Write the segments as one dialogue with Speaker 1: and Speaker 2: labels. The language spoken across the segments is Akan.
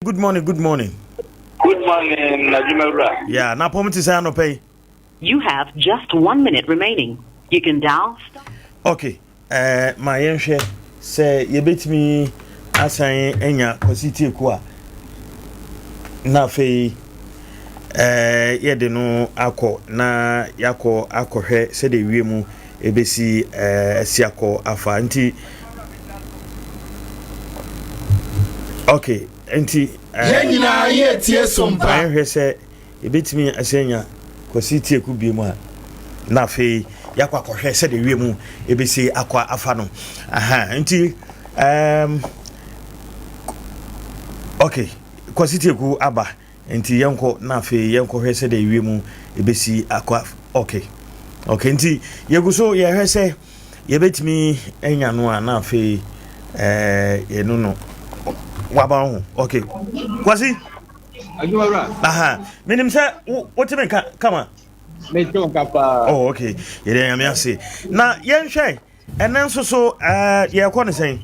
Speaker 1: Good morning, good morning.
Speaker 2: Good morning, Adwumawura.
Speaker 1: Yeah, na pɔm te sɛ anɔpa yi.
Speaker 3: You have just one minute remaining. You can dial star.
Speaker 1: Okay, eh, ma yɛnhwɛ sɛ yɛbɛtumi asan anya Kwasi Tieku a na afei eh, yɛde no akɔ na yɛakɔ akɔhwɛ sɛdeɛ wiem ɛbɛsi eh, asi akɔ afa nti okay nti
Speaker 4: eh, yɛn nyinaa yɛtie sompa
Speaker 1: ma yɛnhwɛ sɛ yɛbɛtumi asan anya Kwasi Tieku bio mu a na afei yɛakɔ akɔhwɛ sɛdeɛ wiem ɛbɛsi akɔ afa no aha nti um, okay Kwasi Tieku aba Nti yɛnkɔ na afei yɛnkɔhwɛ sɛdeɛ wiem ɛbɛsi akɔ. Ok ok nti yɛgu so yɛhwɛ sɛ yɛbɛtumi anya no a na afei ɛɛ yɛno no waba ho. Ok Kwasi.
Speaker 2: Adwumawura.
Speaker 1: Aha menim sɛ wotumi nka kama.
Speaker 2: Mete wo nka paa.
Speaker 1: Oh ok yɛde Nyame ase na yɛnhwɛ. Ɛnɛ nso so ɛɛ yɛrekɔ ne sɛn?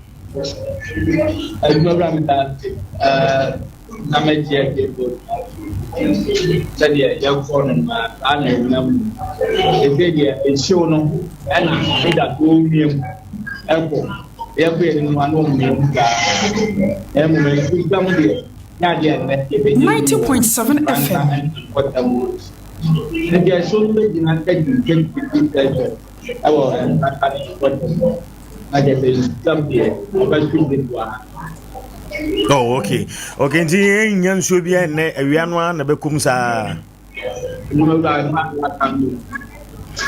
Speaker 2: Adwuma wura mi da ase ɛɛ na mɛgye ɛde bɔ sɛdeɛ yɛkɔ no na saa na ɛnam mu ɛsɛ deɛ ɛhyew no ɛna ɛda so ɔmia mu ɛkɔ yɛkɔ yɛn mu ano ɔmia mu saa ɛmu ɛnso mu deɛ nyɛ adeɛ ɛnɛ yɛbɛgye
Speaker 5: 90.7 FM
Speaker 2: ɛdeɛ ɛhyew no bɛgyina ɛdi 20 ɛwɔ nkata ne nkɔtɛ mu na kyerɛ sɛ nsam deɛ ɔbɛto bi wɔ ha.
Speaker 1: Oh, okay. Okay, nti yɛnnya nsuo bi ɛnnɛ awia no ara na bɛkum saa.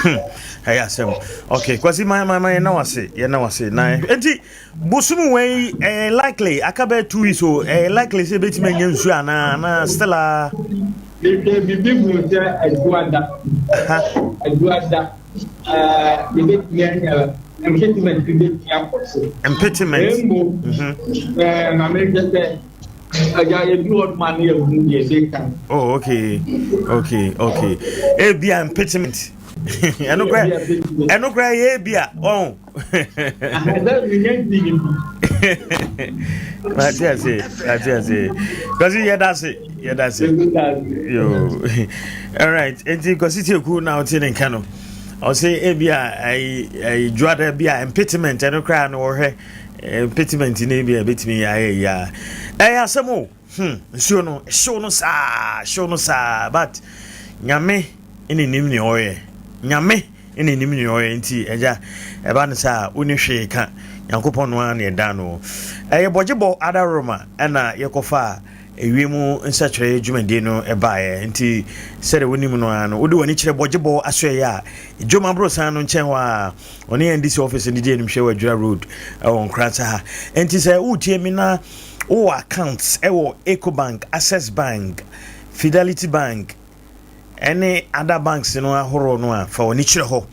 Speaker 1: Hmm, ɛyɛ asɛm. Okay, Kwasi ma ma ma yɛna wase, yɛna wase. Na nti bosom wei ɛyɛ likely aka bɛyɛ 2 weeks o, ɛyɛ likely sɛ ebetumi anya nsuo anaa na still a.
Speaker 2: Mehwɛ biribi hu sɛ aduada. Aduada. Yɛbɛtumi anya mpetiment bi bɛtumi akɔ so.
Speaker 1: Mpetiment.
Speaker 2: Mmom, na mehwɛ sɛ agya yɛdu hɔ nom a ne yɛhu deɛ ɛbɛka.
Speaker 1: Oh, okay. Okay. Ebia mpetiment. Ɛno kora ɛno kora yɛ ebia ɔn. Mate ase, mate ase. Kwasi yɛda ase, yɛda ase. Yo. All right. Enti Kwasi Tieku na ɔte ne nka no. Ɔse ebi a ayi ayi dwuada bi a impediment ɛno koraa no wɔhwɛ impediment ne bi a ebetumi ayɛ yi a. Ɛyɛ asɛm o. Hmm, nsuo no, hyew no saa, hyew no saa, but Nyame ne nim nea ɔyɛ. Nyame na nim nea ɔyɛ nti agya ɛba no saa a wonni hwee ka Nyankopɔn no ara na ɛda no. Ɛyɛ bɔgyebɔ adaworoma ɛna yɛkɔfaa ewiem nsɛkyerɛeɛ dwumadie no baeɛ nti sɛdeɛ wonim no ara no wode w'ani kyerɛ bɔgyebɔ asoɛeɛ a dwom aborosan no nkyɛn hɔ a ɔne NDC office no di animhwɛ wɔ Adwira Road ɛwɔ Nkoransa ha nti sɛ woretie me na wowɔ accounts ɛwɔ Ecobank, Access Bank, Fidelity Bank ɛne other banks no ahorow no a, fa w'ani kyerɛ hɔ.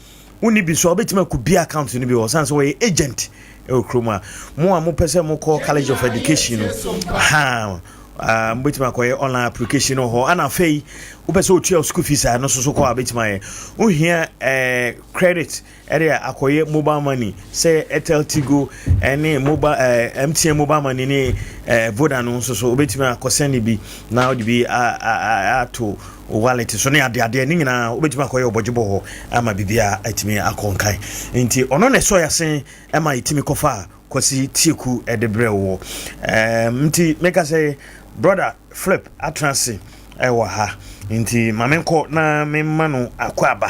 Speaker 1: Wonni bi nso a, wobɛtumi akɔ bi account no bi hɔ, sane sɛ wɔyɛ agent ɛwɔ kurom a. Mo a mopɛ sɛ mokɔ College of Education no, ha uh, mobɛtumi akɔyɛ online application no hɔ. Ana afei, wopɛ sɛ wotua school fees a, ɛno nso so kɔ a wobɛtumi ayɛ. Wohia eh, credit ɛde akɔyɛ mobile money sɛ Airtel Tigo ɛne mobile ɛɛ eh, MTN mobile money ne ɛɛ eh, Voda no nso so wobɛtumi akɔsɛn bi na wode bi ato wallet so ne adeadeɛ ne nyinaa wobɛtumi akɔyɛ ɔbɔgyebɔ hɔ ama biribiara atumi akɔ nkan nti ɔno na ɛsɔ yɛasen ɛma yɛtumi kɔfa a Kwasi Tieku ɛde brɛ wɔ ɛɛm nti meka sɛ brother Flip atena ase ɛwɔ ha nti ma menkɔ na memma no akɔ aba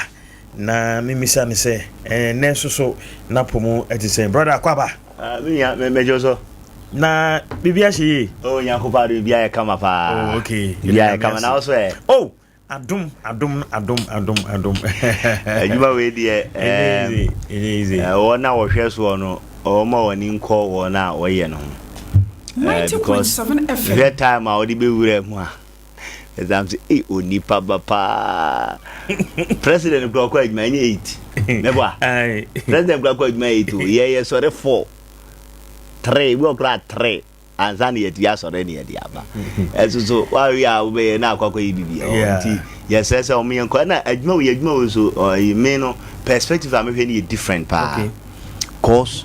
Speaker 1: Na memmisa no sɛ, Ɛnnɛ nso so n'apɔ mu te sɛn? Brɔda Akwaaba!
Speaker 6: Ah, me nua, me mɛgye wo so.
Speaker 1: Na biribi ahyɛ yie?
Speaker 6: Oh, Nyankopɔn adom, biribi ayɛ kama paa.
Speaker 1: Oh, okay.
Speaker 6: Biribi ayɛ kama. Na wo so ɛ?
Speaker 1: Oh, adom, adom, adom, adom, adom.
Speaker 6: Adwuma wei deɛ,
Speaker 1: Ɛnyɛ easy, ɛnyɛ easy.
Speaker 6: Wɔn a wɔhwɛ soɔ no, wɔma wɔn ani nkɔ wɔn a wɔyɛ no ho. Because
Speaker 5: 90.7 FM.
Speaker 6: hwɛ time a wɔde bɛwura mu a. Ɛsam sɛ ei onipa ba paa. President kura kɔ adwuma ɛnyɛ 8. Mɛbɔ a. President kura kɔ adwuma 8 o. Yɛ yɛ sɔre 4. 3 bi ɔkura 3 ansa na yɛtumi asɔre ne yɛde aba. Ɛso so wawe a wobɛyɛ na akɔ akɔyɛ bibi. Nti yɛsrɛ sɛ wɔn yɛn kɔ ɛna adwuma wo yɛ adwuma wo nso ɔyi me no perspective a mehwɛ no yɛ different paa. Cause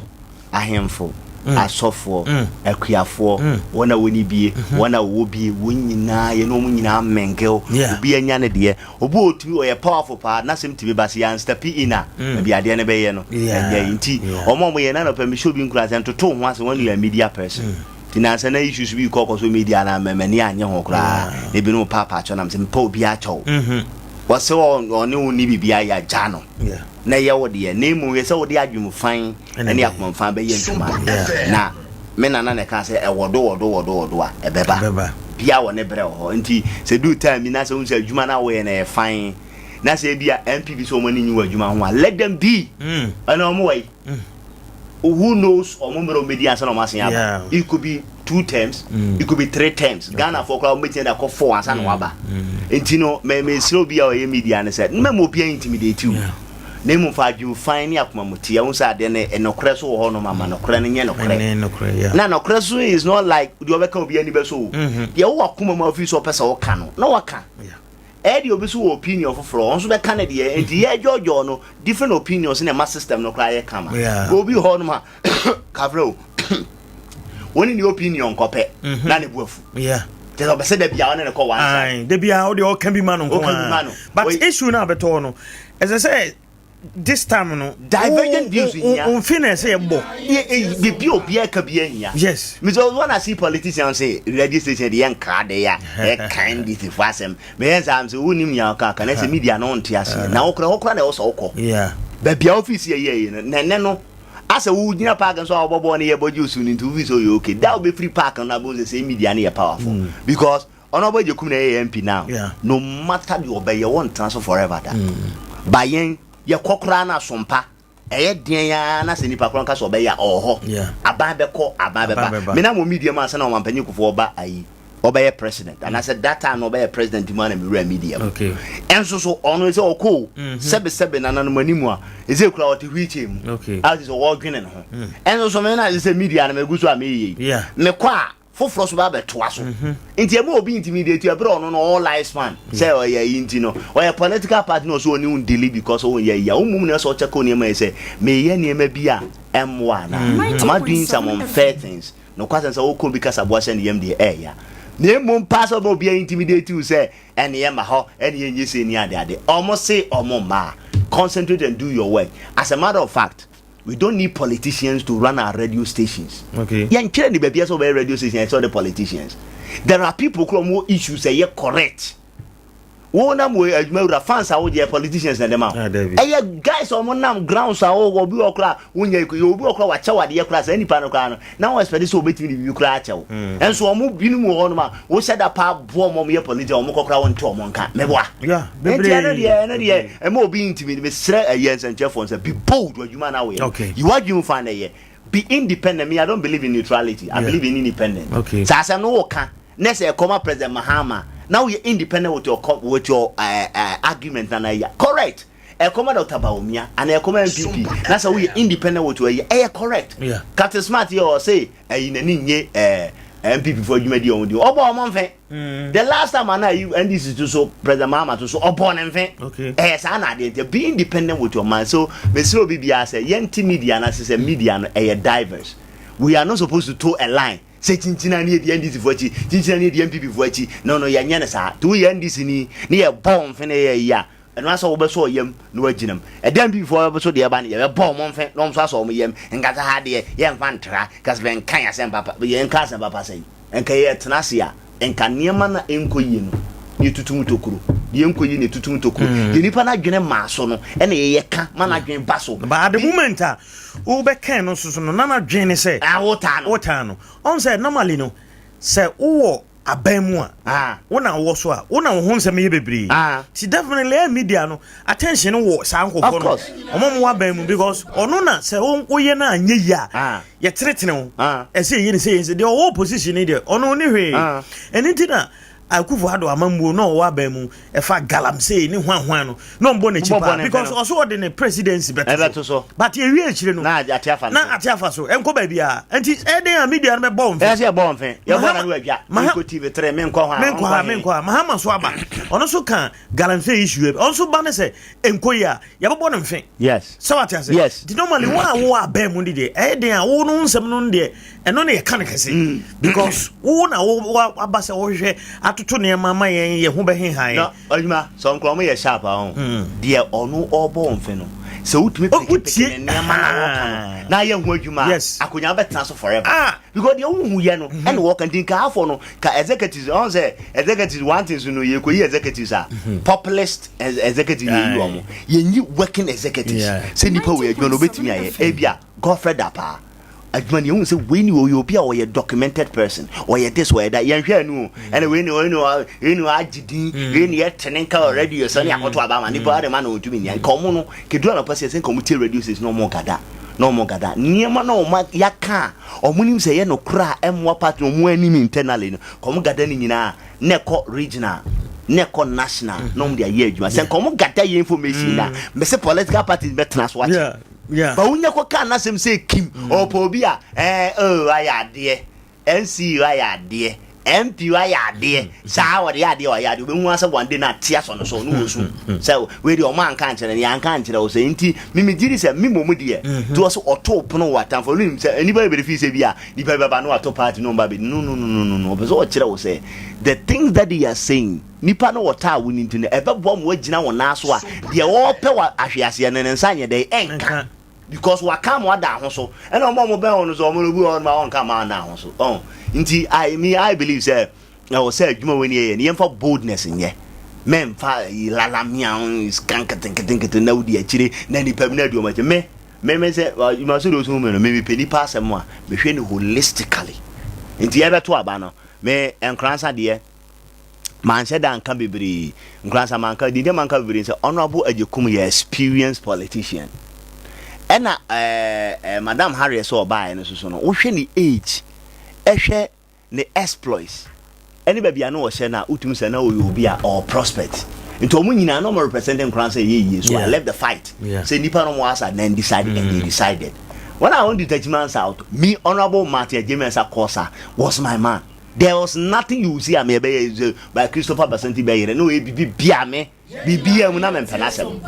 Speaker 6: ahemfo. Asɔfoɔ, akuafoɔ, wɔn a wɔnni bie, wɔn a wɔwɔ bie, wɔn nyinaa yɛne wɔn nyinaa mingle. Obi anya ne deɛ. Obi wɔ tumi ɔyɛ powerful paa n'asɛm tumi ba sɛ yɛn step in a baabi adeɛ no bɛyɛ no ɛnyɛ yi nti wɔn a wɔyɛ na nɔpɛ mehyɛ obi nkura sɛ ntoto ho ase when you are media person nti nansa na issues bi kɔ kɔ so media na m'ani anye ho koraa na ebinom paapa akyɛw na mesɛ mepɛ obi akyɛw wɔsɛ ɔne wo ni biribi ayɛ agya no na ɛyɛ wo deɛ na mmom yɛ sɛ wode adwemfan ne akomamfan bɛyɛ adwuma na me nana na ɛka sɛ ɛwɔ do wɔ do wɔ do wɔ do a ɛbɛba bia wɔ ne berɛ wɔ hɔ nti sɛ duru time bi na sɛ wohu sɛ adwuma no a woyɛ no ɛyɛ fine na sɛ ebi a MP bi sɛ wɔn ani nyi wɔ adwuma ho a let them be ɛna wɔn wɔ yi who knows wɔn mmerɛ wɔn bɛdi ansa na wɔn asen aba it could be two terms it could be three terms Ghana foɔ koraa wɔn bɛtumi de akɔ four ansa na wɔaba nti no mɛ mɛ srɛ obi a ɔyɛ media no sɛ mmɛma obi a intimidate you na mmom fa adwemfan ne akomamuteɛ wohu sɛ adeɛ no nokorɛ so wɔ hɔ nom ama nokorɛ no nyɛ nokorɛ na nokorɛ so is not like deɛ ɔbɛka obi ani bɛsɔ o deɛ wowɔ akoma mu afiri sɛ ɔpɛ sɛ woka no na waka ɛyɛ deɛ obi so wɔ opinion foforɔ ɔno nso bɛka ne deɛ nti yɛdwɔdwɔ no different opinions na ɛma system no koraa yɛ kama obi hɔ nom a kafrɛ o wɔne ne opinion kɔpɛ mhm. na ne bu afu kyɛ sɛ ɔpɛ sɛ da bia ɔne ne kɔ one side
Speaker 1: da bia wode ɔka bi ma no nko a but issue no a bɛtɔɔ no ɛsɛ sɛ this time no
Speaker 6: divergent views hia
Speaker 1: mfe na ɛsɛ yɛbɔ
Speaker 6: biribi obiara ka bi ahia
Speaker 1: yes
Speaker 6: because when I see politicians say radio station de yɛn kra de ya ɛka ndc fo asɛm meyɛ nsa sɛ wonim nea ɔka ka na sɛ media no nte aseɛ na wokora hɔ kora na ɛwɔ sɛ wokɔ baabi a office yɛ yɛ yi no na ɛnɛ no asɛ wogyina park nso a wɔbɔ bɔɔl no yɛ bɔ gye osu no nti wofi sɛ ɔyɛ okay da wobɛfiri park no abɛhu sɛ sɛ media no yɛ powerful mm. because ɔno ɔbɔ gye kum na ɛyɛ MP now yeah. no matter deɛ ɔbɛyɛ wɔntena so forever da mm. ba yɛn yɛkɔ koraa no asompa ɛyɛ deɛn ara na sɛ nipa korɔ nka sɛ ɔbɛyɛ a ɔwɔ hɔ aban bɛkɔ aban bɛba menam wɔ media mu ansa na ɔmampanyin kufoɔ ɔba ayi ɔbɛyɛ president anaasɛ that time na ɔbɛyɛ president mu ana mewura media mu ɛnso so ɔno sɛ ɔkɔ o mhm. sɛbesɛbe nananom anim a ɛsɛ kura ɔte wheelchair mu a sɛ ɔdwene ne ho mm. ɛnso so me na sɛ media no megu so a meyɛ yi mekɔ a foforɔ so ba bɛtoa so mhm. nti ɛma obi intimidate ɛberɛ ɔno no all life span sɛ ɔyɛ yi nti no ɔyɛ political party na ɔsɛ ɔne wo ndili because ɔnyɛ yi a wo mmom na ɛsɛ ɔkyɛkɛ nneɛma yi sɛ meyɛ nneɛma bi a ɛmmoa anaa mm. am I doing some unfair things Nokwasɛm sɛ wokɔ obi kasaboa hyɛ ne yam deɛ ɛyɛ na mmom paa sɛ ɔbɛ obi intimidate wo sɛ ɛne yɛ ma hɔ ɛne yɛ nyɛ sei ne ade ade ɔmo se ɔmo mma concentrate and do your work as a matter of fact we don't need politicians to run our radio stations.
Speaker 1: Okay.
Speaker 6: Yɛn kyerɛ ne baabi ɛsɛ ɔbɛyɛ radio station ɛsɛ ɔde politicians. There are people kura ɔmo issues ɛyɛ correct wo nam wɔ adwuma wura fans a wodeɛ politicians na ɛde ma wo
Speaker 1: Ah, Dabi.
Speaker 6: ɛyɛ guys a wɔn nam grounds a wɔwɔ obi wɔ koraa wonya yɛ obi wɔ koraa wakyɛw adeɛ koraa saa nipa no koraa no na wɔn expect sɛ obetumi de biribi koraa akyɛw ɛnso wɔn binom wɔ hɔnom a wohyɛ da paa boɔ wɔn yɛ politician wɔn kɔ koraa wɔn nte wɔn nka mɛboa
Speaker 1: Yeah,
Speaker 6: nti
Speaker 1: bebree.
Speaker 6: ɛno deɛ ɛno deɛ ɛma obi ntumi mesrɛ ɛyɛ nsɛnkyerɛfoɔ sɛ be bold wɔ adwuma no awoyɛ
Speaker 1: Okay.
Speaker 6: yi wadwene fa na ɛyɛ be independent me i don't believe in neutrality i
Speaker 1: Yeah.
Speaker 6: believe in independent
Speaker 1: Okay.
Speaker 6: sɛ asɛm no woka na sɛ ɛkɔma president mahama na woyɛ independent with your with your argument na na ɛyɛ correct ɛkɔma dr bawumia ana ɛkɔma npp na sɛ woyɛ independent with your ɛyɛ ɛyɛ correct
Speaker 1: Yeah.
Speaker 6: captain smart yɛ ɔse ɛyi n'ani nye ɛɛ npp fo adwuma di ɔmo di ɔbɔ ɔmo nfɛ the last time ana yi ndc to so president mahama to so ɔbɔ ne nfɛ
Speaker 1: Okay.
Speaker 6: ɛyɛ saa na adeɛ nti be independent with your mind so mesrɛ obi biara sɛ yɛnti media no ase sɛ media no ɛyɛ diverse we are not supposed to toe a line sɛ kyinkyina ne yɛdi ndc fo akyi kyinkyina ne yɛdi npp fo akyi no no yɛnyɛ no saa nti woyɛ ndc ni ne yɛbɔ mfe ne yɛ yi a ɛno asɛ wobɛsɔ ɔyam na wagyina mu ɛda npp foɔ bɛso deɛ ɛba no yɛbɛbɔ ɔmo mfe na ɔmo nso asɔ ɔmo yam nkasa ha deɛ yɛmfa ntra kasi bɛnka yɛ asɛm papa yɛnka asɛm papa sɛ nka yɛtena ase a nka nneɛma na ɛnkɔ yie no ne yɛtutum tokuro deɛ ɛnkɔ yie ne yɛtutum tokuro deɛ nipa no adwene maa so no ɛna yɛyɛ ka ma no adwene ba so
Speaker 1: but at the moment a wobɛkɛn no soso no na n'adwene ne sɛ
Speaker 6: ah wotaa no
Speaker 1: wotaa no ɔn sɛ normally no sɛ wowɔ aban mu a
Speaker 6: ah
Speaker 1: wo na wɔ so a wo na wo ho nsɛm yɛ bebree
Speaker 6: Ah.
Speaker 1: ti definitely ɛ media no attention no wɔ saa nkɔfoɔ
Speaker 6: Of
Speaker 1: no
Speaker 6: course.
Speaker 1: ɔmo mo wɔ aban mu because ɔno na sɛ woyɛ no anyɛ yie a
Speaker 6: Ah.
Speaker 1: yɛtenetene wo
Speaker 6: Ah.
Speaker 1: ɛsɛ yɛyi ne sɛ yɛyi sɛ deɛ ɔwɔ opposition ni deɛ ɔno ne hwee
Speaker 6: Ah.
Speaker 1: ɛno nti na akufo addo amammuo na ɔwɔ aban mu ɛfa galamsey ne hwanhwan no na ɔmbɔ n'akyi
Speaker 6: Ɔbɔ
Speaker 1: paa
Speaker 6: ne
Speaker 1: because
Speaker 6: mfe no.
Speaker 1: ɔso ɔde ne presidency bɛto
Speaker 6: Ɛbɛto so.
Speaker 1: but yɛwie akyire no
Speaker 6: na ate afa no
Speaker 1: na ate afa so ɛnkɔ baabi a nti ɛdɛn a media no bɛbɔ wo mfe
Speaker 6: ɛyɛ sɛ yɛbɔ mfe yɛbɔ na no adwa
Speaker 1: Maha-
Speaker 6: menkɔ tv 3 menkɔ hɔ a
Speaker 1: menkɔ ha menkɔ ha mahama so aba Ɔno nso ka galamsey issue ɔno nso ba ne sɛ nkɔ yi a yɛbɛbɔ no mfe.
Speaker 6: Yes.
Speaker 1: Sɛ wate ase.
Speaker 6: Yes.
Speaker 1: Nti normally wo a wo abɛn mu de deɛ ɛyɛ den a wo no nsɛm no deɛ ɛno ne yɛka no kɛse. Mm. Because wo na wo aba sɛ wohwehwɛ atoto nneɛma ama yɛn yɛ ho bɛheha yɛn.
Speaker 6: Na adwuma sɛ nkora ɔmo yɛ sharp ahɔ. Mm. Deɛ ɔno ɔbɔ mfe no sɛ wotumi pekepeke ne nneɛma na wɔka no na ayɛ ho adwuma a akonnwa bɛtena so forever. Ah. Because deɛ wohu yɛ no ɛna wɔka nti nka afɔ no ka executives ɔn sɛ executives one thing so no yɛkɔyi executives a populist executive yɛyi wɔn yɛnyi working executives sɛ nipa wɔ adwuma no obɛtumi ayɛ ebia Godfred Dapaa adwuma no yɛhu sɛ wei ni ɔyɛ obi a ɔyɛ documented person ɔyɛ this ɔyɛ that yɛnhwɛ ɛno o ɛna wei ni wei ni wei ni agye din wei ni yɛtene nka wɔ radio sɛ ne akɔto aba ma nipa ade ma na ɔntumi nya nka ɔmo no keduru anɔpa sɛ sɛ nka ɔmo tie radio station na ɔmo gada na ɔmo gada nneɛma na ɔmo yɛaka a ɔmo nim sɛ ɛyɛ nokorɛ a ɛmmoa party no ɔmo anim internally no nka ɔmo gada ne nyinaa na ɛkɔ regional na ɛkɔ national na ɔmo de ayɛ adwuma sɛ nka ɔmo gada yɛ information na mɛsɛ political parties bɛtena so akyɛ ba wonya kɔ kaa n'asɛm sɛ kim ɔpɛ obi a ɛɛ oh ayɛ adeɛ NCE ayɛ adeɛ, MP ayɛ adeɛ, saa wɔde yɛ adeɛ wɔayɛ adeɛ, wobɛhu ara sɛ one day na ate asɔ no so ne wɔ su sɛ wei deɛ ɔmo anka ankyerɛ no, yɛanka ankyerɛ wo sɛ nti me megye di sɛ me mmom deɛ nti wɔ so ɔtoo pono wɔ atamfo no nim sɛ nnipa bebree fii sɛ bi a nipa bi bɛba na wato party na ɔmba bɛdi no no no no no no ɔpɛ sɛ ɔkyerɛ wo sɛ the things that they are saying nipa no wɔtaa wo no nti no ɛbɛboa ma wagyina wo nan so a deɛ ɔrepɛ wɔ ahweaseɛ no ne nsa nyɛ dɛn ɛnka. Because waka ama wada ho so ɛna ɔmo a ɔmo bɛn wɔn no so ɔmo no obi wɔ hɔ nom a ɔnka ama ɔnda ho so ɔn nti I me I believe sɛ ɛwɔ sɛ adwuma wei ne yɛyɛ no yɛmfa boldness nyɛ mɛmfa lalamia sika nketenketenkete na wodi akyire na nipa bi na adi ɔmo akyi me me me sɛ adwuma so de osu me no me mepɛ nipa asɛm a mehwɛ no holistically nti yɛbɛto aba no me nkoransa deɛ Manhyɛ da anka bebree. Nkoransa manka, deɛ nti a manka bebree ne sɛ Honourable Agyekum yɛ experienced politician. Ɛna ɛɛ eh, Madam Harriet sɛ ɔbaeɛ no soso no, wohwɛ ne age, ɛhwɛ ne exploits, ɛne baabi a na ɔhyɛ no a, wotumi sɛ na ɔyɛ obi a ɔwɔ prospect. Nti wɔn nyinaa na wɔn represent Nkoransa ɛyɛ yie, so I left the fight. Sɛ nipa no wɔn asa, then decide and they decided. When I went to Techiman South, me Honourable Martin Agyemang Korsah was my man. There was nothing you will see a me ɛbɛyɛ by Christopher Basanti bɛyerɛ na ɔyɛ bibi bia me bibia mu na me mpɛ n'asɛm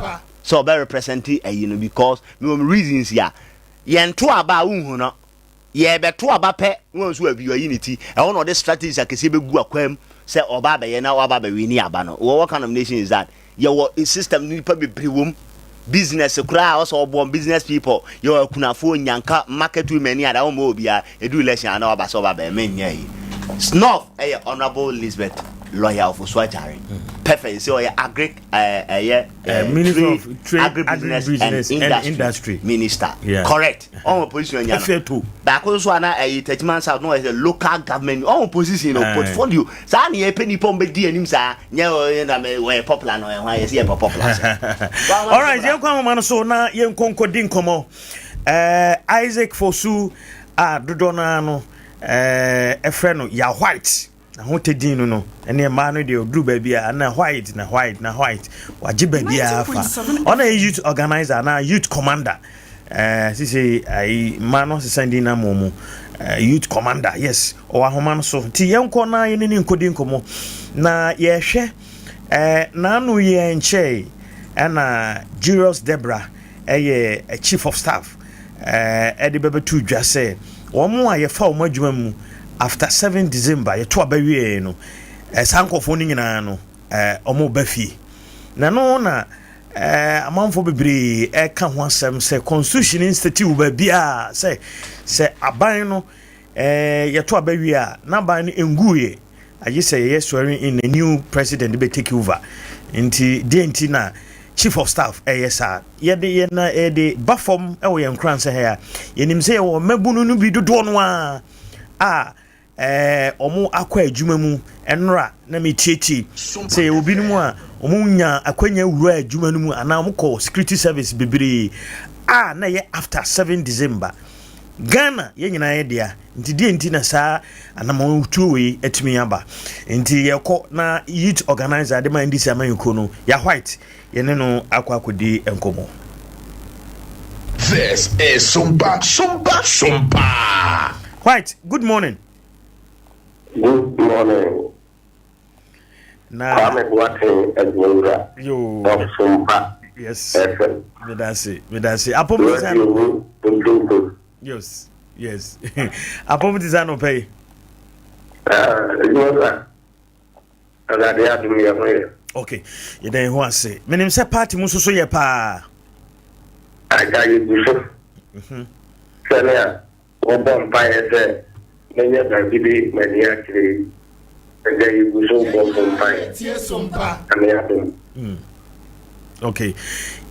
Speaker 6: sɛ ɔbɛ represent ayi no because me wɔ me reasons a yɛn to aba a wonhu no yɛbɛto aba pɛ na wɔn nso abi ayi ne ti ɛhɔ na ɔde strategies akɛseɛ bɛgu akwam sɛ ɔba abɛyɛ na waba abɛwe ne aba no what kind of nation is that Yɛwɔ system no nipa bebree wom. Business koraa a ɔsɛ ɔboɔ business people. Yɛwɔ akunafoɔ, nyanka, market women ne ada wɔn mɔ obiara. Edu election a na waba sɛ ɔba bɛn menyɛ yi. Snuff ɛyɛ Honourable Elizabeth Lawyer Ofosu Agyare. Perfect sɛ ɔyɛ agric ɛyɛ
Speaker 1: Minister of Trade,
Speaker 6: Agribusiness and Industry Minister. Correct. Ɔwɔ position anya no. Baako nso a na ɛyɛ Techiman South na ɔyɛ sɛ local government. Ɔwɔ position no portfolio. Saa na yɛpɛ nipa ɔmo bɛdi anim saa. Nyɛ ɔyɛ na mɛ wɔyɛ popular no ɛho ayɛ sɛ yɛpɛ popular sɛ.
Speaker 1: Alright, yɛnkɔ ahoma no so na yɛnkɔ nkɔdi nkɔmmɔ. Eh, Isaac Fosu a dodoɔ no ara no eh, ɛfrɛ no Ya White. Ahotɛ din no no, ɛne mmaa no deɛ ɔduru baabi a na white na white na white wagye baabi a afa. Ɔna yɛ youth organizer anaa youth commander. Eh, sisi ayi mmaa no asesa din no ama wɔn. Eh, youth commander, yes, ɔwɔ ahoma no so. Nti yɛnkɔ na yɛne ne nkɔdi nkɔmmɔ. Na yɛhwɛ eh, n'ano yɛ nkyɛe ɛna Julius Debra ɛyɛ eh, chief of staff eh, ɛde bɛbɛto dwa sɛ wɔn a yɛfa wɔn adwuma mu after 7 December yɛto aba wieɛ no eh, saa nkurɔfoɔ no nyinaa no eh, wɔn ba fie. Na no na Eh, amanfoɔ bebree ɛka ho asɛm sɛ constitution nstate wɔ baabiara sɛ sɛ aban no eh, yɛto aba wie a na aban no nguiɛ agye sɛ yɛyɛ swearing in a new president bɛ take over nti deɛ nti na chief of staff ɛyɛ saa yɛde yɛn na yɛde ba fam ɛwɔ yɛn nkoransɛ ha a yɛnim sɛ yɛwɔ mmabunu no bi dodoɔ no a a Ɛɛ wɔn akɔ adwuma mu nnora na metietie sɛ yɛwɔ binom a wɔn nya akwanya wura adwuma no mu anaa wɔn kɔ security service bebree a na ɛyɛ after 7 December. Ghana yɛn nyinaa yɛ dea nti deɛ nti na saa anamɔtuo wei atumi aba nti yɛkɔ na youth organizer de ma NDC amanyɔkuo no ya white yɛne no akɔ akɔdi nkɔmmɔ.
Speaker 4: This is Sompa Sompa Sompa.
Speaker 1: White, good morning.
Speaker 5: Good morning.
Speaker 1: Na
Speaker 5: Kwame Boateng Adwumawura
Speaker 1: Yo.
Speaker 5: of Sompa
Speaker 1: Yes.
Speaker 5: FM.
Speaker 1: Medase, medase. Apom ti sɛ
Speaker 5: Radio mu ntontom.
Speaker 1: Yes. Apom ti sɛ anɔpa yi.
Speaker 5: Ah, Adwumawura, Awurade adom yɛ ho yɛ.
Speaker 1: Okay, yɛda yɛn ho ase. Menim sɛ party mu nso so yɛ paa.
Speaker 5: Agya yɛgu so. Sɛnea Wɔbɔ mpaeɛ sɛ mɛnya baabi de m'ani akyerɛ yi, Agya yɛgu so bɔ so mpaeɛ. Nyame adom.
Speaker 1: Ok,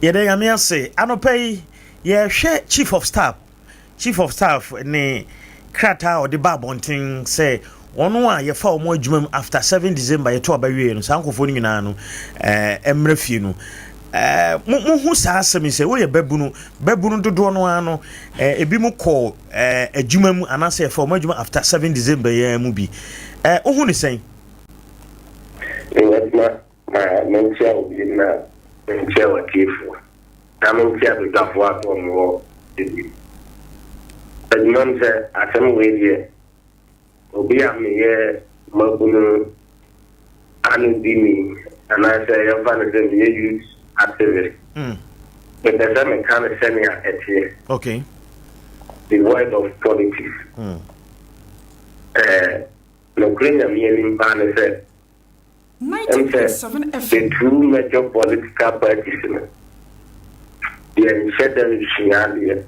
Speaker 1: yɛda Nyame ase. Anɔpa yi, yɛhwɛ Chief of Staff, Chief of Staff ne krataa a ɔde ba abɔnten sɛ wɔn a yɛfa wɔn adwuma mu after 7 December yɛto aba wie no, saa nkurɔfoɔ no nyinaa no ɛɛ mmra fie no. Ɛɛ mo mo hu saa asɛm yi sɛ woyɛ babunu, babunu dodoɔ no ara no Eh, ebi mo kɔ eh, adwuma mu anaasɛ yɛfa wɔn adwuma after 7 December yɛn mu bi. Eh, wohu ne sɛn?
Speaker 5: Mewɔ adwuma ma menkyia obi na menkyia w'atiefoɔ na menkyia badwafoɔ a wɔn wɔ studio. Adwuma mu sɛ asɛm wei deɛ Obi a meyɛ mmabunu ano dini anaasɛ yɛmfa no sɛ meyɛ youth activist, mepɛ sɛ meka no sɛnea ɛteɛ.
Speaker 1: Okay.
Speaker 5: Devoid of politics. Eh, nokorɛ Nyame anim paa ne sɛ, Ɛm sɛ the two major political parties no, yɛnhyɛ da nsua adeɛ.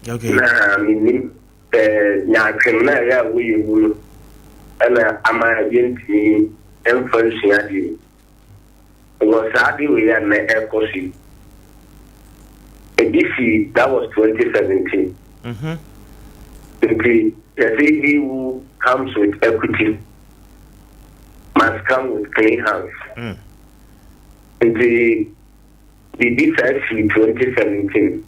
Speaker 1: Okay.
Speaker 5: Na menim sɛ nyaatwem no a ɛyɛ a wɔyɛ mu no ɛna ama yɛntumi mfa nsua adeɛ yi. Wɔ saa ade wei a nnɛ ɛrekɔ so yi, ebi si that was 2017. Nti yɛse he who comes with equity must come with clean hands. Nti biribi saa sii 2017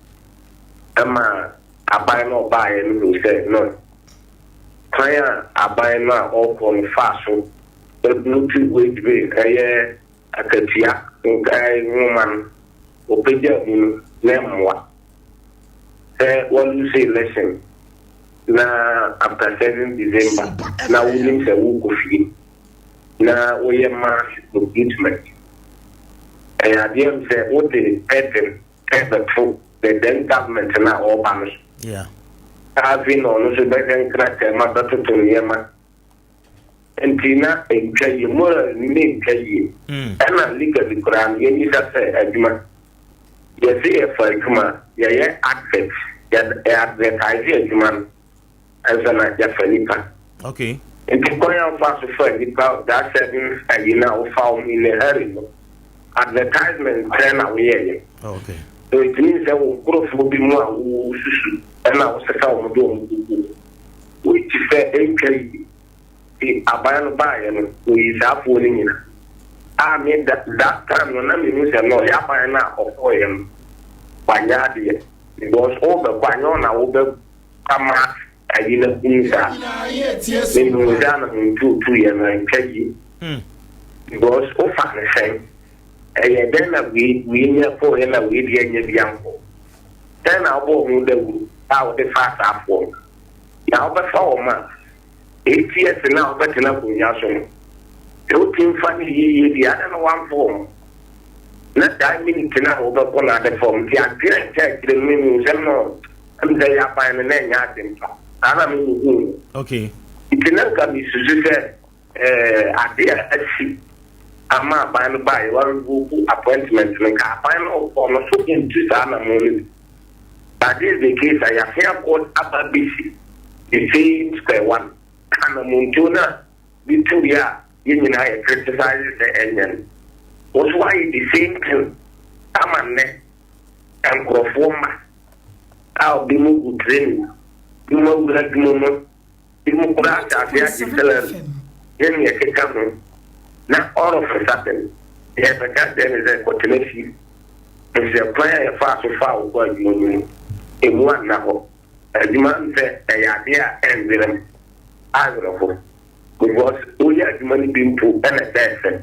Speaker 5: ɛma aban no ɔbaeɛ no hu sɛ no kwan a aban no a ɔrekɔ no faa so Ɛbutu wage bill ɛyɛ akatua nkae nwoma no wɔpagyaa mu no na ɛmmoa sɛ wa lose election na after 7 December na wonim sɛ wokɔ fie na woyɛ mass recruitment ɛyɛ adeɛ m sɛ wode burden ɛbɛto the then government no a ɔreba no so.
Speaker 1: Yeah.
Speaker 5: Afei na ɔno nso bɛhwɛ nkrataa mu abɛtoto nneɛma Nti na ɛntwa yie, morally no na ɛntwa yie. Ɛna legally koraa no yɛmmisa sɛ adwuma, yɛse yɛfa adwuma a, yɛyɛ advert, yɛ advertise adwuma no ansa na yɛafa nipa.
Speaker 1: Okay.
Speaker 5: Nti kwan a wofa so fa nipa that seven ayi no a wofa wɔn in a hurry no, advertisement pɛ na woyɛeɛ.
Speaker 1: Okay.
Speaker 5: So it means sɛ wo nkurɔfoɔ bi mu a wosusu ɛna wosesa wɔn de wɔn kɔgu hɔ. Wei te sɛ ɛntwa yie. Nti aban no baeɛ no wɔyii saa foɔ no nyina. A me da that time no na mehu sɛ no y'aban no a ɔkɔeɛ no wanyɛ adeɛ because wobɛkɔ a nyɛ wo na wobɛ ama ayi no akum saa. Mehuu sɛ anamontuo ɔtuiɛ no ɛntwa yie because wofa no sɛn? Ɛyɛ dɛn na wei wei nya kɔeɛ na wei deɛ anya bi ankɔ? Sɛn na wobɔɔ ho dawuro a wode faa saa foɔ no? Na wobɛfa wɔn a, ATS no a wobɛtena akonnwa so no, sɛ wotumi fa no yiye deɛ, adɛn na woamfa wɔn? Na that minute no a wobɛkɔ no ade fam, nti adwene a ɛkyɛ akyire no mehu sɛ no, ɛm sɛ yɛ aban no na ɛnyɛ ade mpa. Saa na mehuhu no.
Speaker 1: Okay.
Speaker 5: Nti na nka mesusu sɛ eh, ade a asi ama aban no baeɛ, warevoke appointment no, nka aban no ɔno so ntu saa anammɔn no bi. But this is the case a yɛasen akɔ aba abɛsi the same square one. Anamontuo no a bi tuiɛ a yɛn nyinaa yɛ criticize sɛ ɛnyɛ no, wo nso woayɛ the same thing ama nnɛ nkurɔfoɔ mma a bi mu gu training, bi mu awura adwuma mu. Binom koraa ahyɛ ase agye salary ne nea ɛkeka ho, na all of a sudden, yɛrebɛka akyerɛ no sɛ kɔtena fie, efisɛ kwan a yɛfaa so faa wo kɔɔ adwuma mu no, emu anna hɔ. Adwuma no sɛ ɛyɛ ade a ɛnwerɛm, awerɛho, because woyɛ adwuma no bi mpo na ɛbɛyɛ fɛ.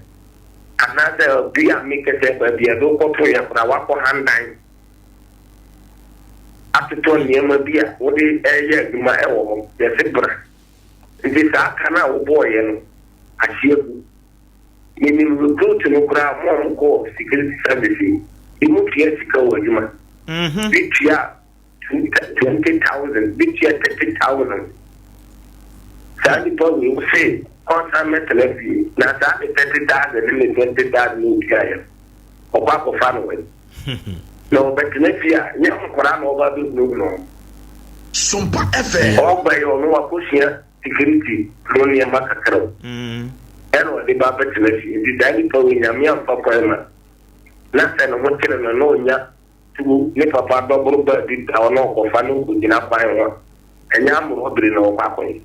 Speaker 5: Anaasɛ bi a mekɛ sɛ baabi a yɛde wo kɔtoeɛ koraa, woakɔ handan. atotɔ nneɛma bi a wode reyɛ adwuma wɔ hɔ, yɛse bra. Nti saa ka no a wobɔeɛ no, ahye agu. Menim recruit no koraa ɔmo a ɔmo kɔɔ security service yi, bi mo tua sika wɔ adwuma. Bi tua 20,000, bi tua 30,000. Saa nipa wei wo se ɔnsan mɛtena fie na saa ne 30,000 ne ne 20,000 ne otua yɛ no, ɔkɔ akɔfa no wɛn. Na ɔbɛtena fie a, nyɛ nkwadaa na ɔba abɛhunahuna wɔn.
Speaker 4: Sompa FM.
Speaker 5: Ɔba yi ɔno wakɔsua security ho nneɛma kakra o. Ɛna ɔde ba abɛtena fie. Nti saa nipa wei Nyame amfa kwan ma na sɛ ne ho kyere no na ɔnya tuo ne papa dɔboro baabi da hɔ na ɔkɔfa no kɔgyina kwan ho a, ɛnyɛ amorɔbere na ɔkɔ akɔyɛ.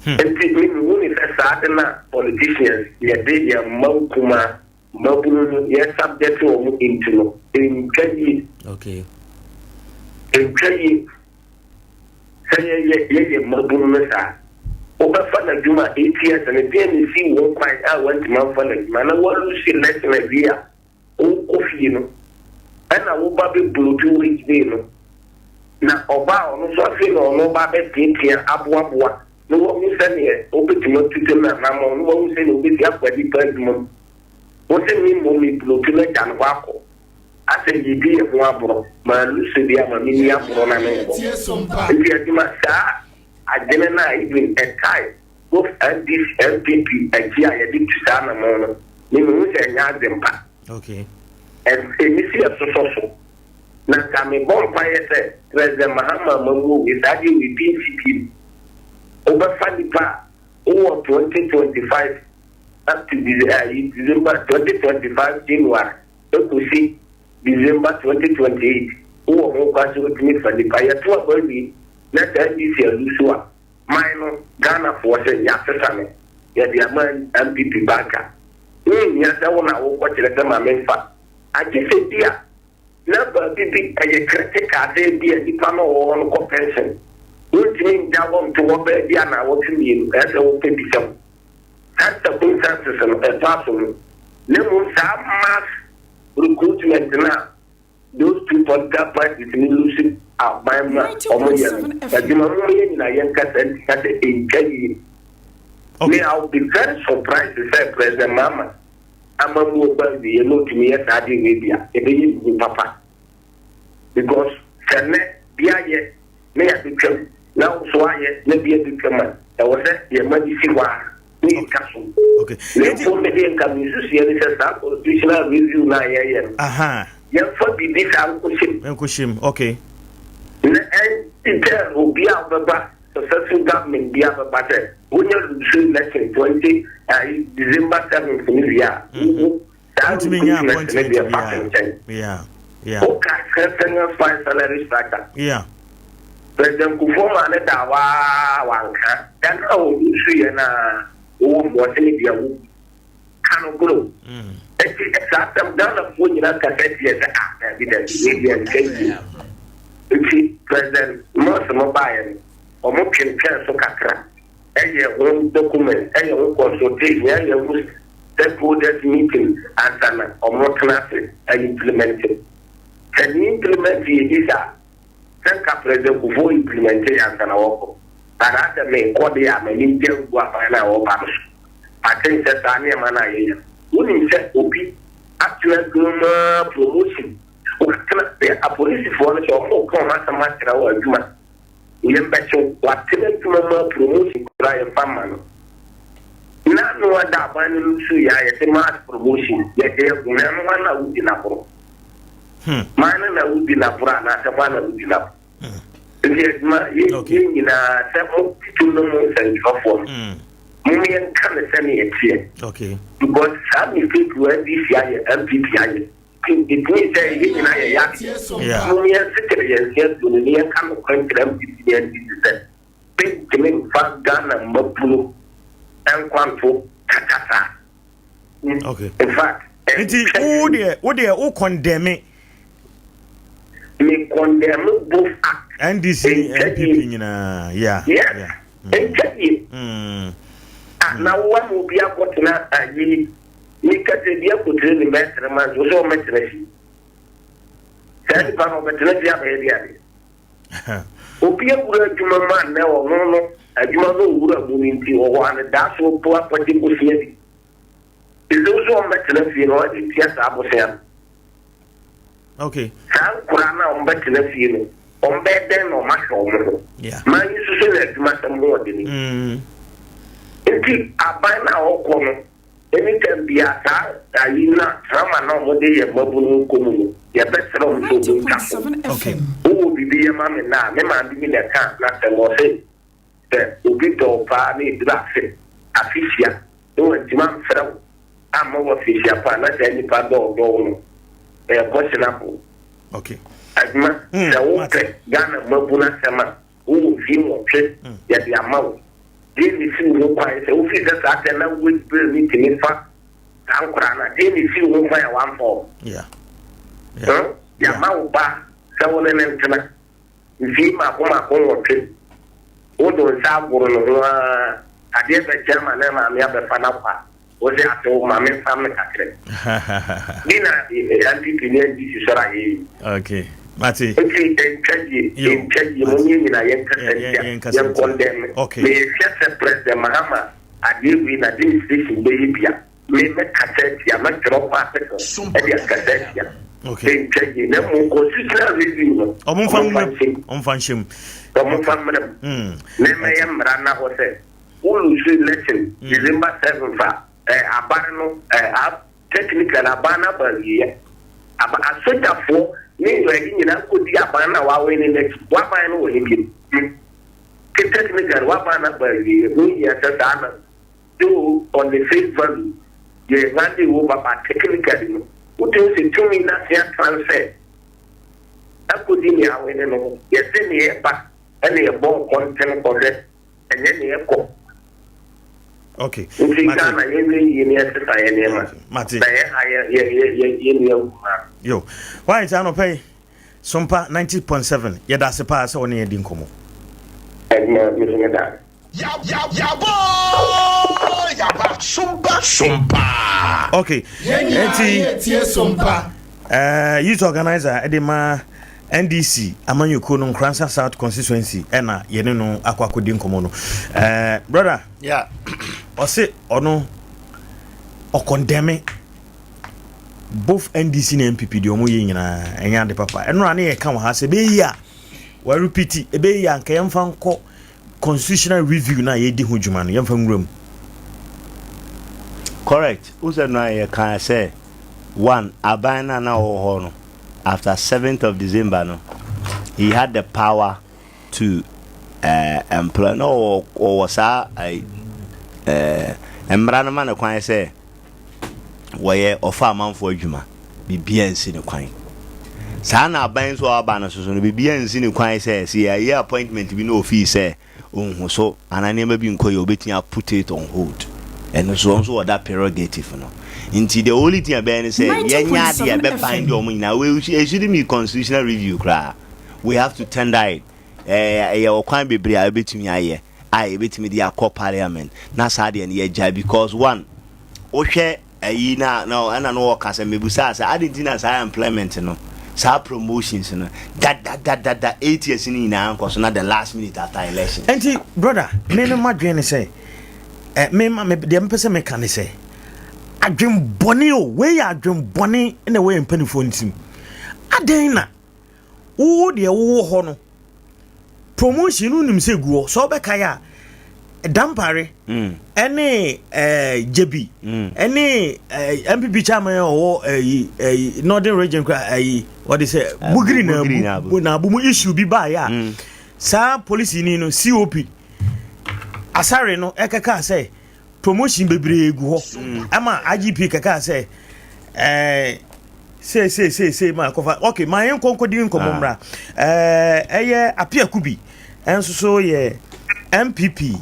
Speaker 5: Nti me mehu ne sɛ saa ade no a politicians yɛde yɛn mma nkumaa mmabunu no yɛ subject wɔn into no, ɛntwa yie. Ɛntwa yie sɛ yɛyɛ yɛyɛ mmabunu no saa. Wobɛfa n'adwuma 8 years no, deɛ ne si wo kwan a wantumi amfa n'adwuma na walose election awie a wokɔ fie no, ɛna woba bɛbloat wage bill no, na ɔba a ɔno nso afei na ɔno ba bɛteatea aboaboa na wahu sɛneɛ wobɛtumi atutu no anammɔ na wahu sɛneɛ wobɛsi akɔ nipa adwuma mu. Wo sɛ me mmom mebloat no agya no hɔ akɔ asɛ yɛdi yɛ ho aborɔ maalose bi ama menni aborɔ na menkɔ. Nti adwuma saa adwene no a even ɛtae both NDC, NPP akyi a yɛde tu saa anammɔn no, me mehu sɛ ɛnyɛ adwe mpa. Ɛni si ɛsosɔ so na nka mebɔ mpaeɛ sɛ President Mahama amamuo wei, saa deɛ wei bi nsi biem. Wobɛfa nipa a wowɔ 2025 up to December 2025 January ekosi December 2028, wowɔ ho kwan sɛ wotumi fa nipa. Yɛto aba wie na saa NDC alose a, man no Ghanafoɔ sɛ yɛasesa no, yɛde ama NPP banka. Wonhia sɛ wo na wokɔ kyerɛ sɛ ma memfa, agye sɛ bi a na baabi bi ɛyɛ critical sɛ bi a nipa no ɔwɔ hɔ no kɔ pension, wontumi ngya hɔ nto hɔ baabi a na awɔtwe mmienu, ɛyɛ sɛ wopɛ bi sɛm. Saa circumstances no ɛtɔ aso no, na mmom saa mass recruitment no a those two political parties ni lose aban mu a ɔmo yɛ no, adwuma mu yɛ nyinaa yɛn kasa nti ka sɛ ɛntwa yie. Me, I will be very surprised sɛ President Mahama amamuo ba wie na otumi yɛ saa adeɛ wei bi a ɛbɛyɛ bibi papa, because sɛ nnɛ bi ayɛ na yɛabɛtwam na nso ayɛ na bi abɛtwam a, ɛwɔ sɛ yɛma bi si hɔ a ne yɛtwa so. Na mpo mede nka mesusuɛ ne sɛ saa constitutional review no a yɛyɛ no, yɛmfa biribi saa nkɔhyɛm.
Speaker 1: Nkɔhyɛm, okay.
Speaker 5: Na ɛnti obi a wobɛba, successful government bi a bɛba, sɛ wonya lose election 20 December 7th no wie a, wo saa
Speaker 1: Wotumi nya
Speaker 5: recruitment no
Speaker 1: appointment
Speaker 5: deɛ fa
Speaker 1: biara.
Speaker 5: nkyɛn. Woka sɛsɛn fine salary structure, President Kufuor maa ne da waa wanka dan a ɔlose yɛ na wɔwɔ mu, ɔse ne deɛ wo ka no goro. Eti saa asɛm Ghanafoɔ nyinaa kasa tiɛ sɛ, ah, dabi dabi, wei deɛ nka yie. Nti President Mills mo baeɛ no, ɔmo twentwɛn so kakra, ɛyɛ ho document, ɛyɛ ho consultation, ɛyɛ ho stakeholders meeting ansa na ɔmo tena ase ɛimplement. Sɛ ne implement yɛ bi saa sɛ nka President Kufuor implement yɛ ansa na wɔkɔ, anaasɛ mekɔ de a m'ani gya ngu aban no a wɔba no so. Aten sɛ saa nneɛma no a yɛyɛ, wonim sɛ obi atena adwuma mu a promotion watena, apolisifoɔ no sɛ ɔmo ka ɔmo asɛm akyerɛ wɔ adwuma yɛn bɛkyew, watena adwuma mu a promotion koraa yɛmfa mma no, na no ada aban no no so yɛ a yɛsɛ mass promotion yɛde agu na ɛno hɔ na wodi n'aboro man no na wodi n'aboro anaasɛ hɔ na wodi n'aboro. Nti adwuma yɛ nyinaa sɛ mo tutu no mo nsɛntwerɛfoɔ no, mo yɛnka ne sɛ ne yɛteɛ, because saa mistake wɔ NDC ayɛ, NPP ayɛ, it means sɛ yɛ nyinaa yɛ yɛ mo yɛn sekyere yɛn nsia tuo no ne yɛnka no kwan kyerɛ NPP ne NDC sɛ bɛntumi mfa Ghana mmabunu nkwanto kakasa. In fact,
Speaker 1: Nti wo deɛ wo condemn?
Speaker 5: Me condemn both act.
Speaker 1: NDC, NPP nyinaa, yeah.
Speaker 5: Yes, ntwa yie. Ah, na wo ama obi akɔtena ayi nika sɛ bi akɔtire ne bɛyɛ 3 months, wo sɛ ɔmɛtena fie, saa nipa no ɔbɛtena fie abɛyɛ de adeɛ obi awura adwuma mu a nnɛ ɔno no. Adwuma no owura mu no nti, ɔwɔ anidaasoɔ mpo akɔgye bosea bi. Ɛsɛ nso wɔbɛtena fie no, wɔde tua saa bosea no.
Speaker 1: Okay.
Speaker 5: Saa nkoraa no a wɔbɛtena fie no, wɔbɛyɛ dɛn na wɔahwɛ wɔn ho?
Speaker 1: Yeah.
Speaker 5: Man yi nso so na adwumasɛm ho ɔdene. Nti aban no a ɔkɔ no, anytime biara saa ayi na drama na wɔde yɛ mmabunu kɔ mu no, yɛbɛsrɛ wɔn sɛ wɔntwa so.
Speaker 1: Okay.
Speaker 5: Wowɔ biribi yɛ ma me nna a, me maame bi na ɛka n'asɛm, ɔse sɛ obi dɔ wo paa na ɛduru afe, afe hyia, na wantumi amfrɛ wo amma wo afehyia pa a, na saa nipa dɔ ɔdɔ wo no, ɛyɛ questionable.
Speaker 1: Okay.
Speaker 5: Adwuma, sɛ wopɛ Ghana mmabunu asɛm a, wowɔ mfie nwɔtwe, yɛde ama wo. Deɛ na ɛsi wo ho kwan sɛ wofiri sɛ saa tɛ na wage bill no tumi fa saa nkoraa no a, deɛ na ɛsi wo ho kwan a wamfa wɔn?
Speaker 1: Yeah. Yeah.
Speaker 5: Hmm? Yɛama wo ba sɛ wo ne no ntena mfie mmaako mmaako nwɔtwe. Wode wo nsa agoro ne ho ara, adeɛ bɛkyɛ ama ne maame abɛfa no akɔ a, wo se ate wo ma memfam no kakra. Bi na NPP ne NDC sɔre ayɛ yi.
Speaker 1: Okay. Mate.
Speaker 5: Nti ɛntwa yie, ɛntwa yie, mo yɛn nyinaa yɛnkasa ntia, yɛn condemn.
Speaker 1: Okay.
Speaker 5: Mehwɛ sɛ President Mahama adeɛ wei na administration bɛyɛ bi a, me mɛkasa atia, mɛtwerɛ kɔ article ɛde akasa atia.
Speaker 1: Okay.
Speaker 5: Ɛntwa yie, na mmom constitutional review no,
Speaker 1: Ɔmo nfa nwura mu, ɔmo nfa nhyɛ mu.
Speaker 5: Ɔmo nfa mmerɛ mu. Na ɛmɛyɛ mmara na hɔ sɛ, wo lose election December 7th a, eh, aban no, eh, technically aban no aba awieɛ. Aba asogyafoɔ ne ayi nyinaa kɔdi aban no a wawene no akyi. W'aban no wɔ he bio? Ke technically w'aban no aba awieɛ. Ho hia sɛ saa na though on the face value yɛ hande wo ba but technically no wotumi sɛ tumi no ase atransfer akɔdi nea awene no ho. Yɛse nea ɛba ɛna yɛbɔ nkɔntene kɔhwɛ ɛnyɛ nea ɛkɔ.
Speaker 1: Okay.
Speaker 5: Nti Ghana yɛnhwɛ yie na yɛsesa yɛn nneɛma.
Speaker 1: Mate.
Speaker 5: Na yɛ ha yɛ yɛ yɛ yɛ yɛ nua nkumaa.
Speaker 1: Yo. Why nti anɔpɛ yi Sompa 90.7 yɛda ase paa sɛ wɔne yɛn di nkɔmmɔ.
Speaker 5: Ɛdina me nso meda ase.
Speaker 4: Yaboo yaba sompa sompa.
Speaker 1: Okay.
Speaker 7: Yɛn nyinaa
Speaker 1: Enti
Speaker 7: yɛtie sompa.
Speaker 1: eh, youth organizer de ma NDC amanyɔkuo no Nkoransa South constituency ɛna yɛne no akɔ akɔdi nkɔmmɔ no. Eh, brother,
Speaker 6: Yeah.
Speaker 1: ɔse ɔno ɔkɔndɛme both NDC na NPP deɛ ɔmo yɛ nyinaa ɛnyɛ ade papa. Ɛno a ne yɛka wɔ ha sɛ ɛbɛyɛ a wɔarepiti ɛbɛyɛ a nka yɛmfa nkɔ constitutional review no a yɛdi ho dwuma no yɛmfa nwura mu.
Speaker 6: Correct. Wo sɛ no a yɛkaa sɛ one aban no a na ɔwɔ hɔ no after 7th of December no he had the power to uh, employ na ɔwɔ ɔwɔ saa uh, mmara no ma no kwan sɛ wɔyɛ ɔfa amanfoɔ adwuma biribiara nsi no kwan saa na aban nso a waba no soso no biribiara nsi no kwan sɛ sɛ yɛayɛ appointment bi na ofii sɛ onhu so anaa nneɛma bi nkɔ yɛ obetumi a put it on hold ɛno nso wɔn nso wɔ that prerogative no nti the only thing ɛbɛyɛ ne sɛ yɛnyɛ adeɛ ɛbɛban deɛ wɔn nyinaa we it shouldn't be constitutional review koraa we have to tender it ɛɛ ɛyɛ ɔkwan bebree a ɛbɛtumi ayɛ a yɛbɛtumi de akɔ parliament na saa deɛ no yɛgya because one wohwɛ ayi na na ɛna no wɔka sɛ mebusaa sɛ ade nti na saa employment no saa promotions no dadadadada 8 years no nyinaa nkɔ so na the last minute after election.
Speaker 1: Nti brother, me no madwene ne sɛ eh, me ma me deɛ mepɛ sɛ meka ne sɛ adwenbɔne o wei yɛ adwenbɔne na ɛwɔ yɛn mpanimfoɔ no tirim adɛn na wo deɛ wowɔ hɔ no promotion no nim sɛ gu hɔ sɛ wobɛkae a Dampare ɛne ɛɛ Gyebi ɛne ɛɛ NPP chairman a ɔwɔ ɛyi ɛyi Northern Region kora ɛyi wɔde sɛ Bugiri na abu na abu mu issue bi baayɛ a saa polisi ni no COP Asare no ɛkɛka sɛ promotion bebree gu hɔ ɛma IGP kɛka sɛ ɛɛ sei sei sei sei ma akɔfa ok ma yɛn nkɔ nkɔdi nkɔmɔ mmra ɛɛ ɛyɛ Appiah Kubi ɛnso so yɛ NPP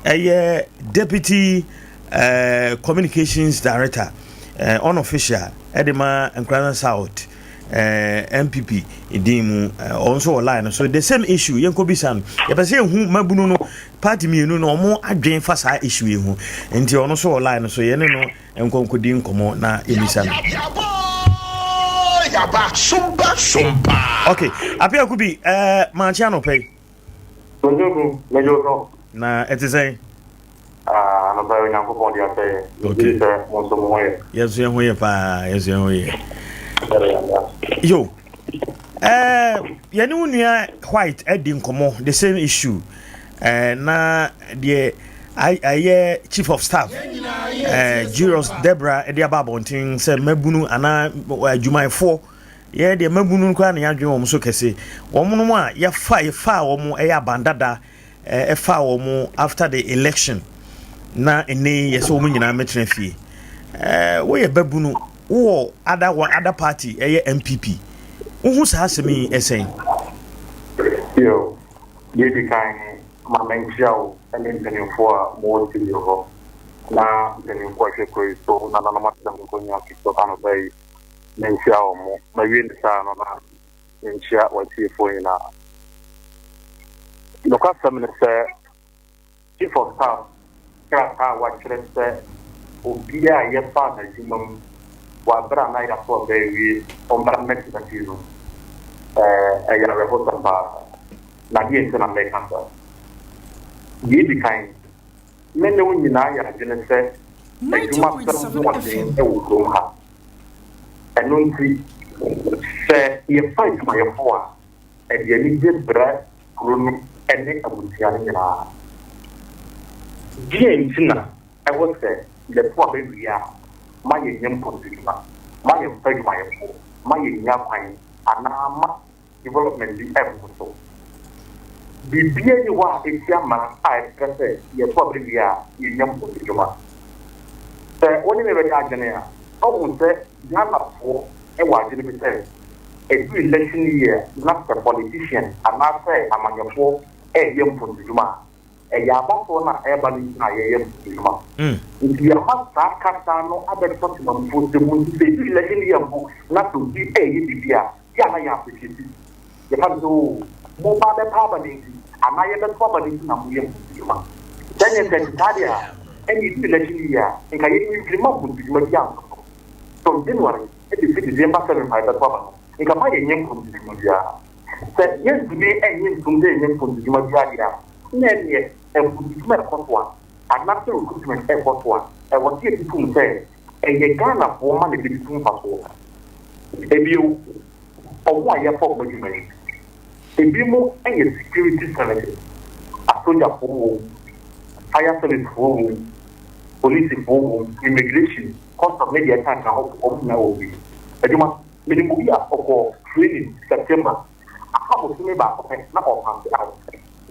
Speaker 1: ɛyɛ deputy ɛɛ communications director ɛɛ unofficial ɛde ma Nkoranza South ɛɛ NPP din mu ɛɛ ɔno nso wɔ line no so the same issue yɛn kɔ bisa no yɛpɛ sɛ ehu mabunu no party mmienu no wɔn adwene fa saa issue yi ho nti ɔno nso wɔ line no so yɛne no nkɔ nkɔdi nkɔmɔ na yɛbisa no.
Speaker 4: Yaba sompa sompa.
Speaker 1: Okay, Appiah Kubi, ɛɛ maakye anɔpɛ yi.
Speaker 5: Mede wo so.
Speaker 1: Na ɛte sɛn?
Speaker 7: Ah, anɔpa yi Onyankopɔn de akyɛ yɛn.
Speaker 1: Okay.
Speaker 7: Megye di sɛ mo nso mo ho yɛ.
Speaker 1: Yɛn nso yɛn ho yɛ paa, yɛn nso yɛn ho yɛ.
Speaker 7: Yɛda Nyame ase.
Speaker 1: Yo, eh, yɛne wo nua White adi nkɔmmɔ the same issue. Eh, na deɛ ayɛ chief of staff eh, Julius Debra de aba abɔnten sɛ mmabunu anaa adwumayɛfoɔ yɛ deɛ mmabunu koraa na yɛadwene wɔn so kɛse wɔn nom a yɛfa yɛfaa wɔn ɛyɛ abandada ɛfaa wɔn after the election na ɛnɛ yi yɛsɛ wɔn nyinaa mɛtena fie ɛɛ woyɛ babunu wowɔ ada wɔ ada party ɛyɛ NPP wohu saa asɛm yi ɛsɛn.
Speaker 7: Yo, deɛ edi kan ma menkyia wo ne mpanimfoɔ a mowɔ studio hɔ na mpanimfoɔ a ɛhwɛ kuro yi so nananom atena nkonnwa so anɔpa yi menkyia wɔn. Mawie ne saa no na menkyia w'atiefoɔ nyinaa. Nokwasɛm ne sɛ, Chief of Staff krataa a wɔatwerɛ sɛ obiara a yɛfaa no adwuma mu wɔ aberɛ a na yɛato aba awie ɔmmra mmɛtena fie no, ɛyɛ awerɛhosɛm paa. Na deɛ nti na meka saa? Deɛ ɛdi kan, me ne wo nyinaa yɛ adwene sɛ adwumasɛm ho ɔden wɔ kurom ha. Ɛno nti, sɛ yɛfa adwumayɛfo a, ɛde anigye brɛ kuro no ne abusua no nyinaa. Deɛn nti na ɛwɔ sɛ yɛto aba wie a, ma yɛnyɛ mpontodwuma, ma yɛmfa adwumayɛfo, ma yɛnnya kwan anaa ma development bi nkɔ so. Biribiara nni hɔ a etia mmara a ɛkyerɛ sɛ yɛto aba wie a yɛnya mpuntu-dwuma. Sɛ wo ne me bɛyɛ adwene a, woahu sɛ Ghanafoɔ wɔ adwene bi sɛ ɛdu election year na sɛ politician anaasɛ amanyɔfoɔ reyɛ mpuntu-dwuma a, Ɛyɛ abatoɔ no a ɛreba no nti na yɛyɛ adwuma. Nti yɛama saa kasa no abɛtɔ temamufoɔ nsam mu nti sɛ ɛdu election year mpo na sɛ obi reyɛ biribi a, yɛ a na yɛ appreciate. Yɛka no sɛ oo moba abɛpa aba no nti anaa yɛbɛto aba no nti na moyɛ mpuntu-dwuma. Sɛ ɛnyɛ sɛ ɛte saa deɛ a, ɛnneɛ ɛdu election year a, nka yɛnyi mfiri mma mpuntu-dwuma biara nto so. From January bɛsi December 7 a yɛbɛto aba no, nka mma yɛnyɛ mpuntu-dwuma biara. Sɛ yɛntumi nnye ntom sɛ yɛnyɛ mfomsodwuma biara deɛ a, na ɛnneɛ mfomsodwuma rekɔ so a, anaasɛ recruitment rekɔ so a, ɛwɔ sɛ yɛgye tom sɛ ɛyɛ Ghanafoɔ mma na ɛbɛdi so mfasoɔ. Bio, wɔn a yɛfa wɔn adwuma yi, ebinom yɛ security services, asogyafoɔ wɔ mu, fire service foɔ wɔ mu, polisifoɔ wɔ mu, immigration, custom ne deɛ ɛkeka ho, wɔn nyinaa wɔ bi. Adwuma. Menim obi a ɔkɔɔ training September, aka bosome baako pɛ na ɔrepaase out.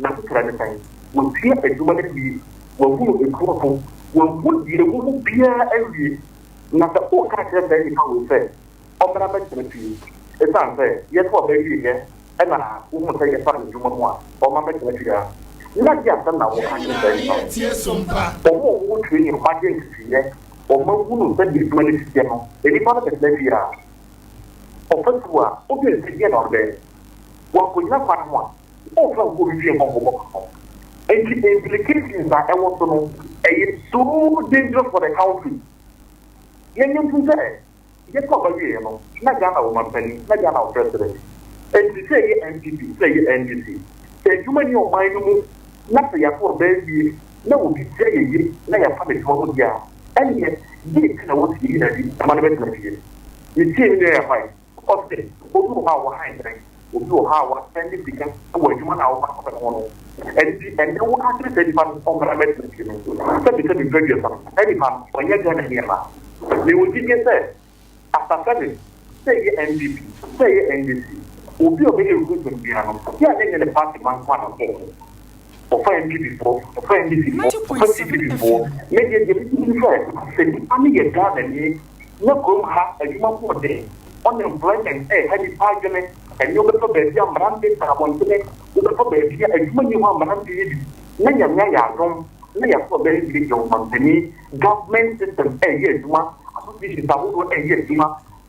Speaker 7: N'asetra ne sɛn? Wasua adwuma no awie, wahunu ekuofo, wahu deɛ ɛwɔ mu biara awie. Na sɛ woka kyerɛ saa nipa wei sɛ ɔmmra mmɛtena fie esiane sɛ yɛto aba awieɛ na wohunu sɛ yɛfa no adwuma mu a, ɔmma mmɛtena fie a, na deɛ asɛm na woka kyerɛ saa nipa no? Wɔn a wɔwɔ training, wɔagye nteteeɛ, Wɔahunu sɛdeɛ adwuma no si teɛ no, nnipa no bɛtena fie a, ɔfasuo a, wodwene sɛ deɛn na ɔrebɛyɛ? Wankɔgyina kwan ho a, ɔmfa nkɔ obi fie nkɔ nkɔbɔ korɔno. Enti implications a ɛwɔ so no, ɛyɛ so dangerous for the country. Yɛnyɛ ntom sɛ Yɛto aba wieɛ no, na Ghana wɔ mampanin, na Ghana wɔ president. Enti sɛ ɛyɛ NPP, sɛ ɛyɛ NDC, sɛ adwuma nni ɔman no mu na sɛ yɛato aba awie na obi ti ayɛ yie na yɛafa no adwuma mu deɛ a, ɛnneɛ deɛn nti na ɛwɔ sɛ yɛyi no adi ma no bɛtena fie? Metiee me nua Yafai, ɔse obi wɔ hɔ a wɔhan dan, Obi wɔ hɔ a wasɛnde sika wɔ adwuma no a wokɔ akɔpɛ no ho no. Ɛnti ɛnnɛ woka kyerɛ saa nipa no sɛ ɔmmra mmɛtena fie no, sɛbesɛbe mfeɛ aduasa no, saa nipa no ɔnyɛ Ghanani anaa? Mewɔ gyidie sɛ after service, sɛ ɛyɛ NPP, sɛ ɛyɛ NDC, obi a ɔbɛyɛ recruitment biara no, yɛ a na ɛnyɛ ne party ma nko ara na ɔhwɛ ho. Ɔfa NPP foɔ, ɔfa NDC foɔ, ɔfa CPP foɔ. Me deɛ deɛ megye di ne sɛ, sɛ nipa no yɛ Ghanani na kurom ha adwuma mu ɔden, unemployment ɛreha nipa adwene, ɛnɛ wobɛfa baabi a mmerante da abɔntene, wobɛfa baabi a adwuma nni hɔ a mmerante yɛ bi, na Nyame ayɛ adom na yɛaso ɔbɛyɛ yie yɛ ɔmampanin, government system ɛreyɛ adwuma, associations ahodoɔ ɛreyɛ adwuma,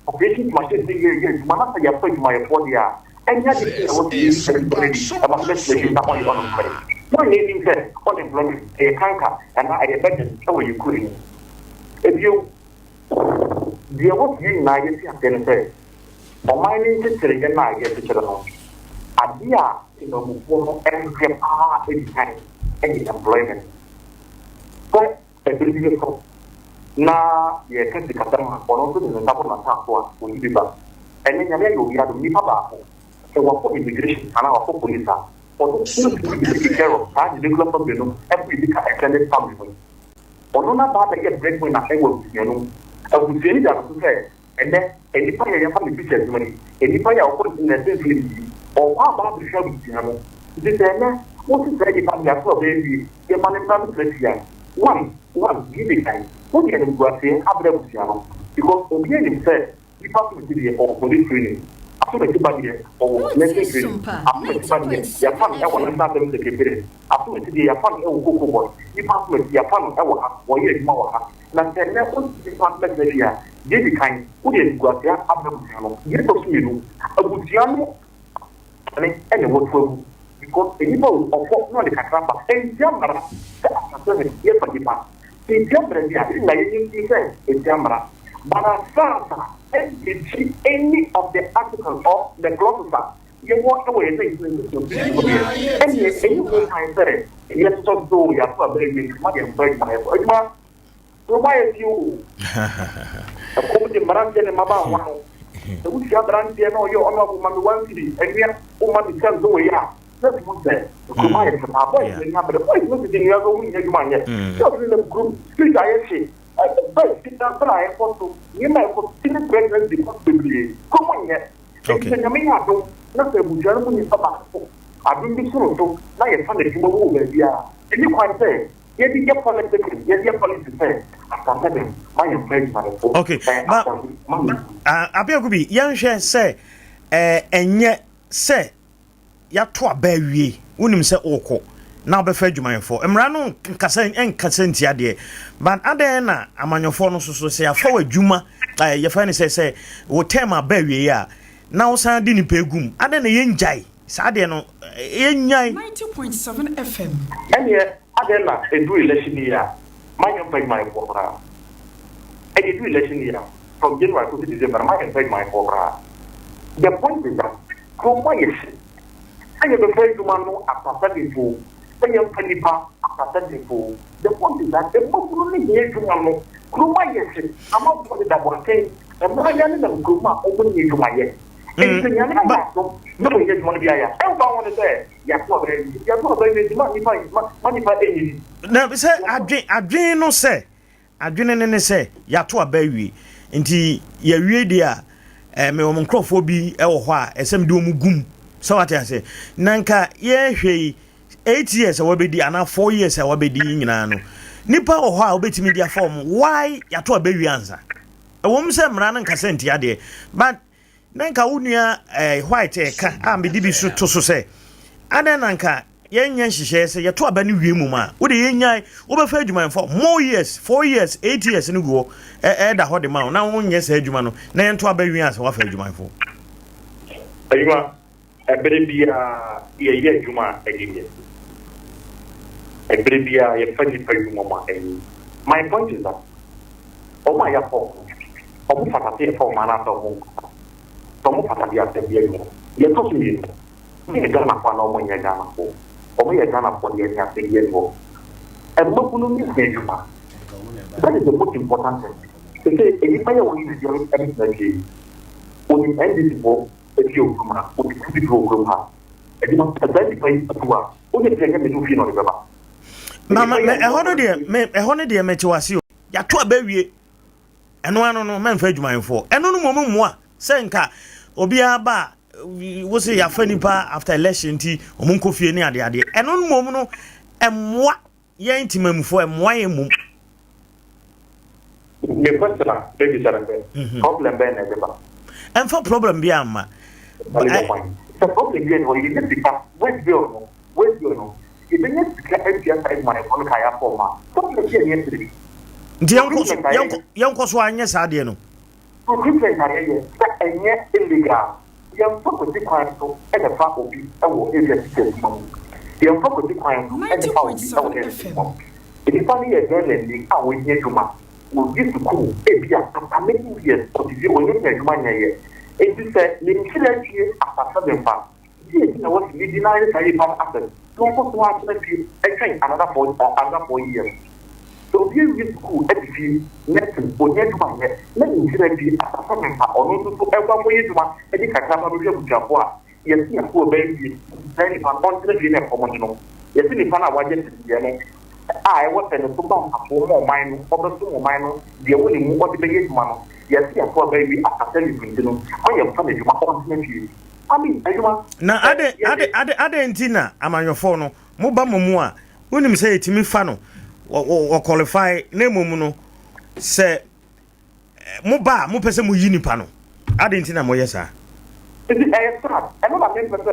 Speaker 7: operations machines no ɛreyɛ adwuma, na sɛ yɛafa adwumayɛfoɔ deɛ a, ɛnyɛ ade sɛ ɛwɔ sɛ yɛyi saa nipa no adi ma no bɛtena fie na ɔyɛ unemployed. Hwan na ɛnim sɛ unemployment ɛyɛ kanka anaa ɛyɛ burden wɔ yɛn kuro yi mu? Ebio, deɛ ɛwɔ sɛ yɛn nyinaa yɛte aseɛ ne sɛ, ɔman no nkyekyereeɛ no a yɛrekyekyere no, adeɛ a temanmufoɔ no hwehwɛ pa ara di kan yɛ employment. Sɛ ɛberɛ bi bɛso na yɛreka sikasɛm a, ɔno nso de ne nsa bɔ n'ataaso a, ɔyi bi ba. Ɛnnɛ Nyame ayɛ obi adom, nipa baako, sɛ wakɔ immigration anaa wakɔ police a, ɔno nso tumi de take care of saa ne nuclear family no ɛfiri bi ka extended family no. Ɔno n'aba abɛyɛ breadwinner wɔ abusua no mu. Abusua no da no so sɛ Ɛnnɛ, nnipa yi a yɛafa no tikya adwuma yi, nnipa yi a wɔkɔ nursing clinic yi, wɔkɔ aba abɛhwɛ abusua no. Nti sɛ ɛnnɛ wose saa nnipa no yɛato aba awie, yɛma no mmra mmɛtena fie a, one, one, deɛ ɛdi kan, wode animguaseɛ abrɛ abusua no because obiara nim sɛ nipa som ti deɛ ɔwɔ police training, asomasi ba deɛ ɔwɔ nursing training, asomasi ba deɛ yɛafa no wɔ national service secretariat, asomasi deɛ yɛafa no wɔ cocoa board, nipa asomasi yɛafa no wɔ ha, wɔyɛ adwuma wɔ ha. Na sɛ nnɛ wode nnipa no bɛtena fie a, deɛ ɛdi kan, wode animguaseɛ abrɛ abusua no. Deɛ ɛtɔ so mmienu, abusua no bɔne na wɔatu agu because nnipa wɔ ɔkɔ na ɔde kakra ba. Ɛntia mmara sɛ asase no yɛfa nnipa. Sɛ ɛtia mmara bi a, yɛn nyinaa yɛnyɛ ntom sɛ ɛtia mmara. But asase a ɛnbreachi any of the article or the clauses a yɛwɔ wɔ yɛn 1996 constitution mu deɛ, ɛnneɛ ɛnni ho kwan sɛ yɛsosɔ so o, yɛato aba awie nti ma yɛmfa adwumayɛfoɔ adwuma. Kurom ayɛ fi o. Ɛkɔm de mmeranteɛ ne mmabaawa no. Sɛ wohyia aberanteɛ na ɔyɛ ɔno a woma me one cedi, anua woma me sika nso wei a, na fi hu sɛ kurom ayɛ fɛ paa. Boys no ani abere. Boys no tete nnua so, wɔn nyɛ adwuma nyɛ. Girls no nam kurom, street ayɛ hye. Boys fitaa bra a ɛkɔ so, nneɛma a ɛkɔ so, teenage pregnancy kɔ so bebree. Kurom nyɛ. Enti sɛ Nyame yɛ adom na sɛ abusua no mu nipa baako adom bi soro so na yɛfa no adwuma mu wɔ baabi a, ɛnni kwan sɛ yɛde yɛ politicking, yɛde yɛ policy sɛ asase de ma yɛmfa adwumayɛfo,
Speaker 1: Okay,
Speaker 7: ɛɛ
Speaker 1: ma
Speaker 7: asase ma yɛn.
Speaker 1: Ah, Apeakubi, yɛnhwɛ sɛ ɛɛ ɛnyɛ sɛ yɛato aba awie, wonim sɛ wokɔ na wobɛfa adwumayɛfoɔ. Mmara no nkasa nkasa ntia deɛ, but adɛn na amanyɔfoɔ no soso sɛ yɛafa w'adwuma, eh, yɛfrɛ no sɛ sɛ wo term aba awie a, na wosan de nipa egu mu. Adɛn na yɛngyae saa deɛ no, eh, yɛnyae.
Speaker 8: 90.7 FM.
Speaker 7: Ɛneɛ adɛn na ɛduru election year a ma yɛmfa adwumayɛfoɔ koraa? Ɛdeɛ ɛduru election year a from January kɔsi December no ma yɛmfa adwumayɛfoɔ koraa. The point is that Kurom ayɛ hye. Sɛ yɛbɛfa adwuma no apasɛdefo o, sɛ yɛmfa nnipa apasɛdefo o, the point is that mmabunu no hia adwuma no. Kurom ayɛ hye, amanfoɔ deda abɔnten, mmaayewa no nam kurom a wɔnni adwuma yɛ. Enti sɛ Nyame ayɛ adom na wɔanya adwuma no bi ayɛ a, ɛmfa ho ne sɛ yɛato aba awie. Yɛato aba awie nti ma nnipa ma nnipa nnidi.
Speaker 1: Na sɛ adwen adwen no sɛ Adwene no ne sɛ, yɛato aba awie, nti yɛawie deɛ a, eh, mewɔ mo nkurɔfoɔ bi wɔ hɔ a ɛsɛ mede wɔn gu mu. Sɛ wate ase? Na nka yɛhwɛ yi, 8 years a wabɛdi anaa 4 years a wabɛdi yi nyinaa no, nipa wɔ hɔ a wobɛtumi de afa wɔn. Why yɛato aba awie ansa? Ɛwɔ mu sɛ mmara no nkasa ntia deɛ, but Na nka wo nua eh, White ɛka a mede bi so to so sɛ, adɛn na nka yɛnyɛ nhyehyɛeɛ sɛ yɛto aba no wie mmom a, wode yɛnyae, wobɛfa adwumayɛfoɔ more years, 4 years, 8 years no gu hɔ, ɛda hɔ de ma wo, na wonyɛ saa adwuma no, na yɛnto aba wie ansa woafa adwumayɛfoɔ.
Speaker 7: Adwuma, Ɛberɛ biara yɛyɛ adwuma a ɛnyɛ yie. Ɛberɛ biara yɛfa nnipa nnwuma mu a ɛnyɛ yie. My point is that wɔn a yɛafa wɔn no, wɔn fata sɛ yɛfa wɔn anaasɛ wɔn mfata? Sɛ wɔn fata deɛ asɛm biara nni hɔ. Deɛ ɛtɔ so mmienu, wɔyɛ Ghanafoɔ anaa wɔnyɛ Ghanafoɔ? Wɔyɛ Ghanafoɔ deɛ ɛnneɛ asɛm biara nni hɔ. Mmabunu no hia adwuma. That is the most important thing. Seesei nnipa yi a wɔyi biribiara bɛtena fie yi, wɔnim NDC foɔ. Efie wɔ kurom ha, obi ti bi wɔ kurom ha. Adwuma sɛ saa nipa yi atu a, wonyɛ sɛ ɛnyɛ me ne ofie na ɔde bɛba.
Speaker 1: Mama, me ɛhɔ no deɛ, me ɛhɔ no deɛ mete wase o. Yɛato aba awie. Ɛno ano no, mɛmfa adwumayɛfoɔ. Ɛno no mmom mmoa sɛ nka obiara ba a, wo se yɛafa nipa after election nti wɔn nkɔ fie ne adeadeɛ. Ɛno no mmom no, ɛmmoa. Yɛn temamufo, ɛmmoa yɛn mmom.
Speaker 7: Me question a mɛbisa ne sɛ, mhm. problem bɛn na ɛde ba?
Speaker 1: Ɛmfa problem biara mma.
Speaker 7: Sɛ problem biara ni hɔ, yɛbɛnya sika, wage bill no, wage bill no, yɛbɛnya sika atua saa adwumayɛfoɔ no ka yɛafɔ ma. Problem biara ni akyire.
Speaker 1: Nti yɛnkɔ so anyɛ saa adeɛ no.
Speaker 7: Recruitment a yɛyɛ sɛ ɛnyɛ illegal. Yɛmfa kwati kwan so na fa obi wɔ ebia teacher adwuma mu. Yɛmfa kwati kwan so na fa obi wɔ nurse adwuma mu. Nipa no yɛ Ghanani a ɔhia adwuma, ɔwie sukuu ebia after many years ɔte fie ɔnya nya adwuma nyɛeɛ. Enti sɛ ne nkyerɛ awie after 7 fa, deɛ nti na wɔsi ne deny saa nipa no access? Na ɔkɔ so ara tena fie twɛn another another 4 years. Sɛ obi awie sukuu adi fie, nursing, ɔnni adwuma nyɛ, na ne nhyira nti asase mpa, ɔno nso so ɛkɔ akɔyɛ adwuma de kakra ba bɛhwɛ abusuafoɔ a, yɛse yɛato ɔbaa awie, saa nipa no ɔntena fie na ɛkɔm nde no. Yɛse nipa no a wagye tebea no a ɛwɔ sɛ ne so ba mfasoɔ ma ɔman no, ɔbɛsom ɔman no, deɛ ɛwɔ ne mu ɔde bɛyɛ adwuma no, yɛse yɛato aba awie asase awie nti no, ma yɛmfa no adwuma, ɔntena fie. I mean, adwuma.
Speaker 1: Na ade ade ade ade nti na amanyɔfoɔ no moba mo mu a, wonim sɛ yɛtumi fa no wɔ qualify, na mmom no sɛ moba a mopɛ sɛ moyi nipa no, ade nti na moyɛ saa?
Speaker 7: Nti ɛyɛ sad. Ɛno na mempɛ sɛ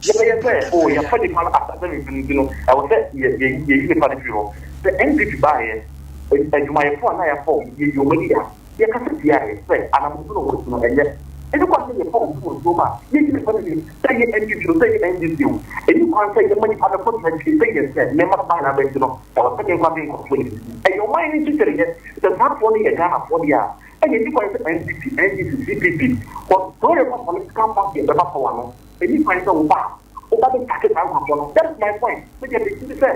Speaker 7: yɛbɛyɛ sɛ o yɛfa nipa no asase mfini nti no ɛwɔ sɛ yɛyi nipa no firi hɔ. Sɛ NPP baeɛ, adwumayɛfoɔ a na yɛafa wɔn, yɛyi wɔn ani a yɛkasa tiaeɛ sɛ anammɔntu no wɔatu no ɛnyɛ. Ɛni kwan sɛ yɛfa obi wɔ nsuo mu a yɛyi nipa no ni, sɛ yɛ NPP o, sɛ yɛ NDC o. Ɛni kwan sɛ yɛma nipa no kɔtena fie sɛ yɛn sɛ nneɛma ban na aba nti no ɛwɔ sɛ menkɔ ade nkurɔfoɔ no bi. Ɛyɛ ɔman no nhyehyɛeɛ sɛ saafoɔ no yɛ Ghanafoɔ deɛ a, ɛyɛ ɛni kwan sɛ NPP, NDC, CPP, whatsoever political party ɛbɛba power no, ɛni kwan sɛ woba a woba bɛtake saa nkurɔfoɔ no. That is my point. Medeɛ megye sɛ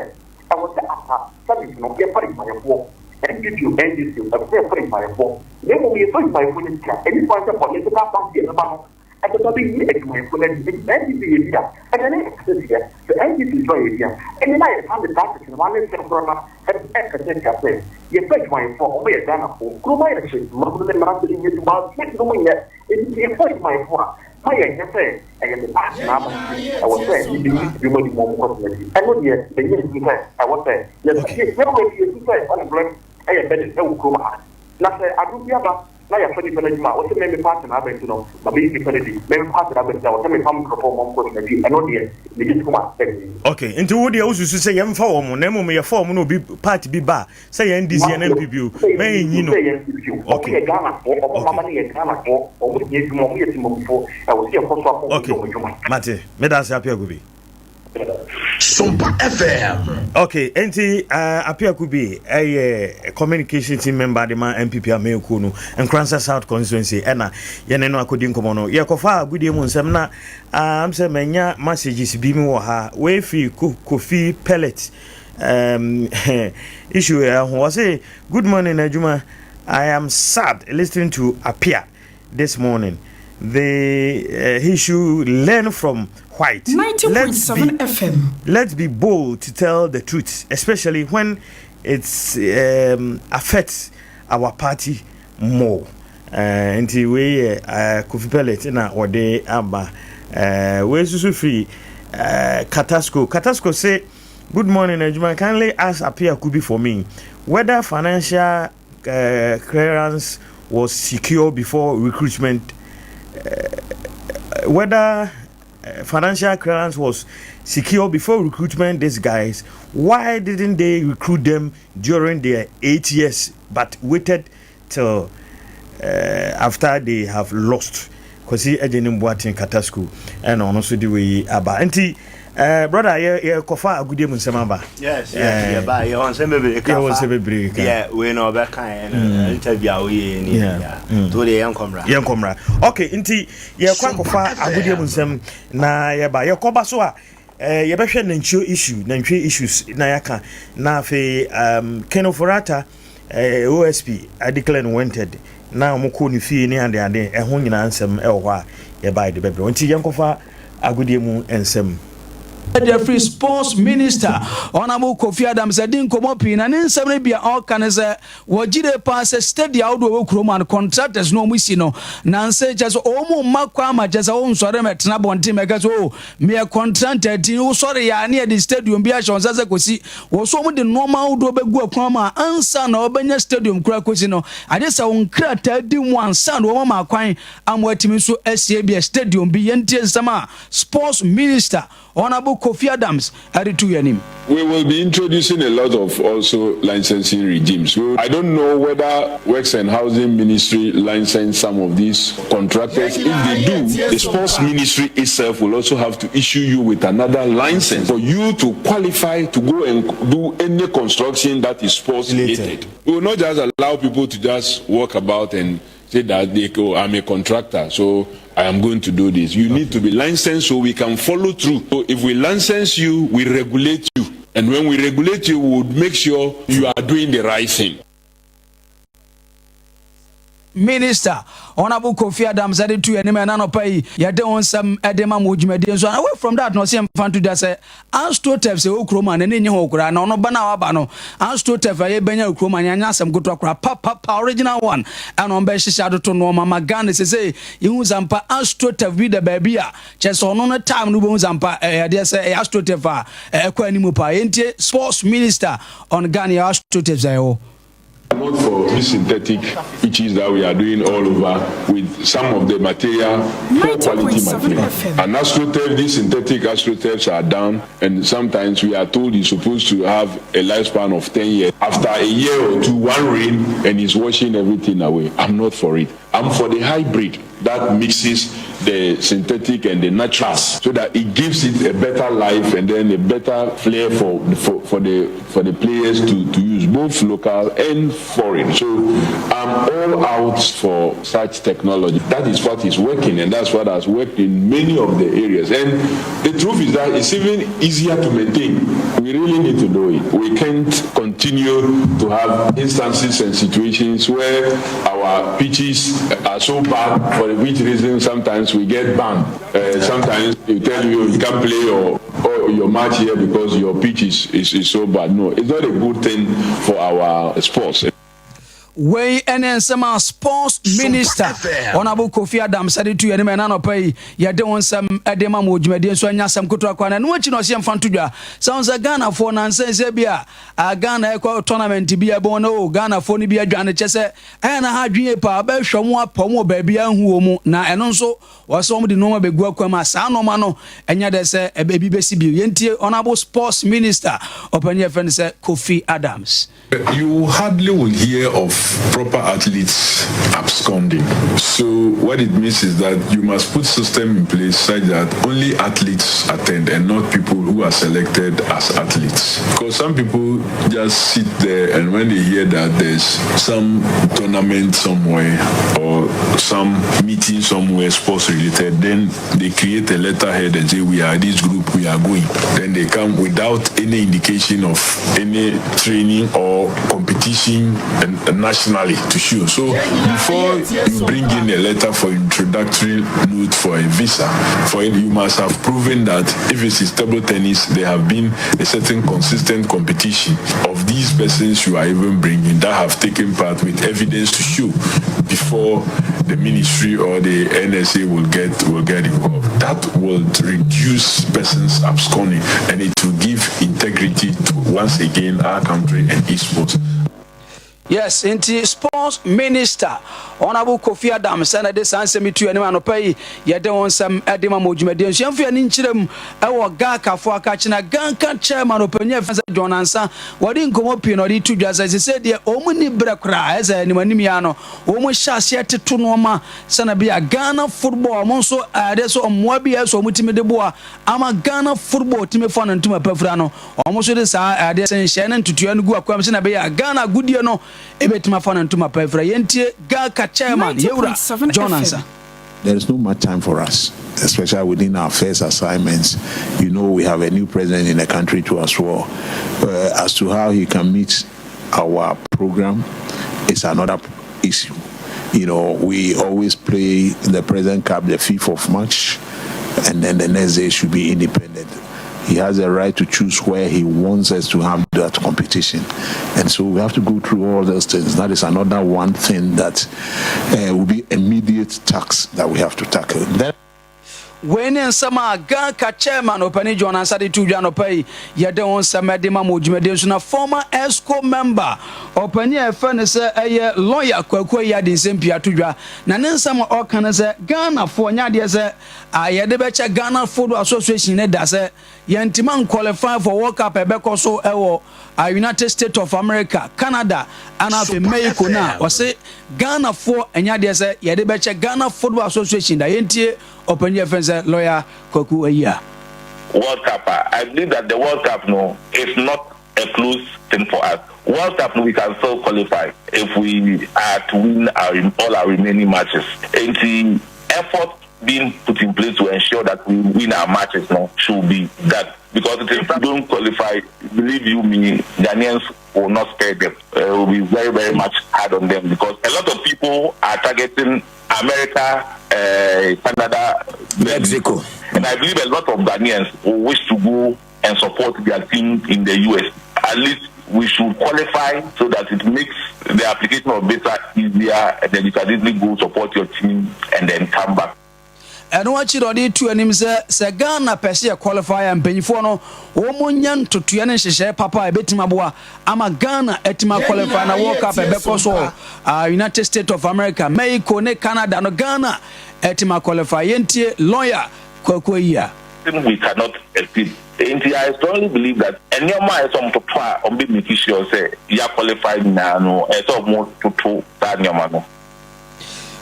Speaker 7: ɛwɔ sɛ asa service no yɛfa adwumayɛfoɔ, NPP o, NDC o, ɛwɔ sɛ yɛfa adwumayɛfoɔ, na mmom yɛfa adwumayɛfoɔ no sika. Ɛni kwan sɛ political party ɛbɛba no ɛbɛba bɛyi adwumayɛfoɔ no adi. NPP yɛ bi a, ɛnɛ ne yɛkasa tia sɛ NDC nso ayɛ bi a, ɛnɛ na yɛsan de saa tete no ane nsɛm korɔ no ɛkasa tia sɛ yɛfa adwumayɛfoɔ a wɔyɛ Ghanafoɔ. Kurom ayɛ hye, mmabunu ne mmeranteɛ no nyɛ adwuma, yɛbinom nyɛ. Ɛnti yɛfa adwumayɛfoɔ a, ma yɛnyɛ sɛ ɛyɛ me party na aba nti ɛwɔ sɛ mebɛyi binom adi ma ɔmo kɔtena bi. Ɛno deɛ ɛnyɛ nti sɛ ɛwɔ sɛ yɛwura bi yɛsi sɛ unemployment ɛyɛ burden ɛwɔ kurom ha, na sɛ ado bi aba na yɛfa nipa no adwuma a, wɔsɛ me me party na aba nti no ma bɛyi nipa no di, me me party na aba nti a wɔsɛ mepam nkurɔfoɔ ma ɔmo kɔtena bi. Ɛno deɛ megye tom a ɛnyɛ.
Speaker 1: Okay, nti wo deɛ wosusu sɛ yɛmfa wɔ mo, na mmom yɛfa wɔn na obi party bi ba a, sɛ yɛn NDC, yɛn NPP o, mɛ yɛnyi no.
Speaker 7: Sɛ yɛn NPP o, ɔmo yɛ Ghanafoɔ, ɔmo mama no yɛ Ghanafoɔ, ɔmo yɛ adwuma, ɔmo yɛ temamufoɔ, ɛwɔ sɛ yɛkɔ so akɔ ɔmo adwuma.
Speaker 1: Mate, meda ase, Apia Gubi.
Speaker 4: Sompa FM.
Speaker 1: Okay, enti Apia Kubi ɛyɛ communication team member de ma NPP amekuo no Nkoransa South constituency, ɛna yɛne no akɔdi nkɔmmɔ no. Yɛkɔfa agodie mu nsɛm na am sɛ manya messages bi mu wɔ ha. Wei firi Kofi Pellet issue ɛho. Ɔse, "Good morning, adwuma. I am sad listening to Apia this morning. He should learn from White. Let's be,
Speaker 8: FM.
Speaker 1: Let's be bold to tell the truth, especially when it's affects our party more." Nti wei yɛ Kofi Pellet na wɔde aba. Wei nso so firi Katasco. Katasco say, "Good morning, adwuma. Kindly ask Apia Kubi for me whether financial clearance was secure before recruitment, whether financial clearance was secure before recruitment. These guys, why didn't they recruit them during their 8 years but waited till after they have lost?" Kwasi agye ne mboaten kata school ɛna ɔno nso de wei aba. Nti brother, yɛ yɛkɔfa agodie mu nsɛm aba.
Speaker 6: Yes, yɛba yɛwɔ nsɛm bebree ka.
Speaker 1: Yɛwɔ nsɛm bebree ka.
Speaker 6: Deɛ wei na ɔbɛka yɛ no, interview a woyɛ ni to deɛ, yɛnkɔ mmra.
Speaker 1: Yɛnkɔ mmra. Okay, nti yɛkɔ akɔfa agodie mu nsɛm na yɛba. Yɛkɔba so a, yɛbɛhwɛ nantwie issue, nantwie issues na yɛaka, na afei Ken Ofori-Atta, OSP declare no wanted na wɔn kɔ ne fie ne ade ade, ɛho nyinaa nsɛm ɛwɔ hɔ a yɛba de bɛbrɛ. Nti yɛnkɔfa agodie mu nsɛm.
Speaker 8: Jeffrey Sports Minister Honorable Kofi Adams adi nkɔmmɔ pii, na ne nsɛm no bia ɔka ne sɛ wɔgye de paa sɛ stadium ahodoɔ wɔ kurom a contractors no ɔmo si no nanse kyɛ sɛ ɔmo mma kwan ma kyɛ sɛ wonsɔre mɛtena bɔnten mɛka sɛ o meyɛ contractor ti wosɔre yɛ a ne yɛde stadium bi ahyɛ wɔn nsa sɛ kɔsi wɔ so. Ɔmo de nneɛma ahodoɔ bɛgu akwan mu a ansa na ɔbɛnya stadium kora kɔsi no agye sɛ wɔn nkrataa di mu ansa na wɔn ama kwan ama watumi nso asie bi a stadium bi. Yɛntie nsɛm a Sports Minister Honorable Kofi Adams ɛde to yɛn anim.
Speaker 9: We will be introducing a lot of also licensing regimes. I don't know whether Works and Housing Ministry license some of these contractors. If they do, the Sports Ministry itself will also have to issue you with another license for you to qualify to go and do any construction that is sports related. We will not just allow people to just walk about and say that they go, "I'm a contractor, so I am going to do this. You okay. need to be licensed so we can follow through. So if we license you, we regulate you. And when we regulate you, we would make sure you are doing the right thing.
Speaker 8: Minister Honourable Kofi Adams de to yɛn anim ɛna anɔpa yi yɛde ho nsɛm de ma mo dwumadie nso. Away from that na ɔsɛ yɛmfa nto dwa sɛ AstroTurf sɛ ɛwɔ kurom a n'ani nye ho koraa na ɔno ba no a waba no AstroTurf a yɛbɛnya wɔ kurom a nyanya asɛm ketewa koraa papapa original one ɛna ɔmo bɛhyehyɛ atoto nnoɔma ma Ghana sese yɛhu sampa AstroTurf bi da baabi a kyerɛ sɛ ɔno no time no wobɛhu sampa ɛyɛ adeɛ sɛ ɛyɛ AstroTurf a ɛkɔ anim paa. Yɛntie Sports Minister on Ghana yɛ AstroTurfs a ɛwɔ
Speaker 9: Not for this synthetic pitches that we are doing all over with some of the material, poor quality material. And astroturf, these synthetic astroturfs are down, and sometimes we are told you're supposed to have a lifespan of 10 years. After a year or two, one rain, and it's washing everything away. I'm not for it. I'm for the hybrid that mixes the synthetic and the natural so that it gives it a better life and then a better flair for, for, for the for the players to, to use both local and foreign. So I'm all out for such technology. That is what is working and that's what has worked in many of the areas. And the truth is that it's even easier to maintain. We really need to do it. We can't continue to have instances and situations where our pitches are so bad for which reason sometimes we get banned. Uh, sometimes they tell you you can't play your or your match here because your pitch is, is, is so bad. No, it's not a good thing for our sports.
Speaker 8: Wei ne nsɛm a Sports Minister Honourable Kofi Adams de to yɛn anim ɛna anɔpa yi yɛde wo nsɛm de ma ma dwumadie nso anya asɛm ketewa koraa na ɛno akyi na ɔsɛ yɛmfa nto dwa sɛ wo sɛ Ghanafoɔ nansa sɛ bi a Ghana ɛkɔ tournament bi ɛbɔn no o Ghanafoɔ no bi adwane kyɛ sɛ ɛyɛ na ha adwene paa bɛhwɛ mu apɔ mu wɔ baabi ahu wɔ mu na ɛno nso wɔsɛ wɔn de nneɛma bɛgu akwan mu a saa nneɛma no ɛnyɛ dɛ sɛ ebi bɛsi bio yɛntie Honourable Sports Minister ɔpanyin yɛfrɛ no sɛ Kofi Adams.
Speaker 9: You hardly will hear of proper athletes absconding. So what it means is that you must put system in place such that only athletes attend and not people who are selected as athletes. Because some people just sit there and when they hear that there's some tournament somewhere or some meeting somewhere sports related, then they create a letterhead and say we are this group, we are going. Then they come without any indication of any training or competition and nationally to show. So before you bring in a letter for introductory note for a visa, for it you must have proven that if it is table tennis, there have been a certain consistent competition of these persons you are even bringing that have taken part with evidence to show before the ministry or the NSA will get will get involved. That will reduce persons absconding and it will give integrity to once again our country and esports.
Speaker 8: Yes, nti Sports Minister Honourable Kofi Adams ɛna de saa nsɛm yi to anim anɔpa yi yɛde wɔn nsɛm ɛde ma mo dwumadie nso yɛmfa yɛn nkyerɛ mu ɛwɔ GHALCAfoɔ akakyena GHALCA chairman ɔpanyin ɛfɛ sɛ John Ansa wɔde nkɔmmɔ pii na ɔde to dwa sɛ sɛ deɛ wɔn ni berɛ koraa ɛsɛ anim anim ya no wɔn hyɛ aseɛ toto nneɛma sɛnɛ bi a Ghana football wɔn nso ɛde so mmoa bi ɛsɛ wɔn tumi de boa ama Ghana football tumi fa no ntoma pafura no wɔn nso de saa ɛde sɛ nhyɛn ne ntutuo no gu akwam sɛnɛ bɛyɛ a Ghana agodie no ebɛtumi afa no ntoma pafura yɛntie GHALCA chairman yɛwura John Ansa.
Speaker 10: There is no much time for us, especially within our first assignments. You know, we have a new president in the country too as well. As to how he can meet our program is another issue. You know, we always play the President Cup the 5th of March, and then the next day should be independent. He has a right to choose where he wants us to have that competition. And so we have to go through all those things. That is another one thing that will be immediate task that we have to tackle. Then
Speaker 8: Wei ne nsɛm a GHALCA chairman ɔpani John Ansa de to dwa anɔpa yi yɛde ho nsɛm de ma ma dwumadie nso na former exco member ɔpani a ɛfɛ no sɛ ɛyɛ lawyer Kwaku yi ade nsɛm pii ato dwa na ne nsɛm a ɔka no sɛ Ghanafoɔ nyɛ adeɛ sɛ yɛde bɛkyɛ Ghana Football Association ne da sɛ yɛntima nqualify for World Cup ɛbɛkɔ so ɛwɔ United States of America, Canada ana afei Mexico no a ɔse Ghanafoɔ ɛnyɛ adeɛ sɛ yɛde bɛkyɛ Ghana Football Association da yɛntie ɔpanyin yɛfrɛ sɛ lawyer Kwaku Ayi.
Speaker 5: World Cup, I believe that the World Cup no is not a close thing for us. World Cup, we can still qualify if we are to win all our remaining matches. And the effort being put in place to ensure that we win our matches no should be done. Because if we don't qualify, believe you me, Ghanaians will not spare them. Uh, it will be very, very much hard on them because a lot of people are targeting America, uh, Canada,
Speaker 4: Mexico.
Speaker 5: And I believe a lot of Ghanaians will wish to go and support their team in the US. At least we should qualify so that it makes the application of visa easier and then you can easily go support your team and then come back.
Speaker 8: Ɛno akyi na ɔde reto anim sɛ, sɛ Ghana pɛ sɛ yɛ qualify a, mpanyinfoɔ no wɔn nyɛ ntotoeɛ ne nhyehyɛe papa a ɛbɛtumi aboa ama Ghana atumi aqualify na World Cup ɛbɛkɔ so wɔ uh, United States of America, Mexico ne Canada no Ghana atumi aqualify. Yɛntie lawyer Kwaku Ayia.
Speaker 5: We cannot exceed. Enti I strongly believe that nneɛma a ɛsɛ sɛ wɔtoto a wɔbɛ make sure sɛ yɛ qualify nyinaa no ɛsɛ sɛ wɔtoto saa nneɛma no.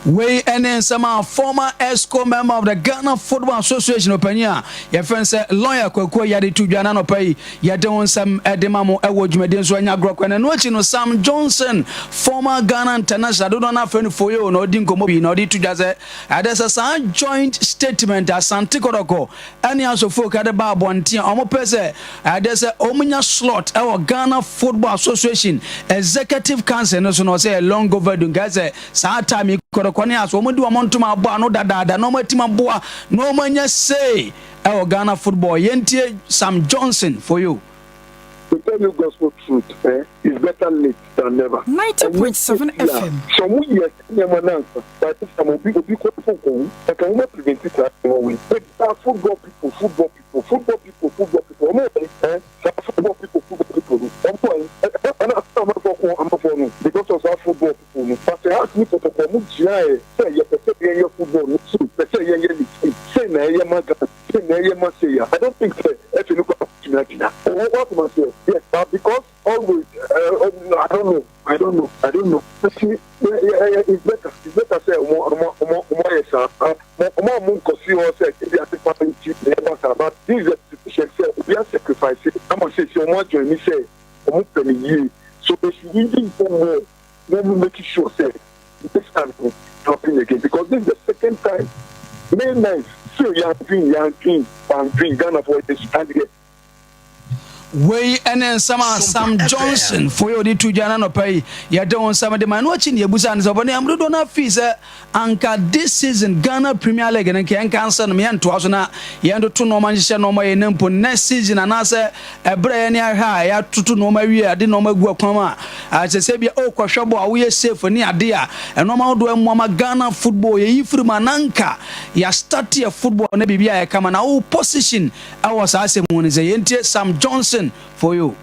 Speaker 8: Wei ne nsɛm a former EXCO member of the Ghana Football Association ɔpanyin a yɛfrɛ no sɛ lawyer Kwaku Ayade to dwa na anɔpa yi yɛde ho nsɛm de ma mo wɔ dwumadie nso anya agorɔ kwan. Ɛno akyi no Sam Johnson former Ghana international dodoɔ no afrɛ no Foyo na ɔdi nkɔmmɔ bi na ɔde to dwa sɛ ɛde sɛ saa joint statement Asante Kɔtɔkɔ ɛne asɔfoɔ de ba abɔnten a wɔpɛ sɛ ɛde sɛ wɔnya slot ɛwɔ Ghana Football Association Executive Council no so na ɔsɛ yɛ long overdue nkae sɛ saa time yi kɔtɔkɔ ne aso wɔn de wɔn ntoma abɔ ano dadaada na wɔn atim aboa na wɔn anya say ɛwɔ Ghana football yɛntie Sam Johnson for you.
Speaker 11: To tell you gospel truth eh, it's better late than never.
Speaker 12: 90.7 FM.
Speaker 11: Sɛ ɔmo yɛ saa nneɛma no ansa, by this time obi obi kɔ so nkɔwu, anka ɔmo prevent saa nneɛma wei. But saa football people, football people, football people, football people, ɔmo wɔ he eh? Saa football people, football people no, ɔmo wɔ he? Ɛna amanfoɔ ko amanfoɔ no because of saa football people no. But sɛ Hearts ne Kotoko ɔmo gyinaeɛ sɛ yɛpɛ sɛ yɛnyɛ football no sei, pɛ sɛ yɛnyɛ ne sei, sei na ɛyɛ ma Ghana, sei na ɛyɛ ma sei a, I don't think sɛ FA no koraa bɛtumi agyina. Wo woate maseɛ? Yes, but because always uh, I don't know, I don't know, I don't know. Nti it's better, it's better sɛ ɔmo ɔmo ɔmo ɔmo ayɛ saa. Ɔmo ɔmo a ɔmo nkɔsi hɔ sɛ ebi ase pa nti na ɛba saa, but this is the situation sɛ obi asacrifice ama sɛ ɔmo ajoin ni sɛ ɔmo pɛ ne yie, so they should even go more na ɔmo make sure sɛ this time no happen again because this is the second time. May 9th still yɛandwen yɛandwen yɛandwen Ghana for yɛ stand here.
Speaker 8: Wei ne nsɛm a Sam Johnson foe ɔde to dwa no anɔpa yi. Yɛde wo nsɛm de ma ɛno akyi ne yɛbusa no sɛ ɔbɔne am dodoɔ no afii sɛ anka this season Ghana Premier League no nka yɛnka nsɛ no yɛntoa so na yɛntoto nnoɔma nhyehyɛ nnoɔma yɛ no mpo next season anaasɛ ɛberɛ yɛne ahwɛ a yɛatoto nnoɔma wie ade nnoɔma agu akwan mu a kyɛ sɛ bia ɔrekɔhwɛ bɔ a woyɛ safe ne ade a nnoɔma ahodoɔ mmoa ma Ghana football yɛyi firi mu a na anka yɛastarte yɛ football na biribi ayɛ kama na wo position ɛwɔ saa asɛm mu no sɛ yɛntie Sam Johnson for you.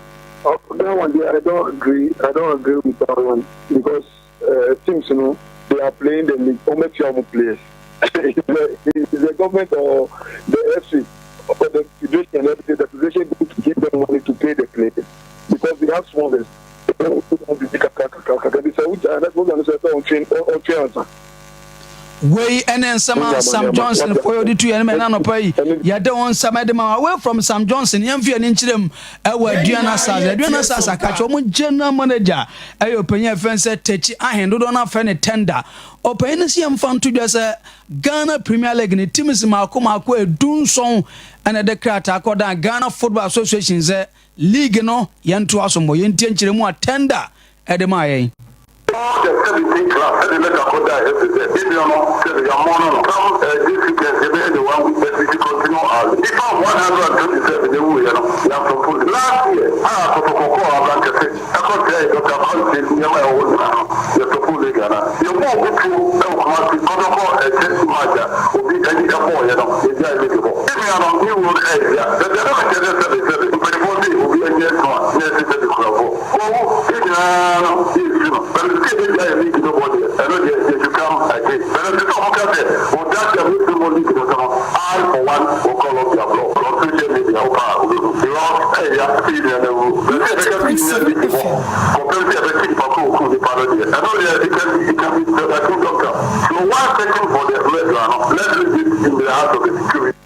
Speaker 11: Oh, that one there, I don't agree. I don't agree with that one because uh, teams, you know, they are playing the league. How much players? It's the, it's the government or the FC or the federation and everything. The federation going to give them money to pay the players because they have sponsors.
Speaker 8: Wei ne nsɛm a Sam Johnson foɔ yɛ ɔde tu yɛn mɛ n'anɔpa yi. Yɛde wɔn nsɛm de ma away from Sam Johnson. Yɛn fi yɛn nkyerɛ mu ɛwɔ Aduana Stars. Aduana Stars akakyɛ wɔn general manager ɛyɛ ɔpanyin a ɛfɛn sɛ Tekyi Ahen dodoɔ no afɛ ne tender. Ɔpanyin no si yɛn fa nto dwa sɛ Ghana Premier League ne teams mako mako 17 ɛna ɛde krataa kɔdan Ghana Football Association sɛ league no yɛntoa so mmɔ. Yɛntie nkyerɛmu a tender de maa yɛn.
Speaker 13: All the 17 clubs ɛde lɛta kɔ daa ɛsɛ sɛ ebi no sɛ yɛmmɔ no no come eh, this weekend yɛbɛyɛ the one week but we should continue our league. Nipa 127 ɛwuiɛ no yɛasɔfo last year a kɔtɔkɔ kɔɔ Abrankɛse ɛkɔ sɛɛ Dr. Kɔnte nneɛma a ɛwɔ hɔ nyinaa no yɛsɔfo league ana yɛbɔɔ obi tuo ɛwɔ Kumasi kɔtɔkɔ ɛkyɛ match a obi ɛde ɛbɔɔyɛ no yɛgyae league bɔ. Me nua no ne wuo no ɛyɛ ya but ɛno nkyerɛ sɛ sɛbe sɛbe mpanyinfoɔ se obi ani ɛso a na ɛse sɛbe kurafo wɔwo yɛ nyinaa no yɛnsi no but sɛ yɛbɛgyae yɛ league no bɔ deɛ ɛno deɛ they should come again but ɛsɛ sɛ ɔmo ka sɛ wɔda sɛ wɔsi mo league no so no I for one will call off their blog on social media wopɛ a wobɛhu because ɛyɛ ya sɛ yɛ nua no awu but sɛ yɛbɛka sɛ yɛnya league bɔ kɔpem sɛ yɛbɛkye nipa ko okum nipa no deɛ ɛno deɛ it can be it can be I think doctor so one second for the murderer no let's leave it in the hands of the security.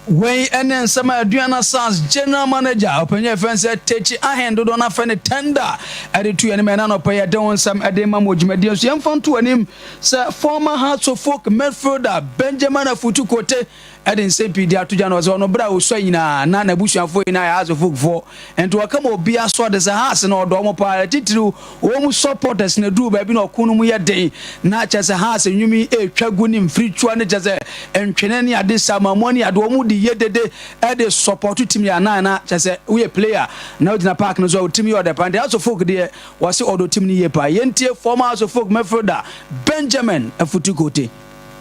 Speaker 8: Wei ne nsɛm a Aduana Sars General Manager, ɔpanyin a yɛfrɛ no sɛ Takyi Ahen dodoɔ no afrɛ no Tender de to yɛn anim ɛna anɔpa yi yɛde ho nsɛm de rema mo wɔ dwumadie nso. Yɛmfa nto anim sɛ former Hearts of Oak midfielder Benjamin Afutu Kote de nsɛm pii de ato dwa na ɔsɛ ɔno berɛ a ɔsua nyinaa na n'abusuafoɔ nyinaa yɛ Hearts of Oak foɔ nti ɔka ma obiara sɔ de sɛ Hearts no ɔdɔ wɔn paa titiriw Wɔn supporters no duru baabi na ɔko no mu yɛ den na kyerɛ sɛ Haas nnwom yi retwa gu ne mfiritua ne kyerɛ sɛ ntwene ne ade samamua ne ade wɔn de yɛ dede de support team yɛ anan na kyerɛ sɛ woyɛ player na wogyina park no so a wo team yɛ ɔdɛ paa nti House of Folk deɛ wɔse ɔdɔ team no yie paa. Yɛntie former House of Folk midfielder Benjamin Afutu Kotey.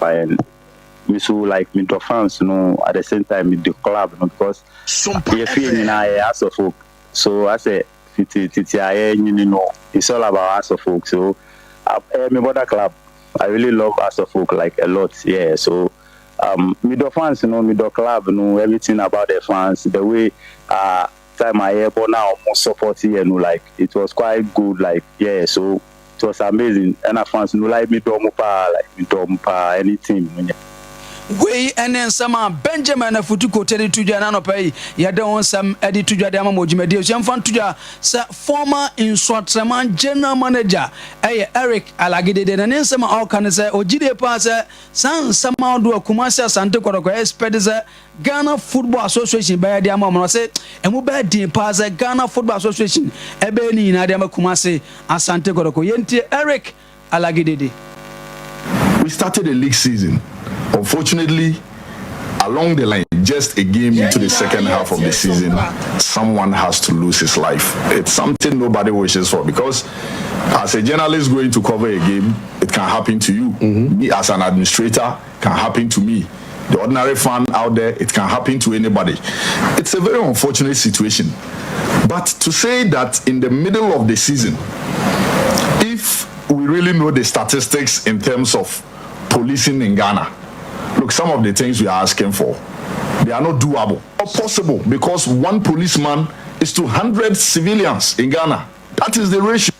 Speaker 14: And me so like me dɔ fans no at the same time me dɔ club no because yɛ fie nyinaa yɛ House of Folk so asɛ Tete tete a yɛrenyini no it's all about House of Folk so ɛyɛ me brother club I really love House of Folk like a lot yeah so um me dɔ fans no me dɔ club no everything about the fans the way uh time a yɛbɔ na ɔmo support yɛ no like it was quite good like yeah so it was amazing ɛna fans no like me dɔ ɔmo paa like me dɔ ɔmo paa ɛne team no nyɛ.
Speaker 8: Wei ne nsɛm a Benjamin Afutu Kotey de to dwa ɛna anɔpa yi. Yɛde ho nsɛm de to dwa de ama mo dwumadie so. Yɛmfa nto dwa sɛ former Nsoatreman General Manager yɛ Eric Alagidede na ne nsɛm a ɔka ne sɛ ɔgyidie paa sɛ saa nsɛm ahodoɔ a Kumasi Asante Kɔtɔkɔ expect sɛ Ghana Football Association bɛyɛ de ama wɔn no, ɔse ɛmu bɛyɛ den paa sɛ Ghana Football Association ɛbɛyɛ ne nyinaa de ama Kumasi Asante Kɔtɔkɔ. Yɛntie Eric Alagidede.
Speaker 9: We started the league season. Unfortunately, along the line, just a game into the second half of the season, someone has to lose his life. It's something nobody wishes for because as a journalist going to cover a game, it can happen to you. Mm-hmm. Me as an administrator, can happen to me. The ordinary fan out there, it can happen to anybody. It's a very unfortunate situation. But to say that in the middle of the season, if we really know the statistics in terms of policing in Ghana, look, some of the things we are asking for, they are not doable. Not possible because one policeman is to 100 civilians in Ghana. That is the ratio.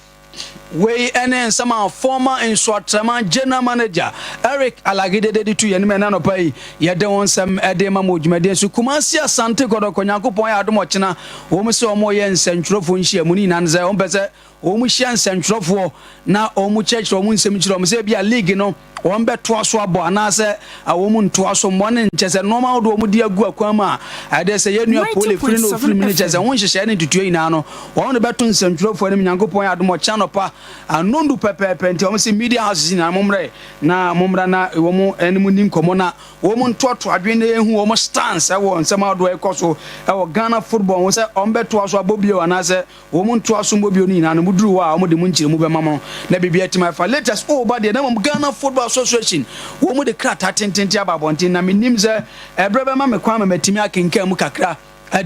Speaker 8: Wei ne nsɛm a former Nsoatreman General Manager Eric Alagidede de to yɛn anim ɛnnɛ anɔpa yi. Yɛde wo nsɛm de rema mo wɔ dwumadie so. Kumasi Asante Kɔtɔkɔ, Nyankopɔn ayɛ adom ɔkyena wɔn sɛ wɔreyɛ nsɛntwerɛfoɔ nhyiamu. Ne nyinaa ne sɛ wɔpɛ sɛ wɔhyia nsɛntwerɛfoɔ na wɔkyerɛkyerɛ wɔn nsɛm kyerɛ wɔn sɛ ebia league no wɔn bɛtoa so abɔ anaasɛ wɔn ntoa so mmɔ ne nkyɛ sɛ nneɛma ahodoɔ wɔn de agu akwan mu a ɛde sɛ yɛn nua Pole firi na ofiri mu ne kyɛ sɛ ho nhyehyɛe ne ntutuo nyinaa no wɔn de bɛto nsɛntwerɛfoɔ anim. Nyankopɔn yɛ adom ɔkyena anɔpa anondu pɛpɛɛpɛ nti wɔn sɛ media houses nyinaa mommrɛ na mommra na wɔn ne mo ni nkɔmmɔ na wɔn ntoatoa adwene na yɛhu wɔn stance wɔ nsɛm ahodoɔ ɛkɔ so wɔ Ghana football ho sɛ wɔn bɛtoa so abɔ bio anaasɛ Wɔn ntoa so mmɔ bio no nyinaa no, moduru hɔ a, wɔde mo nkyerɛmu bɛma mo na biribi atumi afa. Latest o ba deɛ, na mmom Ghana Football Association, wɔn de krataa tententen aba abɔnten, na mennim sɛ ɛberɛ bɛma me kwan ma matumi akenkan mu kakra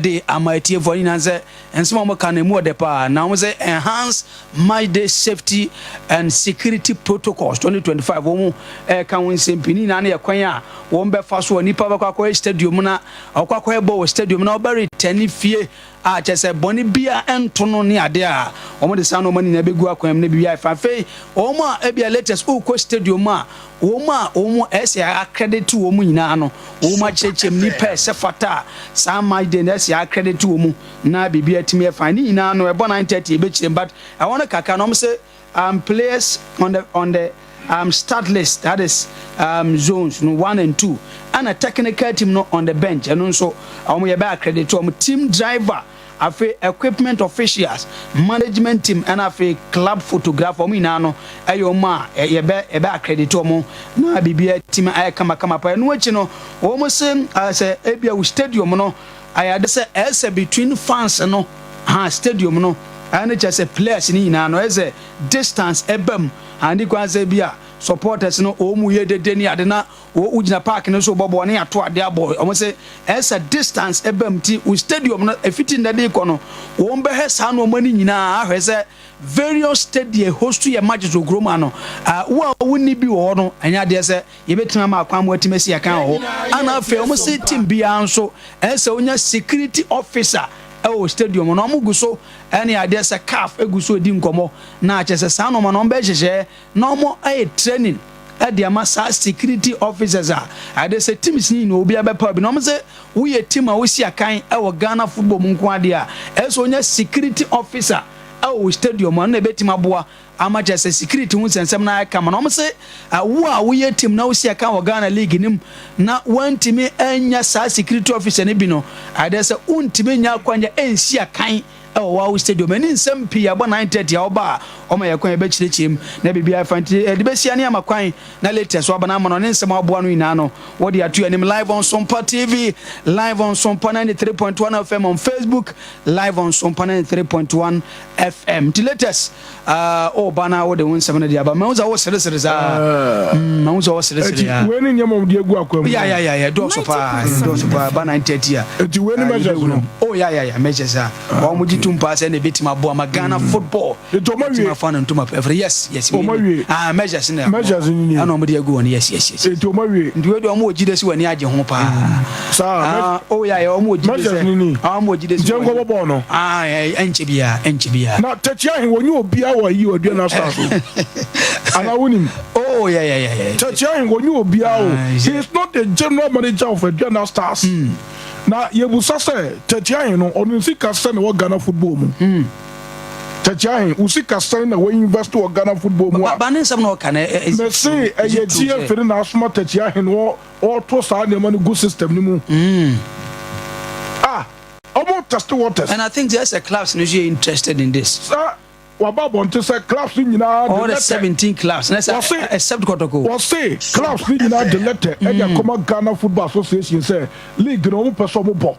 Speaker 8: de ama atiefoɔ no nyinaa sɛ nsɛm a wɔka no emu ɔdɛ paa, na wɔn sɛ Enhance Match Day Safety and Security Protocols 2025, wɔn ɛreka ho nsɛm pii. Ne nyinaa no yɛ kwan a wɔn bɛfa so a nipa bɛkɔ akɔyɛ stadium na ɔkɔ akɔyɛ bɔ wɔ stadium na ɔbɛ return fie a kyerɛ sɛ bɔne biara nto no ne adeɛ a wɔde saa nnoɔma no nyinaa bɛgu akwan mu na biribi ayɛ fine. Afei wɔn a ebia latest wokɔ stadium a wɔn a wɔn ɛsɛ accredit wɔn nyinaa no wɔn akyerɛkyerɛ mu nipa ɛsɛ fata a saa match day no ɛsɛ accredit wɔn na biribi atumi yɛ fine. Ne nyinaa no ɛbɔ 9:30 yɛbɛkyerɛ mu but ɛhɔ no kakra no wɔn sɛ players on the on the start list, that is zones no 1 and 2, ɛna technical team no on the bench, ɛno nso wɔn yɛ bɛ accredit wɔn, team driver, afei equipment officials, management team, ɛna afei club photographer, wɔn nyinaa no ɛyɛ wɔn a yɛbɛ accredit wɔn na biribi team ayɛ kamakama pa. Ɛno akyi no wɔn se sɛ ebia wɔ stadium no ayɛ ade sɛ ɛsɛ between fans no ha stadium no ɛne kyerɛ sɛ players no nyinaa no ɛsɛ distance ɛba mu andi kwan sɛ bi a supporters no wɔn mu yɛ dede ne ade na wogyina park no so bɔbɔ ne ato ade abɔ. Wɔn sɛ ɛsɛ distance ɛba mu ti wɔ stadium no efiti nnɛ de kɔ no wɔn bɛhwɛ saa nneɛma no nyinaa ahwɛ sɛ various stadium host yɛ matches wɔ kurom ano. Wo a wonni bi wɔ hɔ no ɛnyɛ adeɛ sɛ yɛbɛtumi ama akwan mu atumi asi akan wɔ hɔ. Ana afei wɔn sɛ team biara nso ɛsɛ wonya security officer ɛwɔ stadium no. Wɔn gu so ɛne adeɛ sɛ CAF egu so edi nkɔmɔ na akyɛ sɛ saa nneɛma no wɔn bɛhyehyɛ na wɔn ayɛ training. de ama saa security officers a ɛde sɛ teams no nyinaa obiara bɛpaw bi. Na wɔn sɛ woyɛ team a wosi akan wɔ Ghana football mu nko adeɛ a, ɛsɛ sɛ wonya security officer wɔ wo stadium a, ɛno na ɛbɛtumi aboa ama kyerɛ sɛ security ho nsɛnsɛm no ayɛ kama. Na wɔn se wo a woyɛ team na wosi akan wɔ Ghana league no mu na woantumi annya saa security officer no bi no, ɛde sɛ wontumi nnya akwanya nsi akan wɔ Wawo Stadium. Ɛne nsɛm pii abɔ 9:30 a ɔba a ɔma yɛ kwan yɛbɛkyerɛkyerɛ mu na biribiara fa nti ɛde bɛsia ne ama kwan na latest so aba no ama no ne nsɛm aboa no nyinaa no wɔde ato anim live on Sompa TV, live on Sompa 93.1 FM on Facebook, live on Sompa 93.1 FM. Nti latest ɔba na wode wo nsɛm no de aba. Mahu sɛ woseresere saa. Mahu sɛ woseresere ya.
Speaker 15: Wei ne nneɛma wɔde agu akwan mu.
Speaker 8: Ya ya ya ya dɔɔso paa dɔɔso paa ba 9:30 a.
Speaker 15: Eti wei ne measures no.
Speaker 8: Oh ya ya ya measures a. Wɔn gye tum paa sɛ na ebetumi aboa ma Ghana football.
Speaker 15: Eti wɔn awie.
Speaker 8: Etumi afa no ntoma pɛfɛ. Yes yes.
Speaker 15: Wɔn awie.
Speaker 8: Ah measures na.
Speaker 15: Measures ni ni.
Speaker 8: Ɛna wɔn de agu wɔn yes yes yes.
Speaker 15: Eti wɔn awie.
Speaker 8: Nti wei de wɔn wɔ gyide sɛ wɔn ani agye ho paa.
Speaker 15: Saa.
Speaker 8: Ah oh ya ya wɔn wɔ gyide sɛ.
Speaker 15: Measures ni ni.
Speaker 8: Ah wɔn wɔ gyide sɛ.
Speaker 15: Nti nkɔbɔ bɔɔl no.
Speaker 8: Ah ɛnkyɛ biara ɛnkyɛ biara.
Speaker 15: Na Tɛkyi ahe wɔnye obiara wɔ ayi wɔ Aduana Stars o. Ana wonim?
Speaker 8: Oh yeah yeah yeah yeah.
Speaker 15: Tɛkyi ahe wɔnye obiara o. He is not the general manager of Aduana Stars. Na yɛbusa sɛ Tɛkyi ahe no ɔno ne sika sɛn na ɛwɔ Ghana football mu? Tɛkyi ahe wo sika sɛn na wa invest wɔ Ghana football mu a?
Speaker 8: Ba ne nsɛm na ɔka no is
Speaker 15: Mese ɛyɛ GFA no na asoma Tɛkyi ahe no ɔɔto saa nneɛma no gu system no mu. Ah! Ɔmo test waters.
Speaker 8: And I think sɛ sɛ clubs no nso yɛ interested in this.
Speaker 15: Sɛ waba abɔnten sɛ clubs no nyinaa de
Speaker 8: All the
Speaker 15: letter.
Speaker 8: 17 clubs na sɛ
Speaker 15: Wɔse
Speaker 8: except Kotoko.
Speaker 15: wɔse clubs no nyinaa de letter ɛde akɔma Ghana Football Association sɛ league no ɔmo pɛ sɛ ɔmo bɔ.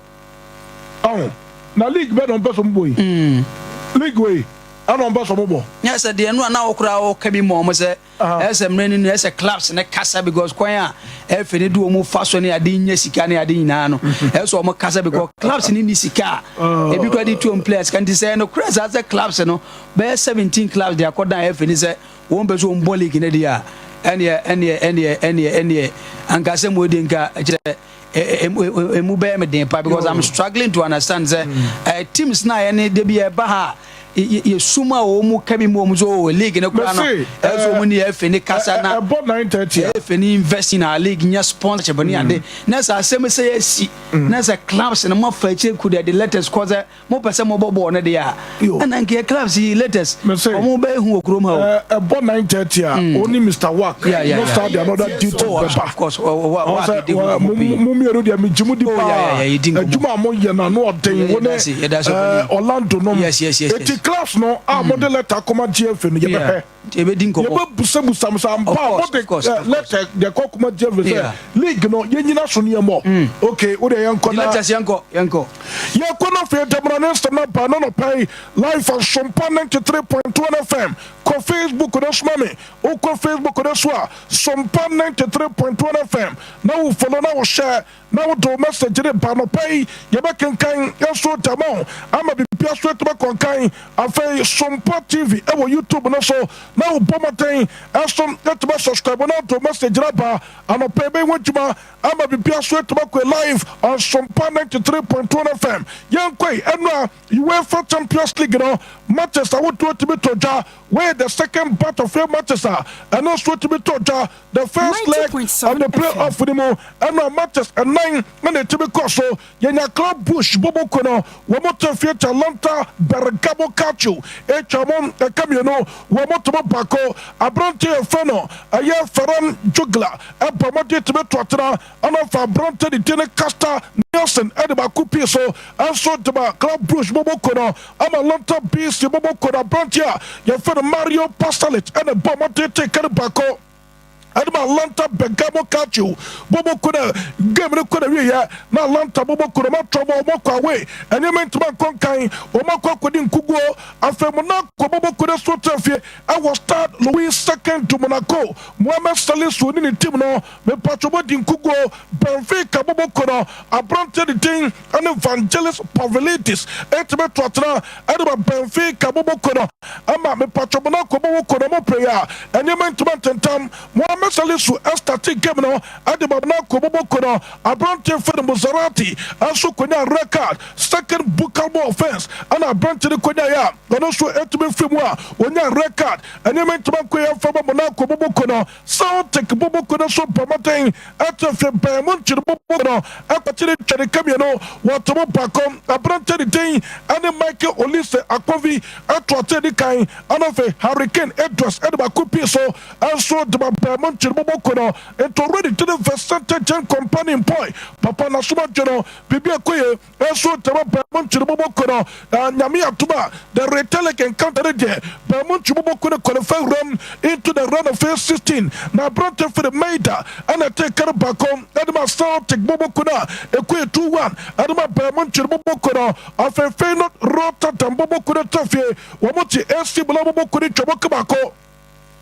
Speaker 15: Ɔho na league bɛn na ɔmo pɛ sɛ ɔmo bɔ yi? League wei ɛna ɔmo pɛ sɛ ɔmo bɔ.
Speaker 8: Nyɛ sɛ deɛ no a na wo koraa woka bi ma ɔmo sɛ Ɛsɛ mmerɛ no nu ɛsɛ clubs no kasa because kwan a ɛfɛ no de wɔn fa so ne ade nya sika ne ade nyinaa no ɛsɛ wɔn kasa because clubs no ni sika a ebi kura de tuom players ka nti sɛ ɛno kura saa sɛ clubs no bɛyɛ 17 clubs de akɔdan ɛfɛ ni sɛ wɔn pɛ so wɔn bɔ league no deɛ a ɛneɛ ɛneɛ ɛneɛ ɛneɛ ɛneɛ anka sɛ mo de nka kyerɛ emu bɛyɛ me den pa because I'm struggling to understand sɛ mm. teams na yɛne de bi ɛba ha yɛsum a wɔn mu ka bi mu wɔn so oh, league no kora no ɛsɛ wɔn ni ɛfɛ ne kasa na
Speaker 15: ɛbɔ 9:30
Speaker 8: ɛfɛ ne invest in our league nya sponsorship ne ade mm. na sɛ asɛm sɛ yɛsi mm. na sɛ clubs no mo afa akyire ku de letters kɔ sɛ Mo pɛ sɛ mo bɔ bɔɔl no deɛ a, ɛna nka yɛ clubs yi latest ɔmo bɛ hu wɔ kurom ha
Speaker 15: o. Ɛbɔ 9:30 a, mm. only Mr. Wak,
Speaker 8: yeah, yeah,
Speaker 15: no start yeah. another duty
Speaker 8: oh,
Speaker 15: bɛba.
Speaker 8: Of course, Wak di ho
Speaker 15: mo pii. Mo mmienu deɛ megye mo di
Speaker 8: oh,
Speaker 15: paa. Adwuma a moyɛ no ano ɔden wo ne Orlando nom.
Speaker 8: Yes, yes, yes.
Speaker 15: Eti clubs no a mode mm. letter akɔma GFA no yɛbɛhwɛ.
Speaker 8: Yɛbɛdi nkɔmmɔ.
Speaker 15: Yɛbɛbusabusa mo sɛ ampa a mode letter deɛ kɔ kuma GFA sɛ league no yɛnyina so ne yɛmmɔ.
Speaker 8: Mm.
Speaker 15: Okay, wo deɛ yɛnkɔ na.
Speaker 8: Letters yɛnkɔ, yɛnkɔ.
Speaker 15: Yɛkɔ no afei Damuna ne nsɛm no aba no nɔpa yi live on Sompa 93.1 FM. Kɔ Facebook no soma me. Wokɔ Facebook no so a Sompa 93.1 FM na wo follow na wo share na wode wo message no ba anɔpa yi yɛbɛkenkan nso de ama wo ama biribiara so atumi akɔ nkan. Afei Sompa TV wɔ YouTube no so na wobɔ mmɔden nso atumi asubscribe na wode wo message no aba anɔpa yi bɛyi ho adwuma ama biribiara so atumi akɔ live on Sompa 93.1 FM. Yɛnkɔ yi ɛno a UEFA Champions League no matches ahodoɔ tumi tɔ dwa. Wei the second batch of matches a ɛno nso tumi tɔ dwa. The first leg of the play-off no mu ɛna matches ɛnan na ɛtumi kɔ so. Yɛnya Club Brugge bɔbɔkuo no, wɔn te fie Atalanta Bergamo Calcio atwa wɔn ɛka mmienu, wɔn to mu baako. Aberanteɛ yɛfrɛ no ɛyɛ Ferran Jutgla ɛbɔ mmɔden tumi to atena ɛna ɔfa aberanteɛ de din ne Casper Nielsen ɛde baako pii so ɛnso de ma Club Brugge bɔbɔkuo no ama Atalanta BC bɔbɔkuo no aberanteɛ a yɛfrɛ no Mario Pasalic ɛna ɛbɔ mmɔden te ka no baako. Ɛde ma Atlanta Bergamo Calcio bɔbɔ ko na game no kɔ na wieɛ na Atlanta bɔbɔ ko na wɔn atrɔ bɔ wɔn kɔ away nneɛma ntoma nkɔ nkan wɔn akɔ akɔdi nkuguo. Afei Monaco bɔbɔ ko no so tena fie ɛwɔ Stade Louis Second de Monaco. Mohamed Salisu ne ne team no mepatwo bɔ di nkuguo. Benfica bɔbɔ ko no aberanteɛ de din ɛne Vangelis Pavlidis ɛtumi to atena ɛde ma Benfica bɔbɔ ko no ama mepatwo Monaco bɔbɔ ko no mo pere a nneɛma ntoma ntentam. Mohamed Salisu startee game no de ma Monaco bɔbɔkuo no. Aberanteɛ fɛ no Musrati nso kɔnyaa red card, second bookable offence ɛna aberanteɛ no kɔnyaeɛ a ɔno nso tumi firi mu a ɔnyaa red card. Nneɛma ntumi ankɔ yie amfa ma Monaco bɔbɔkuo no. Celtic bɔbɔkuo no nso bɔ mmɔden te firi Bayern Munchen bɔbɔkuo no kɔkyere ntwaneka mmienu wɔto mu baako. Aberanteɛ ne din ne Michael Olise Akpovi to ate adi kan ɛna afei Harry Kane Edwards de baako pii so nso de ma Bayern Munchen bɔbɔkuo no. Nti already de ne Vicente Jen Kompany mpɔe papa n'asomadwe no biribi ɛkɔ yie. Nso tɛmɛ bɛn nkyiri bɔbɔ ko no na Nyame adom a the retalic encounter no deɛ bɛn mu nkyiri bɔbɔ ko no qualify wuram into the round of 16 na aberante firi Maida ɛna ɛtee kar baako ɛde ma Celtic bɔbɔ ko no a ɛkɔɛ 2-1 ɛde ma bɛn mu nkyiri bɔbɔ ko no. Afei Feyenoord Rotterdam bɔbɔ ko no tra fie wɔn te AC Milan bɔbɔ ko no twam ka baako.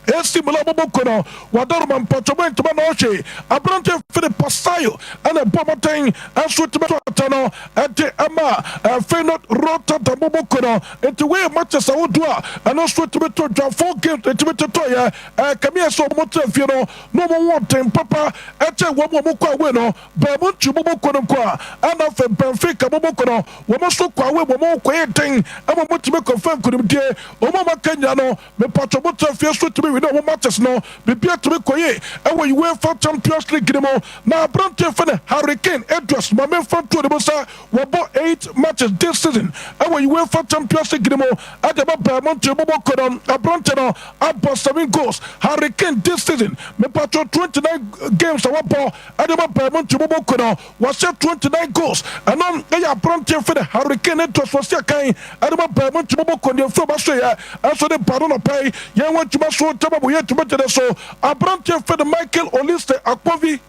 Speaker 15: AC Milan bɔbɔ kuo no, wɔadaroma mpɔkyɛmu ntoma na ɔhwe aberanteɛ Philip Pasayo ɛna ɛbɔ mmɔden nso tumi to ata no ɛde ɛma Feyenoord Rotterdam bɔbɔ kuo no. Nti wei matches ahodoɔ a ɛno nso tumi to dwa, four games ɛtumi totɔeɛ. Ɛkame yɛ sɛ wɔn tena fie no na wɔn wɔ den papa ɛkyɛn wɔn a wɔn kɔ away no. Bayern Munich bɔbɔ kuo no nko a ɛna afei Benfica bɔbɔ kuo no wɔn nso kɔ away, wɔn kɔyɛ den ɛma wɔn tumi kɔfa nkunimdie. Wɔn a wɔaka nyinaa no, Mepatwɔ mo tra fie so tumi wini ɔmo matches no, biribiara tumi kɔ yie ɛwɔ UEFA Champions League no mu. Na abranteɛ yɛfrɛ no Harry Kane Edwards ma menfa nto ne mu sɛ wabɔ 8 matches this season ɛwɔ UEFA Champions League no mu ɛde ama Bayern Munchen bɔbɔ kuo no. Abranteɛ no abɔ 7 goals Harry Kane this season. Mepatwɔ 29 games a wabɔ ɛde ama Bayern Munchen bɔbɔ kuo no, Wahyɛ 29 goals, ɛno yɛ aberanteɛ fɛ de Harry Kane ne ntoasoɔ akan ɛde ma Bayern Munich bɔbɔ kɔ deɛ firi ɔba so yɛ ɛnso de ba no nɔpɛ yi yɛn wɔ adwuma so tɛma yɛ adwuma gyene so. Aberanteɛ fɛ de Michael Olise Akpovi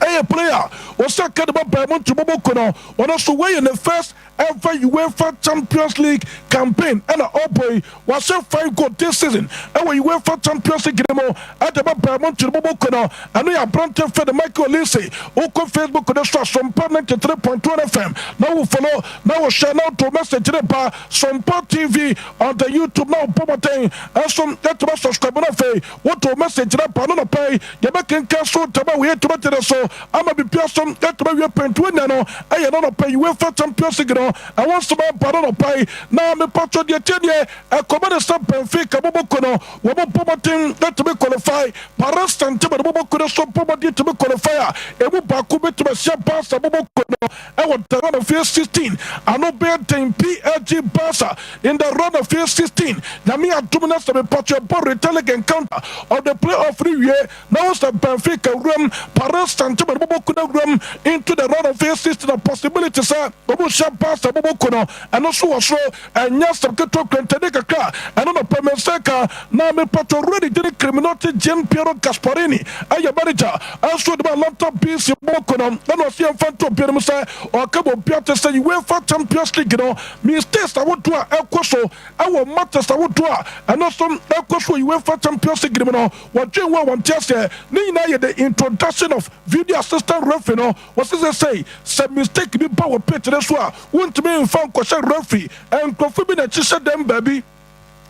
Speaker 15: ɛyɛ player wɔsɛ aka de ma Bayern Munich bɔbɔ kɔ no, ɔno nso wɔyɛ ne first ever UEFA Champions League campaign ɛna ɔbɔ yi. Wahyɛ 5 goal this season ɛwɔ UEFA Champions League no mu ɛde ba Bayern Munich bɔbɔ kɔ no. Ɛno yɛ aberante fɛ de Michael Olise. Wokɔ Facebook no so a, Sompa 93.1 FM na wo follow na wo share na woto message ne ba. Sompa TV on the YouTube na wobɔ mmɔden ɛnso ɛtumi subscribe no, afei woto message ne ba no nɔpɛ yi yɛbɛkenka so tɛma woyɛ tumi gyene so ama bibia so ɛtumi wie pɛntu anya no. Ɛyɛ no nɔpɛ yi UEFA Champions League no ɛwɔ nsɛm aba no nɔpɛ yi na mepatwɔ deɛ tie deɛ ɛkɔmɛ ne sɛ Benfica bɔbɔ ko no wɔn bɔ mmɔden ɛtumi qualify, Paris Saint-Germain bɔbɔ ko no so bɔ mmɔden tumi qualify a emu baako bɛtumi ahyia Barca bɔbɔ ko no ɛwɔ the round of 16. Ano bɛyɛ den, PSG Barca in the round of 16. Nyame adom na sɛ mepatwɔ ɛbɔ retalic encounter of the playoff no wie na wo sɛ Benfica wuram, Paris Saint-Germain bɔbɔ ko no wuram into the round of 16 a possibility sɛ wɔn hyia Barca bɔbɔ ko no ɛno nso wɔ soro. Ɛnyɛ asɛm ketewa kurantani kakra ɛno na pɛ me nsa ka na mepatɔ ready de ne Criminality Gian Piero Gasparini ɛyɛ manager ɛnso de ma Atlanta BC bɔbɔ ko no ɛna ɔsi ɛmfa nto obiara mu sɛ ɔka bɔ obiara te sɛ UEFA Champions League no mistakes ahodoɔ a ɛkɔ so ɛwɔ matches ahodoɔ a ɛno nso ɛkɔ so wɔ UEFA Champions League no mu no, wɔdwen wɔ a wɔnte aseɛ ne nyinaa yɛ the introduction of video assistant referee no. Wɔsi sɛ mistake bi ba wɔ pitch ne so a, wontumi nfa nkɔhyɛ referee. Nkurɔfo bi na ɛkyehyɛ dɛm baabi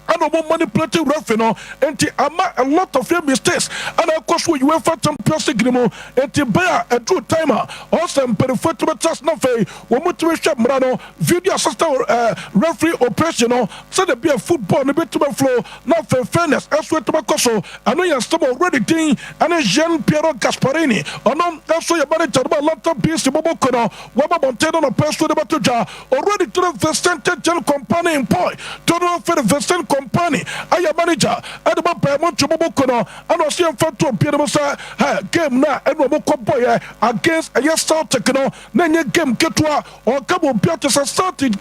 Speaker 15: ɛna ɔmo manipulate referee no nti ama a lot of mistakes ɛna ɛkɔ so wɔ UEFA Champions League no mu. Nti bɛyɛ a ɛduru time a ɔsɛ mpanyinfoɔ tumi trust na afei wɔn mo tumi hwɛ mmara no, video assistant referee operation no, sɛdeɛ bi a football no bɛtumi flow na afei fairness ɛso ɛtumi kɔ so. Ɛno yɛ nsɛm already din ɛne Jean Piero Gasparini, ɔno ɛnso yɛ manager no ma Atlanta BC bɔbɔ ko no, wɔba bɔnten no nɔpɛ so de bɛto dwa. Already tene Vicente Gen Kompany mpoy tono fere Vincent Kompany ayɛ manager ɛde ma Bayern Munich bɔbɔ ko no ɛna ɔsɛ yɛmfa to obiara mu sɛ ɛ game no a ɛna ɔmo kɔ bɔyɛ against ɛyɛ Celtic no na ɛnyɛ game ketewa. Ɔka bɔ obiara te sɛ Celtic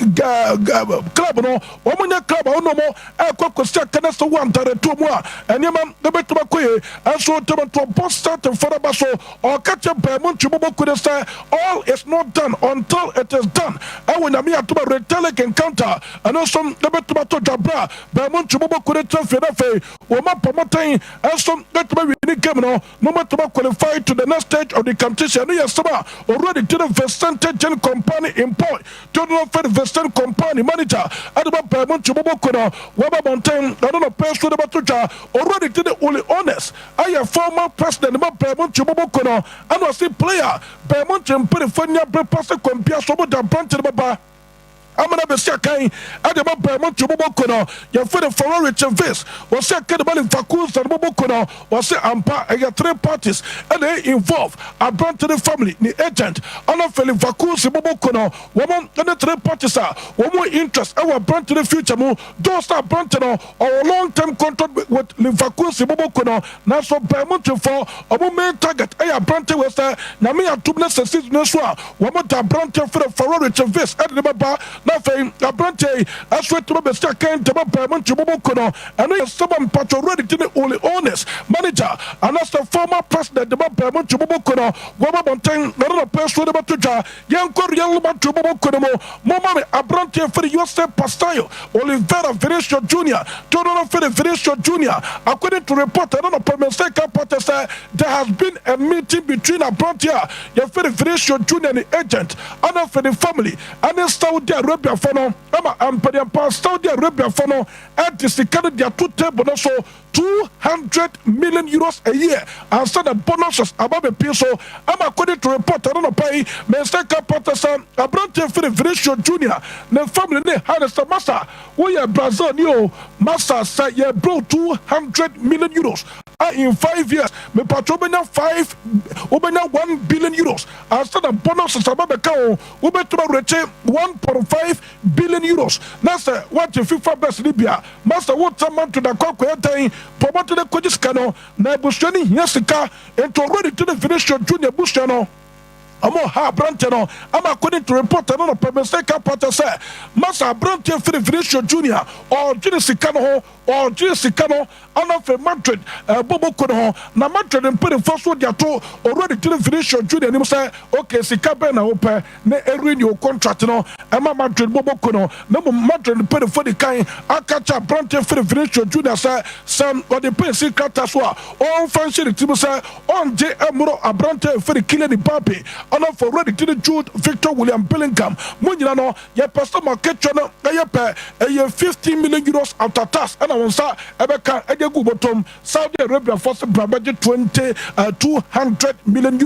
Speaker 15: club no, wɔn nyɛ club a ɔno mo ɛkɔ kɔsi akɛnɛ sɛ wɔn antareto mu a nneɛma ɛbɛtumi akɔ yie. Ɛnso tɛmɛtɔ bɔ Celtic fɔlɔ ba so, ɔka kyerɛ Bayern Munich bɔbɔ ko no sɛ all is not done until it is done. Ɛwɔ Nyame atoma retalic encounter ɛno nso ɛbɛtumi atɔ dwabra Bayern Munich bɔbɔ ko no tena fie na afei wɔn abɔ mmɔden ɛnso ɛtumi awie game no na wɔatumi qualify to the next stage of the competition. Ɛno yɛ sɛm a already gyina Vicente Gen Kompany Impoy Tono fɛn Vincent Kompany manager ɛde ba Bayern Munich bɔbɔ ko no wɔba bɔnten ɛno na pɛ so de bɛto dwa. Already gyina Uli Hoeneß ayɛ former Former president ma Bayern Munchen bɔbɔ ko no, ɛna ɔse player Bayern Munchen mpanyinfoɔ ani abere pa sɛ kwan biara so wɔde aberante no bɛba ama no abɛsi akan de ama Bayern Munchen bɔbɔ ko no. Yɛfrɛ no Ferrari Chavez, ɔse aka de ma Leverkusen bɔbɔ ko no. Ɔse ampa ɛyɛ three parties ɛna ɛyɛ involve, aberante no family, ne agent ɛna afei Leverkusen bɔbɔ ko no. Wɔn ne three parties a wɔn wɔ interest ɛwɔ aberante no future mu. Though sɛ aberante no ɔwɔ long term contract with Leverkusen bɔbɔ ko no, nanso Bayern Munchen fɔ wɔn main target ɛyɛ aberante wei. Sɛ Nyame adom na sɛ season no so a wɔn de aberante frɛ Ferrari Chavez ɛde ne bɛba na afei aberante yi ɛso atumi abɛsi akan de ma Bayern Munchen bɔbɔ ko no. Ɛno yɛ nsɛm a mpatwɔ Redi de ne Uli Hoeneß manager anaasɛ former president de ma Bayern Munchen bɔbɔ ko no wɔn abɔnten na ɛno na pɛ so de bɛto dwa. Yɛnkɔ Real Madrid bɔbɔ ko no mu. Momma me aberanteɛ firi Jose Pastaio Oliveira Vinicius Junior. Dodo no firi Vinicius Junior. According to report ɛno nɔpɛ me nsa ka pɔtɛ sɛ there has been a meeting between aberanteɛ a yɛfiri Vinicius Junior ne agent ɛna afei ne family ɛne Saudi Arabia fo no, ɛma mpanyinpa Saudi Arabia fo no ɛde sika no de ato table no so, €200 million a year ansa na bonuses aba bɛpie so. Ama according to report ɛno nɔpa yi me nsa ka pɔtɛ sɛ aberanteɛ firi Vinicius Junior ne family ne ha ne sɛ, masa, woyɛ Brazil ni o, masa, sɛ yɛbro €200 million a in 5 years, mepatro, wobɛnya five, wobɛnya €1 billion ansa na bonuses aba bɛka o, wobɛtumi awerɛkye €1.5 billion. Na sɛ woagye FIFA best no bi a, masa, wota manto da kɔ akɔyɛ dɛn pɔmɔto ne kɔgye sika no na abusua no hia sika. Nti already to ne Vinicius Junior abusua no ɔmo ha aberante no. Ama according to report no no pɛ mistake apɔtɛ sɛ, masa, aberante firi Vinicius Junior ɔdwene sika no ho, ɔdwene sika no ana afei Madrid ɛbɔbɔ ko no ho. Na Madrid mpanimfoɔ so de ato already tiri Vinicius Junior anim sɛ, okay, sika bɛn na wopɛ na ɛrenew contract no ɛma Madrid bɔbɔ ko no? Na mmom Madrid mpanimfoɔ di kan aka kyɛ aberante firi Vinicius Junior sɛ ɔde pɛnsi krataa so a ɔmfa nhyɛ ne tirim sɛ ɔngye ɛmmoro aberante firi Kylian Mbappe ɔno afɔ already tiri Jude Victor William Bellingham. Mo nyina no yɛpɛ sɛ mo akatua no ɛyɛ pɛ, ɛyɛ €15 million after tax ɛna wɔn nsa ɛbɛka ɛde gu bɔtɔm. Saudi Arabia fɔ sɛ bra bɛgye 20 €200 million.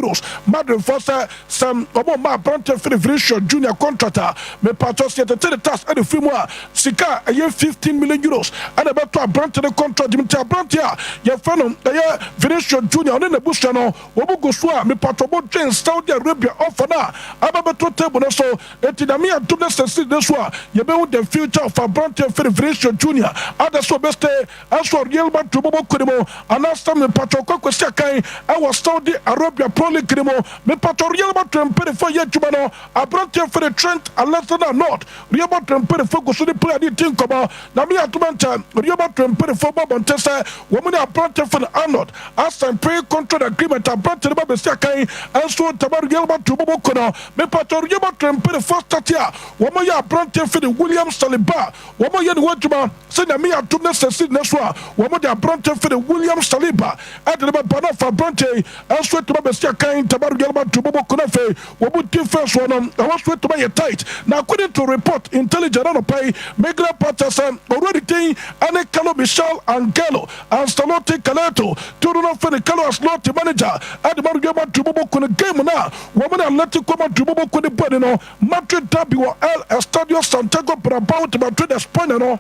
Speaker 15: Madrid fɔ sɛ ɔmo ma aberante firi Vinicius Junior contract a, mepatɔ sɛ yɛtete ne tax ɛde firi mu a, sika a ɛyɛ €15 million ɛna ɛbɛtɔ aberante ne contract mu. Nti aberante a yɛfrɛ no ɛyɛ Vinicius Junior ɔne n'abusua no wɔn gu so a, mepatɔ, mo dwen Saudi Arabia ɔfa no a abɛbɛto table no so. Eti Nyame adom ne sɛsi ne so a, yɛbɛhu the future of aberante firi Vinicius Junior ada sɛ ɔbɛstay ɛso Real Madrid bɔbɔ kɔ ne mu anaasɛ, mepatɔ, kɔkɔsi akan ɛwɔ Saudi Arabia Pro League ne mu. Mepatɔ, Real Madrid mpanyinfoɔ yɛ adwuma no, aberanteɛ firi Trent Alexander Arnold, Real Madrid mpanyinfoɔ gu so ne player ne di nkɔmɔ. Nyame adom nkyɛn Real Madrid mpanyinfoɔ bɔ abɔnten sɛ wɔn ne aberanteɛ firi Arnold asan pre contract agreement. Aberanteɛ no ba bɛsi akan ɛnso tama Real Madrid bɔbɔ kɔ no. Mepatɔ, Real Madrid mpanyinfoɔ start a wɔn yɛ aberanteɛ firi William Saliba, wɔn yɛ ne ho adwuma sɛ Nyame adom ne sɛsi ne so a, wɔn de aberante firi William Saliba ɛde ne bɛba na afa aberante yi ɛnso atumi abɛsi akan ntama Real Madrid bɔbɔ ko no. Afei wɔn mu defense wɔ no ɛwɔ so atumi ayɛ tight. Na according to report intelligent anɔpa yi, Miguel Pata sɛ already din ɛne Carlo Michel Angelo Ancelotti Caleto tudu no firi Carlo Ancelotti manager ɛde ma Real Madrid bɔbɔ ko no game no a wɔn ne Atletico Madrid bɔbɔ ko ne bɔne no, Madrid derby wɔ El Estadio Santiago Bernabeu de Madrid, España no.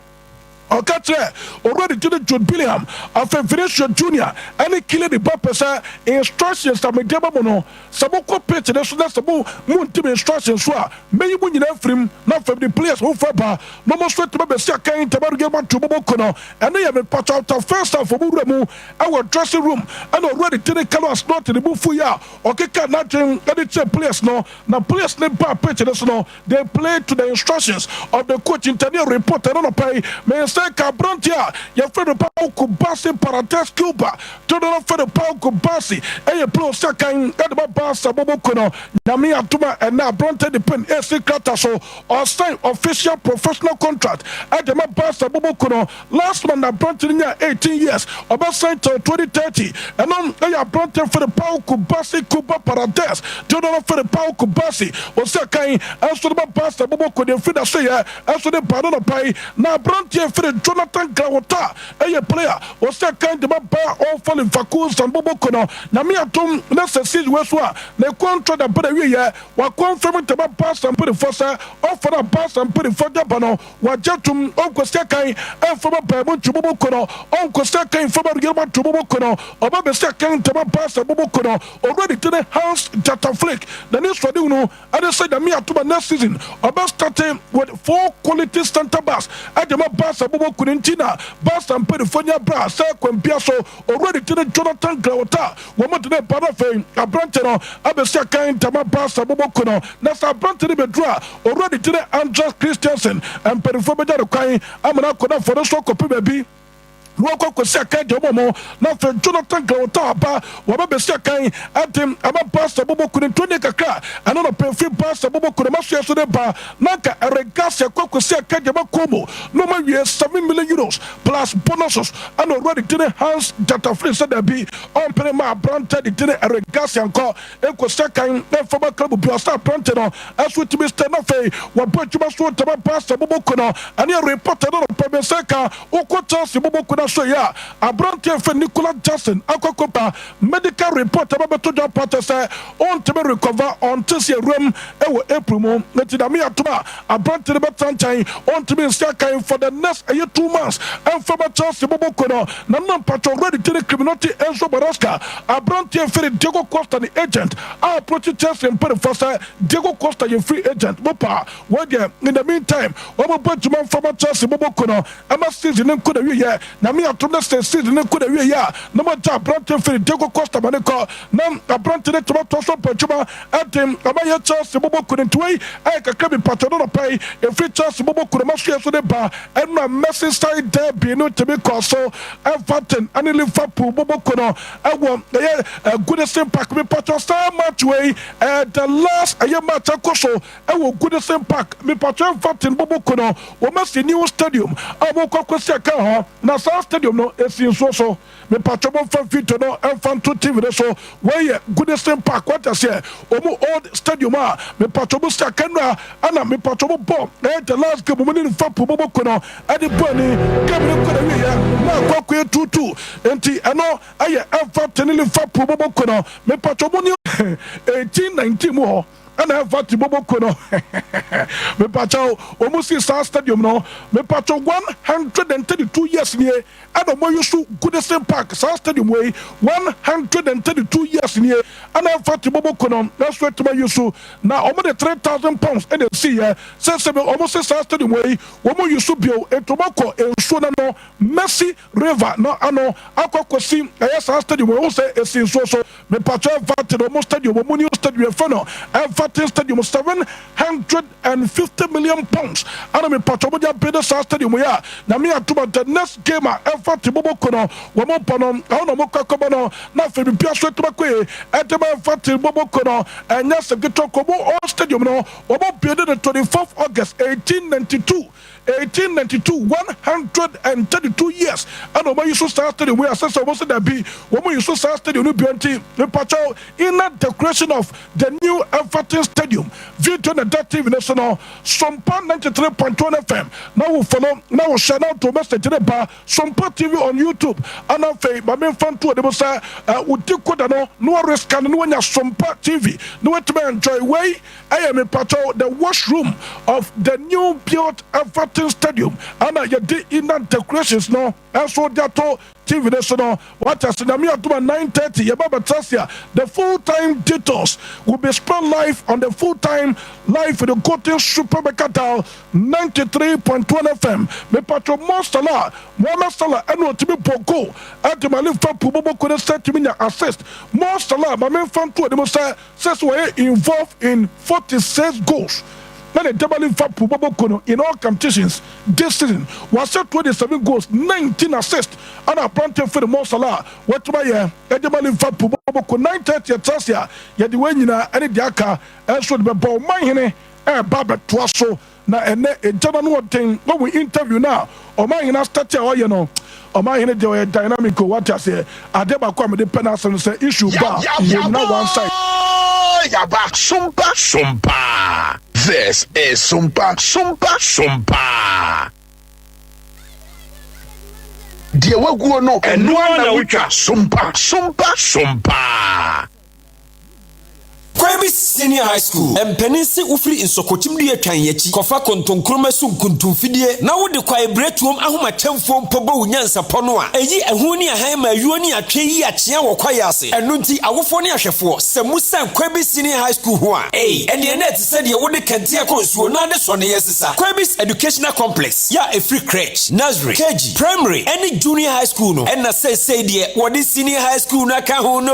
Speaker 15: Ɔka kyerɛ already ti ne Jude Bellingham, afei Vinicius Junior ɛne Kylian Mbappe sɛ instructions a mede ma mo no, sɛ mokɔ pitch ne so na sɛ mo montimi instructions so a, mɛyi mo nyinaa firim na afei mede players foforɔ ba na ɔmo nso atumi abɛsi akan ntɛm Real Madrid bɔbɔ ko no. Ɛno yɛ mepatɔ after first half, ɔmo wura mu ɛwɔ dressing room ɛna already ti ne Carlo Ancelotti ne bu fu yi a ɔkeka n'adwen ɛde kyerɛ players no. Na players ne ba pitch ne so no, they play to the instructions of the coach. Ntɛnea report ɛno nɔpɛ yi mɛnsɛ ka aberante a yɛfrɛ no Pau Cubarsi Paredes Cuba dodo no fɛ no Pau Cubarsi, ɛyɛ play ɔsi akan ɛde ba Barca bɔbɔ ko no. Nyame adom a, ɛnɛ aberante de pen esi krata so, ɔsign official professional contract ɛde ma Barca bɔbɔ ko no. Last month na aberante no nya 18 years, ɔbɛsign till 2030. Ɛno ɛyɛ aberante fɛ no Pau Cubarsi Cuba Paredes dodo no fɛ no Pau Cubarsi, ɔsi akan ɛnso de ba Barca bɔbɔ ko deɛ firi da so yɛ ɛnso de ba no nɔpa yi. Na aberanteɛ firi firi Jonathan Grahota ɛyɛ player ɔsɛ kan de ma Bayer 04 Leverkusen bɔbɔ ko no. Nyame adom na sɛ season wei so a ne contract aba na wieɛ wa confirm de ma Barca mpanyinfoɔ sɛ ɔfa no a Barca mpanyinfoɔ de aba no wagye atom, ɔnkɔsi akan ɛmfa ma Bayern Munich bɔbɔ ko no, ɔnkɔsi akan mfa ma Real Madrid bɔbɔ ko no, ɔba bɛsi akan de ma Barca bɔbɔ ko no. Owura ne din Hans Dieter Flick na ne suadehunu ɛne sɛ Nyame adom a next season ɔbɛ starte with four quality centre backs ɛde ma Barca bɔbɔ ko no nti na Barca mpanyinfoɔ ani abere a sɛ kwan bia so owura ne din Jonathan Grahota wɔn de ne ba no afei aberante no abɛsi akan de ama Barca bɔbɔ ko no na sɛ aberante no bɛduru a owura ne din Andreas Christensen mpanyinfoɔ bɛgya no kwan ama no akɔ na afɔ no so akɔpɛ baabi na wɔakɔ akɔsi akan de wɔn mo na afei Jonathan Grahota aba wɔba bɛsi akan de ama Barca bɔbɔ ko no ntoni kakra ɛno na pɛ firi Barca bɔbɔ ko no masoɛ so de ba na anka Eric Garcia kɔ akɔsi akan de ama Como na wɔn awie 7 million euros plus bonuses ɛna owura de dini Hans Dieter Flick sɛ dabi ɔmpene ma aberante de dini Eric Garcia nkɔ nkɔsi akan mfa ma club bi ɔsɛ aberante no ɛso tumi stay na afei wɔbɔ adwuma so de ma Barca bɔbɔ ko no ɛne reporter no pɛ me sɛ ka wokɔ Chelsea bɔbɔ ko no so yɛ a aberante fɛ Nicolas Jackson akɔkɔpa medical report ɛba bɛto dwa pata sɛ ɔntumi recover ɔnte sɛ awuram ɛwɔ April mu nti dame atom a aberante no bɛtena nkyɛn ɔntumi nsi akan for the next ɛyɛ 2 months ɛmfa ma Chelsea bɔbɔ ko no. Na no mpatwɔ ready tene criminality Enzo Maresca aberante firi Diego Costa ne agent a approach Chelsea mpanimfoɔ sɛ Diego Costa yɛ free agent mo pa wɔdeɛ. In the meantime, wɔn bɔ adwuma mfa ma Chelsea bɔbɔ ko no ɛma season ne nko na wieɛ. Na me atom ne sɛ season ne nko na wieɛ a na mo gya aberante firi Diego Costa ma ne kɔ na aberante ne tuma tɔ so bɔ adwuma ɛde ama yɛ Chelsea bɔbɔ ko no. Nti wei ɛyɛ kakra bi mpatwɔ no nɔpɛ yi ɛfiri Chelsea bɔbɔ ko no ma so yɛ so de ba. Ɛno a Merseyside derby no tumi kɔ so, Everton ɛne Liverpool bɔbɔ ko no ɛwɔ ɛyɛ Goodison Park. Mepatwɔ saa match wei ɛyɛ the last ɛyɛ match akɔ so ɛwɔ Goodison Park. Mepatwɔ Everton bɔbɔ ko no wɔn asi new stadium a wɔn kɔ akɔsi aka hɔ na saa stadium no esi nsuo so. Mepatwɔ mo nfa video no ɛnfa nto TV no so. Wɔyɛ Goodison Park wɔte aseɛ, wɔn old stadium a mepatwɔ mo si aka no a ɛna mepatwɔ mo bɔ ɛyɛ the last game mo ne Liverpool bɔbɔ ko no ɛde bɔ ani game no kɔ na wieɛ na akɔ akɔyɛ 2-2. Nti ɛno ɛyɛ Everton ne Liverpool bɔbɔ ko no. Mepatwɔ mo ne 1819 mu hɔ ɛna Everton bɔbɔ ko no. Mepatwɔ wɔn si saa stadium no, mepatwɔ, 132 years nie ɛna wɔn ayi so Goodison Park. Saa stadium wei, 132 years nie ɛna Everton bɔbɔ ko no ɛso ɛtuma yi so na wɔn de £3,000 ɛna esi yɛ sɛ sɛ wɔn si saa stadium wei wɔn yi so bio. Etu wɔn akɔ nsuo n'ano, Mersey River no ano akɔ akɔsi ɛyɛ saa stadium wei wɔn sɛ esi nsuo so. Mepatwɔ Everton wɔn stadium, wɔn new stadium yɛfɛ no Everton Stadium, £750 million ɛna mepatwɔ wɔn de abɛde saa stadium yi a nyame atoma the next game a Everton bɔbɔ ko no wɔn bɔ no ɛhɔ na wɔn kɔ akɔbɔ no na afei bibia so etuma kɔ yi ɛde ma Everton bɔbɔ ko no. Ɛnyɛ sɛ ketewa kɔ wɔn old stadium no wɔn build no 24 August 1892, 1892, 132 years ɛna wɔn ayi so saa stadium yi asɛ sɛ wɔn sɛ dabi wɔn yi so saa stadium no bio. Nti mpakyɛw inner decoration of the new Everton Stadium video na da TV no so no, Sompa 93.1 FM na wo follow na wo share na wo message ne ba Sompa TV on YouTube. Ana afei maame nfa nto ɔde mu sɛ ɛ wodi koda no na wɔre scan no na wɔnya Sompa TV na wɔatumi enjoy. Wei ɛyɛ mepatɔ the washroom of the new built Everton Stadium ana yɛde inner decorations no ɛnso de ato TV ne so no. Wate ase? Nyame adom a 9:30 yɛba bɛtena ase a the full time details will be spread live on the full time live with the Golden Super Mega 93.1 FM. Mepatro Mo Salah, Mohamed Salah ɛna ɔtumi bɔ goal ɛde ma Liverpool bɔbɔ ko ne sɛ tumi nya assist. Mo Salah, ma memfa nto anim sɛ wɔyɛ involved in 46 goals na ne dɛma Liverpool bɔbɔ ko no in all competitions this season. Wɔahyɛ 27 goals, 19 assists ɛna aberante firi Mo Salah wɔtuma yɛ ɛde ma Liverpool bɔbɔ ko. 9:30 ɛtena ase a yɛde wɔn nyinaa ɛne deɛ aka ɛnso de bɛbɔ. Ɔman hene ɛɛba abɛtoa so na ɛnɛ egya no ano ɔden wɔwɔ interview na ɔman hene asitɛte a ɔyɛ no. Ɔman hene deɛ ɔyɛ dynamic o, wate aseɛ? Adeɛ baako a mede pɛ n'asɛm no sɛ issue ba a wɔnyina one side.
Speaker 4: Yaba Sumpa Sumpa. This is Sumpa Sumpa Sumpa. Deɛ waguo no, ɛno ara na wotwa. Sompa, sompa, sompa.
Speaker 16: Kwabi Senior High School, Mpanin se wofiri nsɔkɔkyim dua twan akyi kɔfa kontonkroma so nkuntumfidie na wode kwaebiretuom ahomakyɛmfoɔ mpo bɔ wo nyansapɔ no a, ɛyi ɛho ne ahan ma ayuo ne atwe yi akyea wɔ kwaeɛ ase. Ɛno nti awofoɔ ne ahwɛfoɔ, sɛ mosiane Kwabi Senior High School ho a, ei, ɛneɛ na ɛte sɛ deɛ wode kɛntɛn kɔ nsuo na ade sɔneeɛ sesa. Kwabi's Educational Complex yɛ a ɛfiri Crèche, Nursery, KG, Primary ne Junior High School no na seesei deɛ wɔde Senior High School no aka ho no.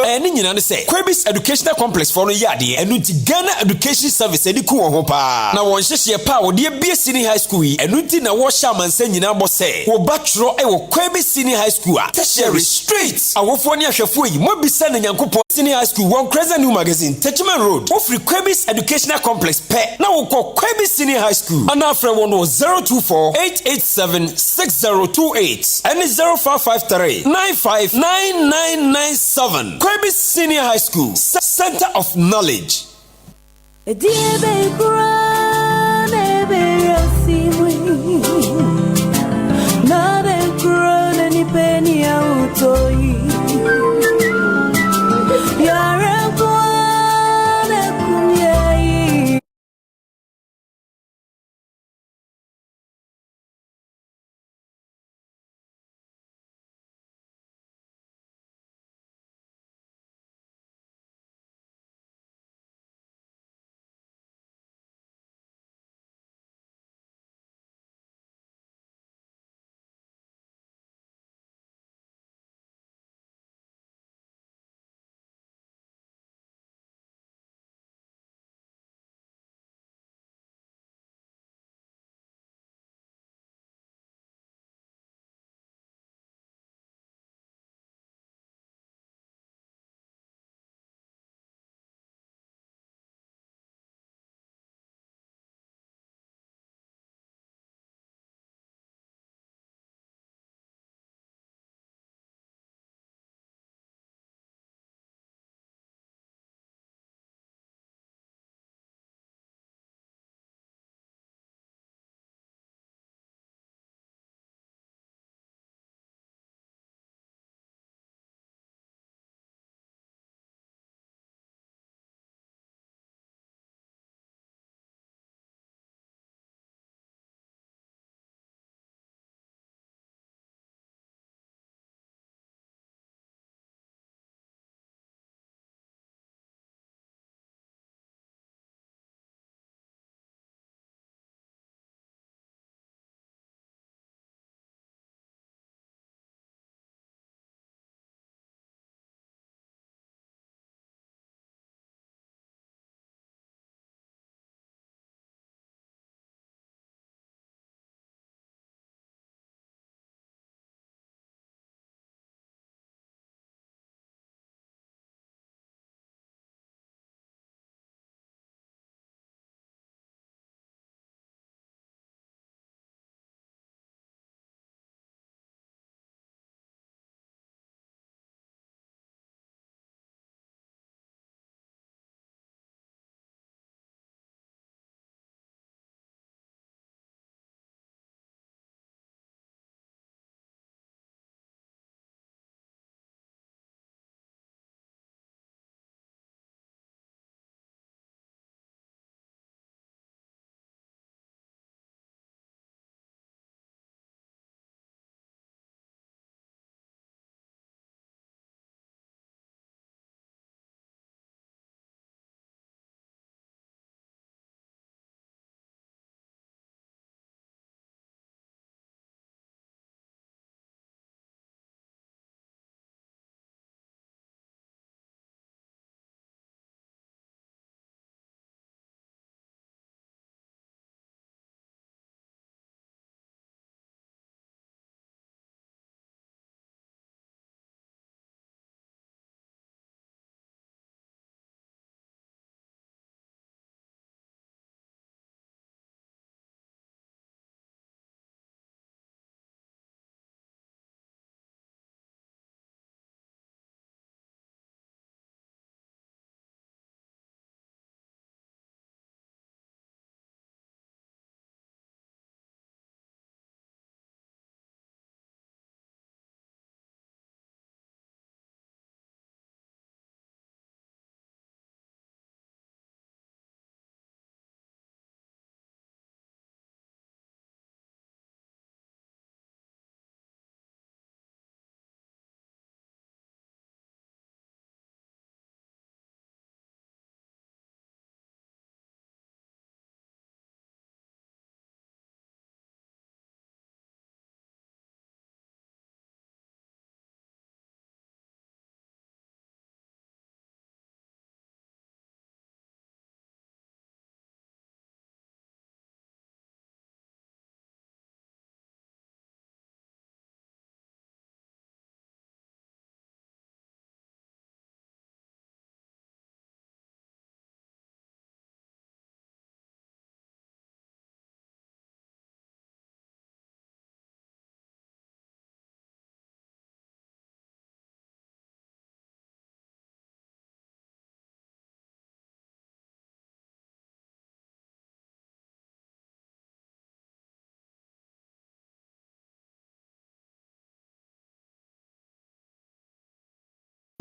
Speaker 16: Ɛɛ ne nyinaa ne sɛ Kwabis Educational Complex foɔ no yɛ adeɛ, ɛno nti Ghana Education Service ani ku wɔn ho paa. Na wɔn nhyehyeɛ pa a wɔde abue Senior High School yi, ɛno nti na wɔrehyɛ amansan nyinaa bɔ sɛ wo ba twerɛ wɔ Kwabis Senior High School a, Tertiary, straight! Awofoɔ ne ahwɛfoɔ yi, moabisa na Nyankopɔn. Senior High School wɔ Nkreza New Magazine, Techiman Road. Wofiri Kwabis Educational Complex pɛ na wokɔ Kwabis Senior High School anaa frɛ wɔn wɔ 024 887 6028 ɛne 0553 95 9997. Kwabis Senior High School, Center of Knowledge.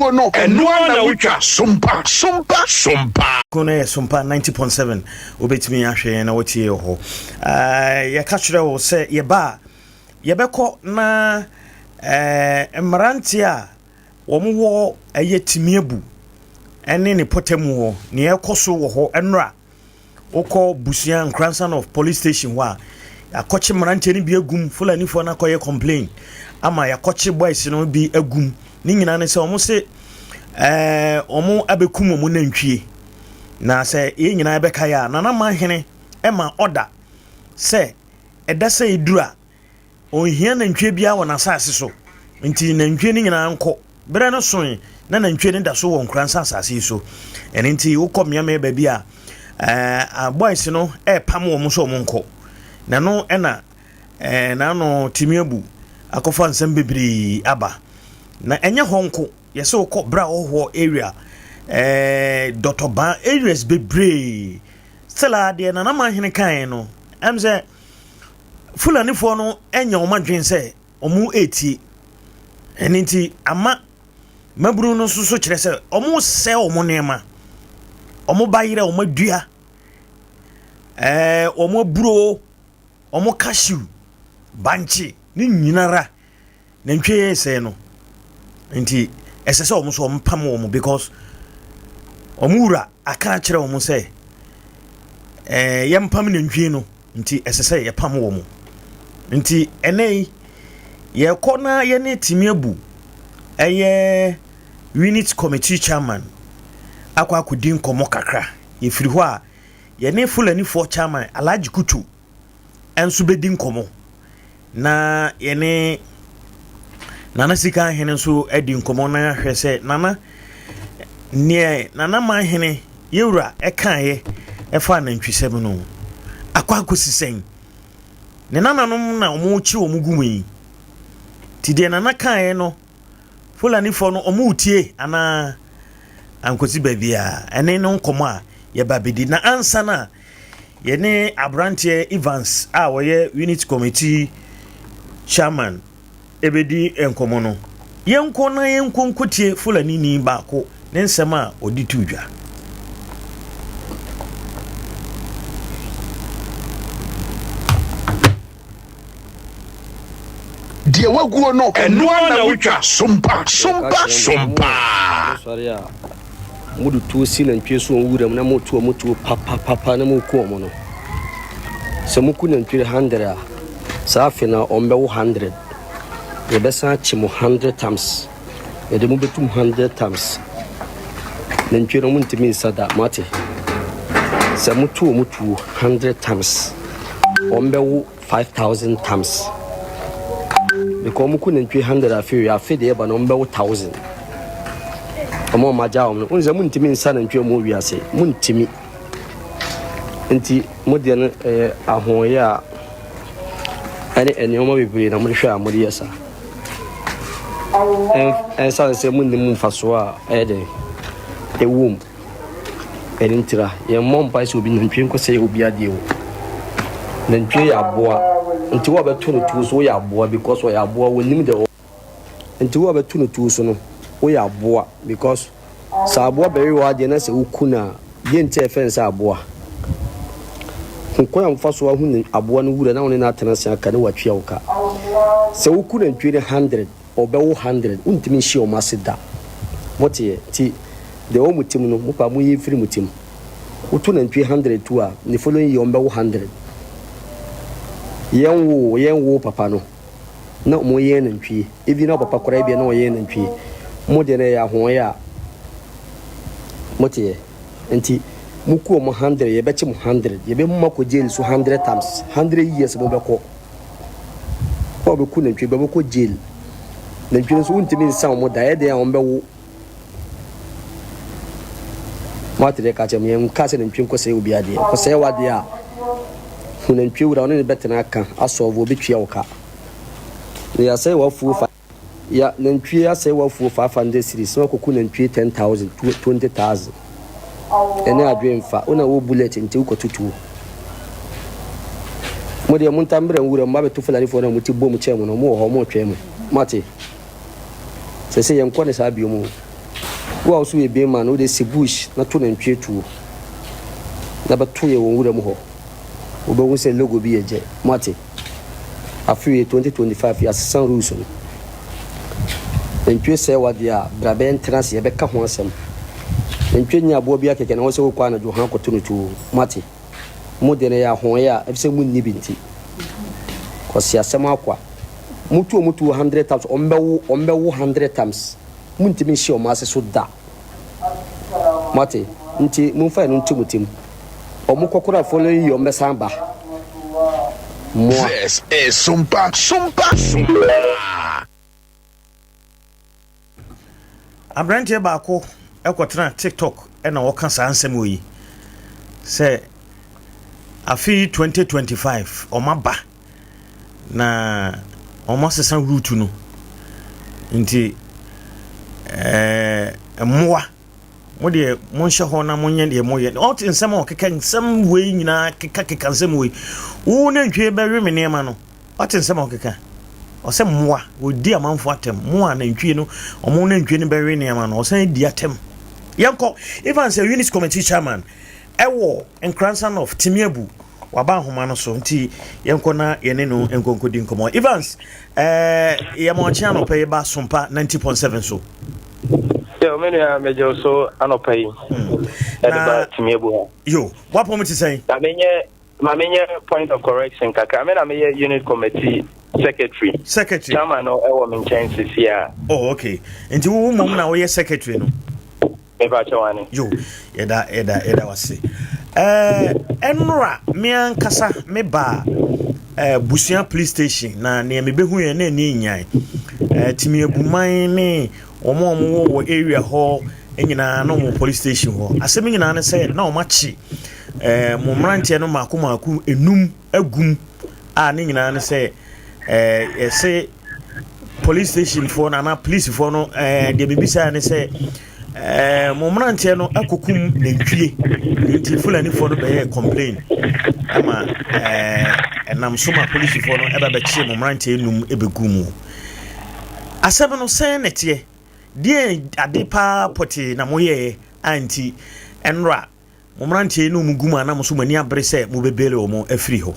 Speaker 4: No, ɛno ara na wotwa. Sompa, sompa, sompa.
Speaker 1: Ko no yɛ Sompa 90.7. Wobɛtumi ahwɛ yɛn na woatie wɔ hɔ. Yɛka kyerɛ wo sɛ yɛba a, yɛbɛkɔ na mmeranteɛ a wɔwɔ ɛyɛ Timiabu ne ne pɔtamu hɔ, nea ɛkɔ so wɔ hɔ nnora. Wokɔ Busua Nkoransa North Police Station hɔ a, yɛakɔkye mmeranteɛ no bi agum, Fulanifoɔ no akɔyɛ complain ama yɛakɔkye boys no bi agum. Ne nyinaa ne sɛ wɔn se ɛɛ wɔn abɛkum wɔn nantwie. Na sɛ yɛn nyinaa bɛka yɛ a, Nana Manhene ma ɔda sɛ ɛda sɛ ɛduru a, Ɔnhia nantwie biara wɔ n'asase so, nti nantwie no nyinaa nkɔ. Berɛ no soe na nantwie no da so wɔ Nkoransa asase yi so. Ɛno nti wokɔ mmeammea baabi a, ɛɛ boys no ɛrepam wɔn sɛ wɔn nkɔ. Na ɛno ɛna ɛɛ n'ano tumi abu akɔfa nsɛm bebree aba. Na ɛnyɛ hɔ nko, yɛsɛ wokɔ berɛ a wɔhoɔ area, ɛɛ Dɔtɔban areas bebree. Still a deɛ Nana Manhene kaeɛ no, ɛm sɛ Fulanifoɔ no anya wɔn adwene sɛ wɔn retie. Ɛno nti ama mmabunu no nso so kyerɛ sɛ wɔresɛe wɔn nneɛma. Wɔn bayerɛ, wɔn adua, ɛɛ wɔn aburo, wɔn cashew, bankye ne nyinara. Nantwie resɛe no nti ɛsɛ sɛ wɔn nso wɔpam wɔn because wɔn wura aka akyerɛ wɔn sɛ ɛɛ yɛmpam nantwie no nti ɛsɛ sɛ yɛpam wɔn nti ɛnɛ yi yɛkɔ na yɛne tumi abu ɛyɛ unit committee chairman akɔ akɔdi nkɔmmɔ kakra yɛfiri hɔ a yɛne fulanifoɔ chairman Alhaji Kutu nso bɛdi nkɔmmɔ na yɛne Nana Sika Ahene nso adi nkɔmmɔ na ahwɛ sɛ Nana neɛ Nana Manhene yɛwura ɛkaeɛ ɛfa anantwisɛm no akɔ akɔsi sɛn ne nananom na wɔkyi wɔn gu mu yi nti deɛ Nana kaeɛ no Fulanifoɔ no wɔretie anaa ankɔsi baabiara ɛne no nkɔmmɔ a yɛba bɛdi na ansa no a Yɛne aberanteɛ Evans a ɔyɛ Unit Committee Chairman bɛdi nkɔmmɔ no. Yɛnkɔ na yɛnkɔ nkɔtie Fulanini baako ne nsɛm a ɔde too dwa.
Speaker 4: Deɛ waguo no, ɛno ara na wotwa. Sompa, sompa, sompa.
Speaker 17: Mosɔre a, mode tuo si nantwie so wɔ wuram na moto wɔn tuo papapapa na moku wɔn no. Sɛ moku nantwie hundred a, saa afe no wɔbɛwo hundred. Yɛbɛsan akye mo hundred times. Yɛde mo bɛtum hundred times. Nantwie no montumi nsa da, moate? Sɛ moto wɔn tuo hundred times, wɔbɛwo 5000 times because wɔn ku nantwie hundred afe wei afe deɛ ɛba no wɔn bɛwo thousand wɔn a wɔn agya wɔn no wɔn sɛ mo ntumi nsa nantwie wɔn wiase mo ntumi nti mo deɛ no ɛyɛ ahoɔyɛ a ɛne nneɛma bebree na mo de hwɛ a mo de yɛ saa ɛnsan sɛ mo nim mfasoɔ a ɛyɛ dɛ ɛwɔ mu. Ɛno ntira, yɛmmɔ mpae sɛ obi nantwie nkɔsɛe obi adeɛ o. Nantwie yɛ aboa. Nti wo a bɛto no tuo so woyɛ aboa because ɔyɛ aboa wɔnim deɛ ɔ. Nti wo a bɛto no tuo so no woyɛ aboa because sɛ aboa bɛwe w'adeɛ na sɛ woku no a deɛ nti a yɛfrɛ no sɛ aboa? Hu kwan a wofa so ahu aboa no wura na wo ne no atena ase aka na watua wo ka. Sɛ woku nantwie no hundred. Ɔbɛwo hundred wontumi nhyia wɔn ase da moteɛ nti deɛ ɛwɔ mo tim no mopɛ a monyi mfiri mo tim woto nantwie hundred tu a ne following year wɔbɛwo hundred yɛn woo yɛn woo papa no na wɔn yɛn nantwie even na papa koraa ebia na ɔyɛn nantwie mo deɛ no ɛyɛ ahoɔyɛ a moteɛ nti moku wɔn hundred yɛbɛkye mo hundred yɛbɛmu mo akɔ jail so hundred times hundred years mobɛkɔ. Wo a wobɛku nantwie bi wobɛkɔ jail. Nantwie no nso wontumi nsa wɔn da, ɛyɛ dɛn a wɔbɛwo. Moate deɛ ɛka kyerɛ mo, yɛnka sɛ nantwie nkɔsɛe obi adeɛ. Ɔkɔsɛe w'adeɛ a, hu nantwie wura, wo ne no bɛtena aka asɔlvo, ɔbɛtua wo ka. Na yɛasɛe w'afuo fa. Ya nantwie asɛe w'afuo 500 cedis na wakɔku nantwie 10,000, 20,000. Ɛne adwene mfa. Wo na wowɔ bullet nti wokɔto tuo. Mo deɛ monta mbrɛ nwura mu abɛto Fulanifoɔ no a wɔte bom kyɛn mo no, wɔn wɔ hɔ, wɔretwɛn mo. Moate? Sɛsɛ yɛnkɔ ne saa bio mu. Wo a wo so yɛ beema no, wode si bush na to nantwie tuo na bɛto yɛ wɔ nwura mu hɔ. Wobɛhu sɛ logo bi yɛ gyɛ. Moate? Afe wei 2025 yɛasesa rules no. Nantwie sɛe w'adeɛ a, bra bɛyɛ ntena ase yɛbɛka ho asɛm. Nantwie nyɛ aboa biara kɛkɛ na wo sɛ wokɔ anadwo ha kɔto no tuo. Moate? Mo deɛ no ɛyɛ ahoɔyɛ a efisɛ munni bi nti. Kwasiasɛm akoa. Motu wɔn tuo hundred times, wɔbɛwo, wɔbɛwo hundred times. Muntumi nhyɛ wɔn ase so da. Moate? Nti momfa ɛno nto mo tirim. Wɔn kɔ koraa following year wɔbɛsan ba. Mmoa.
Speaker 4: This is Sumpa Sumpa Sumpa.
Speaker 1: Aberanteɛ baako kɔtena TikTok na ɔka saa nsɛm wɔ yi sɛ afe yi 2025 wɔn aba na wɔn asesa route no nti ɛɛ mmoa mo deɛ monhyɛ hɔ na monyɛ deɛ moyɛ ɔte nsɛm a ɔkeka nsɛm wei nyinaa keka keka nsɛm wei wo nantwie bɛwe me nneɛma no Wate nsɛm a ɔkeka? Ɔsɛ mmoa, wɔdi amanfoɔ atɛm. Mmoa anantwie no, wɔn nantwie no bɛwe nneɛma no, ɔsan di atɛm. Yɛnkɔ, Evans yɛ unit committee chairman ɛwɔ Nkoransa North, Timiabu, waba ahoma no so, nti yɛnkɔ na yɛne no nkɔnkɔdi nkɔmmɔ. Evans, ɛɛ yɛma ɔkye anɔpa yi ba Sompa 90.7 so.
Speaker 18: Yo, me nua megye wo so anɔpa yi. Ɛde ba Timiabu ha.
Speaker 1: Yo, wapɔm te sɛn?
Speaker 18: Na menyɛ Ma me nyɛ point of correction kakra. Me na me yɛ unit committee secretary.
Speaker 1: Secretary.
Speaker 18: Chairman no ɛwɔ me nkyɛn sisi a.
Speaker 1: Oh okay. Nti wo mom na woyɛ secretary no.
Speaker 18: Me pa kyɛw ane.
Speaker 1: Yo, yɛda yɛda yɛda wase. Eh, ɛnora me ankasa me ba eh, Busua police station na nea mebehu yɛ na ani nyan. Eh, timi abuman ne wɔn a wɔwɔ wɔ area hɔ nyinaa na wɔn police station hɔ. Asɛm nyinaa ne sɛ na wɔn akye eh, mo mmeranteɛ no mmaako mmaako enum agum a ne nyinaa ne sɛ eh, yɛse police station foɔ no anaa policefoɔ no eh, deɛ mebisaa ne sɛ eh, mo mmeranteɛ no akɔkum nantwie nti fulanifoɔ no bɛyɛ complain ama eh, ɛnam so ma polisifoɔ no ɛba bɛkye mo mmeranteɛ enum ɛbɛgu mu asɛm no sɛn na ɛteɛ deɛ ade paa pɔtee na moyɛɛ a nti ɛnora Mo mmeranteɛ yi ne wɔn gu mu a na mo nso mo ani abere sɛ mobɛbele wɔn afiri hɔ.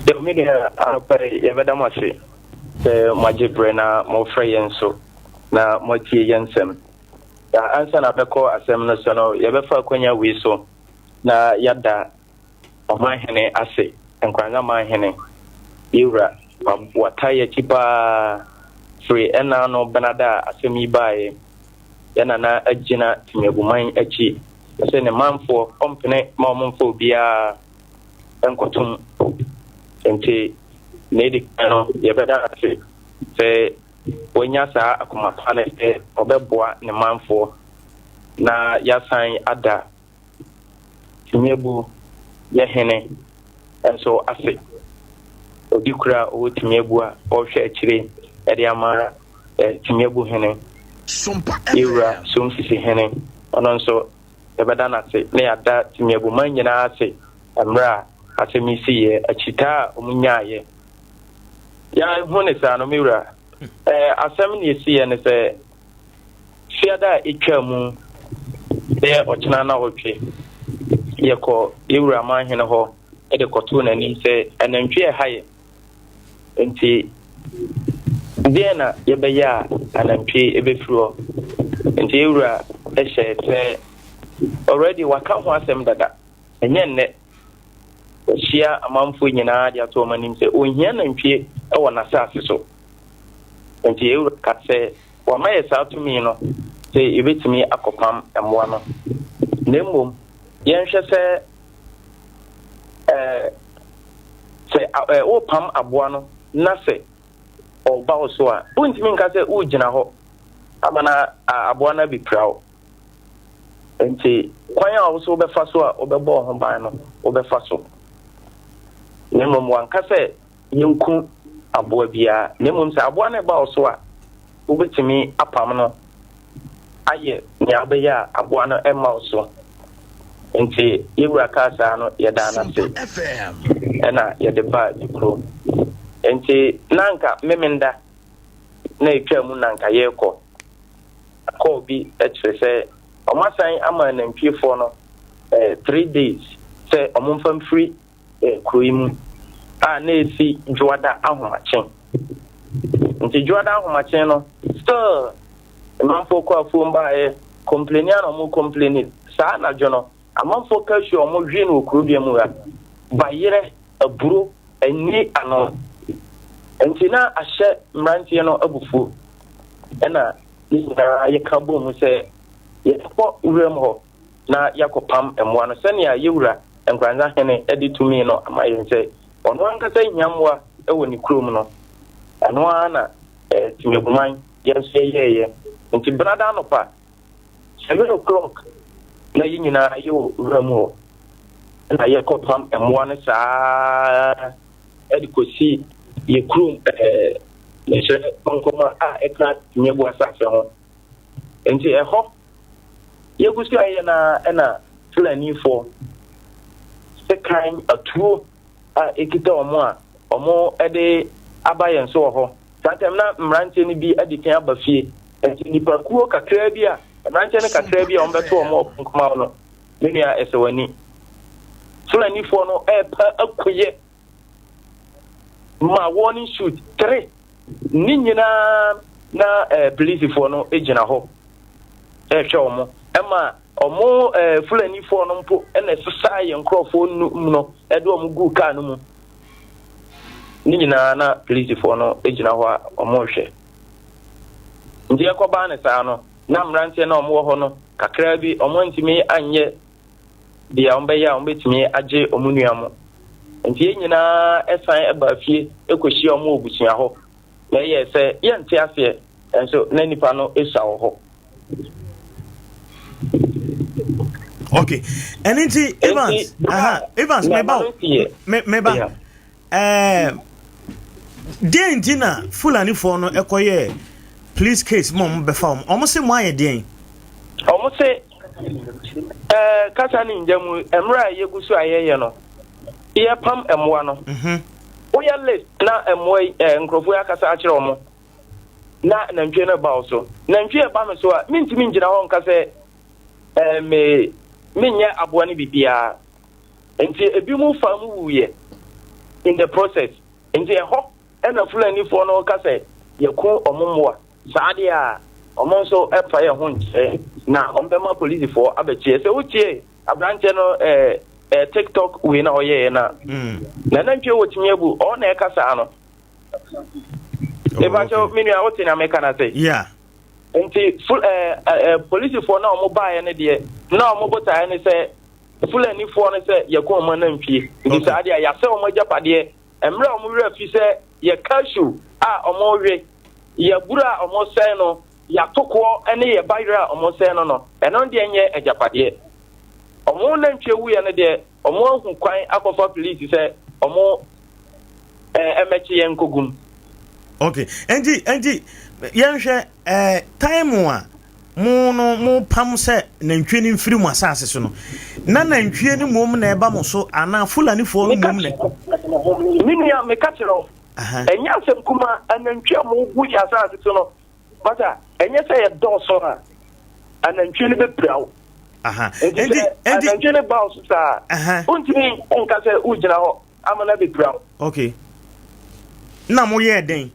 Speaker 18: Deɛ me deɛ anɔpa yi yɛbɛda mo ase sɛ moagye berɛ na mofrɛ yɛn nso na moatie yɛn nsɛm. Na ansa na bɛkɔ asɛm no so no, yɛbɛfa akwanya wei so na yɛada ɔmanhene ase, Nkoranza manhene, yɛwura, wata yɛn akyi paa firi ɛna ano benada a asɛm yi baeɛ. Yɛn nana agyina Timiabuman akyi sɛ ne manfoɔ ɔmpene ma wɔn mfa obiara nkɔtom. Nti nea edi kan no yɛbɛda no ase sɛ wanya saa akoma pa no sɛ ɔbɛboa ne manfoɔ na yɛasan ada Timiabu yɛ hene nso ase. Odi koro a ɔwɔ Timiabu a ɔrehwɛ akyire de ama Timiabu hene, Yɛwura Somsisi hene, ɔno nso yɛbɛda no ase na yɛada Timiabu man nyinaa ase mmerɛ a asɛm yi siiɛ, akyitaa a wɔnyaeɛ. Yɛahu ne saa no, me wura, asɛm ne ɛsiiɛ ne sɛ, Fiada a etwaa mu bɛyɛ ɔkyena nnawɔtwe, yɛkɔ yɛn wura manhene hɔ de kɔtoo n'anim sɛ anantwi a ɛha yɛn nti, deɛn na yɛbɛyɛ a anantwi bɛfiri hɔ? Nti yɛn wura hyɛɛ sɛ already waka ho asɛm dada, ɛnyɛ nnɛ. Wahyia amanfoɔ nyinaa de ato wɔn anim sɛ ɔnhia nantwie wɔ n'asase so. Enti yɛn wura ka sɛ wama yɛ saa tumi no sɛ yɛbɛtumi akɔpam mmoa no. Na mmom yɛnhwɛ sɛ ɛɛ sɛ ɛɛ wopam aboa no na sɛ ɔba wo so a, wontumi nka sɛ wogyina hɔ ama na aboa no abɛpira wo. Enti kwan a wo nso wobɛfa so a wobɛbɔ wo ho ban no, wobɛfa so. Na mmom wanka sɛ yɛnku aboa biara, na mmom sɛ aboa no reba wo so a, wobɛtumi apam no ayɛ nea wobɛyɛ a aboa no mma wo so. Enti yɛn wura kaa saa no, yɛdaa no ase, ɛna yɛde baa yɛn kurom. Enti na anka Memenda na ɛtwaa mu na anka yɛrekɔ. call bi kyerɛ sɛ wɔasan ama anantwiefoɔ no 3 days sɛ wɔmfa mfiri kuro yi mu a na ɛsi Dwoada ahomakye. Nti Dwoada ahomakye no still amanfoɔ kɔ afuom baeɛ complaini a na wɔn complaini saa anadwo no amanfoɔ cashew a wɔn hwe no wɔ kuro dua mu ha bayerɛ aburo ɛnni ano nti na ahyɛ mmeranteɛ no abufuo ɛna ne nyinaa yɛka bɔ mu sɛ yɛkɔ wuram hɔ na yɛakɔpam mmoa no sɛnea yɛn wura Nkoranza hene de tumi no ama yɛn sɛ ɔno ankasa hia mmoa wɔ ne kurom no. Ɛno ara na Timeguman yɛn nso yɛyɛeɛ. Nti Benada anɔpa, 7 o'clock na yɛn nyinaa yɛwɔ wuram hɔ na yɛkɔpam mmoa no saa de kɔsi yɛ kurom ɛɛ mekyerɛ Kɔnkɔma a ɛka Timebu asase ho. Nti ɛhɔ Yɛgu so ayɛ no ara ɛna Fulanifoɔ sekan atuo a ɛkita wɔn a wɔde aba yɛn so wɔ hɔ. Saa tɛm na mmeranteɛ no bi adi kan aba fie. Nti nnipakuo kakraa bi a, mmeranteɛ no kakraa bi a wɔbɛto wɔn wɔ Nkomaw no, me nua ɛsɛ w'ani. Fulanifoɔ no ɛrepa akuyɛ ma warning shoot tere ne nyinaa na eh, polisifoɔ no gyina hɔ ɛrehwɛ wɔn ɛma wɔn eh, fulanifoɔ no mpo ɛna ɛsesaa yɛn nkurɔfoɔ num no ɛde wɔn guu kaa no mu ne nyinaa na polisifoɔ no gyina hɔ a wɔrehwɛ nti ɛkɔbaa ne saa no na mmeranteɛ na wɔwɔ hɔ no kakraa bi wɔn antumi anyɛ deɛ wɔbɛyɛ a wɔbɛtumi agye wɔn nua mo. Nti yɛn nyinaa san baa fie kɔhyia wɔn wɔ busua hɔ. Na ɛyɛɛ sɛ yɛnte aseɛ, nso na nnipa no sua wɔ hɔ.
Speaker 1: Okay. Ɛno nti Evans, aha, Evans meba o, meba. Ɛɛ deɛn nti na Fulanifoɔ no ɛkɔyɛɛ police case ma wɔn bɛfa wɔn? Wɔn se mo ayɛ deɛn?
Speaker 18: Wɔn se ɛɛ kasa ne ngya mu mmerɛ a yɛgu so a yɛyɛ no yɛpam mmoa no. Mhm. Woyɛ list na mmoa yi ɛɛ nkurɔfoɔ yi akasa akyerɛ wɔn na nantwie no ba wo so. Nantwie ɛba me so a mentumi ngyina hɔ nka sɛ ɛɛ me menyɛ aboa no biribiara. Nti ebinom faa mu wuiɛ in the process. Nti ɛhɔ na Fulanifoɔ no ka sɛ yɛku wɔn mmoa. Saa deɛ a, wɔn nso mfa yɛn ho nkyerɛ na wɔbɛma polisifoɔ abɛkye yɛn. Sɛ wotie aberanteɛ no eh, eh, TikTok wei na ɔyɛeɛ no a, na nantwie wɔ tumi abu, ɔno na ɛka saa no.
Speaker 1: Oh,
Speaker 18: Mepakyɛw,
Speaker 1: okay.
Speaker 18: me nua, wote nea meka no ase?
Speaker 1: Yeah.
Speaker 18: Nti ful, eh, eh, polisifoɔ na wɔn baeɛ no deɛ, na wɔn botaeɛ ne sɛ Fulanifoɔ no sɛ yɛko wɔn anantwie. Nti saa deɛ yɛasɛ wɔn agyapadeɛ. Mmerɛ a wɔn werɛ fi sɛ yɛ cashew a wɔwe, yɛ aburo a wɔsɛe no, yɛ atokoɔ ne yɛ bayerɛ a wɔsɛe no no, ɛno deɛ nyɛ agyapadeɛ. Wɔn nantwie wuiɛ no deɛ, wɔn ahu kwan akɔfa polisi sɛ wɔn mmɛkye yɛn nkɔgum.
Speaker 1: Okay, enti enti yɛnhwɛ ɛɛ time a mo no mopam sɛ nantwie no mfiri mo asase so no, na nantwie no mmom na ɛba mo so anaa Fulanifoɔ no mmom na.
Speaker 18: Me nua, meka kyerɛ wo, ɛnyɛ asɛm kuma, anantwie a mogu yɛ asase so no, bata, ɛnyɛ sɛ yɛdɔɔso a, anantwie no bɛpira wo. Nti sɛ anantwie no ba wo so saa, wontumi nka sɛ wogyina hɔ ama no abɛpira wo.
Speaker 1: Okay. Na moyɛɛ dɛn?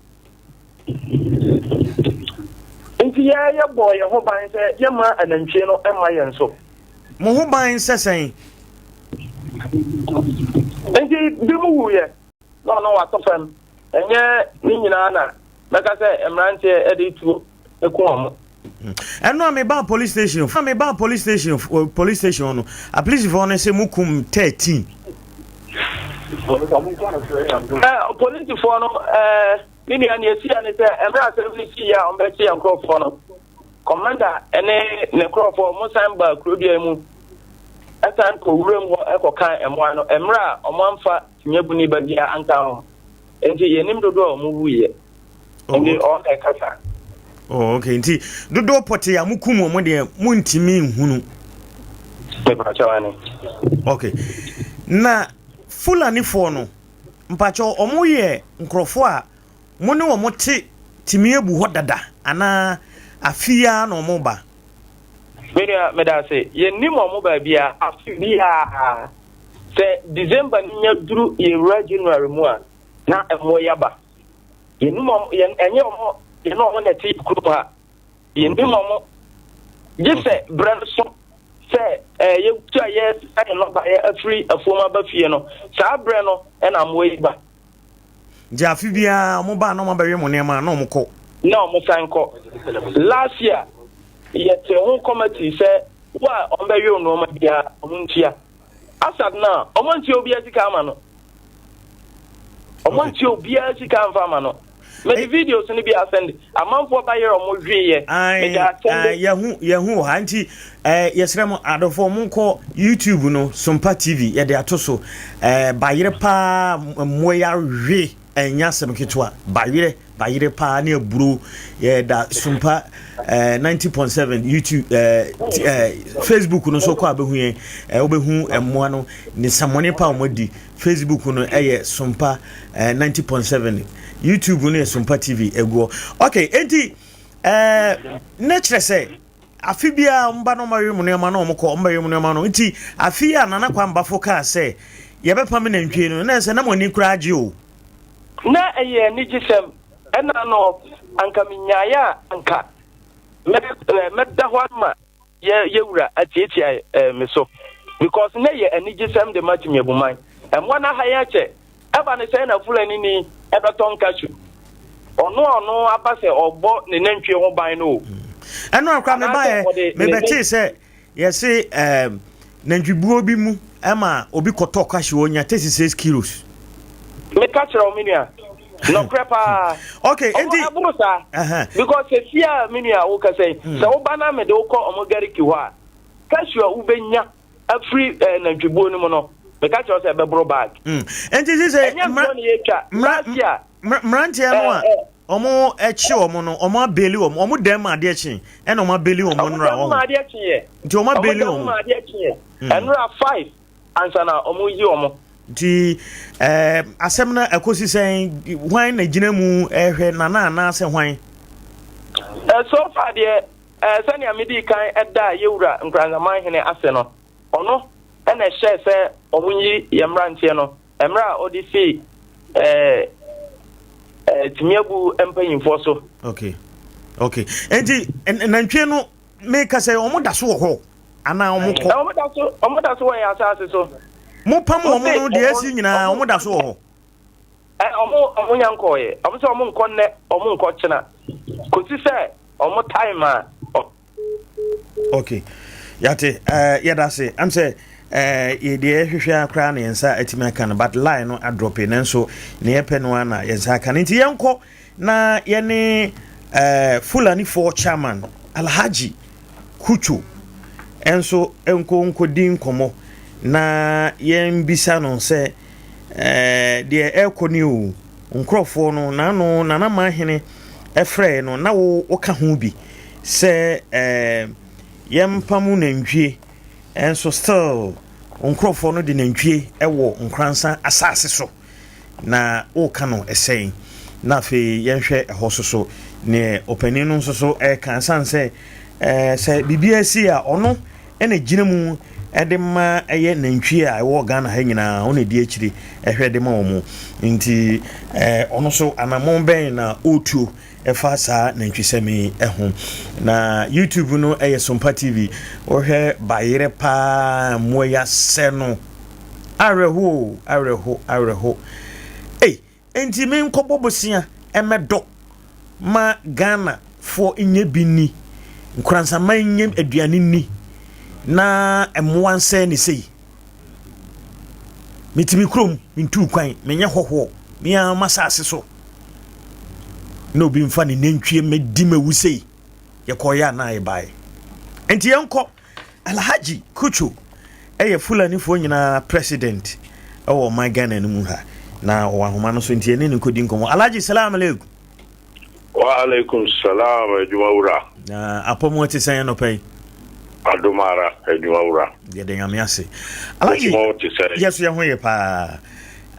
Speaker 18: Nti yɛ yɛbɔɔ yɛn ho ban sɛ yɛmma anantwie no mma yɛn so.
Speaker 1: Mo ho ban sɛ sɛn?
Speaker 18: Nti binom wuiɛ na ɔno watɔ fam. Ɛnyɛ ne nyinaa na mɛka sɛ mmeranteɛ de tuo ku wɔn.
Speaker 1: Ɛno a mebaa police station a mebaa police station police station no apolisifoɔ no sɛ mo kum 13.
Speaker 18: Polisifoɔ no ɛɛ me nua nea esi ya ne sɛ mmerɛ asɛm no sii a wɔbɛkye yɛn nkurɔfoɔ no kɔmanda ne ne nkurɔfoɔ wɔn san baa kurodua mu ɛsan kɔ wuram hɔ ɛkɔkan mmoa no mmerɛ a wɔn amfa tinyabuni ba biara anka ho nti yɛnim dodoɔ a wɔn wuiɛ.
Speaker 1: Oh,
Speaker 18: Nti ɔno na ɛkasa.
Speaker 1: Oh, okay. Nti dodoɔ pɔtee a mokum wɔn deɛ montumi nhunu.
Speaker 18: Mepakyɛw ane.
Speaker 1: Okay. Na Fulanifoɔ no, mpakyɛw wɔn yɛ nkurɔfoɔ a mo ne wɔn te tumi abu hɔ dada anaa afe yi ara na wɔn ba?
Speaker 18: Me nua, meda ase. Yɛnnim wɔn baabiara. Afe biara, sɛ December no nya duru yɛwura January mu a, na mmoa yi aba. Yɛnnim wɔn, yɛn, ɛnyɛ wɔn, yɛne wɔn na ɛte kurom ha. Yɛnnim wɔn. Gye sɛ berɛ no so sɛ eh, yɛtu a yɛresa yɛn nnɔbaeɛ afiri afuom aba fie no, saa berɛ no na mmoa yi ba.
Speaker 1: Nti afe biara wɔn ba na wɔn abɛwe mo nneɛma na wɔn kɔ.
Speaker 18: Na wɔn san kɔ. Last year yɛte ho committee sɛ wo a wɔn bɛwe wo nneɛma biara wɔn ntua. Asad na wɔn ntua obiara sika ama no. Wɔn ntua obiara sika amfa ama no. Mede videos no bi asɛnde. Amanfoɔ ba yerɛ ɔmo hweeɛ. Mede asɛnde.
Speaker 1: Yɛhu yɛhu wɔ ha nti eh, yɛsrɛ mo adɔfoɔ monkɔ YouTube no Sompa TV yɛde ato so eh, bayerɛ paa mmoa yi awe ɛnyɛ asɛm ketewa bayerɛ bayerɛ paa ne aburo yɛda Sompa eh, 90.7 YouTube eh, eh, Facebook no so kɔ a bɛhu yɛn eh, wobɛhu mmoa no ne samɔne pa a wɔadi Facebook no ɛyɛ Sompa eh, 90.7 YouTube no yɛ Sompa TV ɛguɔ ok enti eh, ne kyerɛ sɛ afe biara ɔmba no ɔmɛwe mu nneɛma na ɔmokɔ ɔmbɛwe mu nneɛma no nti afe yi a Nana Kwambafo kaa sɛ yɛbɛpam nantwie no na ɛsɛ na mo ani koraa agye o.
Speaker 18: Na ɛyɛ anigyesɛm ɛna no anka menyaeɛ a anka mɛda hɔ ama yɛ yɛ wura atiatia eh, me so because na yɛ anigyesɛm de ma Timiabuman. Mmoa no aha yɛn akyɛ. Ɛba ne sɛn na Fulani ni ɛbɛtɔn cashew? Ɔno a ɔno aba sɛ ɔbɔ ne nantwie ho ban no o.
Speaker 1: Ɛno akora mebaeɛ mebɛtee sɛ yɛse eh, nantwibuo bi mu ɛma obi kɔtɔ cashew ɔnya 36 kilos.
Speaker 18: Meka kyerɛ wo me nua. Nɔkorɛ paa.
Speaker 1: Okay, enti.
Speaker 18: Ɔmo ɛboro saa. Because sɛsi a me nua wo kasa yi, hmm. sɛ woba na mede wokɔ ɔmo gariki hɔ a, cashew a wobɛnya afiri eh, nantwibuo no mu no, meka kyerɛ sɛ ɛbɛboro bag.
Speaker 1: Hmm. Enti sɛ sɛ
Speaker 18: ɛnyɛ ntorɔ ne yɛtwa. Last year.
Speaker 1: Mmeranteɛ no a eh, eh. ɔmo akyi ɔmo no, ɔmo abeli ɔmo, ɔmo dɛm ma adeɛ kye, ɛna ɔmo abeli ɔmo nnora
Speaker 18: wɔn. Ɔmo dɛm ma adeɛ kye yɛ.
Speaker 1: Nti ɔmo abeli ɔmo.
Speaker 18: Ɔmo dɛm ma adeɛ kye yɛ. Hmm. Ɛnora five. ansa na wɔreyi wɔn.
Speaker 1: Nti eh, asɛm no ɛkɔsi sɛn? Hwan na gyina mu ɛhwɛ Nana anaasɛ hwan?
Speaker 18: Eh, so far deɛ eh, sɛnea medii kan ɛda yɛwura Nkoranzaman hene ase no, ɔno ɛna ɛhyɛɛ sɛ wɔnyi yɛn mmeranteɛ no mmerɛ a ɔde sii eh, eh, Timiabu mpanyinfoɔ so.
Speaker 1: Okay, okay. Nti nantwie no meka sɛ wɔn da so wɔ hɔ anaa wɔn kɔ.
Speaker 18: Wɔn da so wɔn da so wɔ yɛn asaase so.
Speaker 1: Mo pam wɔn no deɛ esi nyinaa wɔn da so wɔ hɔ.
Speaker 18: Ɛ wɔn wɔn nya nkɔɔyɛ wɔn sɛ wɔn nkɔ nnɛ wɔn nkɔ kyena kòsi sɛ wɔn time a.
Speaker 1: Okay yate ɛɛ yɛda se am sɛ ɛɛ yɛ deɛ yɛhwehwɛ akora na yɛn nsa atumi aka no but line no adrɔpe nanso nea yɛpɛ no ara na yɛn nsa aka no nti yɛnkɔ. Na yɛne eh, Fulanifoɔ chairman Alhaji Kucho nso nko nkɔdi nkɔmmɔ na yɛmbisa no sɛ eh, deɛ ɛrekɔ ni o, nkurɔfoɔ no n'ano Nana Manhene frɛɛ no na wo woka ho bi sɛ eh, yɛmpam nantwie nso still nkurɔfoɔ no de nantwie wɔ Nkoransa asase so. Na woka no sɛn? Na afei yɛnhwɛ ɛhɔ so so neɛ ɔpanin no nso so ɛreka ɛsiane sɛ ɛɛ sɛ biribi asi a ɔno ɛna gyina mu ɛde ma ɛyɛ nantwie a ɛwɔ Ghana ha nyinaa ɔno ɛdi akyire ɛhwɛ de ma wɔn nti ɛɛ ɔno so anammɔn bɛn na ɔretuo ɛfa saa nantwisɛm yi ɛho na YouTube no ɛyɛ Sompa TV wɔhwɛ bayerɛ paa mmoa yi asɛ no Awerɛho o, awerɛho, awerɛho. Ei, enti menkɔbɔ bosea mmɛdɔ ma Ghana foɔ nyɛ bi nni, Nkoransaman nyɛ aduane nni, na mmoa nsɛe ne sei. Mete me kurom, mentuu kwan, menyɛ hɔhoɔ, me ara m'asase so. Na obi mfa ne nantwie mmɛdi m'awu sei. Yɛkɔeɛ a na yɛbaeɛ. Enti yɛnkɔ. Alhaji Kucho yɛ Fulanifoɔ nyinaa president wɔ ɔman Ghana no mu ha na ɔwɔ ahoma no so nti yɛne no nkɔdi nkɔmmɔ. Alhaji salam alaikum.
Speaker 19: Wa alaikum salam adwuma wura.
Speaker 1: Na apɔmu te sɛn anɔpa yi?
Speaker 19: Adom ara adwuma wura.
Speaker 1: Yɛda Nyame ase. Alhaji yɛso yɛ ho yɛ paa.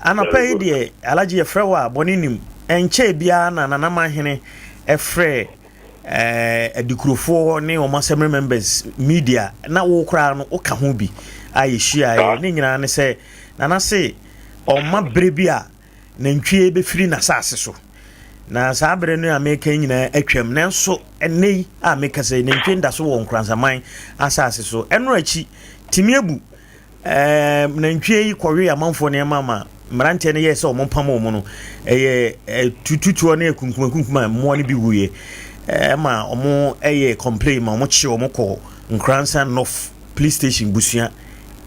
Speaker 1: Anɔpa yi deɛ Alhaji yɛfrɛ wo a bɔne nim. Ɛnkyɛɛ biara na Nana Manhene ɛfrɛ. eh, adikurofoɔ ne wɔn assembly members media na wo koraa no woka ho bi a yɛhyiaeɛ ne nyinaa ne sɛ Nana se ɔmma berɛ bi a nantwie bɛfiri n'asase so. Na saa berɛ no a meka nyinaa atwam, nanso ɛnnɛ yi a meka sɛ nantwie nda so wɔ Nkoranzaman asase so. Ɛno akyi, tumi abu ɛɛ nantwie yi kɔwe amanfoɔ nneɛma ma mmeranteɛ no yɛɛ sɛ wɔn pam wɔn no, ɛyɛ tututuo ne akunkumakunkum a mmoa no bi wuiɛ ɛma wɔn ɛyɛ complain ma wɔn kye wɔn kɔ Nkoranza North Police Station busua.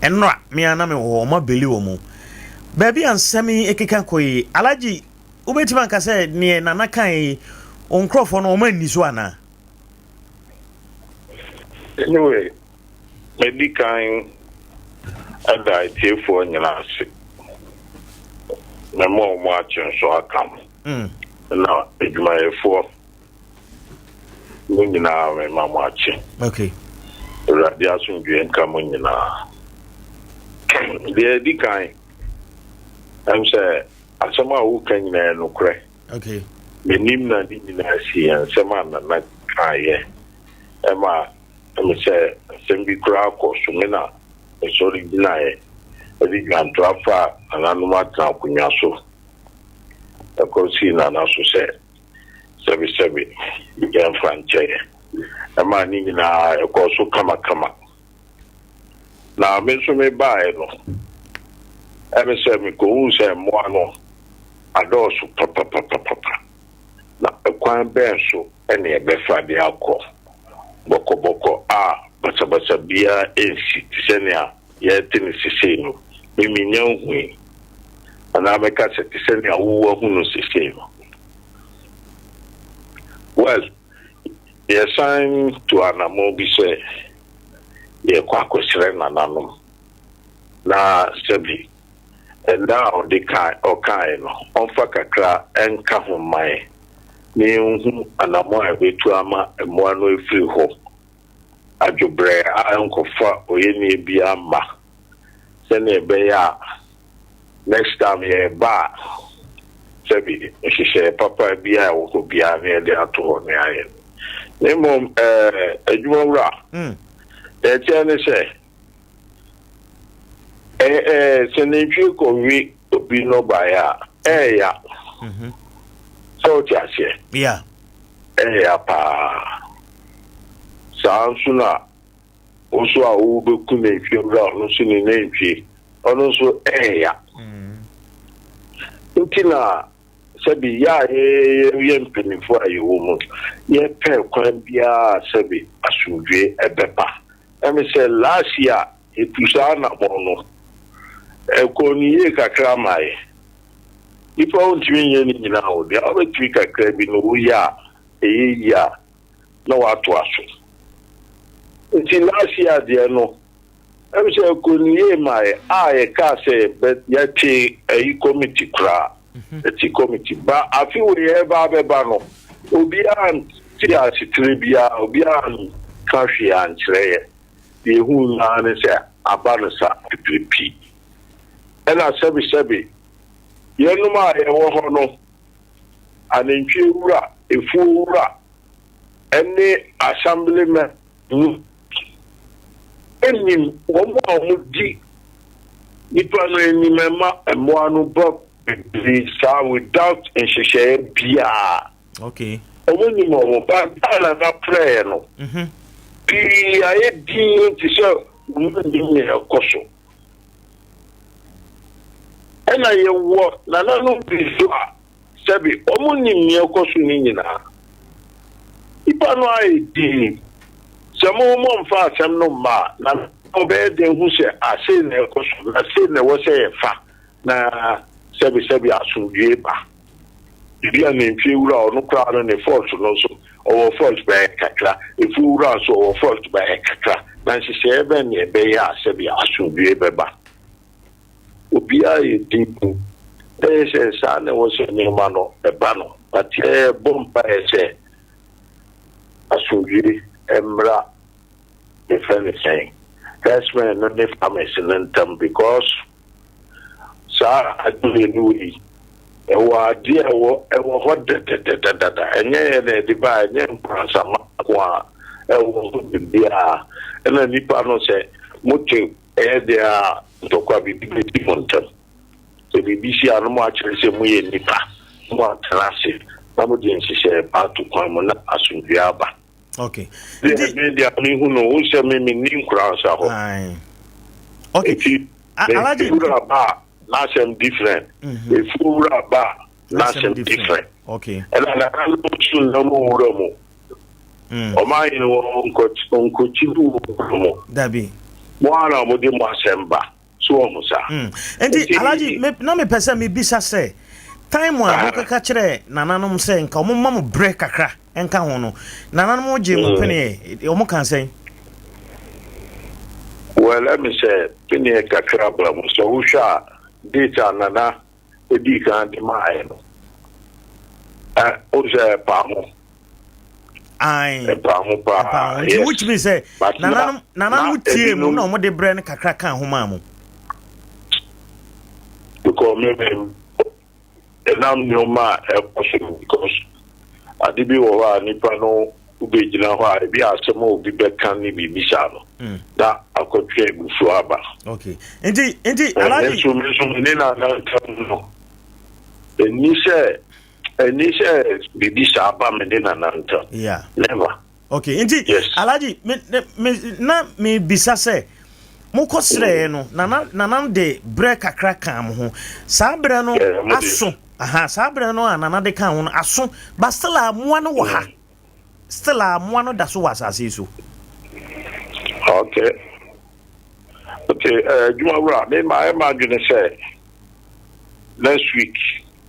Speaker 1: Ɛnora, me ara na mewɔ hɔ, wɔn abeli wɔn. Baabi a nsɛm yi keka kɔ yi, Alhaji, wobɛtumi anka sɛ neɛ Nana kae yi, wo nkurɔfoɔ no wɔn anni so anaa?
Speaker 19: Anyway, madi kan ada atiefoɔ nyinaa ase. Mɛma wɔn akye nso aka ho. Na adwumayɛfoɔ Mo nyinaa mema mo akye.
Speaker 1: Okay.
Speaker 19: Awurade asomdwoeɛ nka mo nyinaa. Deɛ ɛdi kan, ɛm sɛ asɛm a woka nyinaa yɛ nokorɛ.
Speaker 1: Okay.
Speaker 19: Menim na ne nyinaa si yɛn nsɛm a Nana kaeɛ ɛma ɛme sɛ nsɛm bi koraa kɔ so me na mesɔre gyinaeɛ ɛde dwantoa faa nananom atena akonnwa so ɛkɔ sii Nana so sɛ sɛbesɛbe, yɛmfa nkyɛ yɛn. Ɛmaa ne nyinaa ɛkɔɔ so kamakama. Na me nso mebaeɛ no, ɛne sɛ mekɔhuu sɛ mmoa no adɔɔso papapapapa. Na ɛkwan bɛn so na yɛbɛfa de akɔ bɔkɔbɔkɔ a basabasa biara nsi te sɛ nea yɛrete no sesei no? Me minnya nhui. Anaa mɛka sɛ te sɛ nea wo woahu no sesei no. Well, yɛsan tu anammɔn bi sɛ yɛrekɔ akɔsrɛ nananom na sɛbi nna a ɔde kae ɔkae no, ɔmfa kakra nka ho mma yɛn na yɛnhu anammɔn a yɛbɛtu ama mmoa no afiri hɔ adwobrɛɛ a ɛnkɔfa ɔyɛnnie biara mma sɛnea ɛbɛyɛ a next time yɛreba a sɛbi nhyehyɛeɛ papa biara a ɛwɔ hɔ biara na yɛde ato hɔ na yɛayɛ no. Na mmom ɛɛ adwumawura, deɛ ɛteɛ ne sɛ ɛɛ sɛ nantwie kɔwe obi nnɔbaeɛ a ɛɛya. Sɛ wote aseɛ?
Speaker 1: Yeah.
Speaker 19: Ɛɛya paa. Saa nso na wo nso a wobɛku nantwie wura ɔno nso ne nantwie, ɔno nso ɛɛya. Nti na sɛbi yɛ a yɛyɛ mpanimfoɔ a yɛwɔ mu, yɛpɛ kwan biara sɛbi asomdwoe ɛbɛba. Ɛne sɛ last year yɛtu saa anammɔn no, ɛkɔɔ no yie kakra maa yɛ. Nipa wontumi nyɛ ne nyinaa o, deɛ wobɛtumi kakra bi no woyɛ a ɛyɛ yie a na watoa so. Nti last year deɛ no, ɛm sɛ ɛkɔɔ no yie maa yɛ a yɛkaa sɛ yɛbɛ yɛte ayi committee koraa, yɛte committee. Ba afe wei ɛreba abɛba no, obiara nte asekyerɛ biara, obiara anka hwee ankyerɛ yɛ. Deɛ yɛhuu no ara ne sɛ aba no saa pipiripi. Ɛna sɛbesɛbe, yɛnom a yɛwɔ hɔ no, anantwie wura, efuo wura, ne assemblymen no nnim wɔn a wɔdi nipa no anim ma mmoa no ba bebree saa without nhyehyɛeɛ biara.
Speaker 1: Okay.
Speaker 19: Wɔn nim wɔn ba Ghana na frɛɛ no. Mhm. Pii ayɛ din te sɛ wɔn nim nea ɛkɔ so. Ɛna yɛwɔ nananom bi nso a Sɛbe, wɔnnim nea ɛkɔ so no nyinaa. Nnipa no ayɛ dinn. Sɛ mo mommfa asɛm no mma a, na wɔbɛyɛ dɛn ahu sɛ, ah, sei na ɛkɔ so, na sei na ɛwɔ sɛ yɛfa na sɛbe sɛbe asomdwoe ba? Ebia nantwie wura, ɔno koraa no ne fault no nso, ɔwɔ fault bɛyɛ kakra. Efuo wura nso, ɔwɔ fault bɛyɛ kakra. Na nhyehyɛeɛ bɛn na ɛbɛyɛ a sɛbe asomdwoe bɛba? Obiara yɛ dinn. Ɛyɛ sɛ saa na ɛwɔ sɛ nneɛma no ba no. But yɛbɔ mpaeɛ sɛ asomdwoe mmra yɛfrɛ no sɛn herdsmen no ne farmers no ntam because saa ade mmienu wei. Ɛwɔ adeɛ a ɛwɔ ɛwɔ hɔ dɛdɛdɛdɛdada. Ɛnyɛ yɛn na yɛde baeɛ, ɛnyɛ Nkoranzama nko ara. Ɛwɔ hɔ baabiara. Ɛna nnipa no sɛ mote ɛyɛ deɛ a ntɔkwa biribi bɛsi mo ntam. Sɛ biribi si a na moakyerɛ sɛ moyɛ nnipa, na moatena ase na mode nhyehyɛeɛ pa ato kwan mu na asomdwoeɛ aba.
Speaker 1: Okay.
Speaker 19: Nti me deɛ mehu no, wo sɛ me menni Nkoranza hɔ.
Speaker 1: Aye. Okay.
Speaker 19: Nti
Speaker 1: Alhaji
Speaker 19: wura ba a n'asɛm different. Efuo wura ba a n'asɛm different.
Speaker 1: Okay.
Speaker 19: Ɛna nananom nso nnam nwura mu. Ɔmo ahene wɔ nkɔkyi bi wɔ nwura mu.
Speaker 1: Dabi.
Speaker 19: Mo ara na mo de mo asɛm ba. So wɔn saa.
Speaker 1: Nti Alhaji me na mepɛ sɛ mebisa sɛ time a mokeka kyerɛ nananom sɛ nka ɔmo ma mo brɛ kakra nka ho no nananom gye mo peneɛ ɔmo ka sɛn?
Speaker 19: Well ɛmi sɛ peneɛ kakra ba mu sɛ wohwɛ a date a nana edii kan de maaɛ no ɛ wohu sɛ ɛpa ho.
Speaker 1: Ae.
Speaker 19: Ɛpa ho paa.
Speaker 1: Ɛpa ho. Nti wotumi sɛ nananom nananom tie mu na wɔn de brɛ no kakra kan ho maa mo.
Speaker 19: Because me me ɛnam nneɛma a ɛkɔ so no because ade bi wɔ hɔ a nipa no wobɛgyina hɔ a ebi asɛm a obi bɛka ne biribi saa no mm. na akɔtwe abufuo aba.
Speaker 1: Okay. Nti nti alaji.
Speaker 19: Nso me nso me ne nana ntam no ɛni sɛ. Ɛnni sɛ biribi saa ba me ne Nana ntam.
Speaker 1: Yeah.
Speaker 19: Never.
Speaker 1: Okay, nti
Speaker 19: yes.
Speaker 1: Alhaji, me, me, na mebisa sɛ mokɔ srɛɛ no nana nana de berɛ kakra kaa mo ho saa berɛ no
Speaker 19: yeah,
Speaker 1: aso aha saa berɛ no a nana de kaa ho no aso but still a mmoa no wɔ ha mm. still a mmoa no da so wɔ asase yi so.
Speaker 19: Okay. Okay, eh, adwuma uh, wura, me ma ɛma adwene sɛ next week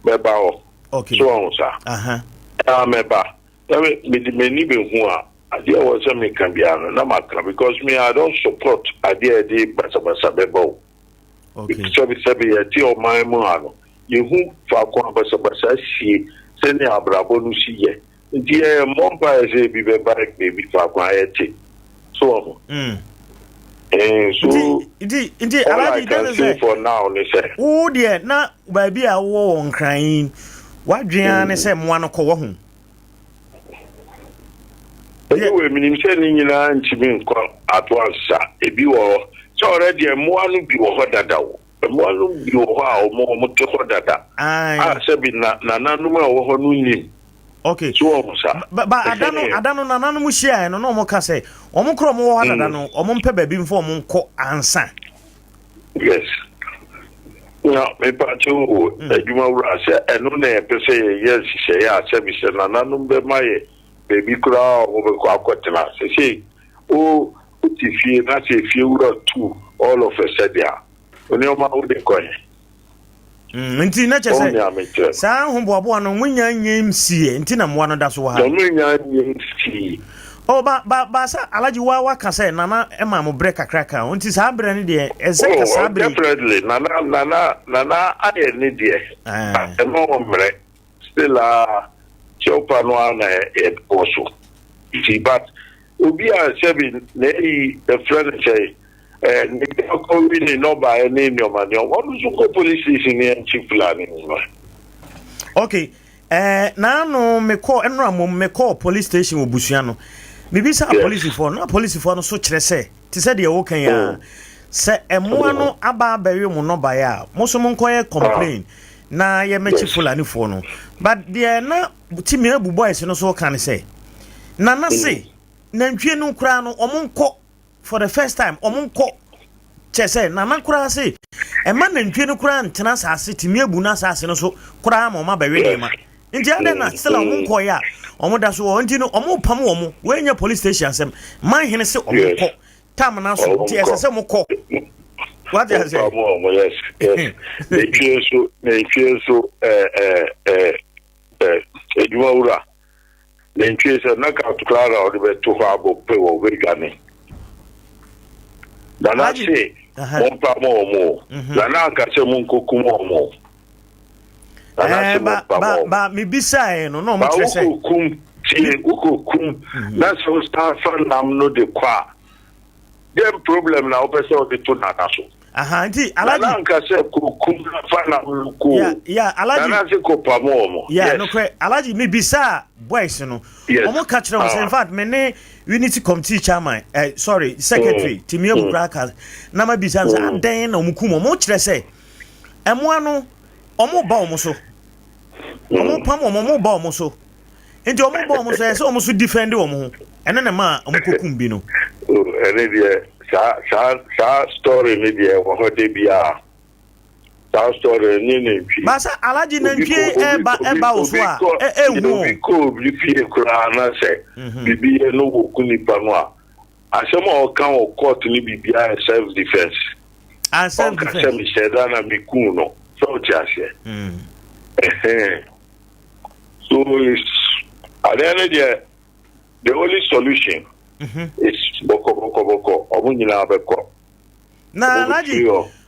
Speaker 19: mɛba hɔ.
Speaker 1: Okay.
Speaker 19: So ɔho sa. Uh-huh. Mɛba. Na me mede m'ani bɛhu a adeɛ a ɛwɔ sɛ meka biara no na maka because me I don't support adeɛ a ɛde basabasa bɛba o.
Speaker 1: Okay.
Speaker 19: Sɛbi sɛbi yɛte ɔman mu ha no yɛhu faako a basabasa sie sɛnea abrabɔ no si yɛ nti yɛ mmɔ mpaeɛ sɛ ebi bɛba baabi faako a yɛte so ɔho.
Speaker 1: Mm.
Speaker 19: Eh, so
Speaker 1: nti nti
Speaker 19: all I can say for now ne sɛ.
Speaker 1: Wo deɛ na baabi a wowɔ wɔ Nkran yi, w'adwene ara ne sɛ mmoa no kɔ wahu.
Speaker 19: Anyway, menim sɛ ne nyinaa ntumi nkɔ ato ansa. Ebi wɔ hɔ sɛ ɔrɛ deɛ mmoa no bi wɔ hɔ dada o. Mmoa no bi wɔ hɔ a wɔn wɔn te hɔ dada. A sɛbi na nananom a ɛwɔ hɔ no nim.
Speaker 1: Okay.
Speaker 19: So wɔn sa.
Speaker 1: Ba ba ada no ada no nananom hyiaeɛ no na wɔn ka sɛ wɔn korɔ wɔn wɔ hɔ dada no wɔn mpɛ baabi mfa wɔn nkɔ ansa.
Speaker 19: Yes. Na mepakyɛ wo mm. adwuma wura sɛ ɛno na yɛpɛ sɛ yɛyɛ nhyehyɛeɛ a sɛbi sɛ nananom bɛma yɛ baabi koraa a wɔbɛkɔ akɔtena sɛsei wo wote fie na sɛ fie wura tu all of a sudden a nneɛma wode kɔ he
Speaker 1: Mm, nti na kyɛ sɛ saa ahoboaboa no monya nyɛ nsiiɛ nti na mmoa no da so wɔ ha.
Speaker 19: Monya nyɛ nsii.
Speaker 1: Oh, ba ba ba sɛ Alhaji wa waka sɛ nana ɛma mo brɛ kakra ka nti saa brɛ no deɛ ɛsɛ ka saa brɛ.
Speaker 19: Oh, definitely nana nana nana ayɛ ne deɛ. Ɛno mmerɛ still a kyɛwpa no ara na ɛwɔ so nti but obi a sɛbi na eyi ɛfrɛ no sɛ Eh, ne kɔ wi ne nɔbaeɛ ne nneɛma nneɛma ɔno nso kɔ police station ne ɛnkye fulani no.
Speaker 1: Okay, eh, naano mekɔ ɛnora mom mekɔ police station wɔ busua no mebisa yes. polisifoɔ na polisifoɔ no so kyerɛ sɛ te sɛ deɛ woka yi a mm. sɛ ɛmmoa no aba abɛwe mo nɔbaeɛ a mo so monkɔyɛ complain ah. na yɛmɛkye yes. fulanifoɔ no but deɛ na timi abu boys no so ka ne sɛ nana se mm. nantwie no koraa no ɔmo nkɔ for the first time ɔmo nkɔ kyɛ sɛ nana koraa se ɛma nantwie no koraa ntena asase tumi abu no asase no so koraa ma ɔmo abɛwe nneɛma nti adɛn na still a ɔmo nkɔɛ a ɔmo da so wɔ nti no ɔmo pam wɔn wɔnyɛ police station asɛm man hene se ɔmo nkɔ tam no aso nti ɛsɛ sɛ ɔmo kɔ wate ase.
Speaker 19: ɔmo yes yes nantwie nso nantwie nso ɛɛ ɛɛ ɛɛ adwuma wura. Nantwie sɛ knockout koraa na ɔde bɛto hɔ abɔ pɛ wɔ ɔbɛdwane. Nana se mompa ma wɔn o. Mhm. Nana anka sɛ monkokum wɔn o. Nana se eh, mompa ma wɔn.
Speaker 1: Ba mebisaeɛ no na ɔmo kyerɛ sɛ.
Speaker 19: Ba wokɔkum tie wokɔkum mhm. na sɛ wosan fa nam no de kɔ a then problem na wopɛ sɛ wode to Nana so.
Speaker 1: Aha nti Alhaji.
Speaker 19: Nana nka sɛ kɔ kum na fa na kɔ o.
Speaker 1: Yeah yeah Alhaji.
Speaker 19: Nana se kɔ pam wɔn.
Speaker 1: Yeah nokorɛ Alhaji mi bisa boys no.
Speaker 19: Yes.
Speaker 1: Wɔn ka kyerɛ wɔn sɛ in fact me ne unity committee chairman eh, sorry secretary mm. Timi Abu mm. ka na ma bisa sɛ mm. adɛn na wɔn kum wɔn kyerɛ sɛ ɛmoa no wɔn ba wɔn so wɔn pam wɔn wɔn ba wɔn so nti wɔn ba wɔn so ɛsɛ wɔn so defend wɔn ho ɛno na ma wɔn kɔ kum bi no.
Speaker 19: Ɛne deɛ saa saa saa story ne deɛ wɔ hɔ de biara. Saa story ne nantwie.
Speaker 1: Baasa alagye nantwie ɛba ɛba wo so a ɛhu o.
Speaker 19: Obi kɔ obi fie koraa na sɛ mhm. biribi yɛ no wɔ ku nipa no a asɛm a ɔka wɔ court ne biribiara yɛ self defence.
Speaker 1: Ah, self defence.
Speaker 19: Ɔnka sɛ mehyɛ da na meku no sɛ ɔte aseɛ.
Speaker 1: Mm.
Speaker 19: Ɛhɛn. So it's adeɛ no deɛ the only solution mm -hmm. is bɔkɔ bɔkɔ bɔkɔ ɔmo nyinaa bɛkɔ.
Speaker 1: Na Alhaji,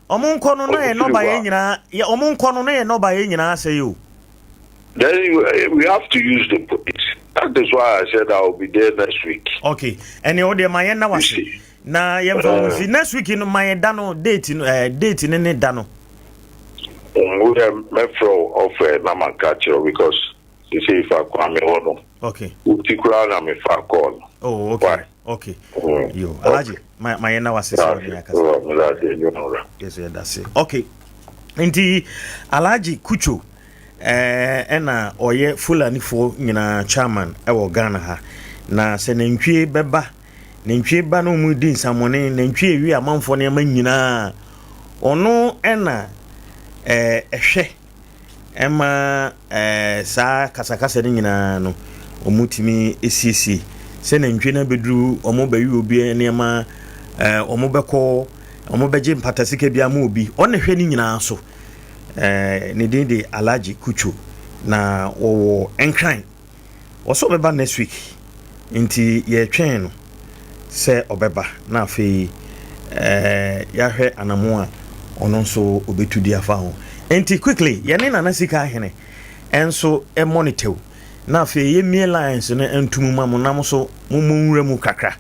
Speaker 1: ɔmo nkɔ no na yɛ nɔba yɛ nyinaa, yɛ ɔmo nkɔ no na yɛ nɔba yɛ nyinaa asɛe o.
Speaker 19: Then eh, we have to use the police. That is why I said I will be there next week.
Speaker 1: Okay, ɛnna o deɛ ma yɛn na wase na yɛn fa wɔn si next week no ma yɛn da no date no ɛɛ eh, date ne ne da no.
Speaker 19: Wo yɛ mɛfrɛ wo ɔfɛ na ma nka kyerɛ because sisi ifa kwan mi hɔ no.
Speaker 1: Okay.
Speaker 19: Wuti koraa na mi fa kɔɔ no.
Speaker 1: Oh okay.
Speaker 19: Why?
Speaker 1: Okay. Mm. Yo, Alhaji, okay. ma ma yɛn na wase sɛ ɔne akasa. Yes, yɛda se. Okay. Nti Alhaji Kucho eh ɛna ɔyɛ Fulanifoɔ nyinaa chairman ɛwɔ Ghana ha. Na sɛ nantwie bɛba, nantwie ba na wɔn di nsamɔne, nantwie ewi amanfoɔ nneɛma nyinaa, ɔno ɛna eh ɛhwɛ ɛma saa kasakasa no nyinaa no, wɔtumi siesie. Sɛ nantwie no abɛduru, wɔbɛwe obi nneɛma, wɔbɛkɔ, wɔbɛgye mpata sika bi ama obi. Ɔna hwɛ ne nyinaa so. Ne din de Alhaji Kucho na wɔwɔ Nkran. Ɔsɛ ɔbɛba next week nti yɛretwɛn no sɛ ɔbɛba na afei eh, yɛahwɛ anamo a ɔno nso ɔbɛtu di afa ho. Nti quickly yɛne Nana Sika Ahene nso mmɔ no tɛw na afei yɛmmie lines no nto mu ma mo na mo so mommɔ nwura mu kakra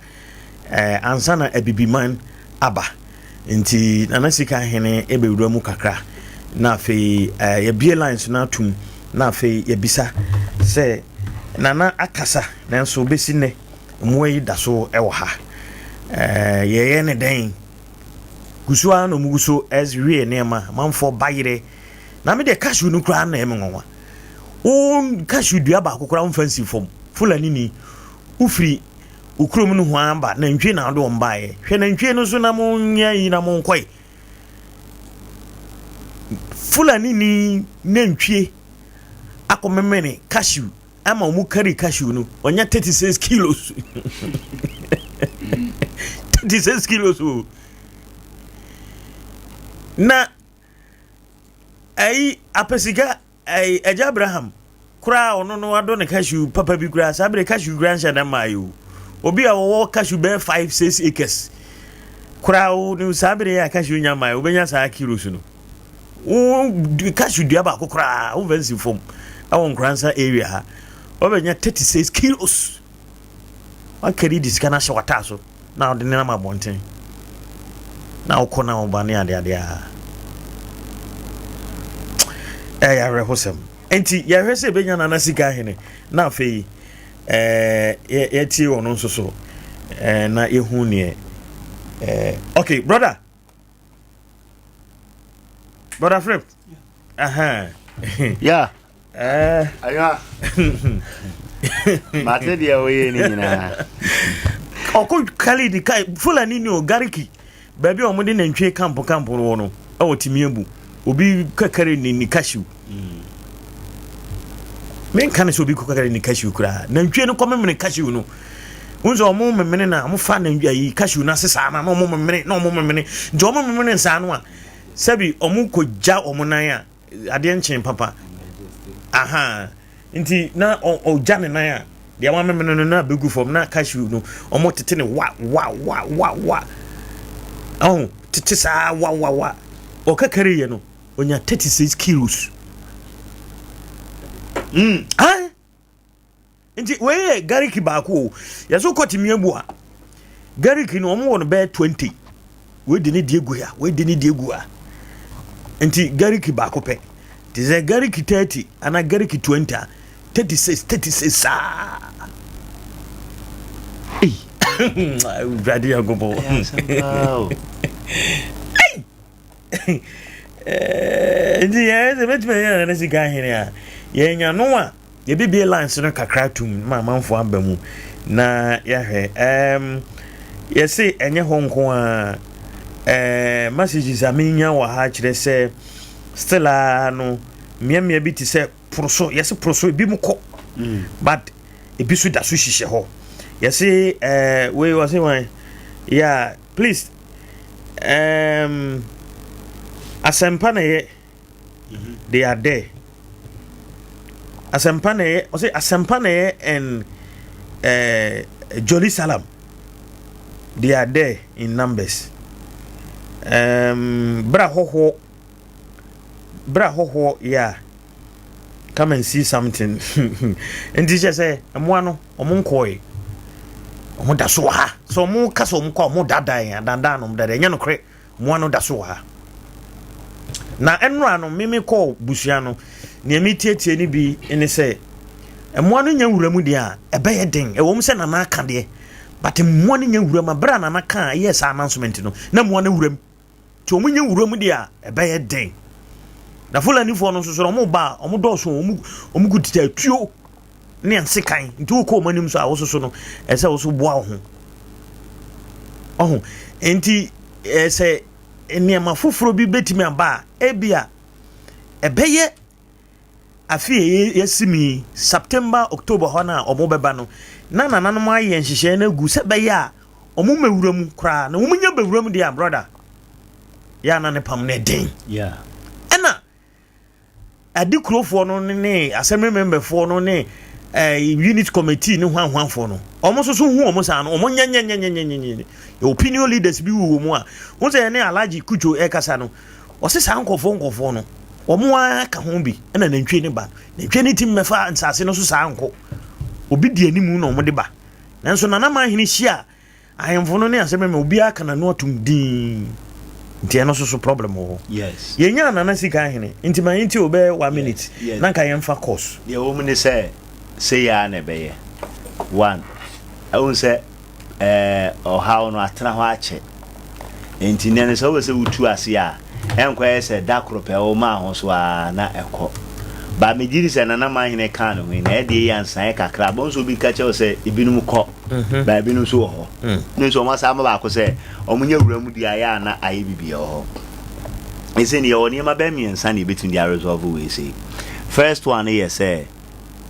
Speaker 1: eh, ansa na Abibiman aba. Nti Nana Sika Hene bɛwura mu kakra na afei eh, yɛbie lines no atom na afei yɛbisa sɛ Nana akasa nanso bɛsi nnɛ mmoa yi da so wɔ ha. Eh, yɛyɛ ne dɛn? Gu so ara na ɔmu gu so wie nneɛma, amanfoɔ ba yerɛ. Na me deɛ cashew no koraa na ɛyɛ me nwanwa. Wo cashew dua baako koraa womfa nsi fam. Fulani ni, wofiri wo kurom nohoa ba, nantwie na wode wɔn baeɛ. Hwɛ nantwie no so na monyɛ yi na monkɔe. Fulani ni nantwie akɔmemene cashew ama wɔn kari cashew no ɔnya 36 kilos 36 kilos o na ɛyi apɛsika Ɛy agya Abraham koraa a ɔno no adɔ ne cashew papa bi koraa saa bere cashew koraa nhyɛ da mmaa yi o. Obi a ɔwɔ cashew bɛyɛ 5 6 acres koraa o ne saa bere a cashew nya mmaa yi wobɛnya saa kilos no. Wo cashew dua baako koraa womfa nsi fam ɛwɔ Nkoransa area ha wobɛnya 36 kilos. Wakari de sika no ahyɛ w'ataa so na wode nenam abɔnten na wokɔ na woba ne adeade a ɛyɛ awerɛhosɛm. Nti yɛhwɛ sɛ ɛbɛnya Nana Sika Ahene na afei ɛɛ yɛtie ɔno nso so ɛɛ na yɛhu neɛ ɛɛ okay brother. Brother Philip. Uh-huh.
Speaker 6: Yeah.
Speaker 1: Eh.
Speaker 6: Ayo. Mate deɛ woyɛ ne nyinaa.
Speaker 1: Ɔkɔ Khalid ka Fulani ni o Gariki. Baabi a wɔde nantwie kampo kampo no wɔ no ɛwɔ Timiabu. Obi kakare ne ne cashew. Menka ne sɛ obi kakare ne cashew koraa. Nantwie no kɔmemene cashew no. Wohu sɛ wɔn memene na wɔfa nantwie ayi cashew no ase saa na wɔn memene na wɔn memene. Nti wɔn memene saa no a sɛbi wɔn kɔgya wɔn nan a adeɛ nkyen papa. Aha. Nti na ɔgya ne nan a deɛ wɔamemene no na abɛgu fam na cashew no wɔn tete ne wa wa wa wa wa. Ɔho tete saa wa wa wa. Ɔkakare yɛ no onya 36 kilos. Mm. Ah? Nti wei yɛ gariki baako o. Yɛso kɔ tumi abu a gariki no wɔn wɔ no bɛyɛ 20. Wei de ne deɛ gu ha, wei de ne deɛ gu ha. Nti gariki baako pɛ. Te sɛ gariki 30 anaa gariki 20 a, 36, 36 saa. Ei, Awurade Nyankopɔn. Ei! Nti yɛn sɛ bɛtumi ayɛ yɛn sika ahene a, yɛnya no a, Yɛbɛbue lines no kakra atom ma amanfoɔ aba mu na yɛahwɛ. Um, yɛse ɛnyɛ hɔ nko a eh, messages a menya wɔ ha kyerɛ sɛ still a no mmeammea bi te sɛ poroso yɛse poroso ebi mu kɔ mm. but ebi so da so hyehyɛ hɔ yɛse eh, wei wɔse wan yeah please um, asɛmpa na ɛyɛ They are there. Asɛmpa na ɛyɛ ɔsɛ asɛmpa na ɛyɛ and eh, Jolly Salam. They are there in numbers. Um, bra hɔhoɔ bra hɔhoɔ yeah. Come and see something. Nti kyɛ sɛ mmoa no ɔmo nkɔɛ ɔmo da so wɔ ha sɛ ɔmo ka sɛ ɔmo kɔ a ɔmo daadaa yɛn adandaa na ɔmo daadaa ɛnyɛ nokorɛ. Mmoa no da so wɔ ha. Na ɛnora no, me mekɔɔ busua no, nea metietie no bi ne sɛ, mmoa no nya wura mu deɛ a, ɛbɛyɛ den. Ɛwɔ mu sɛ Nana aka deɛ, but mmoa no nya wura mu a, berɛ a Nana kaa yɛɛ saa announcement no, na mmoa no wura mu. Nti wɔn nya wura mu deɛ a, ɛbɛyɛ den. Na Fulanifoɔ no nso so wɔn ba a, wɔn dɔɔso, wɔn wɔn kuta atuo ne nsekan. Nti wokɔ wɔn anim so a, wososo no, ɛsɛ woso boa wo ho. Ɔho. Nti sɛ nneɛma foforɔ bi bɛtumi aba a, ebia ɛbɛyɛ afe a yɛasi mu yi, September, October hɔ no a wɔbɛba no, na nananom ayɛ nhyehyɛe no agu sɛ ɛbɛyɛ a wɔn mmɛwura mu koraa. Na wɔn nya bɛwura mu deɛ a, brother, yɛ a na ne pam no ɛden. Ɛna Adi kurofoɔ no ne assembly memberfoɔ no ne eh, unit committee ne hwanhwanfoɔ no wɔn nso so hu wɔn saa no wɔn nyɛnyɛnyɛnyɛnyɛnyɛ opinion leaders bi wɔ mu a wɔn sɛ ɛne Alhaji Kudjo ɛkasa no ɔsɛ saa nkɔfoɔ nkɔfoɔ no wɔn ara ka ho bi ɛna nantwie ne ba nantwie ne ti mmɛfa nsaase no so saa nkɔ obi di anim na wɔn de ba nanso Nana Manhene hyia Ahemfo no ne asɛm ma obiara ka n'ano atom dinn. Nti ɛno nso so problem wɔ hɔ.
Speaker 6: Yes.
Speaker 1: Yɛnyaa Nana Sika Ahene nti ma yɛntie o bɛyɛ one minute
Speaker 6: Yes.
Speaker 1: na nka yɛmfa course.
Speaker 6: Deɛ ɛwɔ mu ne sɛ, sei ara na ɛbɛyɛ. One, wohu sɛ ɛɛ ɔhaw no atena hɔ akyɛ. Enti nnɛ no sɛ wopɛ sɛ wotu ase a, ɛnkɔyɛ sɛ da koro pɛ womaa ho so ara na ɛkɔ. But megye di sɛ Nana Manhene kaa ne ho yi, na ɛdeɛ yi ansaeɛ kakra. Abom sɛ obi ka kyerɛ wo sɛ ebinom kɔ, but ebinom nso wɔ hɔ. Ne nso wɔn asan ama baako sɛ wɔn nyɛ wura mu deɛ ayɛ a na ayɛ bibi wɔ hɔ. Ɛsɛ ni yɛwɔ nneɛma bɛyɛ mmiɛnsa na yɛbɛtumi de aresolve wei sei. First one yɛ sɛ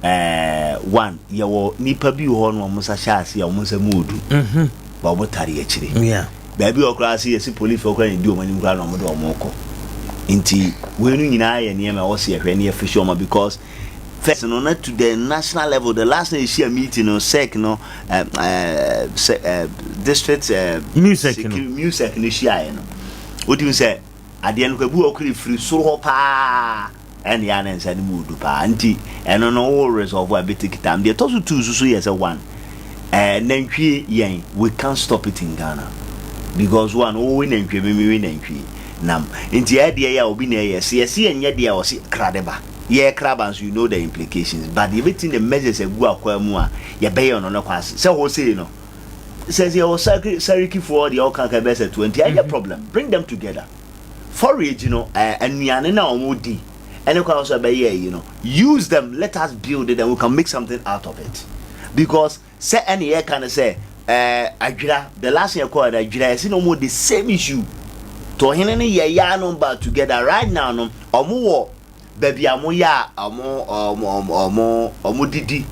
Speaker 6: eh, one yɛwɔ nipa bi wɔ hɔ no wɔn nsa hyɛ ase a wɔn nsa mu odu mhm. ba wɔn tare akyire baabi wɔ koraa se yɛsi polisi koraa na edi wɔn anim koraa na wɔn de wɔn kɔ nti wei no nyinaa yɛ nneɛma ɛwɔ se yɛhwɛ ne yɛfisi wɔn because first no na to the national level the last time yɛhyia meeting no sec no uh, uh, uh, district uh,
Speaker 1: music no
Speaker 6: music no hyiaeɛ no wotumi sɛ adeɛ no kwabu ɔkora firi soro hɔ paa Ɛne a ne nsa no mu odu paa nti ɛno no wo resolve a bɛ take time. Deɛ ɛtɔ so tuu so so yɛ sɛ one eh, nantwie yɛn we can't stop it in Ghana because one wo we nantwie me me we nantwie nam nti ɛyɛ deɛ yɛ a obi na ɛyɛ sɛ yɛse yɛnyɛ deɛ a ɔse kra de ba yɛ kra ba nso you know the implications but yɛbɛtumi de measures agu akwaa mu a yɛbɛyɛ no no kwan sɛ hɔ sei no sɛ sɛ yɛwɔ sarikifoɔ deɛ ɔka ka bɛsɛ 20 ɛnyɛ problem bring them together Forage no eh, nnuane no a wɔn di ɛne kwan so ɛbɛyɛ ayi no, use them, let us build it and we can make something out of it. Because sɛ ɛne yɛka no sɛ eh, adwira, the last thing yɛkɔɔ no adwira, yɛsi na wɔn the same issue. To ɔhene no yɛ yaa no ba together right now no, wɔn wɔ baabi a wɔyɛ a wɔn wɔn wɔn wɔn didi.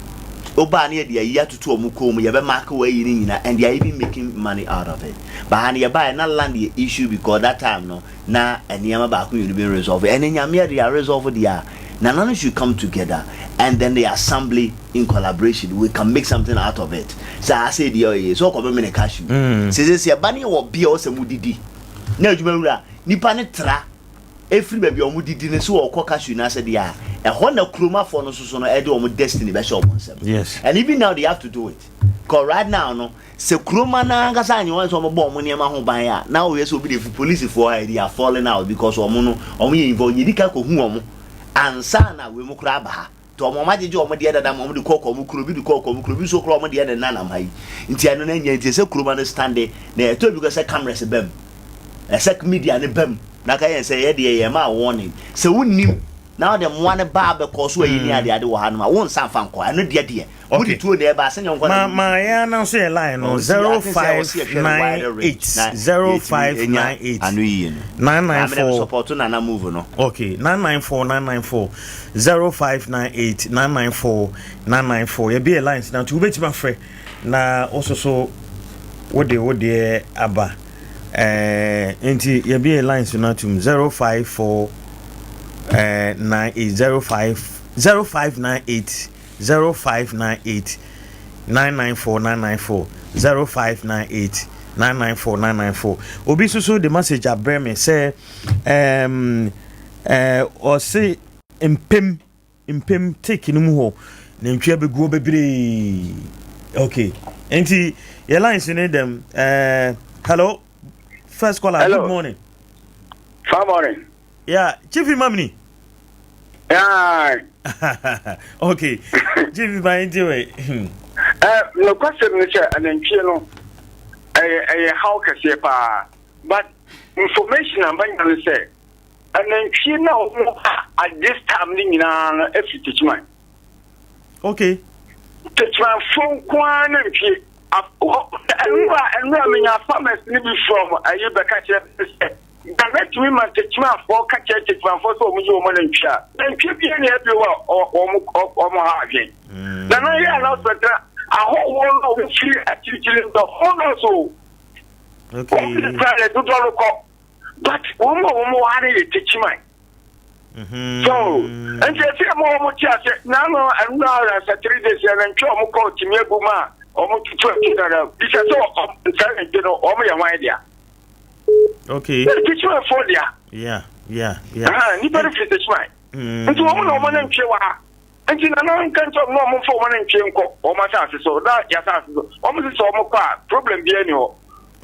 Speaker 6: Wobaa ne yɛde ayi atoto wɔn kɔn mu, yɛbɛ mark wɔ ayi ne nyinaa and they are even making money out of it. But ha no yɛbaeɛ na land yɛ issue because that time no na nneɛma baako mmienu bi resolve. Ɛnɛ Nyame de aresolve deɛ a, nananom should come together and then the assembly in collaboration we can make something out of it. Saa sɛ deɛ ɔyɛ sɛ ɔkɔ bɛmene cashew. Sɛ sɛ sɛ ɛba ne yɛwɔ bea a ɔsɛ mo didi na adwuma wura nipa ne tra ɛfiri baabi a wɔdidi no sɛ wɔrekɔ cashew no ase deɛ a, Ɛhɔ na kuromafoɔ no nso so no ɛde wɔn destiny bɛhyɛ wɔn nsam.
Speaker 1: Yes.
Speaker 6: And even now they have to do it. Cause right now no, sɛ kuroma no ankasa anyɛ wɔn sɛ wɔbɔ wɔn nneɛma ho ban a, na wɔyɛ sɛ obi de fi polisifoɔ ha they are falling out because wɔn no wɔn yɛ involved. Yɛdi ka kɔhu wɔn ansa na wei mu koraa aba ha. Nti wɔn wɔn agyegye wɔn deɛ dada ma wɔn de kɔ kɔ wɔn kuro bi de kɔ kɔ wɔn kuro bi nso koraa wɔn deɛ ne nanam ha yi. Nti ɛno no nyɛ nti sɛ kuroma no stande na ɛtɔ bi kɔ sɛ cameras bam. Ɛsɛ media no bam na ka yɛn sɛ yɛ deɛ yɛ ma warning. Sɛ wonnim na wode mmoa no ba abɛkɔ so ayi ne ade ade wɔ hanom a wo nsa mfa nkɔ ɛno deɛ deɛ wode tuo na ɛba asɛ nyɛ nkɔ
Speaker 1: na ma yɛn anan so yɛ line no 0598 0598
Speaker 6: ano yie no
Speaker 1: 994
Speaker 6: support nana move no
Speaker 1: okay 994 994 0598 994 994 yɛbi yɛ lines na nti wobɛtumi afrɛ na wososo wode wodeɛ aba Eh, nti yɛbie lines no atum 054 eh, 98 05 0598 0598 994 994 0598 994 994 obi nso so de message abrɛ me sɛ um, eh, ɔse mpem mpem take no mu hɔ nantwi abɛgu hɔ bebree okay nti yɛ lines ne dɛm eh, hello first caller
Speaker 20: hello.
Speaker 1: good morning
Speaker 20: far morning
Speaker 1: yeah chief imam ni
Speaker 20: yeah.
Speaker 1: okay chief imam nti wei
Speaker 20: eh nokwasɛm ne sɛ anantwie no ɛyɛ ɛyɛ haw kɛseɛ paa but information a manya no sɛ Anantwie no a wɔn ba at this time no nyinaa no afiri Techiman.
Speaker 1: Okay.
Speaker 20: Techimanfoɔ nko ara nantwie. Nnura nnura menya farmers no bi from ayi bɛka kyerɛ sɛ Ghana tumi ma Techimanfoɔ ka kyerɛ Techimanfoɔ sɛ wɔn yi wɔn nantwie a nantwie bi ne ebio a wɔn wɔn ha adwen. Mm. Na na yɛ announcement na ahɔhoɔ no a wɔfiri akyirikyiri no wɔn nɔɔso.
Speaker 1: Okay.
Speaker 20: Wɔn kura yɛ dodoɔ no kɔ. But wɔn a wɔn wɔ ha no yɛ tekyiman.
Speaker 1: Mm-hmm.
Speaker 20: So nti esi ɛma wɔn ti ase n'ano ɛnura arasa three days yɛn ntwe wɔn kɔ tìmi egu mu a wɔn tutu akyi dada bisa sɛ wɔn nsa nti no wɔn yɛ hwan dea.
Speaker 1: Okay.
Speaker 20: Yɛ tekyiman fo dea.
Speaker 1: Yeah yeah yeah.
Speaker 20: Nipa no firi tekyiman. Mm. Nti wɔn na wɔn ntwe wɔ ha. Nti na na nka nkyɛn wɔn na wɔn mfa wɔn ntwe nkɔ wɔn asase so na yɛ asase so wɔn sisi wɔn kɔ a problem biara ni hɔ.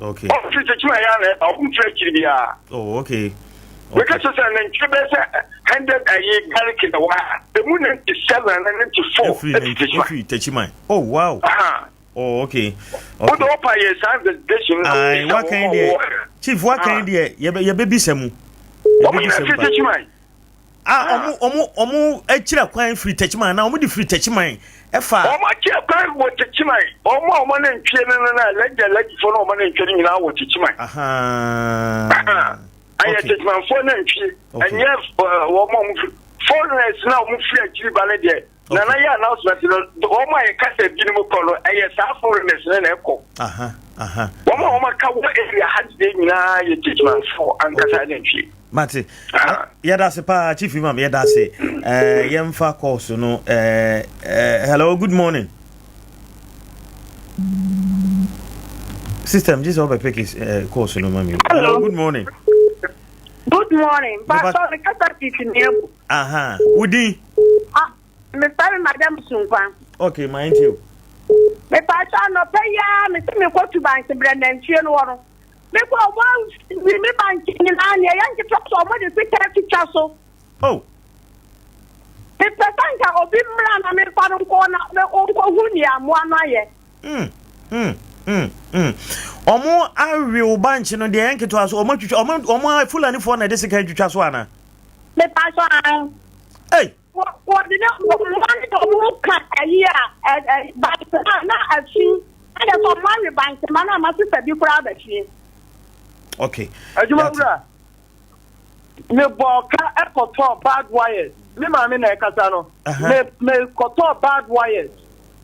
Speaker 1: Okay.
Speaker 20: Wɔn firi kyekye ma yɛ na wɔn mfiri akyiri biara.
Speaker 1: Oh okay.
Speaker 20: Meka kyerɛ sɛ nantwie bɛyɛ sɛ hundred ayi garlic na wɔ ha emu 97 na 94
Speaker 1: efiri kyekye efiri Techiman. Oh wow.
Speaker 20: Aha.
Speaker 1: Oh okay.
Speaker 20: Okay. Wode ɔpa yɛ saa investigation.
Speaker 1: Ayi wakan deɛ chief wakan deɛ yɛbɛ yɛbɛ bisa mu.
Speaker 20: Wɔn nyinaa firi Techiman.
Speaker 1: A ɔmo ɔmo ɔmo akyira kwan firi Techiman anaa ɔmo de firi Techiman ɛfa.
Speaker 20: Ɔmo akyira kwan wɔ Techiman. Ɔmo a ɔmo anantwie no no na alagye alagyefo no ɔmo anantwie no nyinaa wɔ Techiman. Ɛyɛ Techimanfoɔ nantwie. Ɛnyɛ wɔn a ɔmo firi foreigners na ɔmo firi akyiri ba no deɛ. Nana yɛ announcement no wɔn a yɛka sɛ binom kɔ no ɛyɛ saa foreigners no na ɛkɔ. Wɔn a wɔn aka wɔ area ha deɛ nyinaa yɛ Techimanfoɔ ankasa anantwie.
Speaker 1: Mate. Yɛda ase paa Chief Imam yɛda ase. Eh, yɛmfa calls no. Eh, eh, hello, good morning. System, just over pick his uh, calls no mami.
Speaker 21: Hello.
Speaker 1: Hello, good morning.
Speaker 21: Good morning. Pastor, me kasa titi ni ebu.
Speaker 1: Aha. Wudi.
Speaker 21: Ah, me fari madam Sunkwan.
Speaker 1: Okay, my auntie.
Speaker 21: Me pastor no pɛ ya me se me kɔ tubansi brɛ nantwie no wɔ no. Me kɔ ɔmo awi me bankye nyinaa nea ɛyɛ nketewa so ɔmo de sika atwitwa so.
Speaker 1: Oh.
Speaker 21: Mepɛ sɛ nka obi mmra na memfa no nkɔ na ɔnkɔhu nea mmoa no ayɛ.
Speaker 1: Mm, mm, mm, mm. Ɔmo awe wo bankye no deɛ ɛyɛ nketewa so ɔmo atwitwa ɔmo ɔmo Fulanifoɔ na ɛde sika atwitwa so ana?
Speaker 21: Mepa so an.
Speaker 1: Hey.
Speaker 21: Wɔde ne mmoa no de ɔmo ka ayi a ɛ ɛ bankye a na afi ɛna sɛ ɔmo awe bankye ma na ama sisa bi koraa aba fie.
Speaker 1: Okay.
Speaker 22: Adwuma wura, me bɔɔ ka ɛkɔtɔɔ bad wires. Me maame na ɛkasa no. Me me kɔtɔɔ bad wires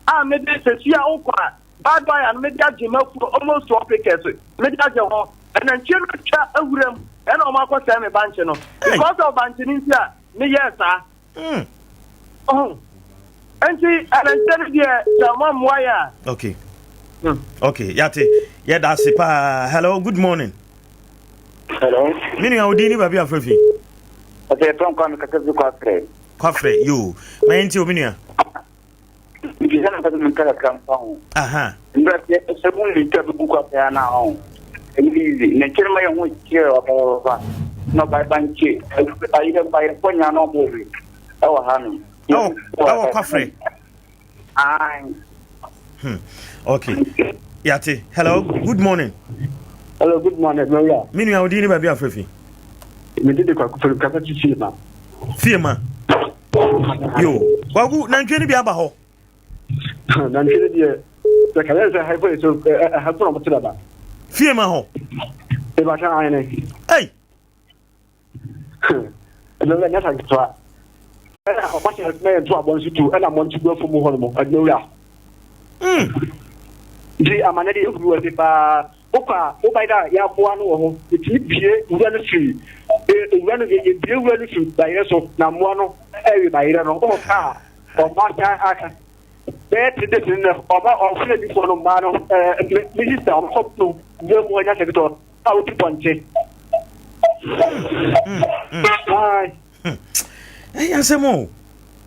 Speaker 22: a me de sɛsi a wokɔ a bad wire no me de agye m'afuo almost 12 acres me de agye hɔ. Ɛnantwie no atwa awura mu ɛna ɔmo akɔsɛe me bankye no. Because of bankye no nti a me yɛɛ saa.
Speaker 1: Mm.
Speaker 22: Oh. Nti ɛnɛnkyɛ no deɛ sɛ ɔma mmoa yɛ a.
Speaker 1: Okay. Mm. Okay, yate. Yɛda ase paa. Hello, good morning.
Speaker 23: Hello.
Speaker 1: Me nua odin ni baabi afrɛ fi.
Speaker 23: Ɔsɛ yɛfrɛ nkwa me kasa fi kɔ afrɛ.
Speaker 1: Kwafrɛ yoo. Ma yɛn ti omi nua.
Speaker 2: Nti sɛ na mpɛ sɛ menka kakra mfa ho.
Speaker 1: Aha.
Speaker 2: Mbrɛ sɛ sɛ mo nni twa bɛgu kwafrɛ ana ho. Ɛnyɛ easy. Na nkyɛn ma yɛ ho kyerɛ ɔpapapapa. Na ɔbae ba nkye. Ayerɛ bayerɛfoɔ nyinaa na ɔmo we ɛwɔ ha nom.
Speaker 1: Ɛwɔ ɛwɔ kwafrɛ.
Speaker 2: Aye.
Speaker 1: Hmm. Okay. Yate. Hello. Good morning.
Speaker 3: Hello, good morning, Maria.
Speaker 1: Me nua odi ni baabi afrɛ fi.
Speaker 3: Me de de kwaku firi kasa ti fie ma.
Speaker 1: Fie ma. Yo. Kwaku nantwie ni bi aba hɔ.
Speaker 3: Nantwie ni deɛ sɛ kayɛ sɛ ha fo so ha fo na mo te dada.
Speaker 1: Fie ma hɔ.
Speaker 3: Eba kan ayene.
Speaker 1: Hey.
Speaker 3: Ɛno ɛnyɛ sa nketewa. Ɛna ɔba hyɛ na yɛn to abɔ nso tu ɛna mmɔnten gu afum hɔ nom adwumawura. Nti amane de ehu wɔ ase paa. Wokɔ a wobae dɛ a yɛaboa no wɔ hɔ. Yɛtumi bue wura no firi ewura no yɛbue wura no firi bayerɛ so na mmoa no ɛwe bayerɛ no. Wokɔ ka a ɔma san aka bɛyɛ three days no ɔma ɔfrɛ nifoɔ no mmaa no ɛɛ me sister ɔmkɔ no wura mu hɔ nya sɛ ketewa. a wotu pɔnkye.
Speaker 1: Ɛyɛ asɛm o.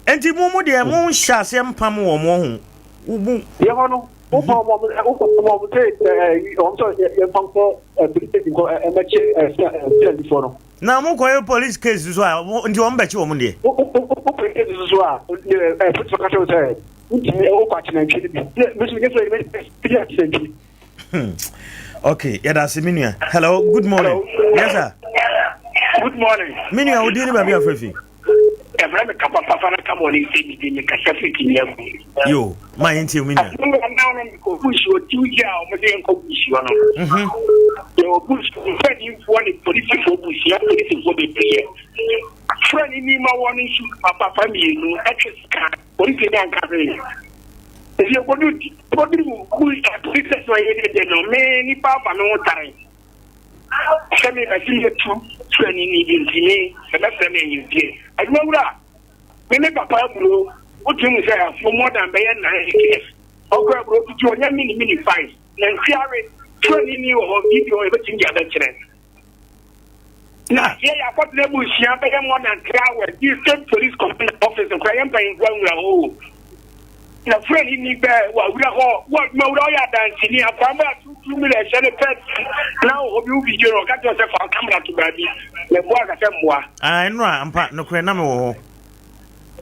Speaker 1: Nti mo mo deɛ mo nhyɛ aseɛ mpam wɔn mo ho. Wo
Speaker 3: Yɛ hɔ no, wopɔ wɔn wopɔ wɔn sɛ ɛɛ wɔn sɛ yɛmfa nkɔ police station kɔ ɛmɛkye ɛɛ fúlànífoɔ no.
Speaker 1: Na mo kɔ yɛ police case so a nti wɔn bɛkye wɔn deɛ.
Speaker 3: Wo wo police case so a ɛɛ police ka kyerɛ wo sɛ ntumi wokɔ akyenantwie no bi. Mi nso mi nyɛ fúlàní mi yɛ akyenantwie.
Speaker 1: Hmm. Okay, yɛda ase me nua. Hello, good morning. Hello. Yes sir.
Speaker 23: Good morning.
Speaker 1: Me nua, wo din ne baabi afrɛ fi?
Speaker 23: Ɛfrɛ me kapa papa na kama ɔne sɛ didi me kasa firi tumi agu.
Speaker 1: Yo, ma yɛn tie me nua.
Speaker 23: Asɛm wɔ naa no mekɔ bush wɔ Tuesday a wɔn de yɛn kɔ bush hɔ no.
Speaker 1: Mhm.
Speaker 23: Yɛwɔ bush mpanimfoɔ ne polisifoɔ bush yɛ polisifoɔ bebree yɛ. Fura ne nima wɔ no nso apapa mmienu ɛtwe sika. Polisi ni anka hwee. Nti yɛkɔdu kɔduru police station a yɛde de no me nipa afa me ho tare sɛ me bɛsi yɛtu fura ni ni bi nti me ɛbɛfrɛ me ahemfie. Adwuma wura me me papa aburo wotumi mu sɛ afuo more than bɛyɛ 9 acres ɔkɔ aburo tutu ɔnyɛ mini mini 5 na nfiare fura ni ni wɔ hɔ video yɛbɛtumi de abɛkyerɛ. Na yɛ yɛ akɔtena abusua bɛyɛ more than 3 hours di state police commander office nkora yɛ mpanyinfoɔ anwura hɔ o. Na fúlẹ̀ ni bẹ́ẹ̀ wà wúrà hɔ wọ́n adwuma wúrà ɔyɛ adansini akwan bá tuntun mi na ɛhyɛ ne pɛt na obi wo video no ɔka kyerɛ sɛ fa kamera to baabi na ɛboa akasɛ mmoa.
Speaker 1: Ah, ɛno a ampa nokorɛ na mewɔ hɔ.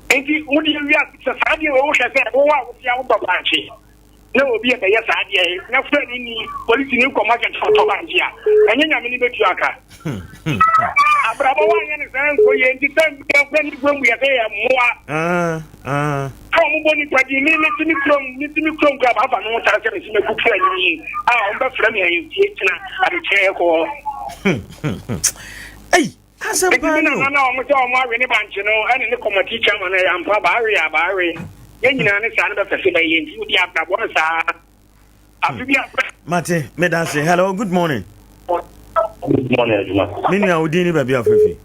Speaker 23: Nti wode awia sɛ saa deɛ wɔ wohwɛ sɛ wowɔ a wote a wodɔ bankye na obi a bɛyɛ saa adeɛ yi na fura ne ni polisi ne kɔ market kɔtɔ bankye a ɛnyɛ nyame ne bɛtu aka abrabɔ woanyɛ ne saa nkɔ yie nti sɛ fura ne kurom yɛ sɛ yɛ mmoa a wɔn bɔ nipa din me me ti me kurom me ti me kurom kura baafa me ho tare sɛ me si mɛgu fura ne ni a wɔn bɛfrɛ me ahemfie kyena adekyerɛ kɔ
Speaker 1: Ei, asɛm
Speaker 23: Enti
Speaker 1: paa
Speaker 23: me
Speaker 1: ni o.
Speaker 23: nana na wɔn sɛ wɔn awe ne bankye no ɛne ne kɔmɔti chairman no ɛyɛ ampa baawe a baawe yɛn nyinaa ne saa no bɛfɛ se bɛyɛ nti wodi abrabɔ no saa afe bi abrɛ.
Speaker 1: Mate, meda ase. Hello, good morning.
Speaker 24: Good morning, Adwuma.
Speaker 1: Me nua, wo din ne baabi a wofrɛ fi?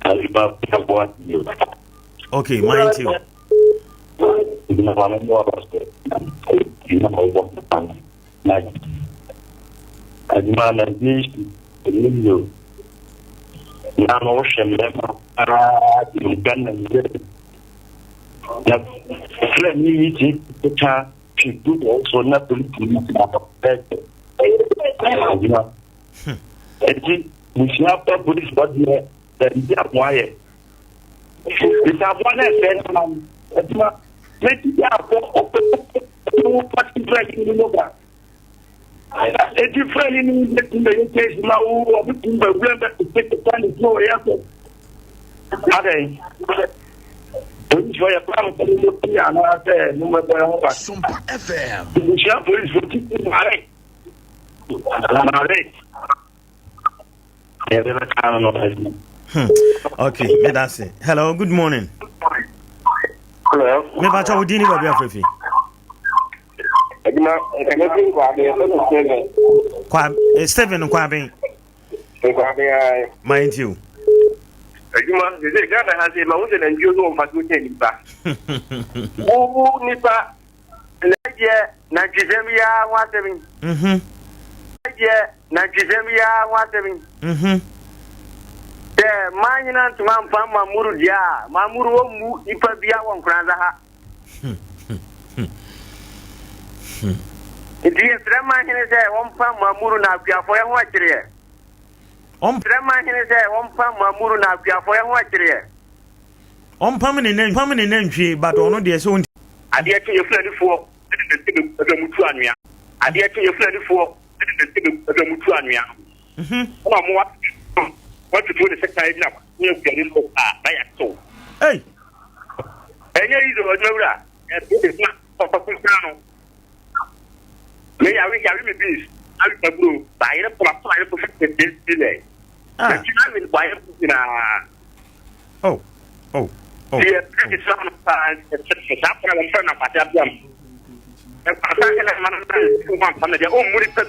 Speaker 24: Adwuma Aboa.
Speaker 1: Okay, ma yɛntie o.
Speaker 24: Adwuma ma me mmoa ba so. Adwuma ma wobɔ na adwuma na nti ɛnyɛ yie o. Na na wohwɛ mmarima paa de Ghana yɛ na frɛ ne yi ti keka twi gu wɔn so na polisi yi ti na pɛpɛ adwuma. Eti busua pɛ polisi bɔ deɛ baabi a wɔn ayɛ. Bisa aboa na ɛsɛ no ma adwuma. Meti bi akɔ ɔpɛ wo pati frɛ ne no ba. Eti frɛ ne no bɛtumi bɛyɛ case ma wo ɔbɛtumi bɛwura bɛtumi ne so ɔyɛ so. Adɛn? Polisifoɔ yɛ kwan sɛ mo ti anaasɛ mo mɛbɔ yɛn ho ba.
Speaker 4: Sompa FM.
Speaker 24: Busua polisifoɔ ti mare. Mare.
Speaker 1: Hmm. Okay, me that's it. Hello, good morning.
Speaker 5: Hello.
Speaker 1: Me pacha wo dini baabi afrɛ fi.
Speaker 5: Adwuma nkɛmɛ fi nkwabe ɛfɛ no Steven.
Speaker 1: Kwa eh, Steven Nkwaben.
Speaker 5: Nkwaben ayi.
Speaker 1: Ma yɛn o.
Speaker 5: Adwuma sese Ghana ha se ma wo sɛ nantwie so wɔn fa so kyɛn nipa. Wo wo nipa na deɛ nantwisɛm yi ara ho asɛm yi.
Speaker 1: Mhm.
Speaker 5: Deɛ nantwisɛm yi ara ho asɛm yi.
Speaker 1: Mhm.
Speaker 5: Sɛ.
Speaker 7: man nyina ntoma mfa Mamuru deɛ a, Mamuru ɔmmu nipa bia wɔ Nkoranza ha. Nti yɛsrɛ man hene sɛ ɔmpa Mamuru na akuafoɔ yɛ ho akyereɛ. Ɔsrɛ man hene sɛ ɔmpam Mamuru na akuafoɔ yɛ ho akyereɛ.
Speaker 1: Ɔmpam ne nan pam ne nantwie but ɔno deɛ sɛ ɔnti.
Speaker 23: Adeɛ kye yɛ Fulanifoɔ de nantwie bɛgu baabi a wɔtu anwea. Adeɛ kye yɛ Fulanifoɔ de nantwie bɛgu baabi a wɔtu anwea no. Ɛna wɔn atutu wɔatutu ne sekan gyina ne akuani no a na yɛatew.
Speaker 1: Ei!
Speaker 23: Ɛnyɛ easy o adwuma wura. Ɛde na papa kunkun no. Me yare yare me beans awe aburo bayerɛ pɔ ma ayɛ pɔ fɛ fɛ lɛ. Ah. Nti na me bayerɛ pɔ nyinaa.
Speaker 1: Oh oh oh.
Speaker 23: Deɛ pɛ de sra no paa saa paa wɔn fɛ na kwate abia mu. Ɛkwasa kɛ na ma na na ho ampa na deɛ ɔmmu ne pɛ.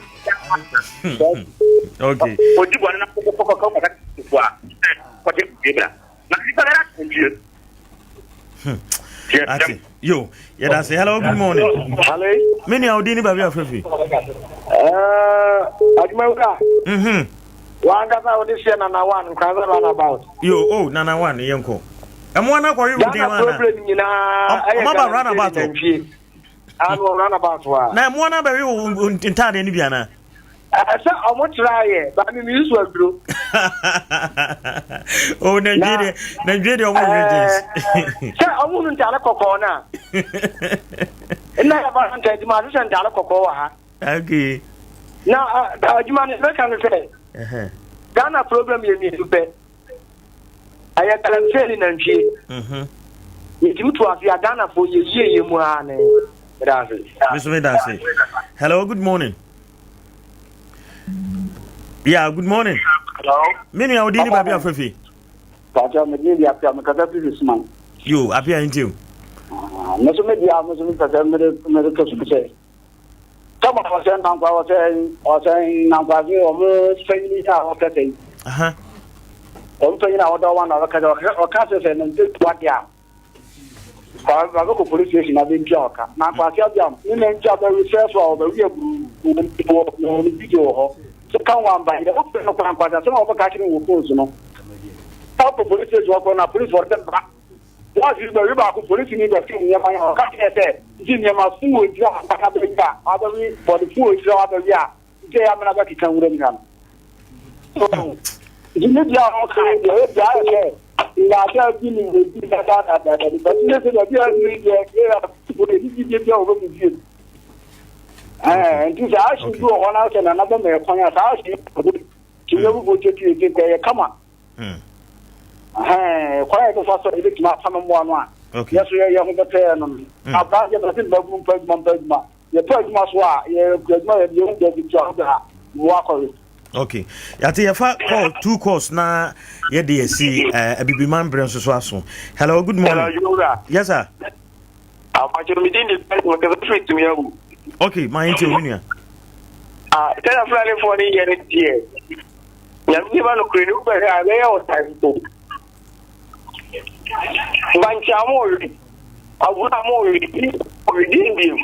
Speaker 1: Okay.
Speaker 23: Odi bɔne na kɔkɔ kɔkɔ kɔkɔ kɔkɔ a kɔgye bra. Na nipa bɛrɛ atɛntwie.
Speaker 1: Hmm. Ate. Yo, yɛda se. Hello, good morning.
Speaker 10: Hello.
Speaker 1: Me nua odi ni baabi afefe.
Speaker 10: Eh, adwuma wura.
Speaker 1: Mhm.
Speaker 10: Wankasa wode hyɛ nana one nkransa runabout.
Speaker 1: Yo, oh nana one yɛnkɔ. Ɛmo ana kɔwe wo den
Speaker 10: ana. Problem nyinaa ɛyɛ
Speaker 1: Ghana runabout.
Speaker 10: Ano runabout wa.
Speaker 1: Na ɛmo ana bɛwe wo ntaade no bi ana.
Speaker 10: Ɛsɛ ɔmo tra yɛ ba mi mi nso aduro.
Speaker 1: O nantwie deɛ nantwie deɛ ɔmo hwɛ jeans.
Speaker 10: Sɛ ɔmo nu ntaade kɔkɔɔ na. Nna yɛ ba nta adwuma ahyehyɛ ntaade kɔkɔɔ wɔ ha.
Speaker 1: Okay.
Speaker 10: Na adwuma no bɛka no sɛ. Ghana problem yɛ mmienu pɛ. Ɛyɛ galamsey ne nantwie.
Speaker 1: Mhm.
Speaker 10: Yɛtumi to ase a Ghanafoɔ yɛ yie yɛ mu ara ne. Meda ase.
Speaker 1: Me nso meda ase. Hello, good morning. Yeah, good morning.
Speaker 2: Hello.
Speaker 1: Me nua odi ni baabi afefe.
Speaker 2: Pàtó mi di apia mi kasa firi suman.
Speaker 1: Yo, apia nti o.
Speaker 2: Ah, me so me di a me so me pɛsɛ me de me de to so sɛ. Sɛ mo ɔsɛ nankwa ɔsɛ ɔsɛ nankwa se ɔmo panyin a ɔkasa yi. Ɔmo panyin a ɔdɔ wɔn na ɔkasa ɔka sɛ sɛ ne nte to ade a. Wabɛkɔ police station abɛntua ɔka. Na Kwasi Abiam ne nantwi abɛwe sɛ so a ɔbɛwe aburu wɔ wɔ ne video wɔ hɔ. So ka ho amba yɛ wofrɛ no koraa Kwasi asɛm a wɔbɛka akyerɛ no wɔ phone so no. Ɔkɔ police station ɔkɔ na police wɔde bɛba. Last week bɛwe baako polisi ni bɛfiri nneɛma yɛ ɔka kyerɛ sɛ nti nneɛma fun wɔ nkyerɛ a abɛwe a abɛwe bɔde fun wɔ nkyerɛ a abɛwe a nti ɛyɛ amena bɛkeka nwura mu ha no. Nti ne deɛ a ɔka ne deɛ ɛyɛ deɛ ayɛ sɛ nnaadaa bi ne ebi dadaadadaada bi bɛte sɛ sɛ baabi a ɛduru deɛ yɛ afofo deɛ ne gyidie bi a wɔbɛmu bie mu. Ɛɛ nti saa ahye bi wɔ hɔ na sɛ nana bɛma ɛkwan a saa ahye yi ti yɛ bubu tete eti nka ɛyɛ kama. Ɛhɛn kwan a yɛbɛfa so a yɛbɛtumi apam mmoa no a yɛ so yɛ ho bɛtɛɛ no no. Abaa yɛ bɛte mmabunu mpa adwuma mpa adwuma. Yɛpɛ adwuma so a, yɛkura adwuma yɛ yɛhu baabi nti a wode ha mmoa akɔwe.
Speaker 1: Okay. Yɛate yɛfa call two calls na yɛde asi uh, abibiman berɛ nso so aso. Hello, good morning.
Speaker 23: Hello, Yowura.
Speaker 1: Yes, sir.
Speaker 23: Afakyɛ mi din de Bɛs mo kɛsɛ firi tumi awu.
Speaker 1: Okay, maa yɛn ti omi nua.
Speaker 23: Ah, sɛdeɛ Fulanifoɔ no yɛ no deɛ, nyame nipa nokorɛ ni wobɛhwɛ a ɛbɛyɛ wo tan mpo. Bankye a wɔwe, aburo a wɔwe, wɔwe din bio.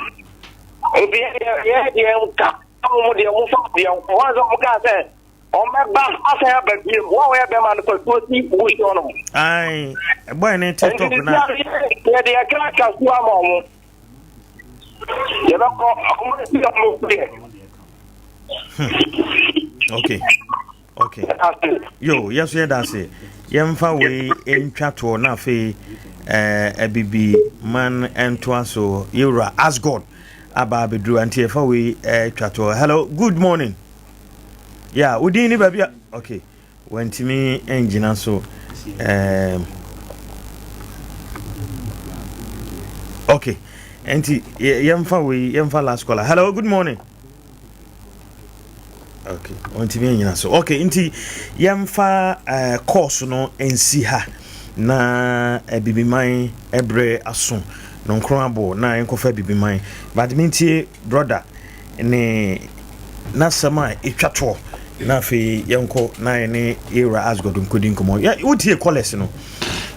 Speaker 23: Nti yɛ yɛ deɛ nka wɔn deɛ wɔn fa deɛ nko wɔn sɛ wɔn kaa sɛ wɔn bɛba asan aba bio wɔn a wɔyɛ bɛrima no kɔtuo si bush hɔ nom.
Speaker 1: Ayi ɛbɔ ne tiktok na.
Speaker 23: Nti yɛ deɛ kra ka su ama wɔn yɛbɛkɔ wɔn si wɔn deɛ.
Speaker 1: Okay. Okay. Yo, yɛso yɛda ase. Yɛmfa wei ntwa toɔ na afei eh, abibi man ntoa so. Yɛwura Asgod aba abɛduru nti yɛfa wei eh, twa toɔ. Hello, good morning. Yeah, wodin ne baabi a okay. Wantumi ngyina so. Um, okay. Nti yɛmfa wei yɛmfa last caller. Hello, good morning. Okay, ɔntumi anyina so. Okay, nti yɛmfa uh, course no nsi ha na abibiman ɛbrɛ aso no nkron abo na yɛnkɔfa abibiman. But mentie brother ne n'asɛm a ɛtwa toɔ na afei yɛnkɔ na yɛne yɛwura Asgod nkɔdi nkɔmmɔ. Wotie callers no.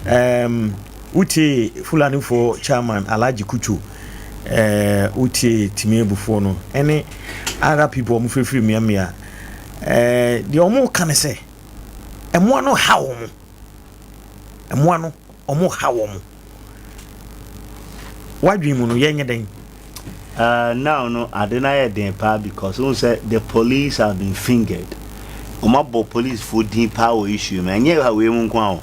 Speaker 1: Um, Wotiee Fulanifoɔ chairman Alhaji Kucho, eh, wotiee Timiabufoɔ no, ɛne other people a wɔfirifiri mmeammea. Eh, deɛ wɔka ne sɛ, mmoa no ha wɔn. Mmoa no ɔmo ha wɔn. W'adwene mu no yɛnyɛ dɛn?
Speaker 6: Uh, now no ade no ayɛ den paa because wohu sɛ the police have been fingered. Wɔn abɔ police foɔ din paa wɔ issue mu. Ɛnyɛ ha wei mu nko ara o.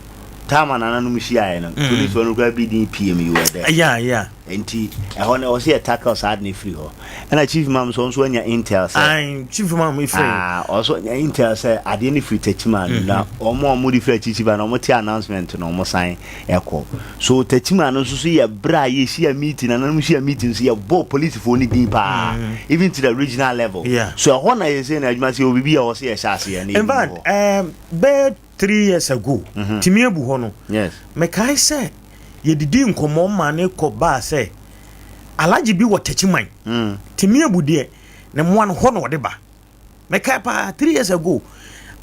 Speaker 6: Time a nananom hyiaeɛ no, mm. police foɔ no koraa bi din pie mu you were there.
Speaker 1: Yeah, yeah.
Speaker 6: Nti ɛhɔ no ɛwɔ sɛ yɛ tackle saa ade no firi hɔ. Ɛna chief imam nso ɔnso anya intel sɛ.
Speaker 1: Ayi chief imam efiri.
Speaker 6: Ah ɔnso anya intel sɛ adeɛ no firi Techiman mm -hmm. na wɔn a wɔde firi akyikyi ba na wɔn te announcement na wɔn san ɛkɔ. So Techiman no nso so yɛ bere a yɛhyia meeting nananom hyia meeting nso yɛbɔ polisifoɔ no din paa mm. even to the regional level.
Speaker 1: Yeah.
Speaker 6: So ɛhɔ na yɛsɛ na adwuma sɛ obibi a wɔsɛ yɛhyɛ aseɛ
Speaker 1: na In fact, um, bɛɛ 3 years ago mm -hmm. tumi abu hɔ no.
Speaker 6: Yes.
Speaker 1: Mekae sɛ yɛdidi nkɔmmɔ ma ne kɔ baa sɛ Alhaji bi wɔ Techiman. Mm. Timi abu deɛ ne mmoa no hɔ na ɔde ba. Mekae paa 3 years ago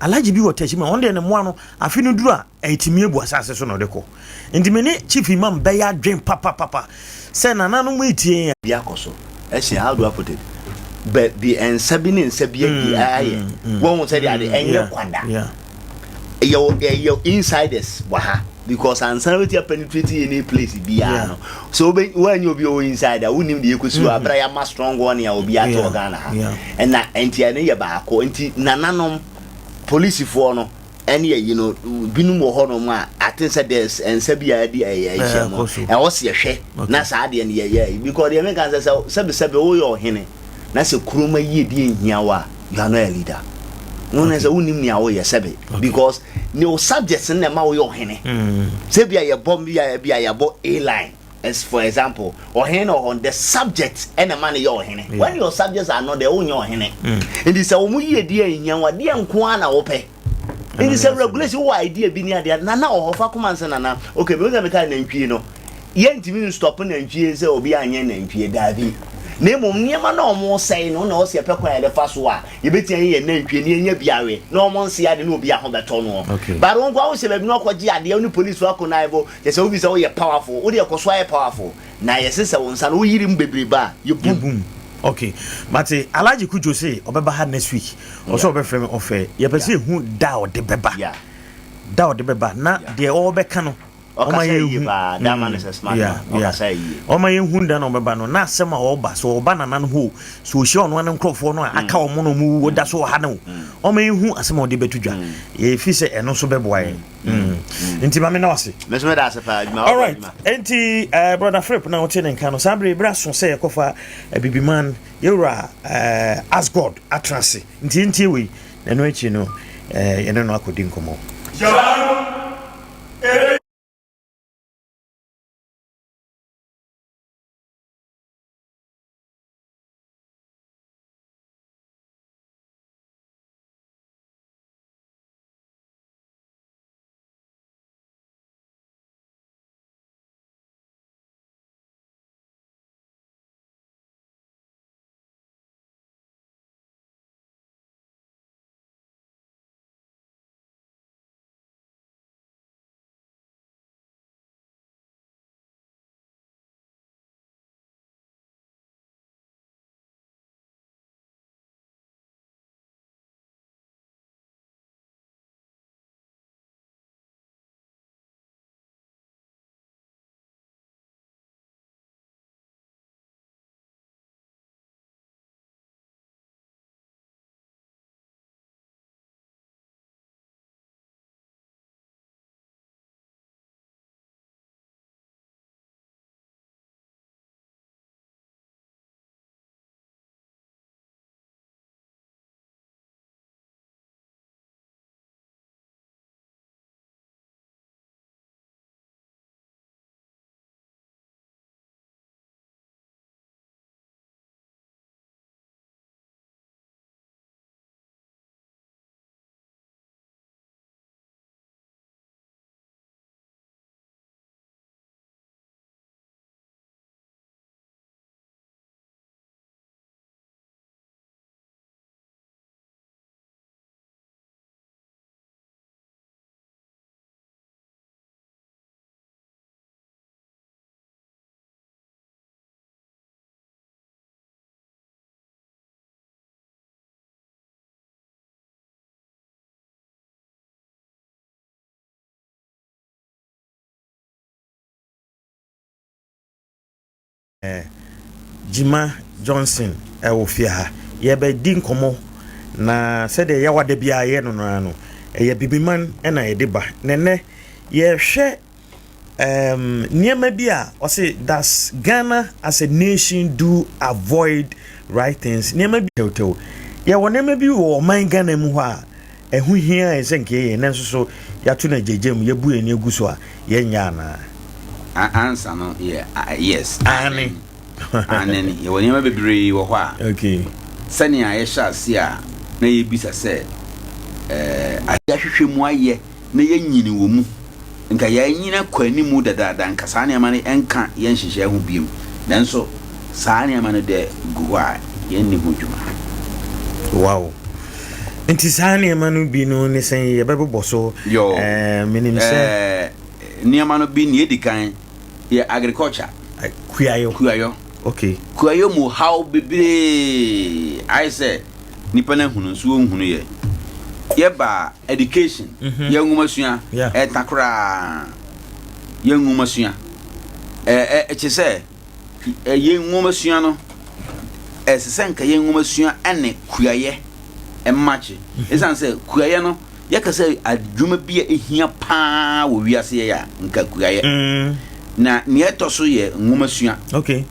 Speaker 1: Alhaji bi wɔ Techiman ɔno deɛ ne mmoa no afe no duru a ɛyɛ Timi abu asase so na ɔde kɔ. Nti me ne Chief Imam bɛyɛ adwen papapapa sɛ nananom retie yɛn.
Speaker 6: Bi akɔ so ɛhyɛ how do I put it bɛ bi nsa bi ne nsa bi adi ayɛ wɔn sɛ de ade ɛnyɛ kwada yɛ yɛ insiders wɔ ha because ansa na wetin penetrate any place biara no so obe wɔnyɛ obi ɔwɔ inside a wonim deɛ ekosi wɔ abira yɛ ama strong one a obi ato wɔ Ghana ha ɛna nti ɛno yɛ baako nti nananom polisifoɔ no ɛne ɛyi no binom wɔ hɔnom a ate sɛ there's nsa bi a ɛde ɛyɛ ɛhyɛ mu ɛwɔ sɛ yɛhwɛ na saa adeɛ no yɛyɛ because deɛ meka sɛ sɛ sɛbesɛbe woyɛ ɔhene na sɛ kurom ayie deɛ nhia wo a you are not a leader wo ne sɛ wonim nea woyɛ sɛbe because ne wo subjects no na ɛma woyɛ ɔhene sɛ bi a yɛbɔ bi a bi a yɛbɔ A line as for example ɔhene na ɔhɔ the subject ɛna ɛma no yɛ ɔhene when your subjects are not there wonyɛ ɔhene nti sɛ wɔn yie deɛ nhia wo adeɛ nko ara na wopɛ nti sɛ regulation wɔ idea bi ne adeɛ nana wɔ hɔ fa koma nsɛ nana okay mi sɛ meka nantwie no yɛntumi nstop nantwie sɛ obi anyɛ nantwie daabi na mmom nneɛma na ɔmo sɛe no na ɔsɛ yɛpɛ kwan yɛde fa so a yɛbɛtumi ayɛ yɛn nantwie ne yɛnya bi awe na ɔmo nse ade na obi aho bɛtɔ no but wɔn nko ahohyɛ baabi na ɔkɔgye adeɛ ne police akɔ na ayɛbɔ kyɛ sɛ wobi sɛ woyɛ powerful wode ɛkɔ so ayɛ powerful na yɛse sɛ wo nsa no woyere mu bebrebe a yɛbum.
Speaker 1: Okay, mate. Alhaji Kudjo se ɔbɛba ha next week. Ɔsɛ ɔbɛfrɛ me ɔfɛ. Yɛpɛ sɛ yɛhu da a ɔde bɛba. Da a ɔde bɛba na deɛ ɔrebɛka no. Ɔma yɛhu. Ɔma yɛhu da na ɔbɛba no na asɛm a ɔba so ɔba nana no hɔ so ɔhyia ɔno ne nkurɔfoɔ no a aka wɔn na ɔmo wu da so wɔ ha no. Ɔma yɛhu asɛm a ɔde bɛto dwa. Yɛfi sɛ ɛno nso bɛboa yɛn. Nti ma me na wase.
Speaker 6: Me nso meda ase paa adwuma.
Speaker 1: Alright, nti brother Philip na wote ne nka no saa bere bere aso sɛ yɛkɔfa Abibiman yɛwura as God atena ase nti yɛntie wei na ɛno akyi no yɛne no akɔdi nkɔmmɔ. Gyima Johnson wɔ fie ha. Yɛrebɛdi nkɔmmɔ, na sɛdeɛ yɛwɔ da biara yɛ no no ara no, ɛyɛ Bibiman na yɛde ba. Na ɛnnɛ, yɛrehwɛ um, nneɛma bi a ɔse does Ghana as a nation do avoid right things? Nneɛma bi tɛwtɛw. Yɛwɔ nneɛma bi wɔ ɔman Ghana mu hɔ a ɛho hia yɛn sɛ nka yɛyɛ, nanso so yɛato no agyagya mu, yɛabu yɛn ani agu so a, yɛnyɛ anaa?
Speaker 11: Ansa no yɛ yes.
Speaker 1: Aane.
Speaker 11: Aane, yɛwɔ nneɛma bebree wɔ hɔ a.
Speaker 1: Okay.
Speaker 11: Sɛnea yɛhyɛ ase a na yɛbisa sɛ ɛɛ yɛahwehwɛ mu ayɛ na yɛanyini wɔ mu. Nka yɛanyin akɔ anim dadaada, nka saa nneɛma no nka yɛn nhyehyɛe ho bio. Nanso saa nneɛma no dɛ gu hɔ a yɛnni ho dwuma.
Speaker 1: Wow. Nti saa nneɛma no bi no ne sɛn yɛbɛbobɔ so?
Speaker 11: Yoo.
Speaker 1: Ɛɛ, menim sɛ.
Speaker 11: Ɛɛ, nneɛma no bi nea edi kan yɛ agriculture.
Speaker 1: Kuayɔ.
Speaker 11: Kuayɔ.
Speaker 1: Okay.
Speaker 11: Kuayɔ mu haw bebree ayɛ sɛ nipa no ahunu nso wɔnhunu yɛ. Yɛba education, mhm. yɛn nwomasua, ɛta koraa yɛn nwomasua. Ɛɛ ɛkyɛ sɛ yɛn nwomasua no ɛsɛ sɛ nka yɛn nwomasua ɛne kuayɛ ɛmakye. Mhm. Ɛsiane sɛ kuayɛ no yɛka sɛ adwuma bi a ɛhia paa wɔ wiase yɛ a nka kuayɛ. Mm. Na nea ɛtɔ so yɛ nwomasua.
Speaker 1: Okay.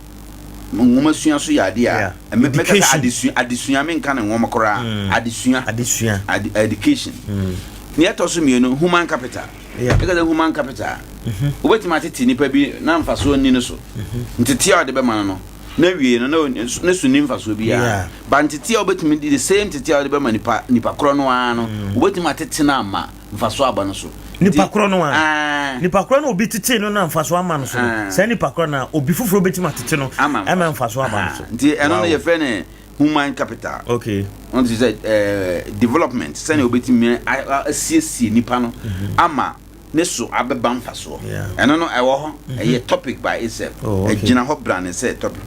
Speaker 11: Nwomasua nso yɛ adeɛ a mɛka sɛ adesua adesua menka ne nwoma koraa mm. adesua
Speaker 1: adesua
Speaker 11: ad, education mm. nea ɛtɔ so mmienu human capital ɛka sɛ human capital mm-hmm. wobɛtumi atete nipa bi na mfasoɔ nni no so mm-hmm. ntete a ɔde bɛma no no na wie no na ne so nni mfasoɔ biara ba ntete a wobɛtumi de the same tete a wode bɛma nipa nipa korɔ no ara no mm. wobɛtumi atete no ama mfasoɔ aba no so.
Speaker 1: Nipa korɔ no a nipa korɔ no obi tetee no na mfasoɔ ama no so no, saa nipa korɔ no a obi foforɔ bɛtumi atete no ama mfasoɔ aba no so.
Speaker 11: Nti ɛno no yɛfrɛ no human capital.
Speaker 1: Okay.
Speaker 11: Wɔn ti sɛ ɛɛ development sɛnea obetumi asiesie nipa no mhm. ama ne so abɛba mfasoɔ. Ɛno no ɛwɔ hɔ mhm. ɛyɛ topic by itself. Oh, ɛgyina hɔ brane sɛ topic.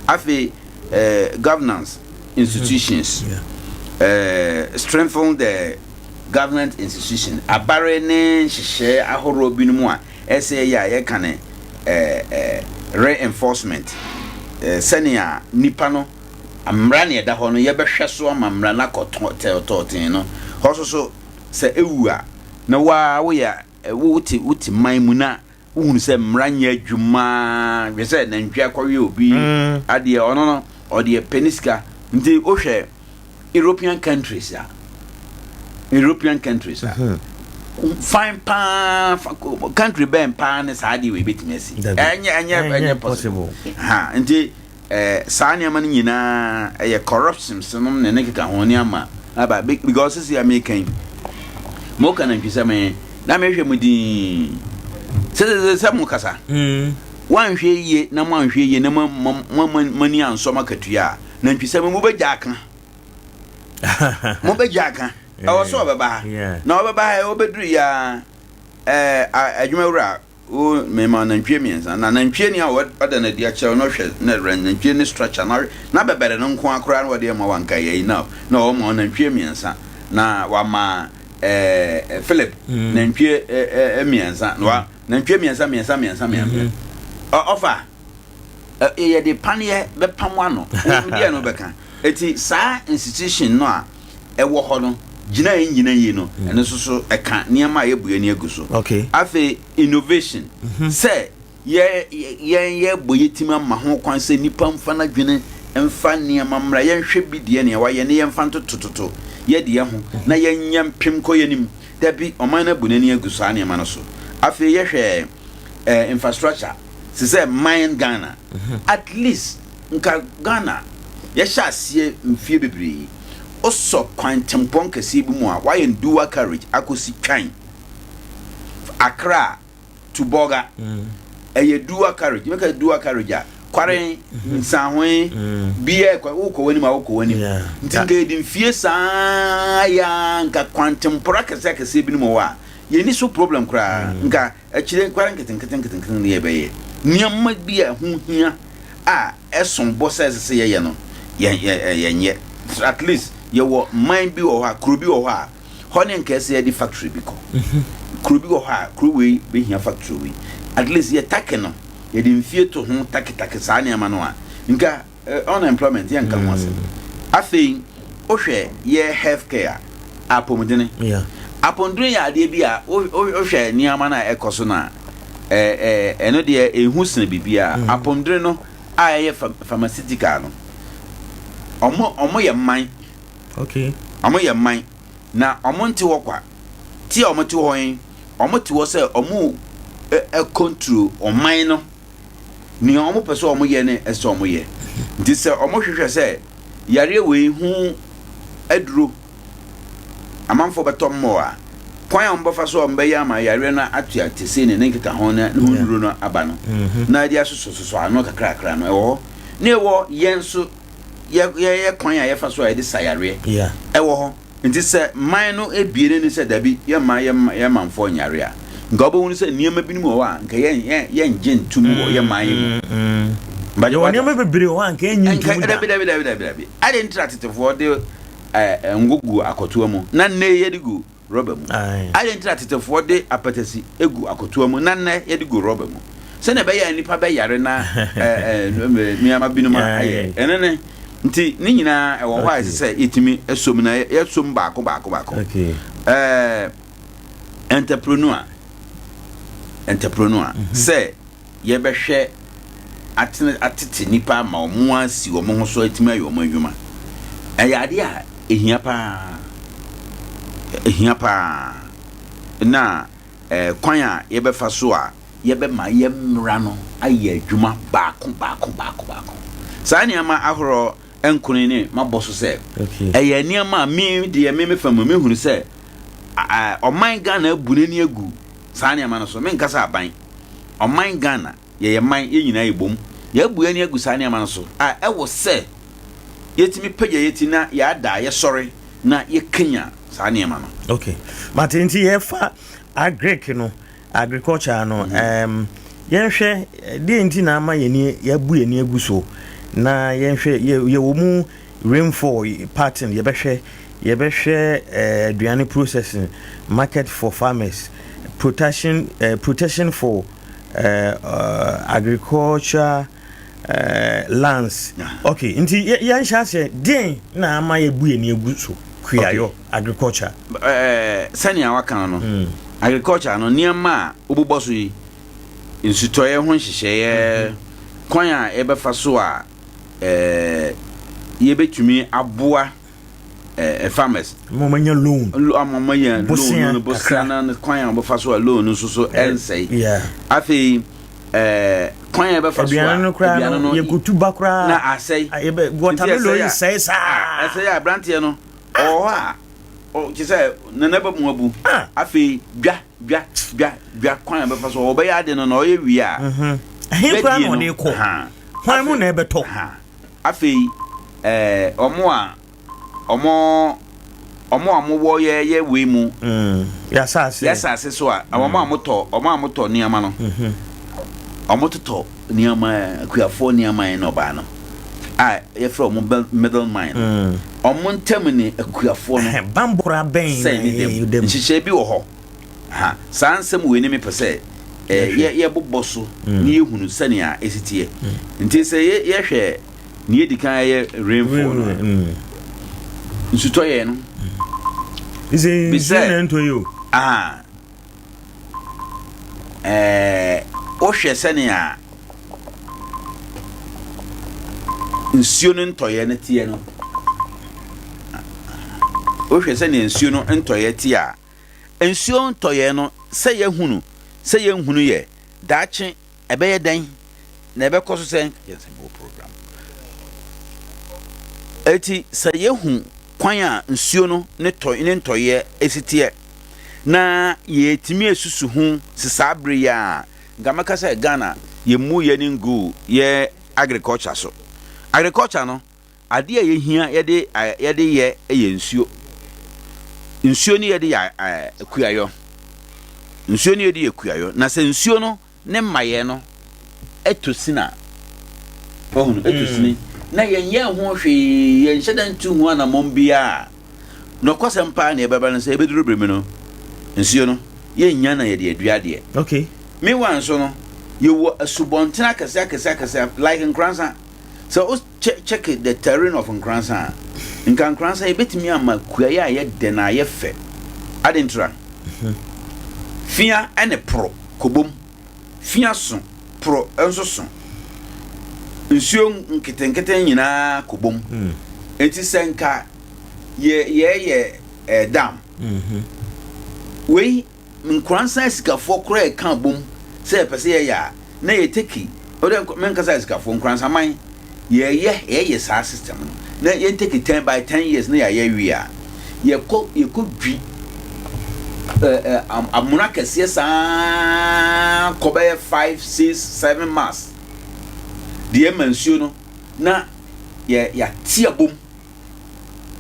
Speaker 11: Afei ɛɛ governance institutions ɛɛ strengthen the Government institution, abare ne nhyehyɛɛ ahoroɔ binom a ɛsɛ yɛyɛ a yɛka no re-enforcement, sɛnea nipa no mmara na ɛda hɔ no yɛbɛhwɛ so ama mmara no akɔ tɔɔtee no. Hɔ nso so sɛ ɛwu a na wo ara woyɛ wote wote man mu na wohunu sɛ mmara nyɛ adwuma hwɛ sɛ nantwi akɔwe obi mm. adeɛ ɔno no ɔdeɛ pɛ ne sika nti wohwɛ European countries a European countries a mm-hmm. fine paa country bɛn paa ne saa adeɛ wei bɛtumi asi ɛnyɛ ɛnyɛ ɛnyɛ possible ha nti Eh, saa nneɛma no nyinaa ɛyɛ corruptions nom ne ne keka ho ne ama aba because sisi a meka yi mo ka nantwisɛm yi na mehwɛ mo din sɛ sɛ sɛ mo kasa mm. wanhwɛ yie na mo anhwɛ yie na mo mo mo ani ansɔ mo akatua a nantwisɛm mo bɛgya aka mo bɛgya aka ɛwɔ so ɔbɛba ha na ɔbɛba ha ɔbɛduru ya ɛɛ adwuma wura Wo mema nantwie miensa na nantwie ni a ɔda no adi akyerɛ wo na ɔhwɛ na nantwie ne structure na na bɛbɛrɛ no nko ara koraa na ɔde ama wo anka ɛyɛ enough na ɔma wo nantwie miensa na wama ɛɛ Philip mm. nantwie ɛɛ miensa na wa nantwie miensa miensa miensa miensa mm-hmm. ɔfa yɛde paneɛ bɛpam ano deɛ no bɛka eti saa institution no a ɛwɔ hɔ no gyina a ɛnnyina yie no, mm. ɛno nso so ɛka nneɛma a yɛbu ani agu so. Afei innovation mhm. sɛ yɛ yɛn yɛbɔ yɛtumi ama ho kwan sɛ nipa mfa n'adwene mfa nneɛma mmra yɛnhwɛ bi deɛ nea wayɛ ne yɛmfa ntotototo yɛ deɛ ho mhm. na yɛnyɛ mpem kɔ yɛnim dabi ɔman no abu n'ani agu saa nneɛma no so. Afei yɛhwɛ eh, infrastructure te sɛ man Ghana mhm. at least Nka Ghana yɛhyɛ aseɛ mfie bebree yi, wosɔ kwan tempɔn kɛseɛ bi mu a wayɛ no dual carriage akɔsi Twan, Accra to Bolga. Ɛyɛ dual carriage. Meka dual carriage a, kwaren, nsanhoe, biara ɛkɔ, wokɔ w'anim a wokɔ w'anim. Nti nka yɛde mfie saa yɛ a nka kwan tempɔn akɛseɛ akɛseɛ binom wɔ hɔ a, yɛnni so problem koraa. Nka akyire kwaren nketenkete nketenkete no yɛbɛyɛ nneɛma bi a ɛho hia a ɛsom bo sɛ ɛsɛ sɛ yɛyɛ no, yɛn yɛn yɛnyɛ. At least yɛwɔ man bi wɔ hɔ a, kuro bi wɔ hɔ a, hɔ ne nka ɛsɛ yɛde factory bi kɔ. Kuro bi wɔ hɔ a, kuro wei bɛhia factory wei. At least yɛ take no. yɛde mfie to ho taketake saa nneɛma no a, nka unemployment yɛnka ho asɛm. Afei wohwɛ yɛ health care a, apɔmudene. Apɔmudene yɛ adeɛ bi a wohwɛ nneɛma no a ɛkɔ so no a, ɛno deɛ ɛhu sene biribiara. Apɔmudene no a ɛyɛ pharmaceutical no, ɔmo ɔmo yɛ man.
Speaker 1: Okay.
Speaker 11: Ɔmo yɛ man na ɔmo nte hɔ kwa. Te a ɔmo te hɔ yi, ɔmo te hɔ sɛ ɔmo control ɔman no. Nea ɔmo pɛ sɛ ɔmo yɛ no ɛsɛ sɛ ɔmo yɛ. Nti sɛ ɔmo hwehwɛ sɛ yareɛ wei ho aduro amanfoɔ bɛtɔ mmɔɔ a, kwan a wɔbɛfa so a wɔbɛyɛ ama yareɛ no ato ate sei ne ne nkekaho ne ne ho nnuro no aba no, na ɛde asosɔsosɔ ano kakrakra no, ɛwɔ hɔ. Na ɛwɔ yɛn nso yɛ yɛ kwan a yɛfa so a yɛde sa yareɛ ɛwɔ hɔ. Nti sɛ man no ebie n'ani sɛ dabi yɛmma yɛn manfoɔ nyare a, nka wobɛhunu sɛ nneɛma binom wɔ hɔ a nka yɛn yɛn yɛngye ntom wɔ yɛn man yi mu.
Speaker 1: Yɛwɔ nneɛma bebree wɔ hɔ a nka yɛnnye ntom da.
Speaker 11: Dabi dabi dabi dabi dabi. Adɛn nti na tetefoɔ de ngo gu akɔtoa mu na nnɛ yɛde gu rɔba mu? Adɛn nti na tetefoɔ de apɛtɛsi gu akɔtoa mu na nnɛ yɛde gu rɔba mu? Sɛnea ɛbɛyɛ a nnipa bɛyare na nneɛma binom ayɛ. Ɛno ne nti ne nyinaa ɛwɔ hɔ a ɛsɛ sɛ yɛtumi som na yɛsom baako baako baako. Entrepreneur, entrepreneur sɛ yɛbɛhwɛ atene atete nnipa ama wɔn asi wɔn ho so atumi ayɛ wɔn adwuma. Ɛyɛ adeɛ a ɛhia paa. Ɛhia paa. Na eh, kwan a yɛbɛfa so a yɛbɛma yɛn mmara no ayɛ adwuma baako baako baako baako. Saa nneɛma ahoroɔ nkono ne mabɔ so sɛ ɛyɛ nneɛma a me deɛ me me fa mu mehunu sɛ ɔman Ghana abu n'ani agu saa nneɛma no so. Menka sɛ aban, ɔman Ghana, yɛyɛ man, yɛn nyinaa yɛbom, yɛabu yɛn ani agu saa nneɛma no so a ɛwɔ sɛ yɛtumi pagya yɛn ti na yɛada yɛsɔre na yɛkanya saa nneɛma no.
Speaker 1: Okay, mate nti yɛfa agric no, agriculture no, um, yɛnhwɛ deɛ nti na ama yɛni yɛabu yɛn ani agu so na yɛnhwɛ yɛwɔ mu rainfall pattern yɛbɛhwɛ yɛbɛhwɛ eh, aduane processing market for farmers protection eh, protection for eh, uh, agriculture eh, lands okay nti yɛnhyɛ aseɛ deɛn na ama yɛbu yɛn ani agu so kuayɔ okay. agriculture
Speaker 11: eh, sɛnea waka no mm. agriculture no nneɛma a wobobɔ so yi nsutɔeɛ ho nhyehyɛeɛ mm -hmm. kwan a yɛbɛfa so a eh, yɛbɛtumi aboa eh, farmers.
Speaker 1: Ama wɔn anya loan.
Speaker 11: Ama wɔn anya loan no bosea na kwan a wɔbɛfa so a loan no nso so ɛnsɛe. Afei eh, kwan a yɛbɛfa so a
Speaker 1: aduane no koraa no yɛkɔtu ba koraa
Speaker 11: na asɛe.
Speaker 1: Watermelon yi sɛe saa.
Speaker 11: Ɛsɛe a aberanteɛ no ɔwɔ hɔ a kyɛ sɛ nana ba mu abu. Afei dwa dwa dwa dwa kwan a yɛbɛfa so ɔbɛyɛ ade no na ɔyɛ wie a.
Speaker 1: Ɛhe koraa na ɔde kɔ? Hwan mu na ɛbɛtɔ?
Speaker 11: Afei ɛɛ wɔn a wɔn wɔn a wɔwɔ yɛ yɛ wei mu.
Speaker 1: Mm, yɛasase.
Speaker 11: Yɛasase so a wɔn a wɔtɔ wɔn a wɔtɔ nneɛma no.
Speaker 1: Mhm.
Speaker 11: Wɔtotɔ nneɛma akuafoɔ nneɛma yi na ɔbaa no a yɛfrɛ wɔn middle man.
Speaker 1: Mm.
Speaker 11: Wɔn ntam ne akuafoɔ no.
Speaker 1: Bambɔ koraa bɛn
Speaker 11: sɛ ne dɛm nhyehyɛe bi wɔ hɔ. Ha saa nsɛm wei ne mepɛ sɛ yɛ yɛbobɔ so mm. ne yɛhunu sɛnea ɛsi teɛ. Mm. Nti sɛ yɛhwɛ nea edi kan yɛ rainfall no
Speaker 1: mm.
Speaker 11: nsutɔyɛ no.
Speaker 1: Bisɛ nsuo na ntɔ yi o.
Speaker 11: Ɛɛ wohwɛ sɛnea nsuo no ntɔyɛ no teɛ no wohwɛ sɛnea nsuo no ntɔyɛ teɛ a nsuo ntɔyɛ no sɛ yɛhunu sɛ yɛnhunu yɛ daakye Ɛbɛyɛ dɛn na ɛbɛkɔ so sɛ yɛn sɛ mewɔ program? Eti sɛ yɛhu kwan a nsuo no ne tɔ ne ntɔeɛ esi teɛ na yɛtumi asusu ho sɛ saa bere yi a nka mɛka sɛ Ghana yɛmmu yɛn ani ngu yɛ agriculture so. Agriculture no Adeɛ a yɛhia yɛde yɛde yɛ yɛ nsuo. Nsuo ne yɛde yɛ kuayɔ. Nsuo ne yɛde yɛ kuayɔ. Na sɛ nsuo no ne mmayɛ no ɛtɔ sin a, ɔhunu ɛtɔ sini na yɛnyɛ ho hwee, yɛnhyɛ da ntu ho anammɔn biara a, nɔkwasɛm paa na ɛbɛba no sɛ ɛbɛduru bere mu no, nsuo no yɛnnya na yɛde adua adeɛ.
Speaker 1: Okay.
Speaker 11: Meanwhile nso no, Yɛwɔ asubɔnten akɛse akɛse akɛse like Nkoransa. Sɛ wo check the terrain of Nkoransa a, nka Nkoransa yɛbɛtumi ama kuayɛ a ɛyɛ dɛ na ayɛ fɛ. Ade ntra. Fia ne poro kɔbom. Fia so, poro nso so. Nsuo nketenkete nyinaa kɔbom. Nti sɛ nka yɛ yɛyɛ eh, dam. Wei Nkoransa asikafoɔ koraa ɛka bom sɛ yɛpɛ sɛ yɛyɛ a na yɛ teki wode menka sɛ asikafoɔ Nkoransaman yɛyɛ yɛyɛ saa system no na yɛn teki 10 by 10 years na yɛayɛ awie a yɛkɔ yɛkɔ dwi ɛɛ amona kɛseɛ saa kɔ bɛyɛ 5 6 7 miles deɛ ɛma nsuo no na yɛ yɛate abom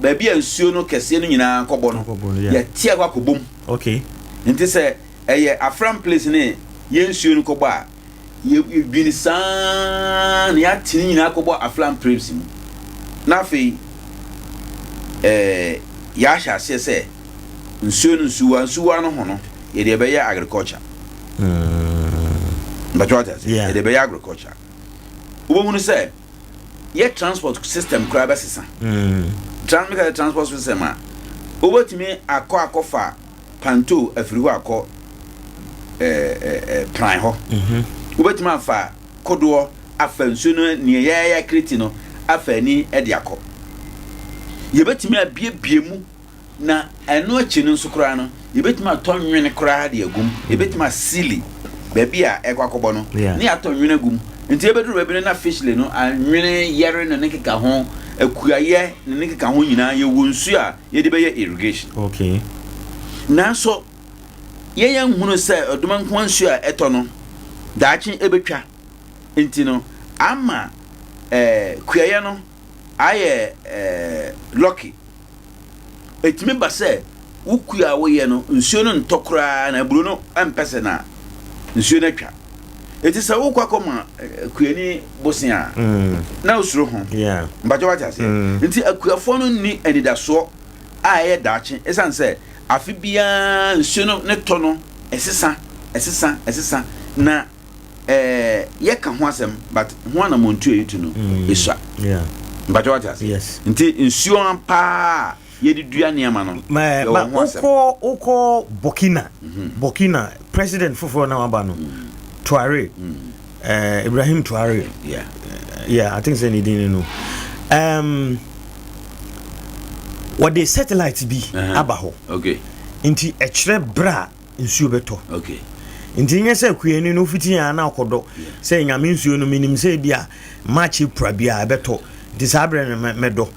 Speaker 11: baabi a nsuo no kɛseɛ no nyinaa kɔbɔ no yɛte akɔ akɔbom
Speaker 1: okay.
Speaker 11: Nti sɛ ɛyɛ Afram place ne yɛ nsuo no kɔbɔ a yɛdwini saa na yɛate ne nyinaa kɔbɔ Afram place mu na afei ɛɛ yɛahyɛ aseɛ sɛ nsuo no nsuwa nsuwa no ho no yɛde ɛbɛyɛ agriculture mpatwa wate ase yɛde ɛbɛyɛ agriculture wobɛhunu sɛ yɛ transport system koraa bɛsesa. Trans meka sɛ transport system a, wobɛtumi akɔ akɔfa panto afiri hɔ akɔ eh, eh, eh, pran hɔ. Mhm. Wobɛtumi afa kodoɔ afa nsuo no neɛ yɛyɛ kreti no afa ani de akɔ. Yɛbɛtumi abiebie mu Na ɛno akyi no nso koraa no, yɛbɛtumi atɔ nwene koraa de agu mu. Yɛbɛtumi asili baabi a ɛkɔ akɔbɔ no, ne yɛatɔ nwene agu mu. Nti yɛbɛduru baabi no na fishley no, anwene yɛre ne ne keka ho, akuayɛ ne ne keka ho nyinaa, yɛwɔ nsuo a yɛde bɛyɛ irrigation.
Speaker 1: Okay.
Speaker 11: Nanso, yɛn nhunu sɛ ɔdoma nko nsuo a ɛtɔ no, daakye ɛbɛtwa. Nti no, ama eh, kuayɛ no ayɛ eh, lucky. Ɛtumi ba sɛ wo kua a woyɛ no, nsuo no ntɔ koraa na aburo no mpɛ sɛ na nsuo no atwa. Eti sɛ wokɔ akɔma eh, kuani bosea a, mm. na wosuro ho. Mpakyɛ wate aseɛ. Mm. Nti akuafoɔ no nni anidasoɔ a ɛyɛ daakye ɛsiane sɛ afe biara nsuo no ne tɔ no ɛsesa ɛsesa ɛsesa na eh, yɛka ho asɛm but ho anammɔntu a yɛtu no ɛsua. Mpakyɛ wate ase?
Speaker 1: Yes.
Speaker 11: Nti nsuo paa yɛde dua nneɛma no yɛwɔ ho asɛm.
Speaker 1: Wokɔ wokɔ Burkina mhm. Burkina president foforɔ na waba no mm. Traore mm. Uh, Ibrahim Traore
Speaker 11: yeah.
Speaker 1: yeah I think sɛ ne din no um, wɔde satellite bi uh -huh. aba hɔ
Speaker 11: okay.
Speaker 1: nti ɛkyerɛ berɛ a nsuo bɛtɔ.
Speaker 11: Okay.
Speaker 1: Nti nyɛ sɛ kuani no fiti yɛn ana akɔdɔ sɛ nyame nsuo no menim sɛ bi a March April bi a ɛbɛtɔ nti saa berɛ no mɛdɔ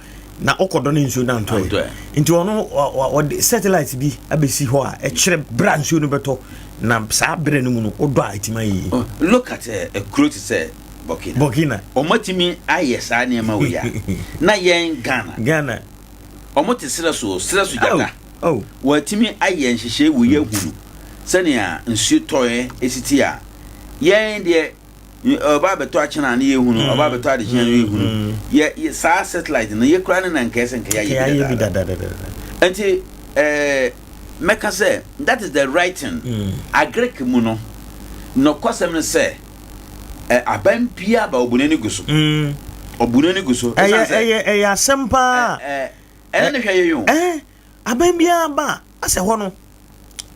Speaker 1: na wokɔdɔ no nsuo no antɔ yɛ nti ɔno ɔde satellite bi abɛsi hɔ a ɛkyerɛ berɛ a nsuo no bɛtɔ na saa berɛ no mu no wodɔ a ɛtumi ayɛ yie.
Speaker 11: Oh, look at uh, eh, kuro te sɛ Burkina.
Speaker 1: Burkina.
Speaker 11: Wɔatumi ayɛ saa nneɛma wei a na yɛn Ghana.
Speaker 1: Ghana.
Speaker 11: Wɔte serɛ so, serɛ so gyata.
Speaker 1: Oh.
Speaker 11: Wɔatumi ayɛ nhyehyɛe wei ahunu sɛnea nsuo tɔeɛ si te a, yɛn deɛ ɔba abɛtɔ akyena a ne yɛhunu, mm. ɔba abɛtɔ adekyena ne yɛhunu. Mm. Yɛ saa satellite no yɛkura ne na nkae sɛ nka yɛayɛ bi dadaada. Nti ɛɛ mɛka sɛ that is the right thing. Mm. Agric mu no, nɔkwasɛm no sɛ aban biara ba ɔbu n'ani gu so. Ɔbu n'ani gu so.
Speaker 1: Ɛyɛ ɛyɛ ɛyɛ asɛm paa.
Speaker 11: Ɛne ne hwɛ yɛ yɛn o.
Speaker 1: Ɛɛ aban biara ba a asɛ hɔ no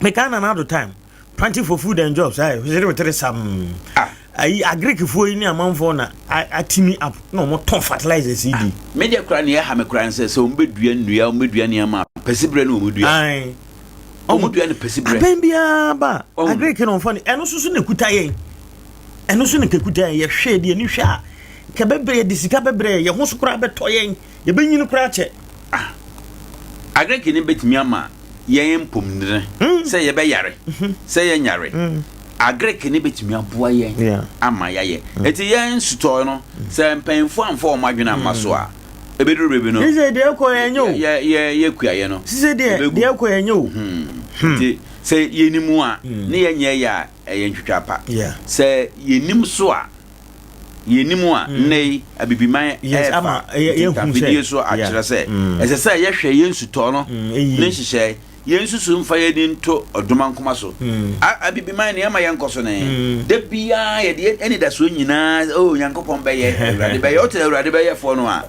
Speaker 1: mekaa Nana Addo time planting for food and jobs ayɛ hwere wetere sam.
Speaker 11: Ah.
Speaker 1: Ayi agrikfoɔ yi ne amanfoɔ na atimi up na wɔn tɔn fertilizers yi di.
Speaker 11: Me deɛ koraa nea ɛha me koraa ne sɛ sɛ wɔn bɛdua nnua wɔn bɛdua nneɛma a pɛsiberɛ na wɔn dua.
Speaker 1: Ae.
Speaker 11: Wɔn dua no pɛsiberɛ.
Speaker 1: Abɛn biara ba agric na wɔfa no ɛno nso so na ekuta yɛn ɛno nso na ekuta yɛn yɛhwɛ deɛ ni hwɛ a kɛbɛbrɛ yɛde sika bɛbrɛ yɛn ho so koraa bɛtɔ yɛn yɛbɛnyini koraa kyɛ.
Speaker 11: Ah agric no bɛtumi ama yɛn mpomdene hmm. sɛ yɛbɛyare hmm. sɛ yɛnyare hmm. agric no bɛtumi aboa yɛn ama yɛayɛ ɛti yɛn nsutɔɔ no sɛ mpanyinfoɔ amfa wɔn adwene amma so a ebeduru baabi no.
Speaker 1: Sise deɛ ɛkɔ yɛn nye o.
Speaker 11: Yɛ yɛ yɛ kuayɛ no.
Speaker 1: Sise deɛ deɛ ɛkɔ yɛn nye o.
Speaker 11: Hmm. Hmm. Nti sɛ yɛnim a hmm. ne yɛnyɛ yɛ a ɛyɛ ntwitwa pa. Sɛ yɛnim so a yɛnim a nnɛ yi abibiman ɛɛfa ntafidie so akyerɛ sɛ ɛsɛ sɛ yɛhwɛ yɛn nsutɔ no ne nhyehyɛe. Yɛnsusu mfa yɛn ani nto ɔdomankoma so. A Abibiman, nea ɛma yɛnkɔ so ne, da biara yɛde yɛn anidasoɔ nyinaa, oh, Nyankopɔn bɛyɛ, Awurade bɛyɛ. Wote Awurade bɛyɛ foɔ no a,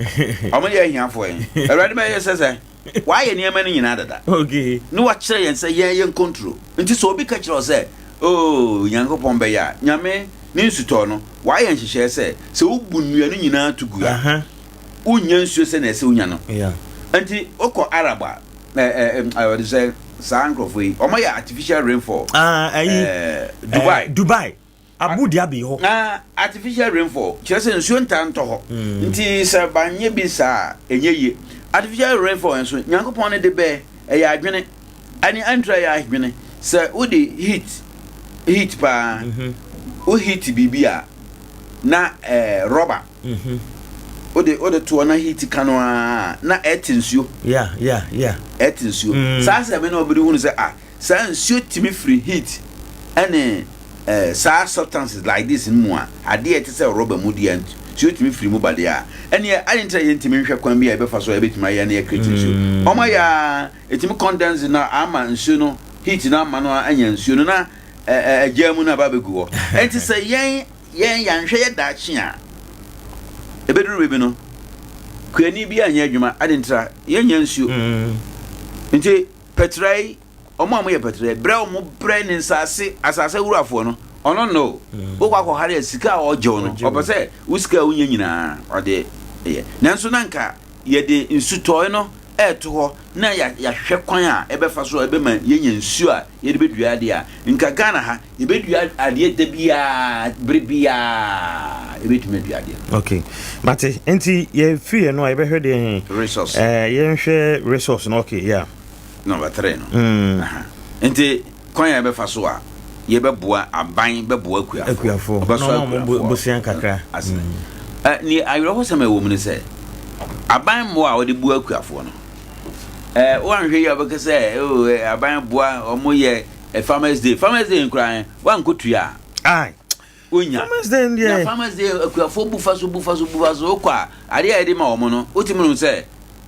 Speaker 11: wɔn yɛ ahiafoɔ yɛn. Awurade bɛyɛ sɛ sɛ, wayɛ nneɛma no nyinaa dada.
Speaker 1: Okay.
Speaker 11: Ne wakyerɛ yɛn sɛ yɛn yɛn control. Nti sɛ obi ka kyerɛ wo sɛ, oh, Nyankopɔn bɛyɛ a, Nyame ne nsutɔɔ no, wayɛ nhyehyɛɛ sɛ, sɛ wobu nnua no nyinaa to gu a, wonnya nsuo sɛnea ɛsɛ wonya no. Nti wokɔ Arab a, ɔde sɛ saa nkurɔfoɔ yi wɔn yɛ artificial rainfall.
Speaker 1: Ah, ayi
Speaker 11: Dubai.
Speaker 1: Dubai Abu Dhabi hɔ.
Speaker 11: Ah, artificial rainfall kyerɛ sɛ nsuo ntaa ntɔ hɔ nti sɛ banyɛ bi saa a ɛnyɛ yie. Artificial rainfall nso Nyankopɔn ne de bɛɛ ɛyɛ adwene ɛne ɛntra yɛ adwene sɛ wode heat heat paa wo heat biribi a na ɛɛ rɔba. Wode wode toɔ na heat ka no ara na ɛte nsuo.
Speaker 1: Yeah, yeah, yeah.
Speaker 11: Ɛte nsuo. Mm. Saa asɛm no ɔbɛde hunu sɛ ah saa nsuo tumi firi heat ɛne eh, saa substances like this no mu a adeɛ ɛte sɛ rɔba mu deɛ nsuo tumi firi mu ba deɛ a ɛneɛ ade nti na yɛntumi nhwɛ kwan bi a yɛbɛfa so a yɛbɛtumi ayɛ na yɛcreate nsuo. Mm. Wɔn ayɛ a ɛtumi condense na ama nsuo no heat no ama no anya nsuo no na ɛgyaa mu no aba abɛgu hɔ. Ɛnti sɛ yɛn Yɛn yɛanhwɛ yɛ daakye a, ɛbɛduru baabi no, kuani bi anyɛ adwuma, ade ntira, yɛnnya nsuo. Mm. Nti pɛtra yi, wɔn a wɔyɛ pɛtra yi, brɛ wɔn brɛ ne nsaase, asase awurafoɔ no, ɔno no, mm. wokɔ akɔhare a sika a ɔgyew no, ɔpɛ sɛ wo sika a wonya nyinaa ɔde yɛ. Nanso na nka yɛde nsutɔe no ɛɛto hɔ na yɛahwɛ kwan a ɛbɛfa so a ɛbɛma yɛnya nsuo a yɛde bɛdua adeɛ a, nka Ghana ha yɛbɛdua adeɛ da biara, bere biara yɛbɛtumi adua adeɛ
Speaker 1: no. Okay, mate. Nti yɛfiri yɛn no a yɛbɛhwɛ deɛ he?
Speaker 11: Resource.
Speaker 1: Eh, yɛnhwɛ resource no, okay, yeah.
Speaker 11: Number three no. Mm. Aha. Nti kwan a yɛbɛfa so a yɛbɛboa aban bɛboa akuafoɔ.
Speaker 1: Akuafoɔ.
Speaker 11: Ɔbɛsɔ
Speaker 1: Na ɔma
Speaker 11: akuafoɔ.
Speaker 1: bosea kakra.
Speaker 11: Asene. Mm. Eh, ne awerɛhosɛm a ɛwɔ mu ne sɛ aban mmoa a wɔde boa akuafoɔ no Eh, woanhwɛ yi a wobɛka sɛ oh, eh, aban boa ɔmo yɛ eh, farmers day. Farmers day nkora eh, woankɔtua
Speaker 1: a. Ai.
Speaker 11: Wonya.
Speaker 1: Farmers day ndeɛ.
Speaker 11: Na farmers day akuafoɔ bu fa so bu fa so bu fa so wokɔ a adeɛ a yɛde ma wɔn no wotumi no sɛ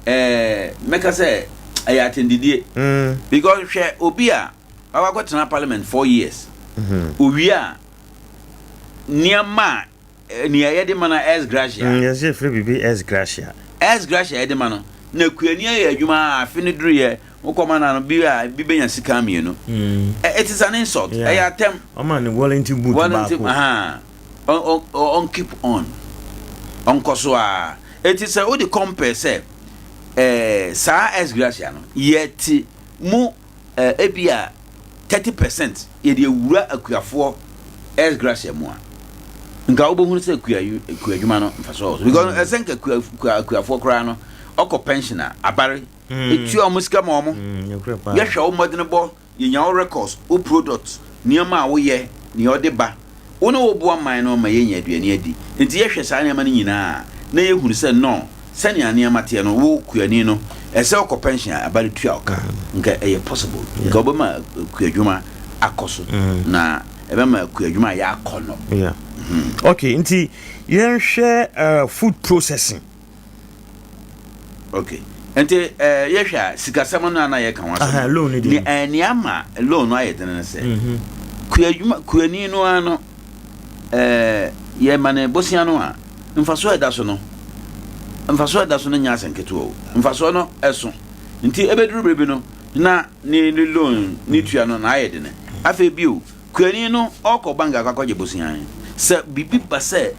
Speaker 11: eh, mɛka sɛ ɛyɛ atɛndidie.
Speaker 1: Mm.
Speaker 11: Because hwɛ obi a wakɔtena parliament 4 years. Owie a nneɛma a Nea yɛde ma no ex gratia.
Speaker 1: Mm, yɛsɛ yɛfrɛ biribi ex gratia.
Speaker 11: Ex gratia yɛde ma no. Na kuani ayɛ adwuma a afe no duruyɛ wokɔma no ano bi a bi bɛnya sika mmienu.
Speaker 1: Mm.
Speaker 11: It is an insult. Ɛyɛ atɛm.
Speaker 1: Ɔma no Wellington boot
Speaker 11: Wellington,
Speaker 1: baako.
Speaker 11: aha. On, on, on keep on. Ɔnkɔ so a. Eti sɛ wode compare sɛ eh, saa ex gratia no yɛte mu eh, ebia 30% yɛde awura akuafoɔ ex gratia mu a, nka wobɛhunu sɛ kua kuadwuma no mfasoɔ wɔ so because ɛsɛ nka kua kua akuafoɔ koraa no ɔkɔ pension a abare etua wɔn sika ma wɔn yɛhwɛ wo mmɔdenbɔ yɛnya wo records wo product nneɛma a woyɛ nea ɔde ba Wo ne wo boa man no ma yɛnya aduane adi. Enti yɛhwɛ saa nneɛma no nyinaa a, na yɛhunu sɛ no, sɛnea nneɛma teɛ no, wo kuani no, ɛsɛ wokɔ pension a, aba no tua wo ka. Nka ɛyɛ possible. Nka wobɛma kuadwuma akɔ so, na ɛbɛma kuadwuma ayɛ akɔnnɔ.
Speaker 1: Yeah. Okay, nti yɛnhwɛ food processing.
Speaker 11: Okay. Nti eh, yɛhwɛ a sikasɛm no a na yɛka ho asɛm.
Speaker 1: Loan no deɛ.
Speaker 11: Eh, nea ama loan no ayɛ den no sɛ mhm. kuadwuma kuani no ara no eh, yɛma no bosea no a mfasoɔ a ɛda so no mfasoɔ a ɛda so no nyɛ asɛm ketewa o mfasoɔ no ɛso nti ɛbɛduru bere bi no na ne ne loan ne tua no na ayɛ den afei bio kuani no ɔkɔ bank akɔ akɔgye bosea sɛ biribi ba sɛ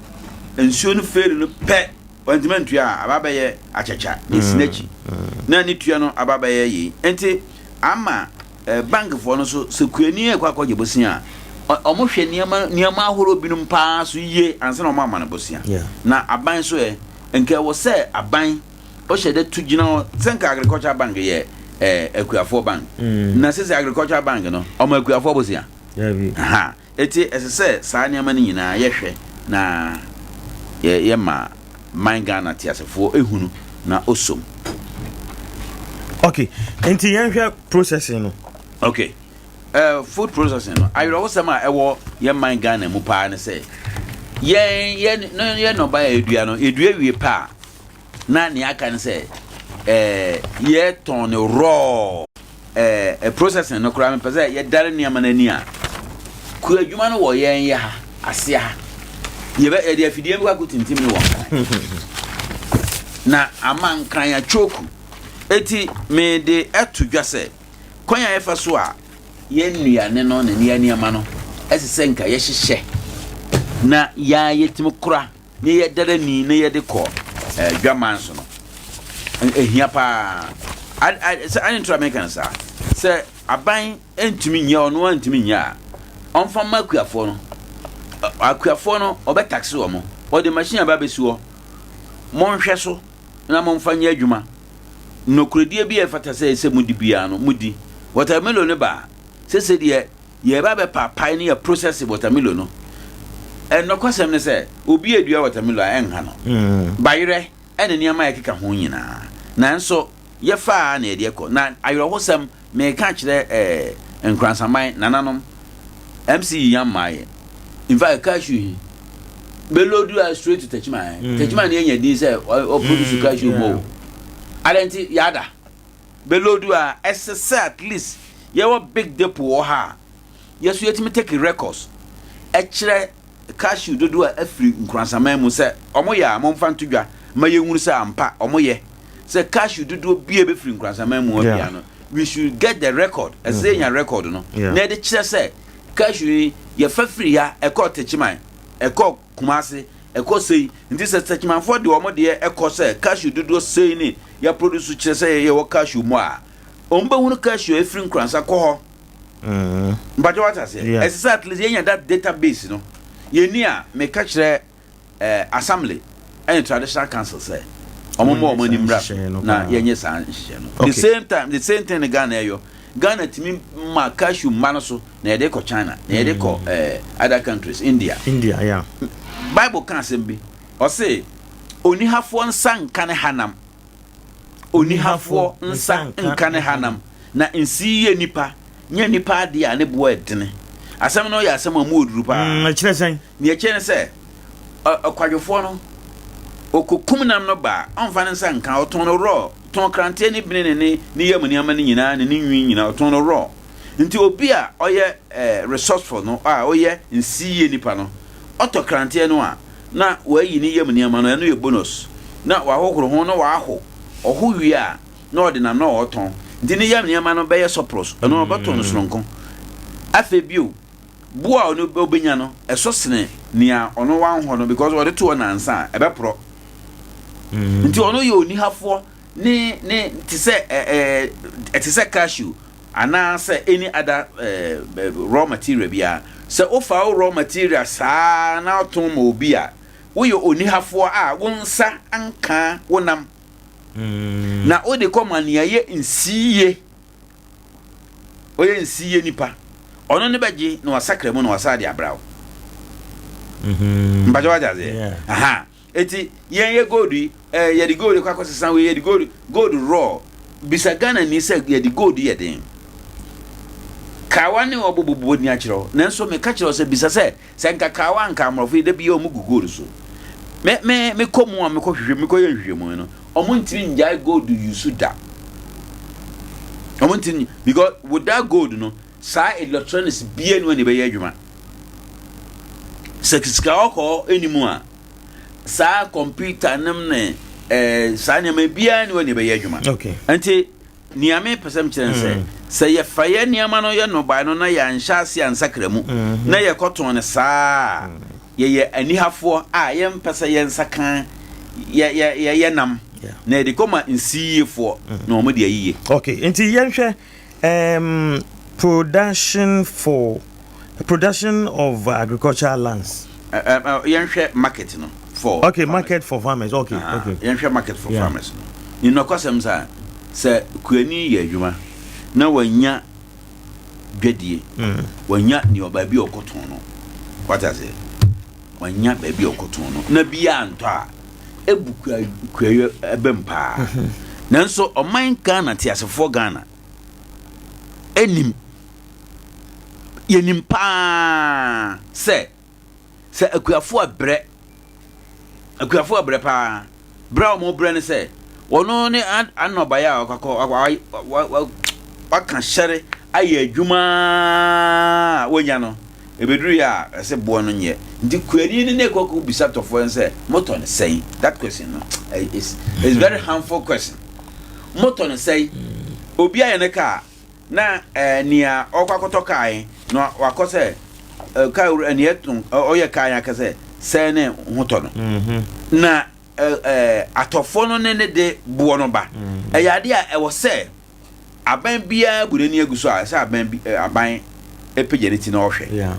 Speaker 11: nsuo no feeli no pɛ wantumi antua a, aba abɛyɛ akyakya na esi n'akyi na ne tua no aba abɛyɛ yei. Nti ama eh, bankfoɔ no so sɛ kuani ɛkɔ akɔgye bosea a, wɔhwɛ nneɛma nneɛma ahorow binom paa so yie ansa na wɔn ama no bosea. Na aban so ɛ, nka ɛwɔ sɛ aban ɔhyɛ dɛ tu gyina hɔ sɛ nka agriculture bank yɛ eh, akuafoɔ bank. Mm. Na sɛ sɛ agriculture bank no ɔma akuafoɔ bosea. Ha. Enti ɛsɛ sɛ saa nneɛma no nyinaa yɛhwɛ na yɛma man Ghana teasefoɔ ehunu na osom.
Speaker 1: Okay, nti yɛnhwɛ processing no.
Speaker 11: Okay, uh, food processing no awerɛhosɛm a ɛwɔ yɛn man Ghana mu paa ne sɛ yɛn yɛn yɛn nnɔbae a yɛdua no yɛdua wie paa na nea aka ne sɛ ɛɛ yɛtɔn no raw. eh, processing no koraa mepɛ sɛ yɛdare nneɛma no ani a, kua adwuma no wɔ yɛn yɛ ha, aseɛ ha. Yɛbɛ, yɛde afidie bi akɔ tintim no wɔ Nkran. Na ama Nkran atwoku. Eti mede ɛto dwa sɛ, kwan a yɛfa so a yɛn nnuane no ne yɛn nneɛma no ɛsɛ sɛ nka yɛhyehyɛ na yɛa yɛtumi kora na yɛdara ni na yɛde kɔ eh, dwaman so no ɛhia paa. Sɛ ade ntura meka no saa sɛ aban ntumi nyɛ ɔno antumi nyɛ a ɔmfa mma akuafoɔ no. Akuafoɔ no ɔbɛtakse wɔn, ɔde machine aba abɛsi hɔ, monhwɛ so na momfa nyɛ adwuma. Nokorɛdie bi a ɛfata sɛ sɛ modi biara no modi. Watermelon no ba a, sese deɛ yɛreba abɛpaapae ne yɛ process watermelon no. Ɛnɔkwasɛm ne sɛ obi a dua watermelon a ɛnha no. Mm. Bayerɛ ɛne nneɛma a ɛkeka ho nyinaa. Nanso yɛfaa na yɛde kɔ. Na awerɛhosɛm meka kyerɛ ɛɛ eh, Nkransaman nananom MC yi yan maa yɛ. In fact, cashew yi bɛlodu a straight to Techiman. Mm. Techiman ne yɛnya din sɛ ɔproduce mm, cashew mo. Adɛn nti yɛada. Bɛlodu a ɛsɛ sɛ at least yɛwɔ big depot wɔ ha a yɛso yɛtumi take records ɛkyerɛ cashew dodoɔ a afiri Nkoransaman mu sɛ ɔmo yɛ a momfa nto dwa ma yɛnhunu sɛ ampa ɔmo yɛ sɛ cashew dodoɔ bi a ɛbɛfiri Nkoransaman mu hɔ bia no we should get the record ɛsɛ sɛ yɛnya record no na yɛde kyerɛ sɛ cashew yi yɛfa firi ha ɛkɔ Techiman ɛkɔ Kumase ɛkɔ sei nti sɛ Techimanfoɔ de ɔmo deɛ ɛkɔ sɛ cashew dodoɔ sei ne yɛaproduce kyerɛ sɛ yɛwɔ cashew mu a ɔmo bɛhunu cashew a ɛfiri Nkoransa kɔ hɔ
Speaker 1: Mm.
Speaker 11: Mpakyɛ wate aseɛ?
Speaker 1: Yeah.
Speaker 11: Ɛsɛ sɛ at least yɛnya that database no. Yɛni a meka kyerɛ eh, assembly ɛne traditional council sɛ ɔmo mmɔ ɔmo anim mmra na yɛnyɛ saa nhyehyɛ no. The same time, the same thing Ghana ɛyɔ. Ghana tumi ma cashew mma no so na yɛde kɔ China, na yɛde kɔ mm. eh, other countries, India.
Speaker 1: India, yeah.
Speaker 11: Bible ka asɛm bi. Ɔse onihafoɔ nsa nka ne hanam. Onihafoɔ nsa nka ne hanam, na nsi yɛ nipa, nyɛ nipa adeɛ a ne boɔ ɛdene. Asɛm no yɛ asɛm a mu ɔduru paa.
Speaker 1: Mm, ɛkyerɛ sɛn?
Speaker 11: Deɛ ɛkyerɛ ne sɛ, ɔkwadwofoɔ no, ɔkɔkum nam no ba a, ɔmfa ne nsa nka, ɔtɔn no raw, tɔn kranteɛ ne bene ne ne ne yam nneɛma no nyinaa ne ne nwi nyinaa, ɔtɔn no raw. Nti obi a ɔyɛ eh, resourceful no, a ɔyɛ nsi yie nipa no, ɔtɔ kranteɛ no a, na wayi ne yam nneɛma no, ɛno yɛ bonus, na wahohoro ho na waho, ɔho wie a, na ɔde nam na ɔretɔn. Nti ne yam nneɛma no bɛyɛ surplus, ɛno ɔbɛtɔn no soronko. Afei bio, bo a ɔno ɔbɛnya no, ɛso sene nea ɔno wanhɔ no because ɔde to hɔ nansa a, ɛbɛporɔ. Nti ɔno yɛ onihafoɔ ne ne te sɛ ɛɛ ɛte sɛ cashew. Anaasɛ any other raw material biara. Sɛ wofa wo raw material saa na wotɔn ma obi a, woyɛ onihafoɔ a wo nsa nka wo nam. Na wode kɔma nea ɛyɛ nsiyie, ɔyɛ nsiyie nipa, ɔno ne bɛgye na wasakra mu na wasan de abra wo. Mpakyɛ wate aseɛ? Aha. Eti yɛn yɛ gold yi eh, yɛde gold kɔ akɔsesa wei, yɛde gold, gold raw. Bisa Ghana ni sɛ yɛde gold yɛ den. Kawa ne ɔbo bobɔ ni akyerɛ wo. Nanso meka kyerɛ wo sɛ bisa sɛ, sɛ nka kawa nka amorɔfo yi da bi ɔmo gu gold so. Me me me kɔ mu a mekɔ hwehwɛ mekɔ yɛ nhwehwɛmu no, ɔmo ntumi ngyae gold use da. Ɔmo ntumi because without gold no, saa electronics bia ni wɔn na ɛbɛyɛ adwuma. Sɛ sika ɔkɔɔ ɛni mu a. saa kɔmputa nom ne eh, saa nneɛma biara ni hɔ ne ɛbɛyɛ adwuma
Speaker 1: okay.
Speaker 11: nti nea mepɛ sɛ mekyerɛ no sɛ mm. sɛ yɛfa yɛ nneɛma no yɛ nnɔbae no na yɛanhyɛ ase ansakra mu mm-hmm. na yɛkɔtɔn no saa mm. yɛyɛ anihafoɔ a yɛmpɛ sɛ yɛnsa ka yɛyɛ nam na yɛde kɔma nsiyiefoɔ mm. na wɔn de ayie.
Speaker 1: okay nti yɛnhwɛ um, production for production of agricultural lands.
Speaker 11: Yɛnhwɛ market no for.
Speaker 1: Okay, market for farmers. Okay, uh, okay.
Speaker 11: Yɛnhwɛ market for yeah. farmers no. Ne nɔkwasɛm sɛ sɛ kuani yɛ adwuma na wanya dwadie, mm. wanya nea baabi a ɔkɔtɔn no, wate aseɛ, wanya baabi a ɔkɔtɔn no na bi antɔ a ebu kuayɔ ɛbɛm paa. Mm-hmm. Nanso ɔman Ghana teasefoɔ Ghana anim Yɛnim paa sɛ, sɛ akuafoɔ abrɛ, akuafoɔ abrɛ paa, brɛ a wɔbrɛ ne sɛ, wɔn ne anɔbaeɛ a wakɔ waka hyɛre ayɛ adwuma a wonya no, ɛbɛduru yɛ a ɛsɛ boɔ no nyɛ. Nti kuani no ne kɔkɔ bisa tɔfoɔ no sɛ motɔ no sɛn? That question no is is very harmful question. Motɔ no sɛn? Obi ayɛ ne kaa na eh, nea ɔkɔ akɔtɔ kaa yi na wakɔ sɛ eh, kaa wura nea ɛtɔn ɔyɛ kaa yi aka sɛ sɛn ne ho tɔ no. Na atɔfoɔ no ne ne de boɔ no ba. Ɛyɛ adeɛ a ɛwɔ sɛ aban biara bu n'ani agu so a ɛsɛ aban bi aban pagya ne ti na ɔhwɛ.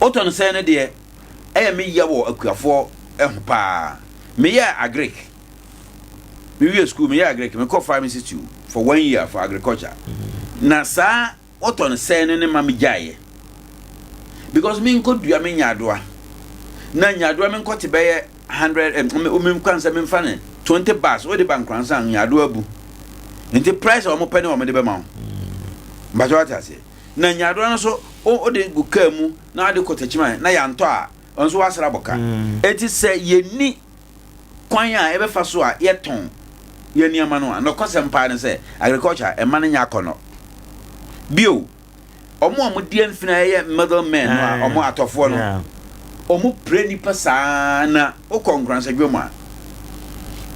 Speaker 11: Wotɔ no sɛn no deɛ ɛyɛ me ya wɔ akuafoɔ ho paa. Meyɛ agric. Mewie school meyɛ agric mekɔ farm institute for one year for agriculture. Na saa Wotɔ no sɛn no ne ma me gyaeɛ because me nkɔ dua me nyaadoa na nyaadoa me nkɔ te bɛyɛ 100 eh, me me kwan sɛ me nfa ne 20 bars wode ba nkoransa nyaadoa abu nti price a wɔn pɛ ne wɔn de bɛma wo mbakyɛ wate aseɛ na nyaadoa no so wode gu kaa mu na wode kɔ takyima na yɛantɔ a ɔnso wasra bɔka eti sɛ yɛni kwan a yɛbɛfa so a yɛtɔn yɛn nneɛma no a, nokwasɛm paa ne sɛ agriculture ɛma no nyɛ akɔnnɔ. Bio, wɔn a wɔdi amfini a ɛyɛ middle men no a wɔn atɔfoɔ no, wɔn pire nipa saa na wokɔ nkoransadwa mu a,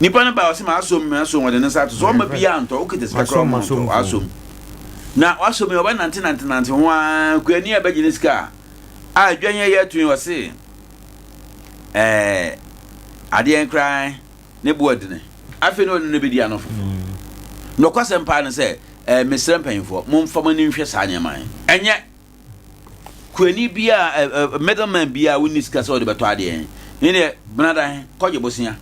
Speaker 11: nipa no ba ɔsɛ ma asom ma asom wɔde ne nsa ato so ɔma bi antɔ wokita sika koraa ɔma ntɔ asom na wasom yi ɔbɛ nante nante nante ho ara kuani a bɛgye ne sika a a dwan yɛ yɛ ato yi ɔse ɛɛ adeɛ koraa ne bo adene afei na ɔne no bɛdi ano foforɔ mm. Nokwasɛm paa no sɛ ɛɛ mesrɛ mpanyinfoɔ momfa mo ani nhwɛ saa nneɛma yi ɛnyɛ kuani bi a ɛɛ middleman bi a wonni sika sɛ ɔde bɛtɔ adeɛ ne deɛ benada kɔgye bosea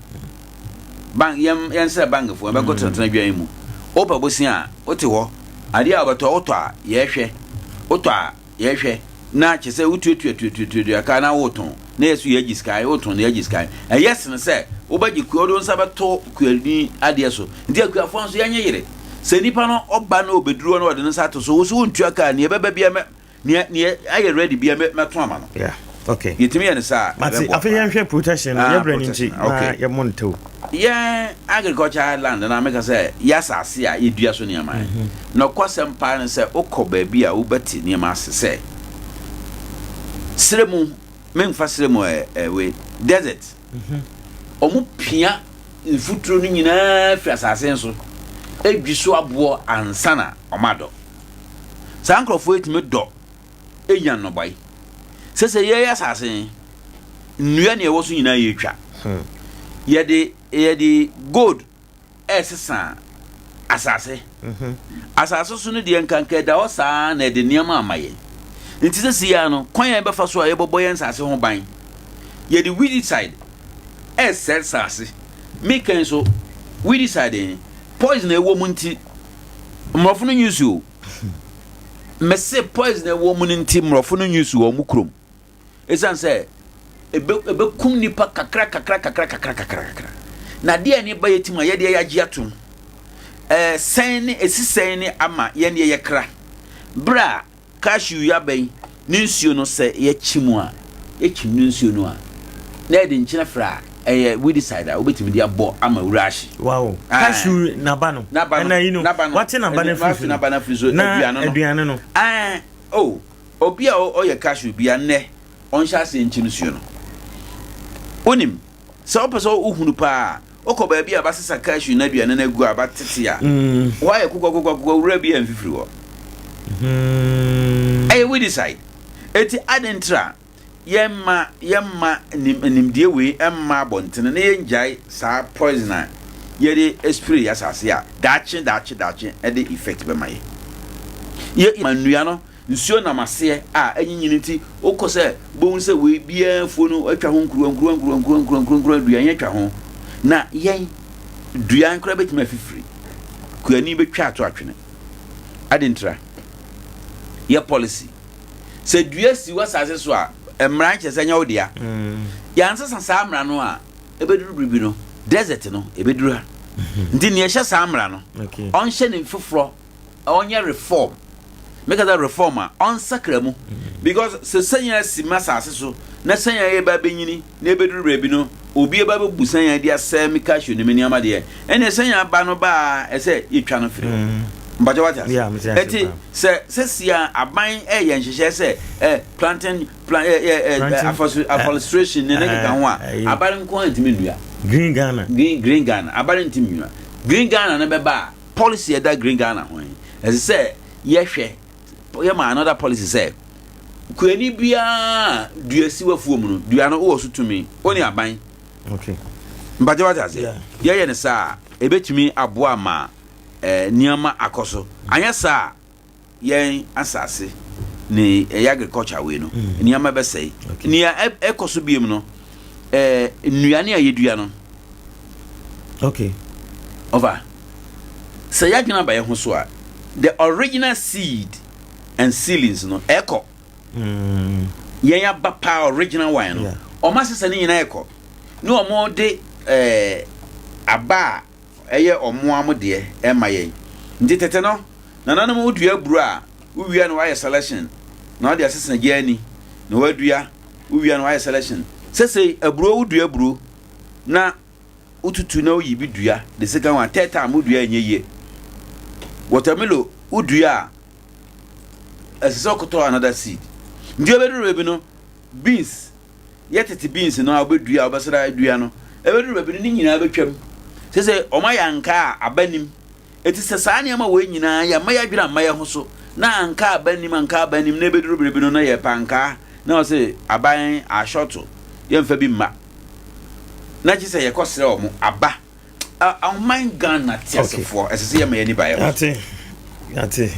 Speaker 11: bank yɛn yɛn srɛ bankfoɔ yɛbɛkɔ mm. tenatena dwan mu wopɛ bosea a wote hɔ adeɛ a wɔbɛtɔ wotɔ a yɛhwɛ wotɔ a Yɛhwɛ na kyerɛ sɛ wotuatuatuatuatua ka na wotɔn na yɛ so yɛagye sika wotɔn na yɛagye sika. Ɛyɛ sene sɛ wobɛgye kua wode wo nsa bɛto kuani adeɛ so. Nti akuafoɔ nso yɛnyɛ yere. Sɛ nipa no ɔba na ɔbɛduru hɔ na ɔde ne nsa ato so wo so wontua ka nea ɛbɛba bia mɛ nea nea ayɛ ready bia mɛ mɛto ama no.
Speaker 1: Yeah. Okay.
Speaker 11: Yɛtumi yɛ no saa a
Speaker 1: Mate,
Speaker 11: ɛbɛboa
Speaker 1: afei
Speaker 11: paa.
Speaker 1: yɛnhwɛ protection no,
Speaker 11: Ah,
Speaker 1: yɛbrɛ no nti
Speaker 11: protection.
Speaker 1: na
Speaker 11: Okay.
Speaker 1: yɛmmɔ no tɛw.
Speaker 11: Yɛn agriculture land no a meka sɛ yɛ asase a yɛdua so nneɛma yi, nɔkwasɛm paa ne sɛ wokɔ baabi a wobɛte nneɛma ase sɛ serɛ mu, memfa serɛ mu ɛ, ɛ, wei, desert. Wɔn pia mfuturo no nyinaa firi asase no so, edwi so aboɔ ansa na wɔn adɔ. Saa nkurɔfoɔ yi tumi dɔ nya nnɔbae. Sɛ sɛ yɛyɛ asase yi, nnua nea ɛwɔ so nyinaa yɛtwa. Hmm. Yɛde yɛde gold ɛresesa asase. Mhm. Asase so no deɛ nkanka ɛda hɔ saa na ɛde nneɛma ama yɛn. Nti sɛ si ya no, kwan a yɛbɛfa so a yɛbɛbɔ yɛn nsase ho ban. Yɛde weedicide ɛresɛe asase. Meka yi so, weedicide yi, poison a ɛwɔ mu nti, mmorɔfo no nyusu o. Mese poison a ɛwɔ mu no nti mmorɔfo no nyi so wɔ wɔn kurom. Esiane sɛ ebe ebekum nipa kakra kakra kakra kakra kakra kakra. Na adeɛ a ɛne ba yɛ tim a yɛdeɛ yɛagye atom. Ɛɛ sɛn ne esi sɛn ne ama yɛn deɛ yɛkra. Berɛ a cashew yi aba yi ne nsuo no sɛ yɛkyi mu a yɛkyim ne nsuo no a na yɛde nkyene fra a ɛyɛ weedicide a wobɛtumi de abɔ ama wura ahye.
Speaker 1: Wow. Cashew naba no.
Speaker 11: Naba no.
Speaker 1: Ɛna yi no.
Speaker 11: Naba no.
Speaker 1: Wate naba no afiri so.
Speaker 11: Naba no afiri so.
Speaker 1: Na
Speaker 11: aduane no.
Speaker 1: Aduane no.
Speaker 11: Ɛɛ oh obi a ɔyɛ cashew bia nnɛ ɔnhyɛ aseɛ nkyi no suo no. Wonim sɛ wopɛ sɛ wohunu paa wokɔ baabi a basesa cashew no aduane no agu a batete a hɔ ayɛ kokwa kokwa kokwa wura bi a mfifiri hɔ. Ɛyɛ weedicide. Eti adɛn ntira Yɛmma yɛmma nim nimdeɛ wei mma abɔntene na yɛngyae saa poison a yɛde spray asase a daakye daakye daakye ɛde effect bɛma yɛ. Yɛ ma nnua no nsuo nam aseɛ a anyinyini nti wokɔ sɛ wobɛhu sɛ wei biara afuo no atwa ho nkuruwa nkuruwa nkuruwa nkuruwa nkuruwa nkuruwa nkuruwa dua yɛn atwa ho na yɛn dua koraa bɛtumi afifiri kuani bɛtwa ato atwene ade ntira yɛ policy Sɛ dua si w'asase so a, mmara nkyerɛ sɛ ɛnyɛ wo dea. Yɛansesa saa mmara no a, ɛbɛduru bere bi no, desert no, ɛbɛduru ha. Nti nea ɛhyɛ saa mmara no, ɔnhyɛ ne foforɔ, ɔnyɛ reform. Meka sɛ reform a, ɔnsakra mu. Because sɛ sɛnea si m'asase so, na sɛnea yɛba bɛnyini, na ɛbɛduru baabi no, obi ba bɛbu sɛnea de asɛe me cashew ne me nneɛma deɛ, ɛnneɛ sɛnea ba no ba a, ɛsɛ yɛtwa no firi hɔ. Mpakyɛ wate ase? Yeah, mete ase Eti sɛ sɛsia aban ɛyɛ nhyehyɛ sɛ ɛ planting plan ɛ ɛ ɛ afforestation ne ne keka ho a, aban nko ara ntumi nnua.
Speaker 1: Green Ghana.
Speaker 11: Green Green Ghana aban ntumi nnua. Green Ghana no bɛba a policy ɛda Green Ghana ho yi ɛsɛ sɛ yɛhwɛ yɛma another policy sɛ kuani biara dua si w'afuo mu no dua no wowɔ so tumi wo ne aban.
Speaker 1: Okay.
Speaker 11: Mpakyɛ wate ase? Yɛyɛ no saa a ebetumi aboa ma nneɛma akɔ so. Anyɛ saa a, yɛn asase ne ɛyɛ agriculture wei no, mm. nneɛma bɛsɛe. Nea ɛkɔ so biom no, nnuane a yɛdua no.
Speaker 1: Okay.
Speaker 11: Ɔfa, sɛ yɛadwene aba yɛn ho so a, the original seed and seedlings no, ɛkɔ. Mm. Yɛn aba paa original wine no, wɔn asesa ne nyinaa ɛkɔ. Ne wɔn de ɛɛ aba a ɛyɛ ɔmo a mo deɛ ɛma yɛn. Nti tete no nananom wo dua aburo a wo wia na wayɛ selection na wode asesa gya ani na wadua wo wia na wayɛ selection. Sesei aburo wo dua aburo na wo tutu na woyi bi dua the second one third time wo dua ɛnyɛ yie. Watermelon wo dua a ɛsɛ sɛ ɔkɔtɔ another seed. Nti ɛbɛduru baabi no beans yɛ tete beans no a wobɛdua a wobɛsra adua no, ɛbɛduru baabi no ne nyinaa bɛtwam. Sɛ sɛ wɔn ayɛ anka a aba nim. Eti sɛ saa nneɛma wei nyinaa yɛmma yɛadwene amma yɛn ho so na anka aba nim anka aba nim na ɛbɛduru bere bi no na yɛpɛ ankaa na wɔse aban ahyɔto yɛmfa bi mma na kye sɛ yɛkɔsrɛ wɔn aba. Ɔman Ghana teasefoɔ ɛsɛ sɛ yɛma yɛn ani ba yɛn ho so.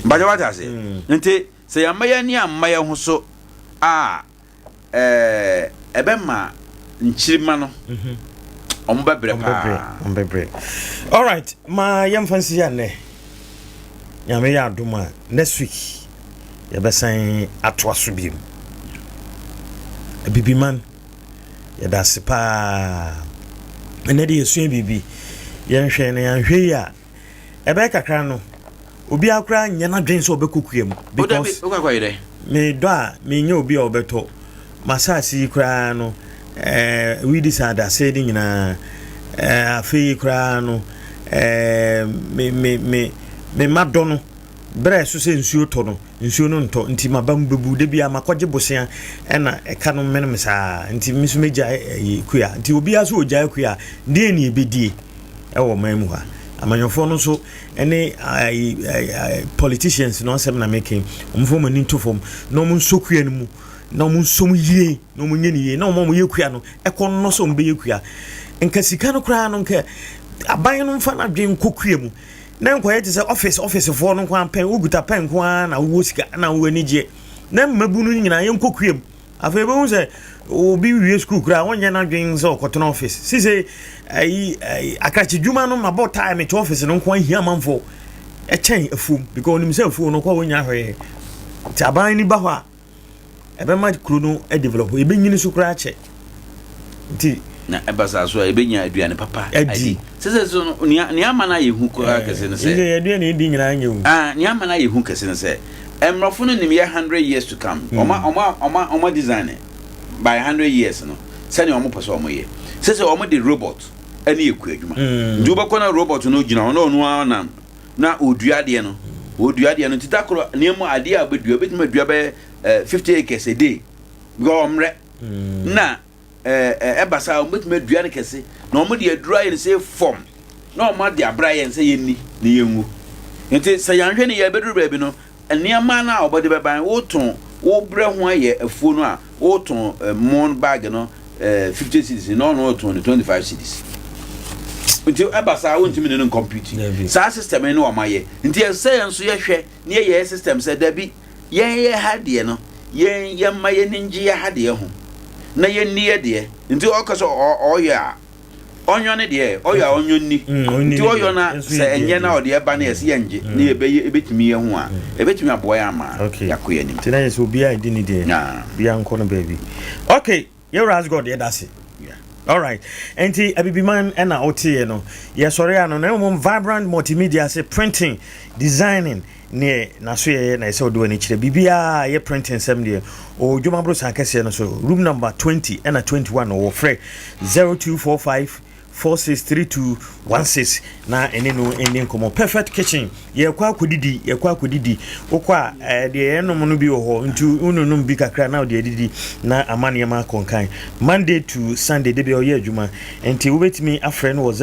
Speaker 11: Mpakyɛ wate ase? Nti sɛ yɛamma yɛn ani amma yɛn ho so a ɛɛ ɛbɛma nkyirimma no wɔn bɛbrɛ paa.
Speaker 1: Wɔn bɛbrɛ. Alright, ma yɛmfa nsi yɛ nnɛ. Nyame yɛ adom a next week yɛbɛsan atoa so biom. Abibiman yɛda ase paa. Ɛnɛ de yɛsua biribi. Yɛnhwɛ na yɛanhwɛ yi a Ɛbɛyɛ kakra no, obiara koraa nyɛ n'adwene sɛ ɔbɛkɔ kua mu. Because medɔ a menyɛ obi a ɔbɛtɔ m'asase yi koraa no ɛɛ widi sa adase ne nyinaa ɛɛ afei yi koraa no ɛɛ me me me me ma dɔ no berɛ ɛso sɛ nsuo tɔ no nsuo no ntɔ nti maba mu bɛbu da biara makɔgye bosea ɛna ɛka no mene me saa nti me nso mɛgyae ɛyi kua nti obiara so ɔgyae kua deɛ ne ɛbɛdie ɛwɔ ɔman mu ha. Amanyɔfoɔ no nso ne politicians no asɛm na meke. Wɔn mfa wɔn ani nto fam na wɔn nsɔ kua no mu na wɔn nsɔ mu yie na wɔn nyɛ no yie na wɔn a wɔyɛ kua no ɛkɔ nnɔ sɛ wɔn bɛyɛ kua. Nka sika no koraa no nka aban no mfa n'adwene nkɔ kua mu na nkɔyɛ te sɛ office officefoɔ no nko ara pɛn wokuta pɛn nko ara na wowɔ sika na wowɔ anigyeɛ na mmabunu no nyinaa yɛnkɔ kua mu. Afei wobɛhu sɛ obi wie sukuu koraa ɔnyɛ n'adwene sɛ ɔkɔtena ɔfis. Sise ayi ayi akrakye dwuma no mabɔ tae mete ɔfis no nko ahia amanfoɔ ɛkyɛn afuom because onim sɛ afuo no kɔ wonya hwee. Nti aban ni ba hɔ a ɛbɛma kuro no develop ɛbɛnyini so koraa kyɛ. Nti
Speaker 11: na ɛba saa so a yɛbɛnya aduane papa adi. Sɛ sɛ so no nea nea ama no ayɛ hu koraa kɛse no sɛ.
Speaker 1: Ɛyɛ aduane edi nyinaa nyɛ hu.
Speaker 11: Ah nea ama no ayɛ hu kɛse no sɛ mmorɔfo no nim yɛ hundred years to come. Ɔma ɔma ɔma ɔma design by hundred years no sɛnea wɔn pɛ sɛ wɔn yɛ. Sɛ sɛ wɔn de robot ɛne ekua adwuma. Nti wobɛkɔ na robot no gyina hɔ na ɔno ara nam na ɔdua adeɛ no. Ɔdua adeɛ no nti da koro nneɛma adeɛ a ɔbɛdua ɔbɛtumi adua bɛyɛ 50 acres a day because ɔmmerɛ. Na ɛba saa a, wɔbɛtumi adua no kɛse, na wɔde aduru ayɛ no sɛ fam, na wɔade abra yɛn sɛ yɛnni na yɛnwu. Nti sɛ yɛanhwɛ no yie a, ɛbɛduru baabi no, nneɛma no a wɔde bɛba no, wotɔn, wobrɛ ho ayɛ afuo no a, wotɔn mo bag no 50 cedis, na ɔno ɔtɔn no 25 cedis. Nti ɛba saa wontumi ne no nkɔmpiti. Saa system no na wɔayɛ. Nti ɛsɛ sɛ yɛn nso yɛhwɛ na yɛyɛ system sɛ dabi, Yɛn yɛ ha deɛ no, yɛn yɛmma yɛn ani ngye yɛ ha deɛ ho, na yɛnni yɛ deɛ. Nti ɔka sɛ ɔyɔ a, ɔnyɔ ne deɛ, ɔyɔ a ɔnyɔ nni. Nti ɔyɔ na sɛ ɛnyɛ na ɔde ɛba no yɛse yɛngye, na yɛbɛyɛ, ɛbɛtumi yɛ ho a, ɛbɛtumi aboa yɛn ama yɛakɔ yɛn anim.
Speaker 1: Nti na yɛ sɛ obiara redi ne deɛ, obiara nkɔ no baabi. Okay. Yɛwura Asgod yɛda ase. Alright. Nti Abibiman ɛna woteeɛ no. Yɛsɔre ano na mmom Vibrant Multimedia se printing, designing ne n'aso yɛyɛ na ɛsɛ wode w'ani kyerɛ. Biribiara yɛ printing nsɛm deɛ. Ɔwɔ Dwom Aborosan kɛseɛ no so. Room number 20 ɛna 21 no wɔfrɛ 0245. 4632 16 na ɛne no ɛni nkɔmmɔ. Perfect Kitchen, yɛkɔ akɔdidi, yɛkɔ akɔdidi. Wokɔ a, ɛɛ deɛ yɛnom no bi wɔ hɔ, nti wononom bi kakra na wode adidi na ama nneɛma akɔ nkan. Monday to Sunday, de bia ɔyɛ adwuma, nti wobɛtumi afrɛ no wɔ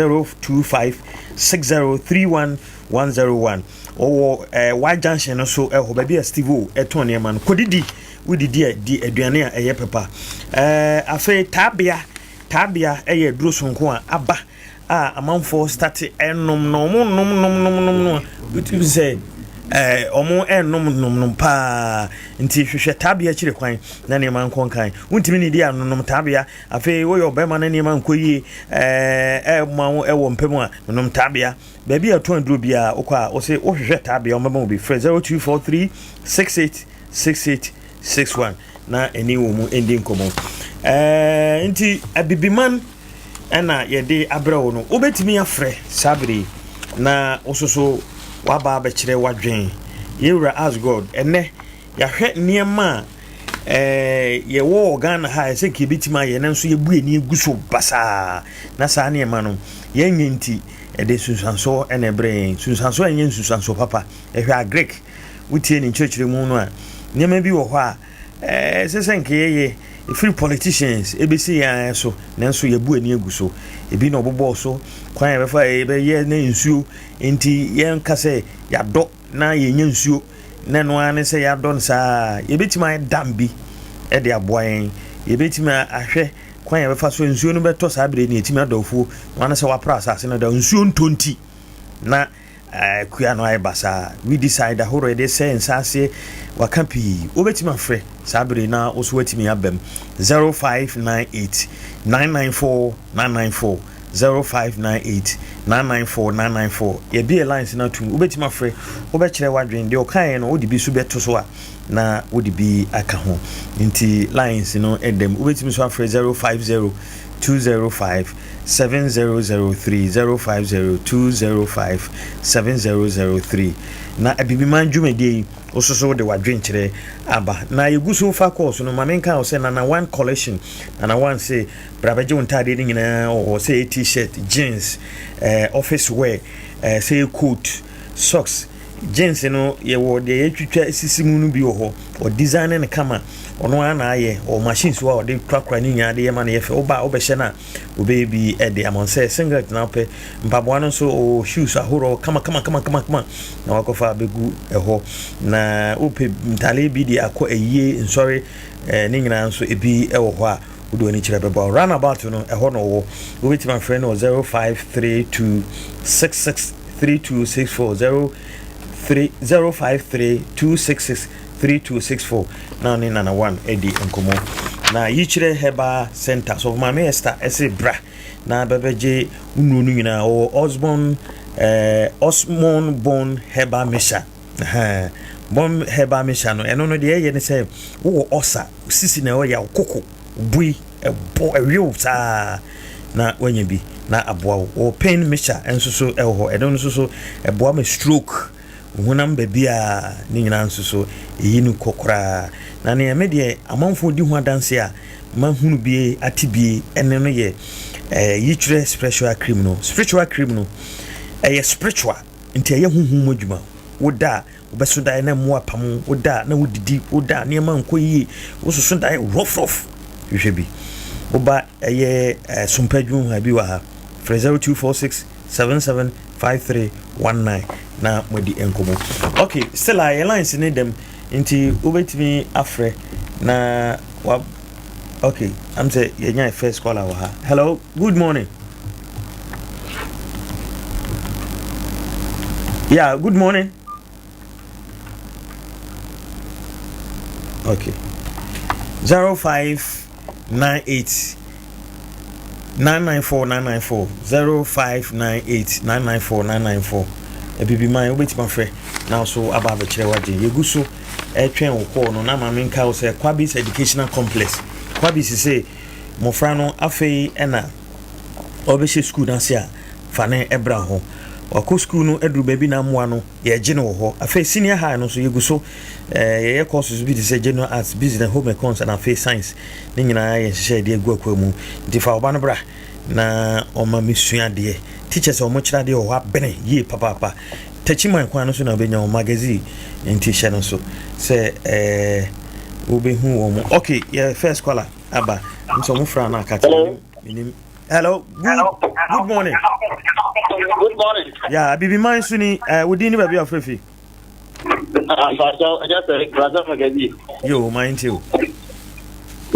Speaker 1: 025 6031 101. Ɔwɔ ɛɛ Y Junction no so ɛhɔ, baabi a Steve O ɛtɔn nneɛma no. Kɔdidi, wodidi a di aduane a ɛyɛ pɛpa. Ɛɛ afei taabea, taabea ɛyɛ aduro sononko a aba a amanfoɔ starte ɛnom no, ɔmo nom nom nom nom no, wotumi sɛ ɛɛ ɔmo ɛnom nom nom paa. Nti hwehwɛ taabea akyire kwan na nneɛma nkɔ nkan. Wontumi ne di anonom taabea. Afei woyɛ ɔbɛrima na nneɛma nkɔ yie ɛɛ ɛma wo ɛwɔ mpɛ mu a, nom taabea. Baabi a ɛtɔn aduro biara wokɔ a, wose wohwehwɛ taabea, wɔbɛma wo bi. Frɛ 0243 68 68 61 na ɛne wɔ mu ndi nkɔmmɔ. Ɛɛ nti Abibiman ɛna yɛde abrɛ wo no, wobɛtumi afrɛ saa bere yi na wososo waba abɛkyerɛ w'adwen. Yɛwura Asgod, ɛnɛ yɛahwɛ nneɛma a ɛɛ yɛwɔ wɔ Ghana ha a ɛsɛ nka yɛbɛtumi ayɛ nanso yɛbu ani gu so basaa, na saa nneɛma no yɛnyɛ nti ɛde nsunsuansoɔ na ɛbrɛ yɛn. Nsunsuansoɔ a ɛnyɛ nsunsuansoɔ papa. Ɛhwɛ Agric, wotie ne nkyerɛkyerɛmu no a, nneɛma bi wɔ hɔ a ɛsɛ sɛ nka yɛyɛ, ɛfiri politicians ɛbɛsi yɛn ara so, nanso yɛbu ani agu so. Ebi na ɔbobɔɔ so, kwan a yɛbɛfa yɛbɛyɛ ne nsuo, nti yɛnka sɛ yɛadɔ na yɛnya nsuo, na ɛno ara ne sɛ yɛadɔ no saa. Yɛbɛtumi ayɛ dam bi de aboa yɛn. Yɛbɛtumi ahwɛ kwan a yɛbɛfa so nsuo no bɛtɔ saa berɛ ni, ɛtumi adɔ afuo, na wane sɛ wapra asase no da nsuo ntɔ nti na kua no ayɛ basaa. Weedicide ahorow yɛde sɛ nsaseɛ waka pii. Wobɛtumi afrɛ saa berɛ na wo so watumi abam 0598 994 994 0598 994 994. Yɛbie lines no atum, wobɛtumi afrɛ, wobɛkyerɛ w'adwene deɛ ɔkaeɛ no, wode bi so bɛto so a na wode bi aka ho. Nti lines no ɛda mu. Wobɛtumi nso afrɛ 050 205 7003, 050 205 7003. Na Abibiman dwumadie yi, wososo wode w'adwenkyerɛ aba. Na yɛgu so fa kɔɔ so no, ma menka wo sɛ Nana One Collection, Nana One se bra bɛgye wo ntaadeɛ no nyinaa wɔ hɔ, sɛ ɛyɛ t-shirt, jeans, eh, office wear, eh, sɛ ɛyɛ coat, socks, Jeans no yɛwɔ deɛ yɛtwitwa sisi mu no bi wɔ hɔ. Ɔdesign no kama. Ɔno ara na ayɛ. Ɔwɔ machines wɔ a ɔde korakora ne nyinaa de yɛ ma no yɛ fɛ. Woba a wobɛhyɛ no a ɔbɛyɛ bi de ama wo. Sɛ singlet na wopɛ, mpaboa no nso ɔwɔ shoes ahoroɔ kama kama kama kama kama na wakɔfa abɛgu ɛhɔ. Na wopɛ ntadeɛ bi de akɔ ayie, nsɔre, eh, ne nyinaa nso ebi wɔ hɔ a wode w'ani kyerɛ bɛboa wo. Roundabout no ɛhɔ na ɔwɔ. Wobɛtumi afrɛ no wɔ 0532 66 3264 03 053 266 3264 na ɔne Nana One adi nkɔmmɔ. Na Yikyerɛ Herbal Center so Maame Esther ɛse bra na bɛbɛgye wo nnuro no nyinaa. Ɔwɔ Osborn eh, Osmond Bone Herbal Mixture. Bone Herbal Mixture no ɛno no deɛ ɛyɛ ne sɛ wowɔ ɔsa sisi na ɛwɔ yaw koko bui ɛbɔ ɛwew saa na wanya bi na aboa wo. Wɔ pain mixture nso so ɛwɔ hɔ, ɛno nso so ɛboa ma stroke honam baabi a ne nyinaa nso so ɛyi no kɔ koraa. Na nea me deɛ amanfoɔ di ho adanse a mahunu bie ate bie ɛne no yɛ ɛɛ yikyerɛ spiritual cream no. Spiritual cream no ɛyɛ spiritual nti ɛyɛ honhom mu adwuma. Woda a Wobɛso daeɛ na mmoa apam wo, woda a na wodidi, woda a nneɛma nkɔ yie, wososo daeɛ rough rough. Hwehwɛ bi. Woba ɛyɛ eh, Sompa adwuma mu ha bi wɔ ha. Frɛ 0246 775319 na moadi nkɔmmɔ. Okay, still a yɛ lines ne dɛm nti wobɛtumi afrɛ na wa okay, I'm sɛ yɛnya first caller wɔ ha. Hello, good morning. Yeah, good morning. Okay. 0598 994 994 0598 994 994. Ebibi man wobɛtumi afrɛ na so aba abɛkyerɛ wagye. Yɛgu so ɛtwɛn wo kɔɔ no na maame nka wo sɛ Kwabis Educational Complex. Kwabis sɛ mmɔfra no afei ɛna ɔbɛhyɛ sukuu no ase a fa no bra hɔ. Wakɔ sukuu no aduru baabi na mmoa no yɛgye no wɔ hɔ. Afei senior high no nso yɛgu so yɛyɛ courses bi te sɛ general arts, business, home econs na afei science. Ne nyinaa yɛ nhyehyɛ yɛde agu akwa mu. Nti fa wo ba no bra na ɔma mesua adeɛ. Teachers a wɔkyerɛ adeɛ wɔ hɔ abene yie papaapa. Techiman kwan no so na wobɛnya wɔn magazine nti hyɛ no so sɛ ɛɛ wobɛhu wɔn. Okay, yɛ first caller aba. Nso wɔn fra no aka kyerɛ menim. Hello, good, good morning.
Speaker 9: Good morning.
Speaker 1: Yeah, Abibiman so ni, eh, wo din ne baabi a wofrɛ fi?
Speaker 9: Ampakyɛw, ɛnyɛ sɛ Brasa Magazine.
Speaker 1: Yo, ma nti o.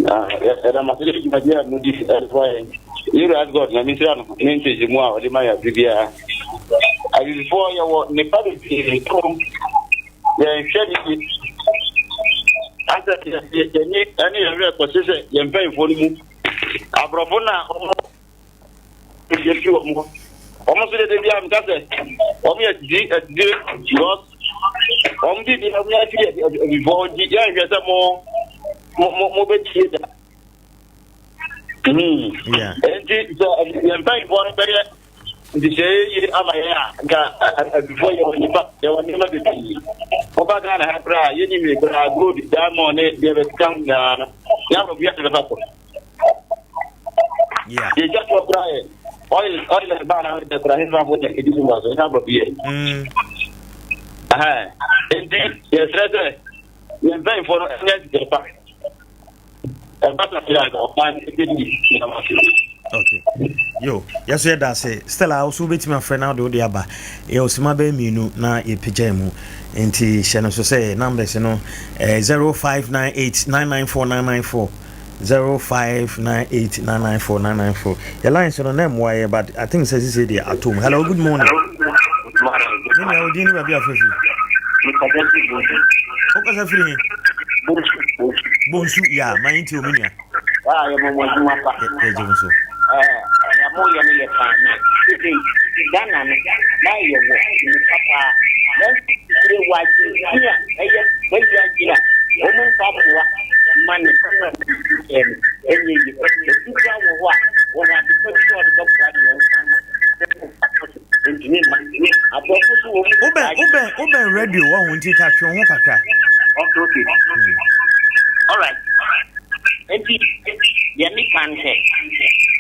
Speaker 9: Ɛda mase dɛ dwumadi a mudi ɛde boa yɛn. Yɛwura God na mesira no ne nkyerɛkyerɛmu a ɔde ma yɛ abere biara. Abibifoɔ yɛwɔ nnepa bebree kɔm yɛnhwɛ ne yie. Asɛ yɛni ɛne yɛn werɛ kɔse sɛ yɛn mpanyinfoɔ no mu aborɔfo no a wɔn yɛfi wɔn hɔ wɔn nso dede bi a meka sɛ wɔn yɛ didi adidi because wɔn didi wɔn yɛ afiri abibifoɔ nti yɛnhwɛ sɛ mo mo mo mo bɛ die da nti sɛ yɛn mpanyinfoɔ no bɛyɛ nhyehyɛeɛ yie ama yɛn a nka abibifoɔ yɛwɔ nipa yɛwɔ nneɛma bebree wɔba Ghana ha koraa yɛnim yɛ koraa gold diamond ne deɛ bɛkeka ho nyinaa no yɛn aborɔfo yɛ ade bɛfa so.
Speaker 1: Yeah.
Speaker 9: Deɛ ɛtwa toɔ koraa yɛ oil oil a ɛbaa na wɔde koraa hefa fo na ɛdi so mfa so ɛna aborɔfo yɛ. Nti yɛsrɛ sɛ yɛn mpanyinfoɔ no ɛnyɛ nhyehyɛ pa ɛba sa yɛ a ɔman ɛbɛdi nneɛma so.
Speaker 1: Okay. Yo, yɛso yɛda ase. Stella, wo so wobɛtumi afrɛ na wode wode aba. Yɛ osima bɛyɛ mmienu na yɛpagya mu. Nti hyɛ no so sɛ numbers no eh, 0598 994 994 0598 994 994. Yɛ lines no na mmoa yɛ but I think sɛ sisi deɛ atom. Hello, good morning. Me nua wo din ne baabi afrɛ fi. Wokasa firi he? Bonsu, ya, ma yɛntie o me nua.
Speaker 9: Ah, yɛ mɔmɔ adwuma pa.
Speaker 1: Yɛ gye so.
Speaker 9: Eh, ya mo yɛ no yɛ paa na sese Ghana no na yɛ wɔ nipa paa. Nanso titire wɔ adwene a ɛyɛ bɛyɛ adwene a wɔn mfa mmoa ma ne ɛɛ no ɛnyɛ yie. Ebi koraa wɔ hɔ a wɔwɔ ade pa bi a wɔde bɛboa deɛ wɔn ntumi mma. Aborɔfo so wɔn mu.
Speaker 1: Wobɛn wobɛn wobɛn radio wɔ ho nti ka twe ho kakra.
Speaker 9: Okay okay. All right. Nti deɛ mi kan sɛ.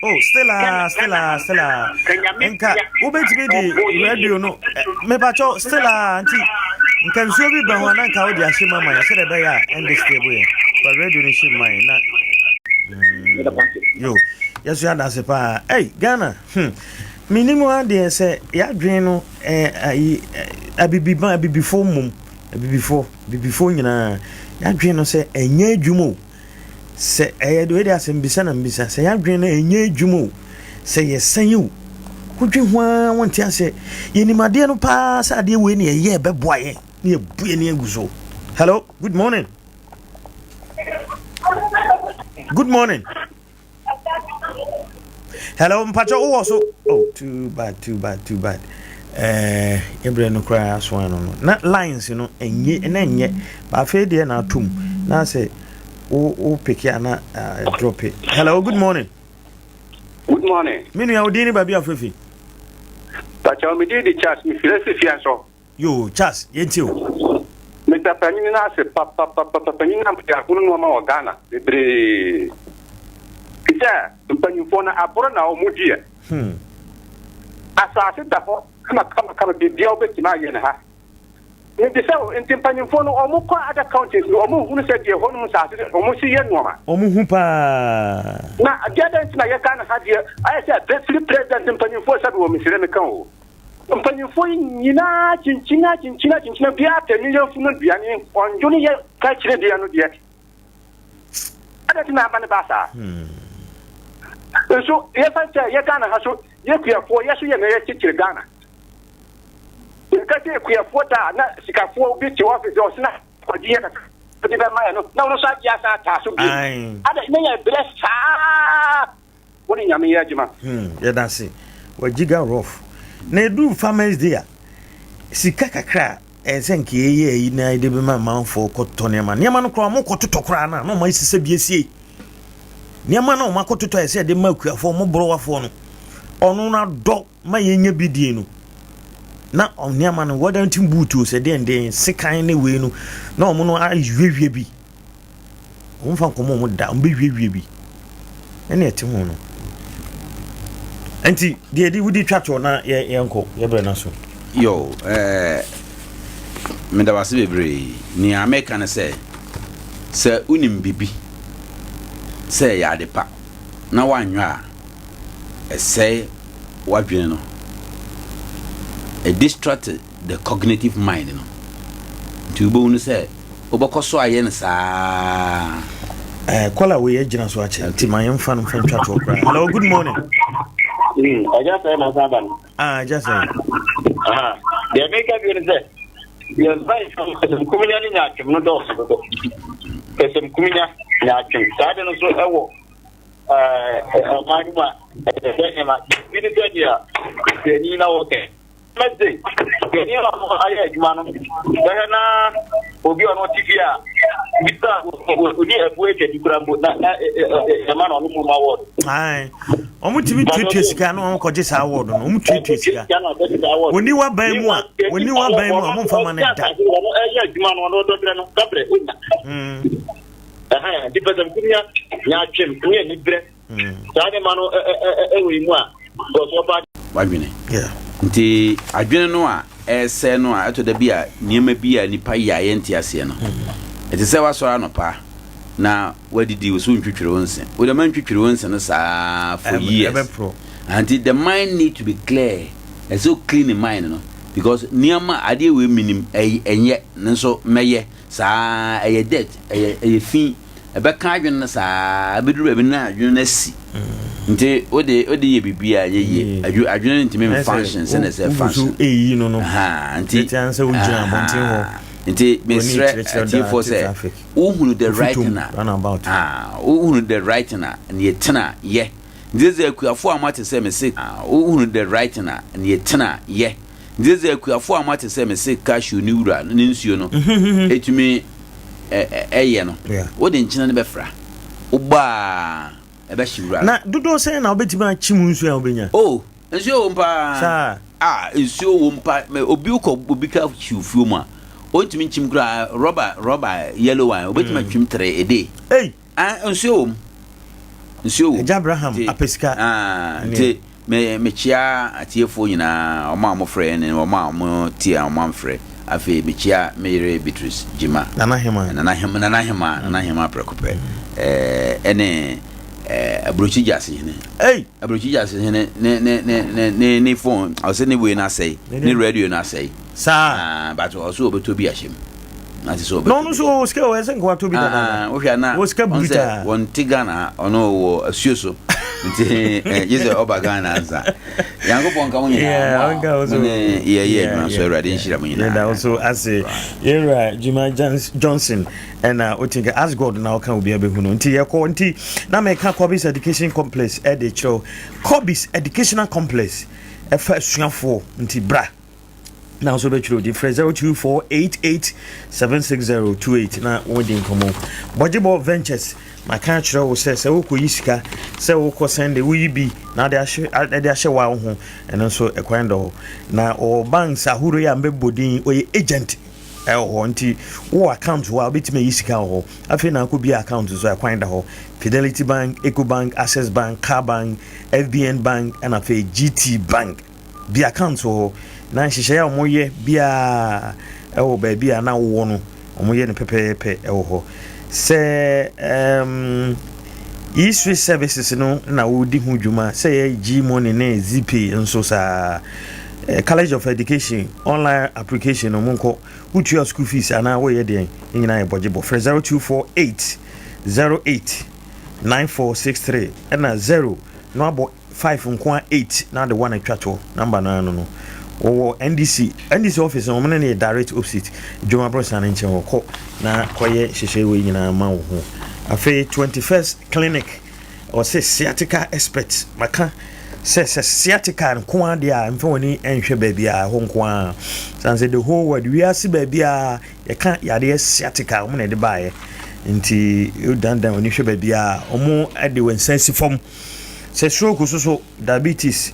Speaker 1: Oh still ah still ah still ah. Nka wobɛtumi de radio no mepakyɛw still ah nti nka nsuo bi bɛn ho a na nka wode ahyɛ mu ama yɛn sɛdeɛ ɛbɛyɛ a ɛnde stable yɛn. Fa radio no hyɛ mu ma yɛn na. Mm, yo yɛso yɛ adase paa. Hey Ghana hmm. Menim adeɛ sɛ yɛadwene no eh, ayi eh, abibiban abibifoɔ mmom abibifoɔ abibifoɔ nyinaa yɛadwene no sɛ ɛnyɛ adwuma o sɛ ɛyɛ de wei de asɛm bisa na mbisa sɛ yɛadwene no ɛnyɛ adwuma o sɛ yɛsɛn o wodwe ho ara wonte aseɛ yɛnim adeɛ no paa sɛ adeɛ wei ne ɛyɛ ɛbɛboa yɛn ne yɛbu yɛn ani agu so hello good morning good morning Hello, mpakyɛ wowɔ so. Oh, too bad, too bad, too bad. Eh, ebrɛ no koraa aso ano no. Na lines no enye na enye. Ba afei deɛ na atom. Na sɛ wo wo pick a na uh, drop it. Hello, good morning.
Speaker 12: Good morning.
Speaker 1: Me nua wo din ne baabi afefi.
Speaker 12: Pakyɛ me din de Charles, me firi Asifia so.
Speaker 1: Yoo Charles yɛntie o.
Speaker 12: Meda panyin no ase papapapapa panyin no de ahono nnoɔma wɔ Ghana bebree te sɛ mpanyinfoɔ no aboro na wɔn diɛ
Speaker 1: Hmm.
Speaker 12: Asase da hɔ kama kama kama biribiara wobɛtumi ayɛ no ha mebisa wo nti mpanyinfoɔ no wɔn kɔ other countries no wɔn hunu sɛ deɛ hɔ nom nsase no wɔn si yɛ nnoɔma.
Speaker 1: Wɔn hu paa.
Speaker 12: Na deɛ dɛn nti na yɛ Ghana ha deɛ ayɛ sɛ firi president mpanyinfoɔ sɛbi wɔ mesrɛ meka o. Mpanyimfoɔ yi nyinaa kyinkyini akyinkyini akyinkyini obiara pɛ ne yafunu aduane ɔndwene yɛ ka kyerɛ dua no deɛ adɛn nti na aba ne ba saa nso yɛfa sɛ yɛ Ghana ha so yɛ kuafoɔ yɛ so yɛ na yɛkyekyere Ghana yɛka sɛ kuafoɔ da a na sikafoɔ bi te ɔfis ɔsena ɔgye yɛ kakra de bɛma yɛ no na ɔno nso agye asan ataa so bio adɛn ne yɛ brɛ saa Wo ne Nyame yɛ adwuma.
Speaker 1: Hmm, yɛda ase. Wajiga rough. Na edu farmers day a, sika kakra a ɛyɛ sɛ nka yɛyɛ ayi na yɛde bɛma amanfoɔ kɔtɔ nneɛma. Nneɛma no koraa wɔn kɔtotɔ koraa no a na wɔn asesa bi asie. Nneɛma no a wɔn akɔtotɔ a ɛsɛ yɛde ma akuafoɔ, wɔn borɔwafoɔ no, ɔno no adɔ ma yɛnya bi die no. Na nneɛma no, wɔda nti buutu sɛ deɛn deɛn, sekan ne wei no, na wɔn no awiewie bi. Wɔmfa nkɔmmɔ wɔn da, wɔbɛwiewie bi. Ɛne ɛte ho no. Nti deɛ di wodi twa toɔ na yɛ yɛnkɔ yɛbrɛ no so.
Speaker 11: Yo, eh, meda wase bebree. Nea meka ne sɛ, sɛ wonim biribi sɛ ɛyɛ ade pa na woanyɔ a, ɛsɛe w'adwene no. Ɛdistract the cognitive mind no. Nti wobɛhu no sɛ wobɛkɔ so ayɛ no saa.
Speaker 1: Eh, kɔla wei agyina so akyɛ nti ma yɛmfa no mfa ntwa toɔ koraa. Hello, good morning.
Speaker 9: Agya sɛ na san ba no.
Speaker 1: Ah, agya sɛ.
Speaker 9: Deɛ meka bio no sɛ yɛmfa pɛsɛmkuminya ne nyaatwom no dɔɔso dodo. Pɛsɛmkuminya, nyaatwom, saa de no nso ɛwɔ ɔman no mu a ɛsɛ sɛ nneɛma bi ne sɛ deɛ kuani na wɔkɛ mɛse kuani a ɔno ayɛ adwuma no bɛhwɛ na obi a ɔno te fie a bisa ɔni afuo atwa di kura mpo na na ɛma na ɔno mu ma wɔd.
Speaker 1: Wɔn tumi tuatua sika na wɔn kɔgye saa award no wɔn tuatua sika wɔn ni waban mu a wɔn ni waban mu a wɔn nfa ma ne da.
Speaker 9: Ɔno ɛyɛ adwuma no ɔno ɔdɔbrɛ no kabrɛ onya. Nti pɛsɛmkunya nyaatwem ne anibrɛ saa nneɛma no ɛwɔ yi mu a nkɔsoɔ paa.
Speaker 11: W'adwene. Nti adwene no a ɛresɛe no a ɛtɔ da bi a nneɛma bi a nipa yɛ a yɛnte aseɛ no, ɛte sɛ wasɔre anɔpa na wadidi wo so ntwitwiri wo nse. Wo dɛm antwitwiri wo nse no saa for years. Nti the mind need to be clear. Ɛsɛ o clean mind no because nneɛma adeɛ wei minim ɛnyɛ nso mɛyɛ. Saa ara, ɛyɛ dirt, ɛyɛ ɛyɛ fi. Ɛbɛka adwene no saa ara, ɛbɛduru baabi na adwene no asi. Nti wode wode yɛ biribi a ɛnyɛ yie. Adwu adwene no ntumi mfunction sɛnea ɛsɛ function.
Speaker 1: Eyi no no.
Speaker 11: Aha, nti
Speaker 1: Tete sɛ wogyina abɔnten hɔ.
Speaker 11: Nti mesrɛ atiefoɔ sɛ wohunu the right thing a, ah, wohunu the right thing a, neɛ tena yɛ. Nti sɛ akuafoɔ a moate sɛ mese, ah, wohunu the right thing a, neɛ tena yɛ. Nti sɛ akuafo a moate sɛ mese cashew ne wura ne nsuo no ɛtumi ɛyɛ no, wode nkyene no bɛfra, wobɔ a ɛbɛhye wura no.
Speaker 1: Na dodoɔ sɛn na wobɛtumi akye mu nsuo a wobɛnya?
Speaker 11: Oh, nsuo wom paa.
Speaker 1: Saa.
Speaker 11: Ah, nsuo wom pa. Obi wokɔ obi cashew fuo mu a, ɔntumi nkyim koraa rɔba rɔba yellow one, obɛtumi atwim tere a day.
Speaker 1: Ei!
Speaker 11: Ah, nsuo wom. Nsuo wom.
Speaker 1: Agya Abraham apɛ sika.
Speaker 11: Ah, nti Me mekyia atiefoɔ nyinaa, wɔn a wɔfrɛ yɛn ne wɔn a wɔtie a wɔamfrɛ. Afei mekyia me yere Beatrice Gyima.
Speaker 1: Nana Hema.
Speaker 11: Nana Hema, Nana Hema, Nana Hema prɛko pɛ. Ɛɛ ɛne ɛɛ Aburokyi Gyasehene.
Speaker 1: Ei!
Speaker 11: Aburokyi Gyasehene ne ne ne ne ne ne phone ɔsɛ ne wei no asɛe, ne radio no asɛe.
Speaker 1: Saa.
Speaker 11: Ah, but ɔsɛ ɔbɛtɔ bi ahyɛ mu. Na te sɛ ɔbɛtɔ
Speaker 1: Na ɔno nso ɔwɔ sika o, ɛsɛ nka watɔ bi dada.
Speaker 11: Ah, wohwɛ a na
Speaker 1: Wɔ sika
Speaker 11: ɔn
Speaker 1: buru
Speaker 11: sɛ
Speaker 1: taa.
Speaker 11: wɔnte Ghana ha, ɔno ɔwɔ asuo so. Nti eh, gye sɛ ɔba Ghana ansa. Nyankopɔn nka mo nyinaa,
Speaker 1: Yeah,
Speaker 11: mo a
Speaker 1: ɔnka wo
Speaker 11: mo
Speaker 1: so.
Speaker 11: ne yɛyɛ
Speaker 1: Yeah,
Speaker 11: adwuma nso
Speaker 1: yeah,
Speaker 11: Awurade
Speaker 1: yeah.
Speaker 11: nhyira mo
Speaker 1: Yɛda
Speaker 11: nyinaa.
Speaker 1: wo so ase. Yɛwura Juma Johnson ɛna wotinka as God na ɔka obi abɛhu no. Nti yɛkɔ nti na meka Kobe's Education Complex ɛde kyerɛw. Kobe's Educational Complex ɛfa asuafoɔ nti bra. na nso bɛtwerɛ odi frɛ 0248876028 na wɔdi nkɔmmɔ bɔgyebɔ ventures maka akyerɛ wo sɛ sɛ wokɔyi sika sɛ wokɔ sɛnde woyi bi na de ahyɛ wa wo ho ɛno nso ɛkwan dɔ hɔ na ɔwɔ banks ahorow yi a mbɛbɔ din ɔyɛ agent ɛwɔ hɔ nti wowɔ account hɔ a wobɛtumi ayi sika wɔ hɔ afei na akɔ bi account nso ɛkwan da hɔ Fidelity Bank, Eco Bank, Access Bank, Car Bank, FBN Bank ɛna afei GT Bank Bi account wɔ hɔ na nhyehyɛe a wɔyɛ biara wɔ baabi a na wowɔ no, wɔyɛ no pɛpɛɛpɛ wɔ hɔ. Sɛ um, e-Swiss services no na wodi ho dwuma, sɛ yɛ G-Money ne Zeepay nso saa. Eh, College of Education online application no monkɔ, wotua school fees anaa woyɛ deɛn, ne nyinaa yɛ bɔgyebɔ. Frɛ 0248 08 9463 ɛna 0 na wabɔ 5 nko ara 8 na ade 1 atwa toɔ number no ara no no wɔwɔ NDC NDC office no wɔn ne no yɛ direct opposite Dwom Abrɔsan no nkyɛn hɔ kɔ na kɔyɛ nhyehyɛe wei nyinaa ma wo ho afei 21st clinic ɔsɛ sciatica expert maka sɛ sɛ sciatica nko ara deɛ a mfa w'ani nhwɛ baabi a ɛhɔ nko ara san sɛ the whole world wiase baabi a yɛka yadeɛ sciatica wɔn na ɛde baeɛ nti dandan w'ani hwɛ baabi a wɔn de wɔn nsa si fam Sɛ stroke nso so, diabetes,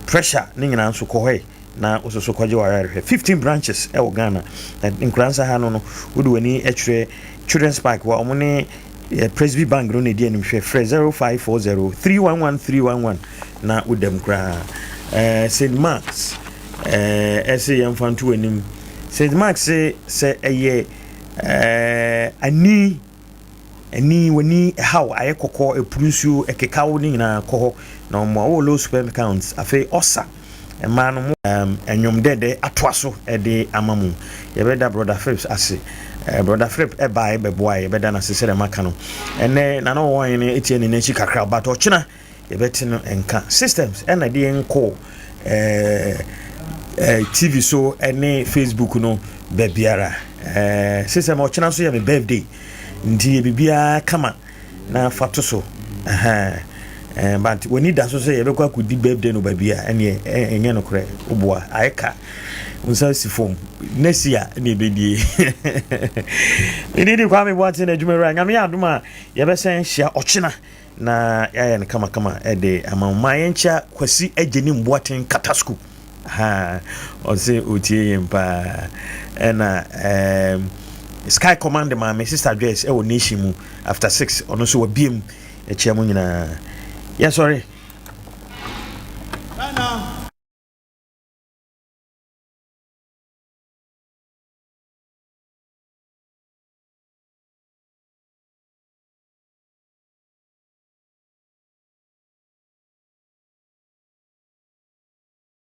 Speaker 1: pressure ne nyinaa nso kɔ hɔ ɛ na wo soso kɔgye w'ayarehwɛ. 15 branches ɛwɔ Ghana. Na Nkoransa ha no no, wode w'ani kyerɛ Children's Park hɔ a wɔn ne Yɛ Presby Bank no na ɛdi anim hwɛ frɛ 0540 311 311 na wodam koraa. Eh, St. Mark's eh, ɛse yɛmfa nto anim. St. Mark's se sɛ ɛyɛ eh, ani ani w'ani ɛhaw ayɛ kɔkɔɔ ɛpuru nsuo ɛkeka wo ne nyinaa kɔ hɔ na ɔmmoa wowɔ low sperm count afei ɔsa Mmaa no mo um nnwom dɛdɛ atoa so de ama mo. Yɛbɛda Brɔda Phillips ase. Eh, Brɔda Philip ɛbaeɛ bɛboaeɛ, yɛbɛda no ase sɛdeɛ maka no. Ɛnnɛ, Nana Ɔwɔhene atia ne n'akyi kakra, but ɔkyena yɛbɛte no nka. Systems ɛna ɛde yɛn kɔ eh, eh, TV so ne Facebook no baabiara. Eh, system ɔkyena nso yɛ me birthday, nti yɛ biribiara kama. na fa to so ahaa eh, but w'ani da so sɛ yɛbɛkɔ akɔdi birthday no baabi a ɛneɛ ɛnyɛ nokorɛ woboa ayɛ ka wo nsa si fam next year ne ɛbɛdie mede di Kwame Boateng na adwuma wura nyame yɛ adom a yɛbɛsɛn hyia ɔkyena na yɛayɛ no kamakama ɛde ama ma yɛnkyia Kwasi Agyenim Boateng Kata School Ahaa ɔse otie yɛn paa ɛna ɛɛm Sky Command maame Sister Joyce ɛwɔ Nation mu after 6 ɔno nso wabiem ɛkyia mu nyinaa yɛsɔre.